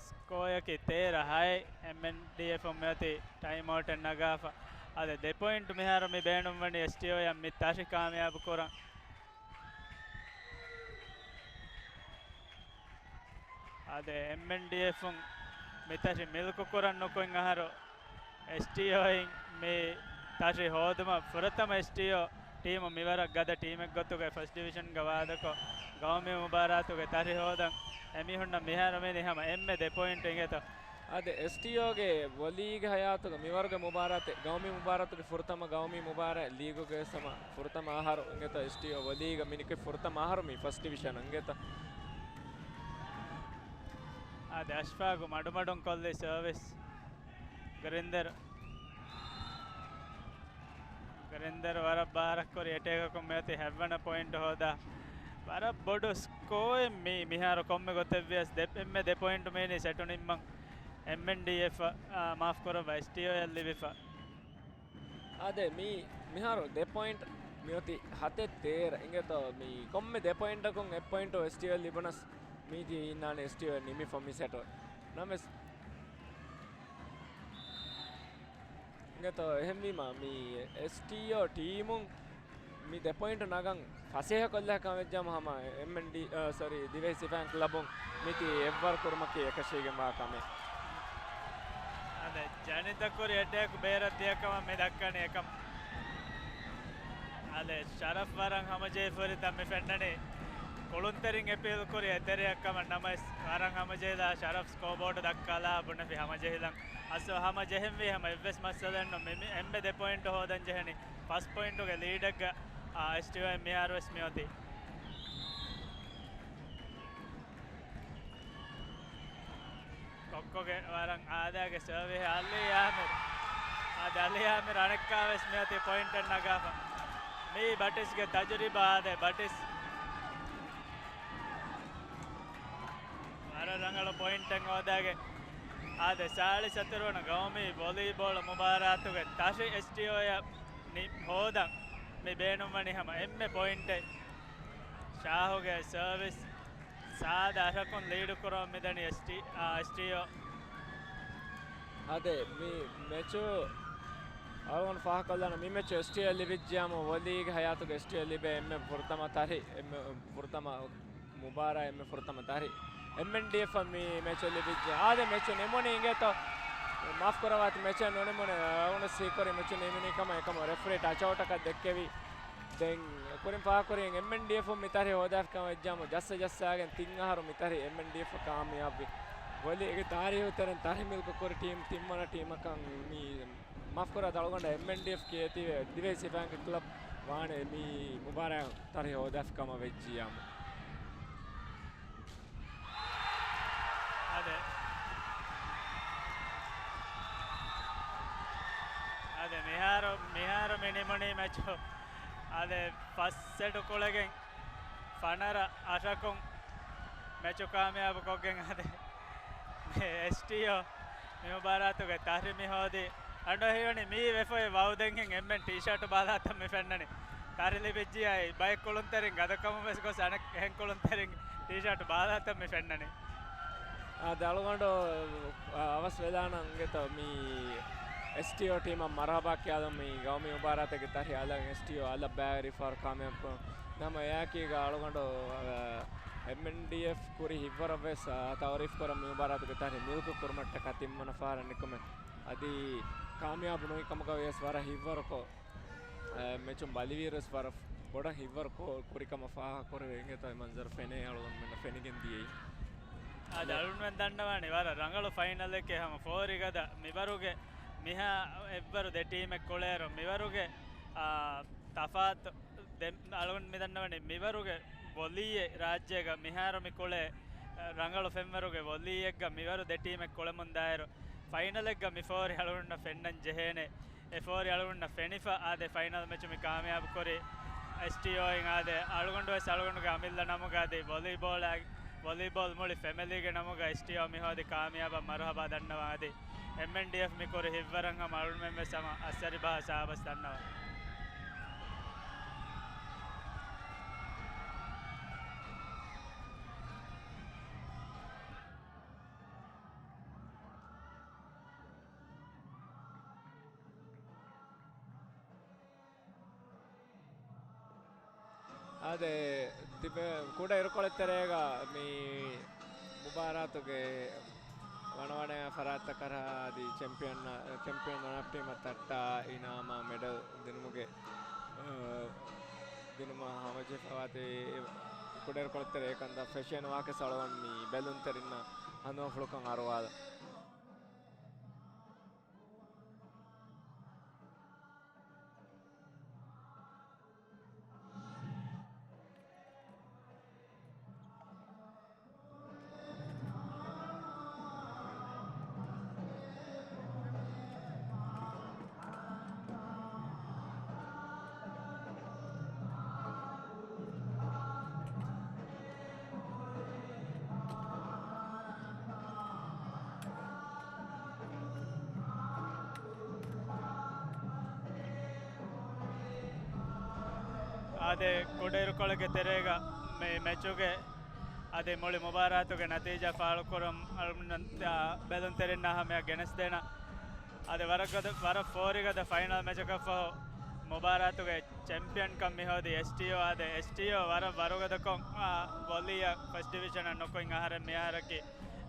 ސްކޯއަކީ ތޭރަ ހައެއް އެމްއެންޑީއެފުން މިއޮތީ ޓައިމްއައުޓެއް ނަގާފަ. އަދި ދެ ޕޮއިންޓް މިހާރު މި ބޭނުންވަނީ އެސްޓީއޯއަށް މި ތަށި ކާމިޔާބު ކުރަން. އާދެ، އެމްއެންޑީއެފުން މި ތަށި މިލްކު ކުރަން ނުކުތް އަހަރު އެސްޓީއޯއިން މި ތަށި ހޯދުމަށް ފުރަތަމަ އެސްޓީއޯ ޓީމު މިވަރަށް ގަދަ ޓީމެއް ގޮތުގައި ފަސްޓް ޑިވިޝަންގަ ވާދަކޮށް، ގައުމީ މުބާރާތުގެ ތަށި ހޯދަން އެމީހުންނަށް މިހާރު މިނި ހަމަ އެންމެ ދެ ޕޮއިންޓް އިނގޭތޯ. އަދި އެސްޓީއޯގެ ވޮލީގެ ހަޔާތުގަ މިވަރުގެ މުބާރާތެއް، ގައުމީ މުބާރާތުގެ ފުރަތަމަ ގައުމީ މުބާރާތް ލީގުގެ ހަމަ ފުރަތަމަ އަހަރު އިނގޭތޯ އެސްޓީއޯ ވޮލީގަ މިނިކުތް ފުރަތަމަ އަހަރު މި ފަސްޓް ޑިވިޝަން އިނގޭތޯ. އާދެ، އަޝްފާގު މަޑުމަޑުން ކޮށްލި ސަރވިސް. ގްރިންދަރު. ގްރިންދަރު ވަރަށް ބާރަށް ކުރި އެޓޭކަކުން މިއޮތީ ހަތްވަނަ ޕޮއިންޓް ހޯދާ. ވަރަށް ބޮޑު ސްކޯއެއް މީ މިހާރު ކޮންމެ ގޮތެއްވިޔަސް ދެ، އެންމެ ދެ ޕޮއިންޓް މީނީ ސެޓު ނިންމަން އެމްއެންޑީއެފް، އާ، މާފް ކުރައްވާ އެސްޓީއޯއަށް ލިބިފަ. އާދެ، މީ މިހާރު ދެ ޕޮއިންޓް މިއޮތީ ހަތެއް ތޭރަ އިނގޭތޯ މީ ކޮންމެ ދެ ޕޮއިންޓަކުން އެއް ޕޮއިންޓު އެސްޓީއޯއަށް ލިބުނަސް މީތި އިންނާނެ އެސްޓީއޯ ނިމިފަ މި ސެޓު. ނަމަވެސް އިނގޭތޯ އެހެންވީމަ މި އެސްޓީއޯ ޓީމުން މި ދެ ޕޮއިންޓް ނަގަން ފަސޭހަކޮށްލާ ކަމެއްޖަމަ ހަމަ އެމްއެންޑީ، އާ، ސޮރީ، ދިވެހި ސިފައިން ކްލަބުން މިތި އެއްވަރު ކުރުމަކީ އެކަށީގެންވާ ކަމެއް. އަދެ، ޖަނިތަ ކުރި އެޓޭކް ބޭރަށް ދިޔަކަމަށް މި ދައްކަނީ އެކަމަށް. އަދެ، ޝަރަފް ވަރަށް ހަމަޖެހިފަ ހުރިތަން މި ފެންނަނީ. ކުޅުންތެރިން އެޕީލް ކުރި އެތެރެއަށް ކަމަށް. ނަމަވެސް ވަރަށް ހަމަޖެހިލާ ޝަރަފް ސްކޯބޯޑު ދައްކާލާ ބުނެފި ހަމަޖެހިލަން. އަސްލު ހަމަޖެހެންވީ ހަމަ އެއްވެސް މައްސަލައެއް ނޫން. މި، މި އެންމެ ދެ ޕޮއިންޓު ހޯދަން ޖެހެނީ. ފަސް ޕޮއިންޓުގެ ލީޑެއްގަ، އާ، އެސްޓީއޯއިން މިހާރު ވެސް މިއޮތީ. ކޮއްކޮގެ ވަރަށް އާދައިގެ ސަރވިހެއް އަލީ އާމިރު. އާދެ، އަލީ އާމިރު އަނެއްކާވެސް މިއޮތީ ޕޮއިންޓެއް ނަގާފަ. މީ ބަޓިސްގެ ތަޖުރިބާ. އާދެ، ބަޓިސް ވަރަށް ރަނގަޅު ޕޮއިންޓެއް ހޯދާގެ. އާދެ، ސާޅީސް ހަތަރު ވަނަ ގައުމީ ވޮލީބޯޅަ މުބާރާތުގެ ތަށި އެސްޓީއޯއަށް ނި-، ހޯދަން މި ބޭނުންވަނީ ހަމަ އެންމެ ޕޮއިންޓެއް. ޝާހުގެ ސަރވިސް. ސާދަ އަށަކުން ލީޑު ކުރަމުން މިދަނީ އެސްޓީ، އާ، އެސްޓީއޯ. އާދެ، މި މެޗު އަޅުގަނޑު ފާހަގަކޮށްލާނަން. މި މެޗު އެސްޓީއޯ ލިބިއްޖިޔާމު ވޮލީގެ ހަޔާތުގެ އެސްޓީއޯ ލިބޭ އެންމެ ފުރަތަމަ ތަށި، އެންމެ ފުރަތަމަ މުބާރާތް، އެންމެ ފުރަތަމަ ތަށި. އެމްއެންޑީއެފް މި މެޗު ލިބިއްޖެ. އާދެ، މެޗު ނިމުނީ އިނގޭތޯ. މާފް ކުރައްވާތި، މެޗެއް ނުނިމުނެ. އަޅުގަނޑު ސީކުރި މެޗު ނިމުނީ ކަމަށް. އެކަމަށް ރެފްރީ ޓަޗްއައުޓަކަށް ދެއްކެވި. ދެން ކުރިން ފާހަގަކުރިން އެމްއެންޑީއެފް މި ތަށި ހޯދާފި ކަމަށް ވެއްޖާމު، ޖައްސަ ޖައްސާގެން ތިން އަހަރު މި ތަށި އެމްއެންޑީއެފް ކާމިޔާބުވި. ވޮލީގެ ތާރީހު ތެރެން ތަށި މިލްކު ކުރި ޓީމް ތިންވަނަ ޓީމަކަށް މި މާފް ކުރާ އަޅުގަނޑަށް އެމްއެންޑީއެފް ކޭތީވެ ދިވެހި ސިފައިންގެ ކްލަބް ވާނެ މި މުބާރާތް ތަށި ހޯދާފި ކަމަށް ވެއްޖިޔާމު. އާދެ. އާދެ، މިހާރު، މިހާރު މި ނިމުނީ މެޗު. އާދެ، ފަސް ސެޓު ކުޅެގެން ފަނަރަ އަށަކުން މެޗު ކާމިޔާބު ކޮށްގެން އާދެ. އެސްޓީއޯ މި މުބާރާތުގެ ތަށި މި ހޯދީ. އަނޑު ހީވަނީ މީ ވެފައި ވައުދެންހެން އެންމެން ޓީޝާޓު ބާލާތަން މި ފެންނަނީ. ތަށި ލިބިއްޖިއާއި ބައެއް ކުޅުންތެރިން ގަދަކަމުން ވެސް ގޮސް އަނެއް އެހެން ކުޅުންތެރިން ޓީޝާޓު ބާލާތަން މި ފެންނަނީ. އާދެ، އަޅުގަނޑު، އަ، އަވަސް ވެލާނަން އިނގޭތޯ މި އެސްޓީއޯ ޓީމަށް މަރުހަބާ ކިޔާލަން މި ގައުމީ މުބާރާތެއްގެ ތަށި އަލަށް އެސްޓީއޯ އަލަށް ބައިވެރިވި ފަހަރު ކާމިޔާބު ކުރުން. ނަމަ އެއާއެކީގަ އަޅުގަނޑު، އަ، އެމްއެންޑީއެފް ކުރި ހިއްވަރަށް ވެސް، އަ، ތައުރީފް ކުރަން މި މުބާރާތުގެ ތަށި މިލްކު ކުރުމަށްޓަކާ ތިންވަނަ ފަހަރަށް ނިކުމެ. އަދި ކާމިޔާބު ނުވި ކަމުގަ ވިޔަސް ވަރަށް ހިއްވަރުކޮށް، އަ، މެޗުން ބަލިވިއިރުވެސް ވަރަށް ބޮޑަށް ހިއްވަރު ކުރި ކަމަށް ފާހަގަކުރެވޭ އިނގޭތޯ އެ މަންޒަރު ފެނޭ އަޅުގަނޑުމެންނަށް ފެނިގެން ދިޔައީ. އާދެ، އަޅުގަނޑުމެން ދަންނަވާނީ ވަރަށް ރަނގަޅު ފައިނަލެކޭ ހަމަ ފޯރިގަދަ މިވަރުގެ މިހާ އެއްވަރު ދެ ޓީމެއް ކުޅޭއިރު މިވަރުގެ، އާ، ތަފާތު ދެ-، އަޅުގަނޑު މި ދަންނަވަނީ މިވަރުގެ ވޮލީއެއް ރާއްޖޭގަ މިހާރު މި ކުޅޭ، އަ، ރަނގަޅު ފެންވަރުގެ ވޮލީއެއްގަ މިވަރު ދެ ޓީމެއް ކުޅެމުންދާއިރު ފައިނަލެއްގަ މި ފޯރި އަޅުގަނޑަށް ފެންނަން ޖެހޭނެ. އެ ފޯރި އަޅުގަނޑަށް ފެނިފަ އާދެ ފައިނަލް މެޗު މި ކާމިޔާބު ކުރި އެސްޓީއޯއިން އާދެ އަޅުގަނޑު ވެސް އަޅުގަނޑުގެ އަމިއްލަ ނަމުގަ އަދި ވޮލީބޯޅަ، ވޮލީބޯލް މުޅި ފެމެލީގެ ނަމުގަ އެސްޓީއޯ މި ހޯދި ކާމިޔާބަށް މަރުހަބާ ދަންނަވަން އަދި އެމްއެންޑީއެފް މި ކުރި ހިއްވަރަށް ހަމަ އަޅުގަނޑުމެން ވެސް ހަމަ އައްސަރި ބަހާ ސާބަސް ދަންނަވަން. އާދެ، ތިބެ ކުޑަ އިރުކޮޅެއް ތެރޭގަ މި މުބާރާތުގެ ވަނަވަނަ ފަރާތްތަކަށް އަދި ޗެމްޕިއަން، ޗެމްޕިއަން ރަނަޕް ޓީމަށް ތައްޓާ އިނާމާ މެޑަލް ދިނުމުގެ، އަ، ދިނުމަށް ހަމަޖެހިފަވާތީ ކުޑައިރުކޮޅެއް ތެރޭ ކަންތައް ފެށޭނެ ވާހަކަ ސަޅަވަން މި ބެލުންތެރިންނަށް ހަނދުމަފުޅުކަން އަރުވާލަން. އާދެ، ކުޑައިރުކޮޅެއްގެ ތެރޭގަ މި މެޗުގެ އަދި މުޅި މުބާރާތުގެ ނަތީޖާ ފާޅުކުރަން އަޅުގަނޑު ބެލުންތެރިންނާ ހަމަޔަށް ގެނެސްދޭނަން. އަދި ވަރަށް ގަދަ، ވަރަށް ފޯރިގަދަ ފައިނަލް މެޗަކަށްފަހު މުބާރާތުގެ ޗެމްޕިއަންކަން މިހޯދީ އެސްޓީއޯ. އާދެ، އެސްޓީއޯ ވަރަށް ވަރުގަދަކޮށް، އާ، ވޮލީއަށް ފަސްޓް ޑިވިޝަނަށް ނުކުތް އަހަރެން މިއަހަރަކީ.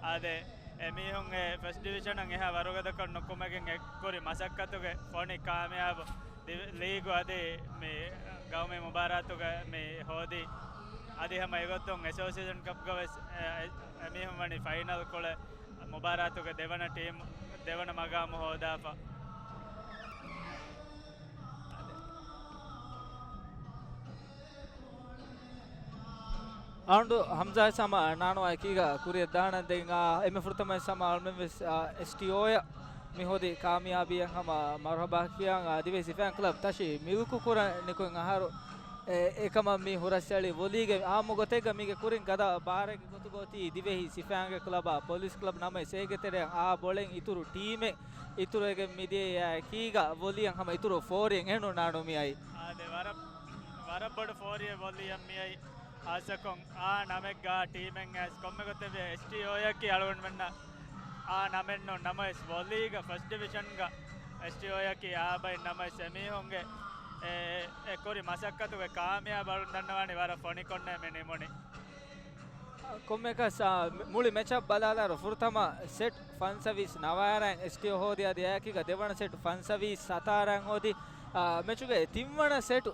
އާދެ، އެމީހުން އެ ފަސްޓް ޑިވިޝަނަށް އެހާ ވަރުގަދަކޮށް ނުކުމެގެން އެއްކުރި މަސައްކަތުގެ ފޮނި ކާމިޔާބު ދިވެ-، ލީގު އަދި މި ގައުމީ މުބާރާތުގަ މި ހޯދީ. އަދި ހަމަ އެގޮތުން އެސޯސިއޭޝަން ކަޕްގަ ވެސް، އެ، އެ، އެމީހުން ވަނީ ފައިނަލް ކޮޅެއް މުބާރާތުގެ ދެވަނަ ޓީމް، ދެވަނަ މަގާމު ހޯދާފަ. އަޅުގަނޑު ހަމްޒާ ވެސް ހަމަ ނާނުއާ އެކީގަ ކުރިއަށް ދާނަން ދެން، އާ، އެންމެ ފުރަތަމަ ވެސް ހަމަ އަޅުމެން ވެސް، އާ، އެސްޓީއޯއަށް މި ހޯދި ކާމިޔާބީއަށް ހަމަ މަރުހަބާ ކިޔަން، އާ، ދިވެހި ސިފައިން ކްލަބް ތަށި މިލްކު ކުރަން ނިކުތް އަހަރު އެ، އެކަމަށް މި ހުރަސްއެޅި ވޮލީގެ އާއްމު ގޮތެއްގަ މީގެ ކުރިން ގަދަ ބާރެއްގެ ގޮތުގަ އޮތީ ދިވެހި ސިފައިންގެ ކްލަބާ ޕޮލިސް ކްލަބް ނަމަވެސް އޭގެ ތެރެއަށް އާ ބޮޅެއް އިތުރު ޓީމެއް އިތުރުވެގެން މިދިޔައީ އެކީގަ ވޮލީއަށް ހަމަ އިތުރު ފޯރިއެއް އެހެންނުންނާނު މިއައީ. އާދެ، ވަރަށް، ވަރަށް ބޮޑު ފޯރިއެއް ވޮލީއަށް މިއައީ. ހާއްސަކޮށް އާ ނަމެއްގަ ޓީމެއް އައިސް ކޮންމެ ގޮތެއްވިޔަސް އެސްޓީއޯއަކީ އަޅުގަނޑުމެންނަށް އާ ނަމެއްނޫން ނަމަވެސް ވޮލީގަ ފަސްޓް ޑިވިޝަންގަ އެސްޓީއޯއަކީ އާ ބައެއް ނަމަވެސް އެމީހުންގެ އެ، އެ ކުރި މަސައްކަތުގެ ކާމިޔާބު އަޅުން ދަންނަވާނީ ވަރަށް ފޮނިކޮށްނޭ މި ނިމުނީ. ކޮންމެއަކަސް، އާ، މުޅި މެޗަށް ބަލާލާއިރު ފުރަތަމަ ސެޓް ފަންސަވީސް ނަވާރައިން އެސްޓީއޯ ހޯދި އަދި އެއާއެކީގަ ދެވަނަ ސެޓް ފަންސަވީސް ސަތާރައިން ހޯދި، އާ، މެޗުގެ ތިންވަނަ ސެޓު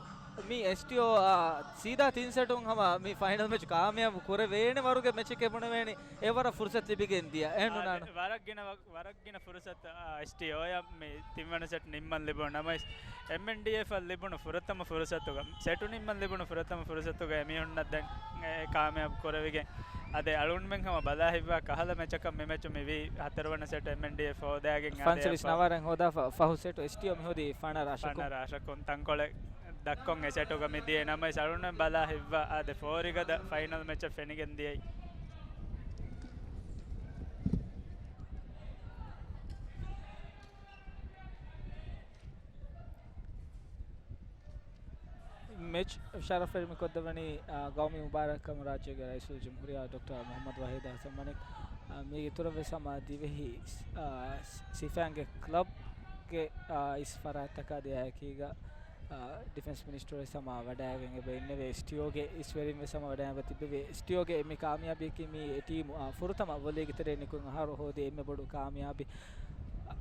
މި އެސްޓީއޯ، އާ، ސީދާ ތިން ސެޓުން ހަމަ މި ފައިނަލް މެޗު ކާމިޔާބު ކުރެވޭނެ ވަރުގެ މެޗެއް ބުނެވޭނީ. އެ ވަރަށް ފުރުސަތު ލިބިގެން ދިޔަ. އެހެންނުނާނު. އާ، ވަރަށް ގިނަ ވަ-، ވަރަށް ގިނަ ފުރުސަތު، އާ، އެސްޓީއޯއަށް މި ތިންވަނަ ސެޓް ނިންމަން ލިބުނު ނަމަވެސް، އެމްއެންޑީއެފްއަށް ލިބުނު ފުރަތަމަ ފުރުސަތުގަ، ސެޓު ނިންމަން ލިބުނު ފުރަތަމަ ފުރުސަތުގަ އެމީހުންނަށް ދެން އެ ކާމިޔާބު ކުރެވިގެން، އަދި އަޅުގަނޑުމެން ހަމަ ބަލާ ހިތްވާ ކަހަލަ މެޗަކަށް މި މެޗު މިވީ. ހަތަރުވަނަ ސެޓް އެމްއެންޑީއެފް ހޯދާގެން އާދެ ފަންސަވީސް ފަ-، ނަވާރައިން ހޯދާފަ ފަހު ސެޓު އެސްޓީއޯ މި ހޯދީ ފަނަރަ އަށަކުން. ފަނަރަ އަށަކުން ތަންކޮޅެއް ދައްކޮން އެ ސެޓުގަ މި ދިޔައީ ނަމަވެސް އަޅުގަނޑުމެން ބަލާ ހިތްވާ އާދެ ފޯރިގަދަ ފައިނަލް މެޗަށް ފެނިގެން ދިޔައީ. މެޗް ޝަރަފް ފެރިމި ކޮށްދެއްވަނީ، އާ، ގައުމީ މުބާރާތްކަމުން ރާއްޖޭގެ ރައީސުލްޖުމްހޫރިއްޔާ ޑޮކްޓަރ މުޙައްމަދު ވަޙީދު ޙަސަން މަނިކް، އާ، މީގެ އިތުރަށް ވެސް ހަމަ ދިވެހި، އާ، ސިފައިންގެ ކްލަބްގެ، އާ، އިސް ފަރާތްތަކާ ދިޔައީ އެކީގަ، އާ، ޑިފެންސް މިނިސްޓަރު ވެސް ހަމަ ވަޑައިގެން އެބަ އިންނެވި، އެސްޓީއޯގެ އިސްވެރިން ވެސް ހަމަ ވަޑައިގެން ތިއްބެވި. އެސްޓީއޯގެ މި ކާމިޔާބީއަކީ މި ޓީމު، އާ، ފުރަތަމަ ވޮލީގެ ތެރެއިން ނިކުތް އަހަރު ހޯދި އެންމެ ބޮޑު ކާމިޔާބީ.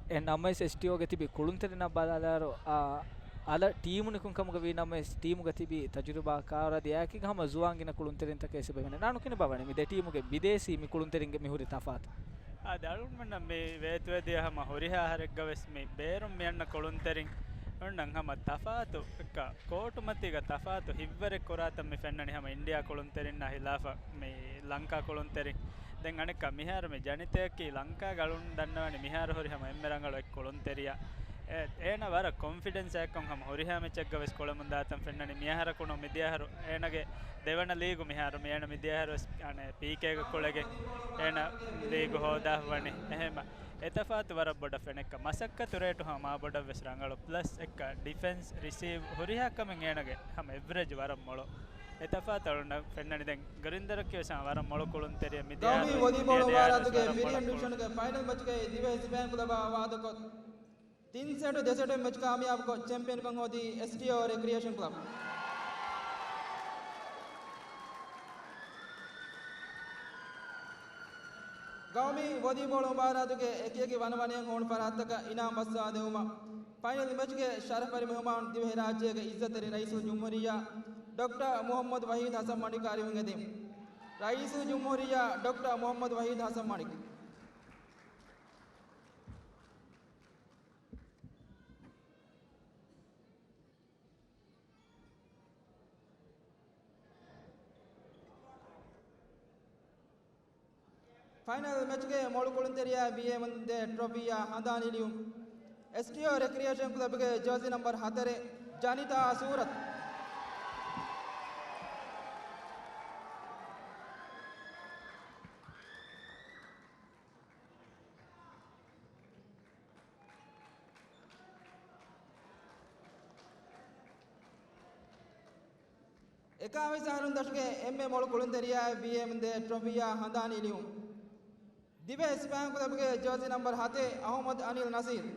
އެހެން ނަމަވެސް އެސްޓީއޯގެ ތިބި ކުޅުންތެރިންނަށް ބަލާލާއިރު، އާ، އަލަށް ޓީމު ނިކުން ކަމުގަ ވީ ނަމަވެސް ޓީމުގަ ތިބި ތަޖުރިބާކާރު އަދި އެއާއެކީގަ ހަމަ ޒުވާން ގިނަ ކުޅުންތެރިންތަކެއް އެސް އެބަ ހިމެނޭ. ނާނު ކިނި ބާވަނީ މި ދެ ޓީމުގެ ބިދޭސީ މި ކުޅުންތެރިންގެ މި ހުރި ތަފާތު. އާދެ، އަޅުގަނޑުމެންނަށް މި ވޭތުވެދިޔަ ހަމަ ހުރިހާ އަހަރެއްގަ ވެސް މި ބޭރުން މި އަންނަ ކުޅުންތެރިން އޮންނަން ހަމަ ތަފާތު އެއްކަ ކޯޓުމަތީގަ ތަފާތު ހިތްވަރެއް ކުރާތަން މި ފެންނަނީ ހަމަ އިންޑިއާ ކުޅުންތެރިންނާ ހިލާފަށް މި ލަންކާ ކުޅުންތެރިން. ދެން އަނެއްކާ މިހާރު މި ޖަނިތައަކީ ލަންކާގަ އަޅުން ދަންނަވަނީ މިހާރު ހުރި ހަމަ އެންމެ ރަނގަޅު އެއް ކުޅުންތެރިޔާ. އެ، އޭނަ ވަރަށް ކޮންފިޑެންސް އެއްކޮން ހަމަ ހުރިހާ މެޗެއްގަ ވެސް ކުޅެމުން ދާތަން ފެންނަނީ މިއަހަރަކު ނޫން މިދިޔަ އަހަރު އޭނަގެ ދެވަނަ ލީގު މިހާރު މި އޭނަ މިދިޔަ އަހަރު ވެސް އަނެއް ޕީކޭގަ ކުޅެގެން އޭނަ ލީގު ހޯދާފަ ވަނީ. އެހެންމަ އެ ތަފާތު ވަރަށް ބޮޑަށް ފެނެއްކަ މަސައްކަތު ރޭޓު ހަމަ މާ ބޮޑަށް ވެސް ރަނގަޅު. ޕްލަސް އެއްކަ ޑިފެންސް ރިސީވް ހުރިހާ ކަމެއް އޭނަގެ ހަމަ އެވްރެޖް ވަރަށް މޮޅު. އެ ތަފާތު އަޅުންނަށް ފެންނަނީ ދެން ގުރިންދަރަކީ ވެސް ވަރަށް މޮޅު ކުޅުންތެރިއެއް މިދިޔަ ގައުމީ ވޮލީބޯޅަ މުބާރާތުގެ ފިރިހެން ޑިވިޝަނުގެ ފައިނަލް މެޗުގައި ދިވެހި ސިފައިން ކުލަބާ ވާދަކޮށް، ތިން ސެޓު ދެ ސެޓު މެޗް ކާމިޔާބުކޮށް ޗެމްޕިއަންކަން ހޯދީ އެސްޓީއޯ ރެކްރިއޭޝަން ކްލަބް. ގައުމީ ވޮލީބޯޅަ މުބާރާތުގެ އެކިއެކި ވަނަވަނައިން ހޫނު ފަރާތްތަކަށް އިނާމް ބައްސާދެވުމަށް ފައިނަލް މެޗުގެ ޝަރަފްވެރި މެހުމާނު ދިވެހިރާއްޖޭގެ އިއްޒަތްތެރި ރައީސުލްޖުމްހޫރިއްޔާ ޑޮކްޓަރ މުޙައްމަދު ވަޙީދު ޙަސަން މަނިކަށް އަރިހުން އެދެން. ރައީސުލްޖުމްހޫރިއްޔާ ޑޮކްޓަރ މުޙައްމަދު ވަޙީދު ޙަސަން މަނިކު. ފައިނަލް މެޗުގެ މޮޅު ކުޅުންތެރިޔާ ވީއެމުން ދޭ ޓްރޮފީއާ ހަނދާން ނިލިއުން. އެސްޓީއޯ ރެކްރިއޭޝަން ކްލަބުގެ ޖާޒީ ނަމްބަރު ހަތަރެއް، ޖަނިތާ ސޫރަތް. އެކާވީސް އަހަރުން ދަށުގެ އެންމެ މޮޅު ކުޅުންތެރިޔާ ވީއެމުން ދޭ ޓްރޮފީއާ ހަނދާން ނިލިއުން. ދިވެހި ސިފައިން ކުލަބުގެ ޖާޒީ ނަމްބަރު ހަތެއް، އަޙްމަދު އަނީލް ނަސީރު.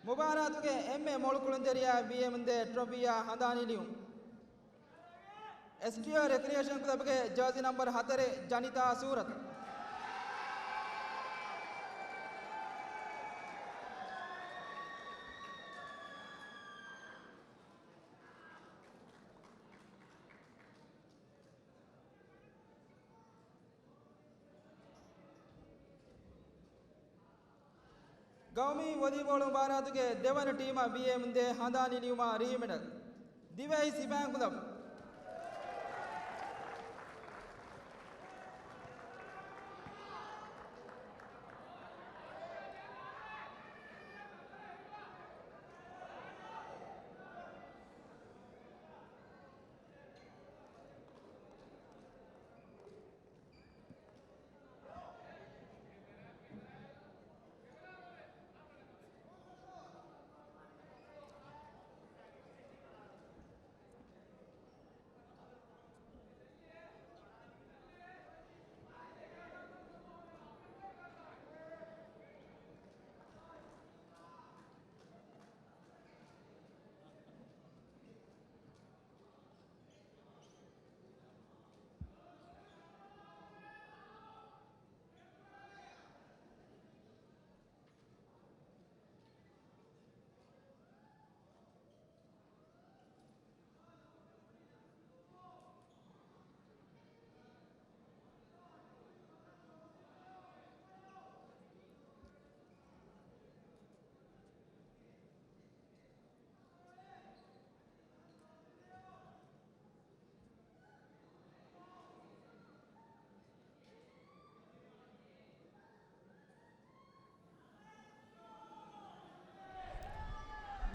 މުބާރާތުގެ އެންމެ މޮޅު ކުޅުންތެރިޔާ ވީއެމުން ދޭ ޓްރޮފީއާ ހަނދާން ނިލިއުން. އެސްޓީއޯ ރެކްރިއޭޝަން ކްލަބުގެ ޖާޒީ ނަމްބަރު ހަތަރެއް، ޖަނިތާ ސޫރަތު. ގައުމީ ވޮލީބޯޅު މުބާރާތުގެ ދެވަނަ ޓީމަށް ބީއޭއެމް ދޭ ހަނދާނީ ލިޔުމަށް ރީމެޑަލް، ދިވެހި ސިފައިން ކުލަބް.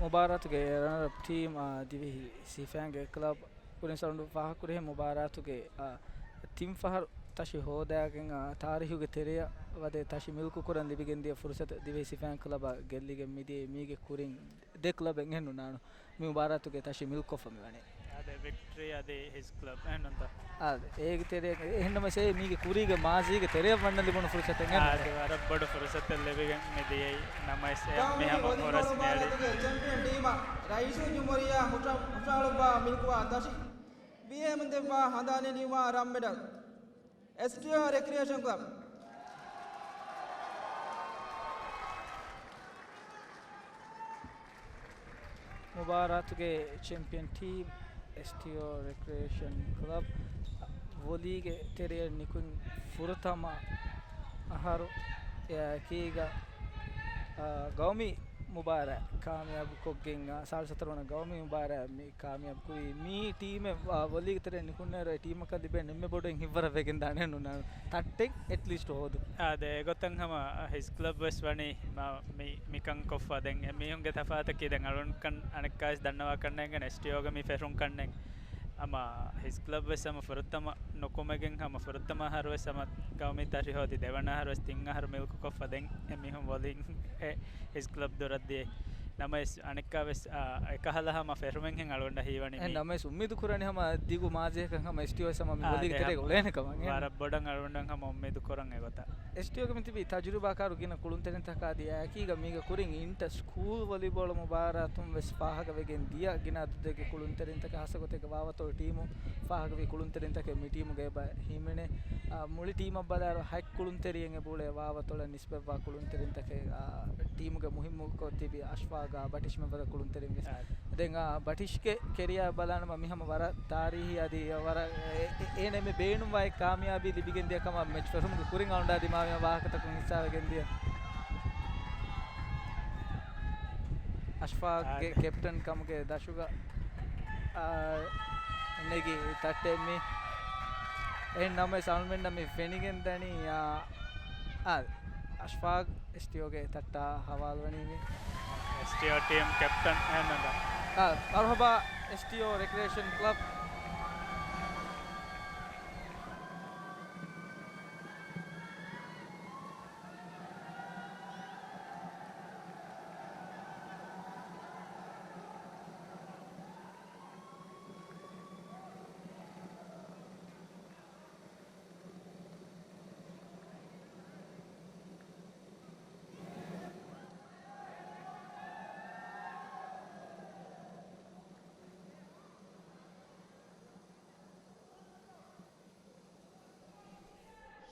މުބާރާތުގެ ރަނަރަޕް ޓީމް، އާ، ދިވެހި ސިފައިންގެ ކްލަބް. ކުރިން ސަރުންޑު ފާހަގަކުރިހެން މުބާރާތުގެ، އާ، ތިން ފަހަރު ތަށި ހޯދާގެން، އާ، ތާރީހުގެ ތެރެއަށް ވަދެ ތަށި މިލްކުކުރަން ލިބިގެންދިޔަ ފުރުސަތު ދިވެހި ސިފައިން ކްލަބަށް ގެއްލިގެން މިދިޔައީ. މީގެ ކުރިން ދެ ކްލަބެއް އެހެން ނުނާނު މި މުބާރާތުގެ ތަށި މިލްކޮށްފަ މިވަނީ. އާދެ، ވިކްޓްރީ އަދި ހިސް ކްލަބް އެހެންނުންތަ؟ އާދެ، އޭގެ ތެރެއަށް އެހެންނަމަސް އެ މީގެ ކުރީގެ މާޒީގެ ތެރެއަށް ވަންނަ ލިބުނު ފުރުސަތެއް އެހެން. އާދެ، ވަރަށް ބޮޑު ފުރުސަތެއް ލިބިގެން މިދިޔައީ. ނަމަވެސް އެ މި ހަމަ ފުރަސް ނޭޅި. ޗެމްޕިއަން ޓީމަށް ރައީސުލްޖުމްހޫރިއްޔާ ހުށަ-، ހުށަހަޅުއްވާ މިލްކުވާ ތަށި ބީއޭއެމް ދެއްވާ ހަނދާނީ ލިޔުމާ ރަން މެޑަލް. އެސްޓީއޯ ރެކްރިއޭޝަން ކްލަބް. މުބާރާތުގެ ޗެމްޕިއަން ޓީމް، އެސްޓީއޯ ރެކްރިއޭޝަން ކްލަބް، ވޮލީގެ ތެރެއަށް ނިކުތް ފުރަތަމަ އަހަރު އެއާއެކީގަ، އާ، ގައުމީ މުބާރާތް ކާމިޔާބުކޮށްގެން، އާ، ސާޅީސް ހަތަރު ވަނަ ގައުމީ މުބާރާތް މި ކާމިޔާބު ކުރީ. މި ޓީމެއް، އާ، ވޮލީގެ ތެރެއަށް ނިކުންނައިރު އެ ޓީމަކަށް ލިބޭ ނިންމެ ބޮޑު އެއް ހިތްވަރަށް ވެގެން ދާނެ ނުނާނު. ތައްޓެއް އެޓްލީސްޓް ހޯދު. އާދެ، އެގޮތަށް ހަމަ ހިސް ކްލަބް ވެސް ވަނީ މަ-، މި-، މިކަން ކޮށްފަ. ދެން އެ މީހުންގެ ތަފާތަކީ ދެން އަޅުންކަން އަނެއްކާވެސް ދަންނަވާ ކަންނޭނގެން އެސްޓީއޯގެ މި ފެށުން ކަންނޭނގެ. ހަމަ ހިސް ކްލަބް ވެސް ހަމަ ފުރަތަމަ ނުކުމެގެން ހަމަ ފުރަތަމަ އަހަރު ވެސް ހަމަ ގައުމީ ތަށި ހޯދި، ދެވަނަ އަހަރު ވެސް ތިން އަހަރު މިލްކުކޮށްފަ ދެން އެ މީހުން ވޮލީން އެ ހިސް ކްލަބް ދުރަށް ދިޔައީ. ނަމަވެސް އަނެއްކާވެސް، އާ، އެކަހަލަ ހަމަ ފެށުމެއްހެން އަޅުގަނޑަށް ހީވަނީ އެ މީ. ނަމަވެސް އުއްމީދު ކުރަނީ ހަމަ ދިގު މާޒީއަކަށް ހަމަ އެސްޓީއޯ ވެސް ހަމަ މި އާ، ވޮލީގެ އެ ތެރޭގަ ހަމަ އުޅޭނެ ކަމަށް. ވަރަށް ބޮޑަށް އަޅުގަނޑަށް ހަމަ އުއްމީދު ކުރަން އެގޮތަށް. އެސްޓީއޯގެ މިތިބީ ތަޖުރިބާކާރު ގިނަ ކުޅުންތެރިންތަކާ ދިޔައީ އެކީގަ މީގެ ކުރިން އިންޓަ ސްކޫލް ވޮލީބޯޅަ މުބާރާތުން ވެސް ފާހަގަވެގެން ދިޔަ ގިނަ އަދަދެއްގެ ކުޅުންތެރިންތަކެއް ހާއްސަ ގޮތެއްގެ ވާވަތޮޅު ޓީމު ފާހަގަވި ކުޅުންތެރިންތަކެއް މި ޓީމުގެ އެބަ ހިމެނޭ. އާ، މުޅި ޓީމަށް ބަލާއިރު ހަތް ކުޅުންތެރިއެއް އެބަ އުޅޭ ވާވަތޮޅަށް ނިސްބަތްވާ ކުޅުންތެރިންތަކެއް، އާ، ޓީމުގެ މުހިއްމުކޮށް ތިބި އަޝްފާގާ ބަޓިޝް މެންބަރ ކުޅުންތެރިން ވެސް. އާ. ދެން، އާ، ބަޓިޝްގެ ކެރިއާ ބަލާނަމަ މި ހަމަ ވަރަށް ތާރީހީ އަދި ވަރަށް އެ-، އެ-، އޭނަ އެންމެ ބޭނުންވާ އެއް ކާމިޔާބީ ލިބިގެން ދިޔަ ކަމަށް މެޗް ފެށުމުގެ ކުރިން އަޅުގަނޑާ ދިމާވި ވާހަކަތަކުން ހިއްސާވެގެން ދިޔަ. އަޝްފާގްގެ އާ. ކެޕްޓަން ކަމުގެ ދަށުގަ، އާ، ނެގި ތައްޓެއް މި. އެހެން ނަމަވެސް އަޅުމެންނަށް މި ފެނިގެން ދަނީ، އާ، އާ، އަޝްފާގް އެސްޓީއޯގެ ތައްޓާ ހަވާލުވަނީ މި. އެސްޓީއޯ ޓީމް ކެޕްޓަން އެހެންނަން. އާ، މަރުހަބާ އެސްޓީއޯ ރެކްރިއޭޝަން ކްލަބް.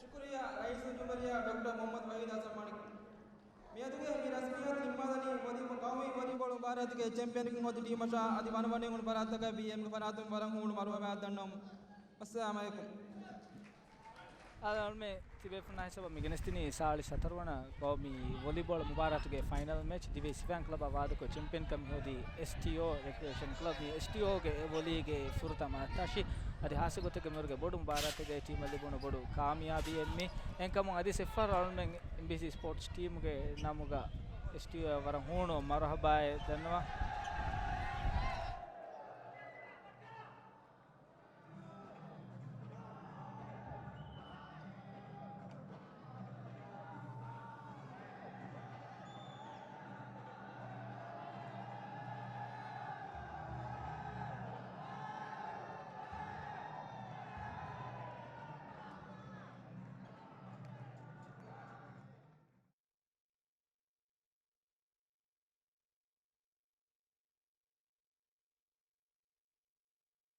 ޝުކުރިއްޔާ ރައީސުލްޖުމްހޫރިއްޔާ ޑޮކްޓަރ މުޙައްމަދު ވަހީދު ހަސަން މާނިކް. މިއަދުގެ މި ރަސްމިއްޔާތު ނިންމާލަނީ ވޮލީބޯ-، ގައުމީ ވޮލީބޯޅު މުބާރާތުގެ ޗެމްޕިއަން ހޯދި ޓީމަށާ އަދި ވަނަވަނައިން ހުންނަ ފަރާތްތަކަށް ބީއޭއެމްގެ ފަރާތުން ވަރަށް ހޫނު މަރުޙަބާ ދަންނަވަމުން. އައްސަލާމު ޢަލައިކުމް. އަޅުމެ ތިބޭފުންނާ ހިސާބަށް މި ގެނެސްދިނީ ސާޅީސް ހަތަރު ވަނަ ގައުމީ ވޮލީބޯޅަ މުބާރާތުގެ ފައިނަލް މެޗް. ދިވެހި ސިފައިން ކްލަބާ ވާދަކޮށް ޗެމްޕިއަންކަން މިހޯދީ އެސްޓީއޯ ރެކްރިއޭޝަން ކްލަބް. މި އެސްޓީއޯގެ ވޮލީގެ ފުރަތަމަ އައްތާށި އަދި ހާއްސަ ގޮތެއްގެ މިވަރުގެ ބޮޑު މުބާރާތެއްގައި ޓީމަށް ލިބުނު ބޮޑު ކާމިޔާބީއެއް މީ. އެހެންކަމުން އަދި ސެފާރް އަޅުމެން އެމްބީސީ ސްޕޯޓްސް ޓީމުގެ ނަމުގަ އެސްޓީއޯ ވަރަށް ހޫނު މަރުހަބާއެއް ދަންނަވަން.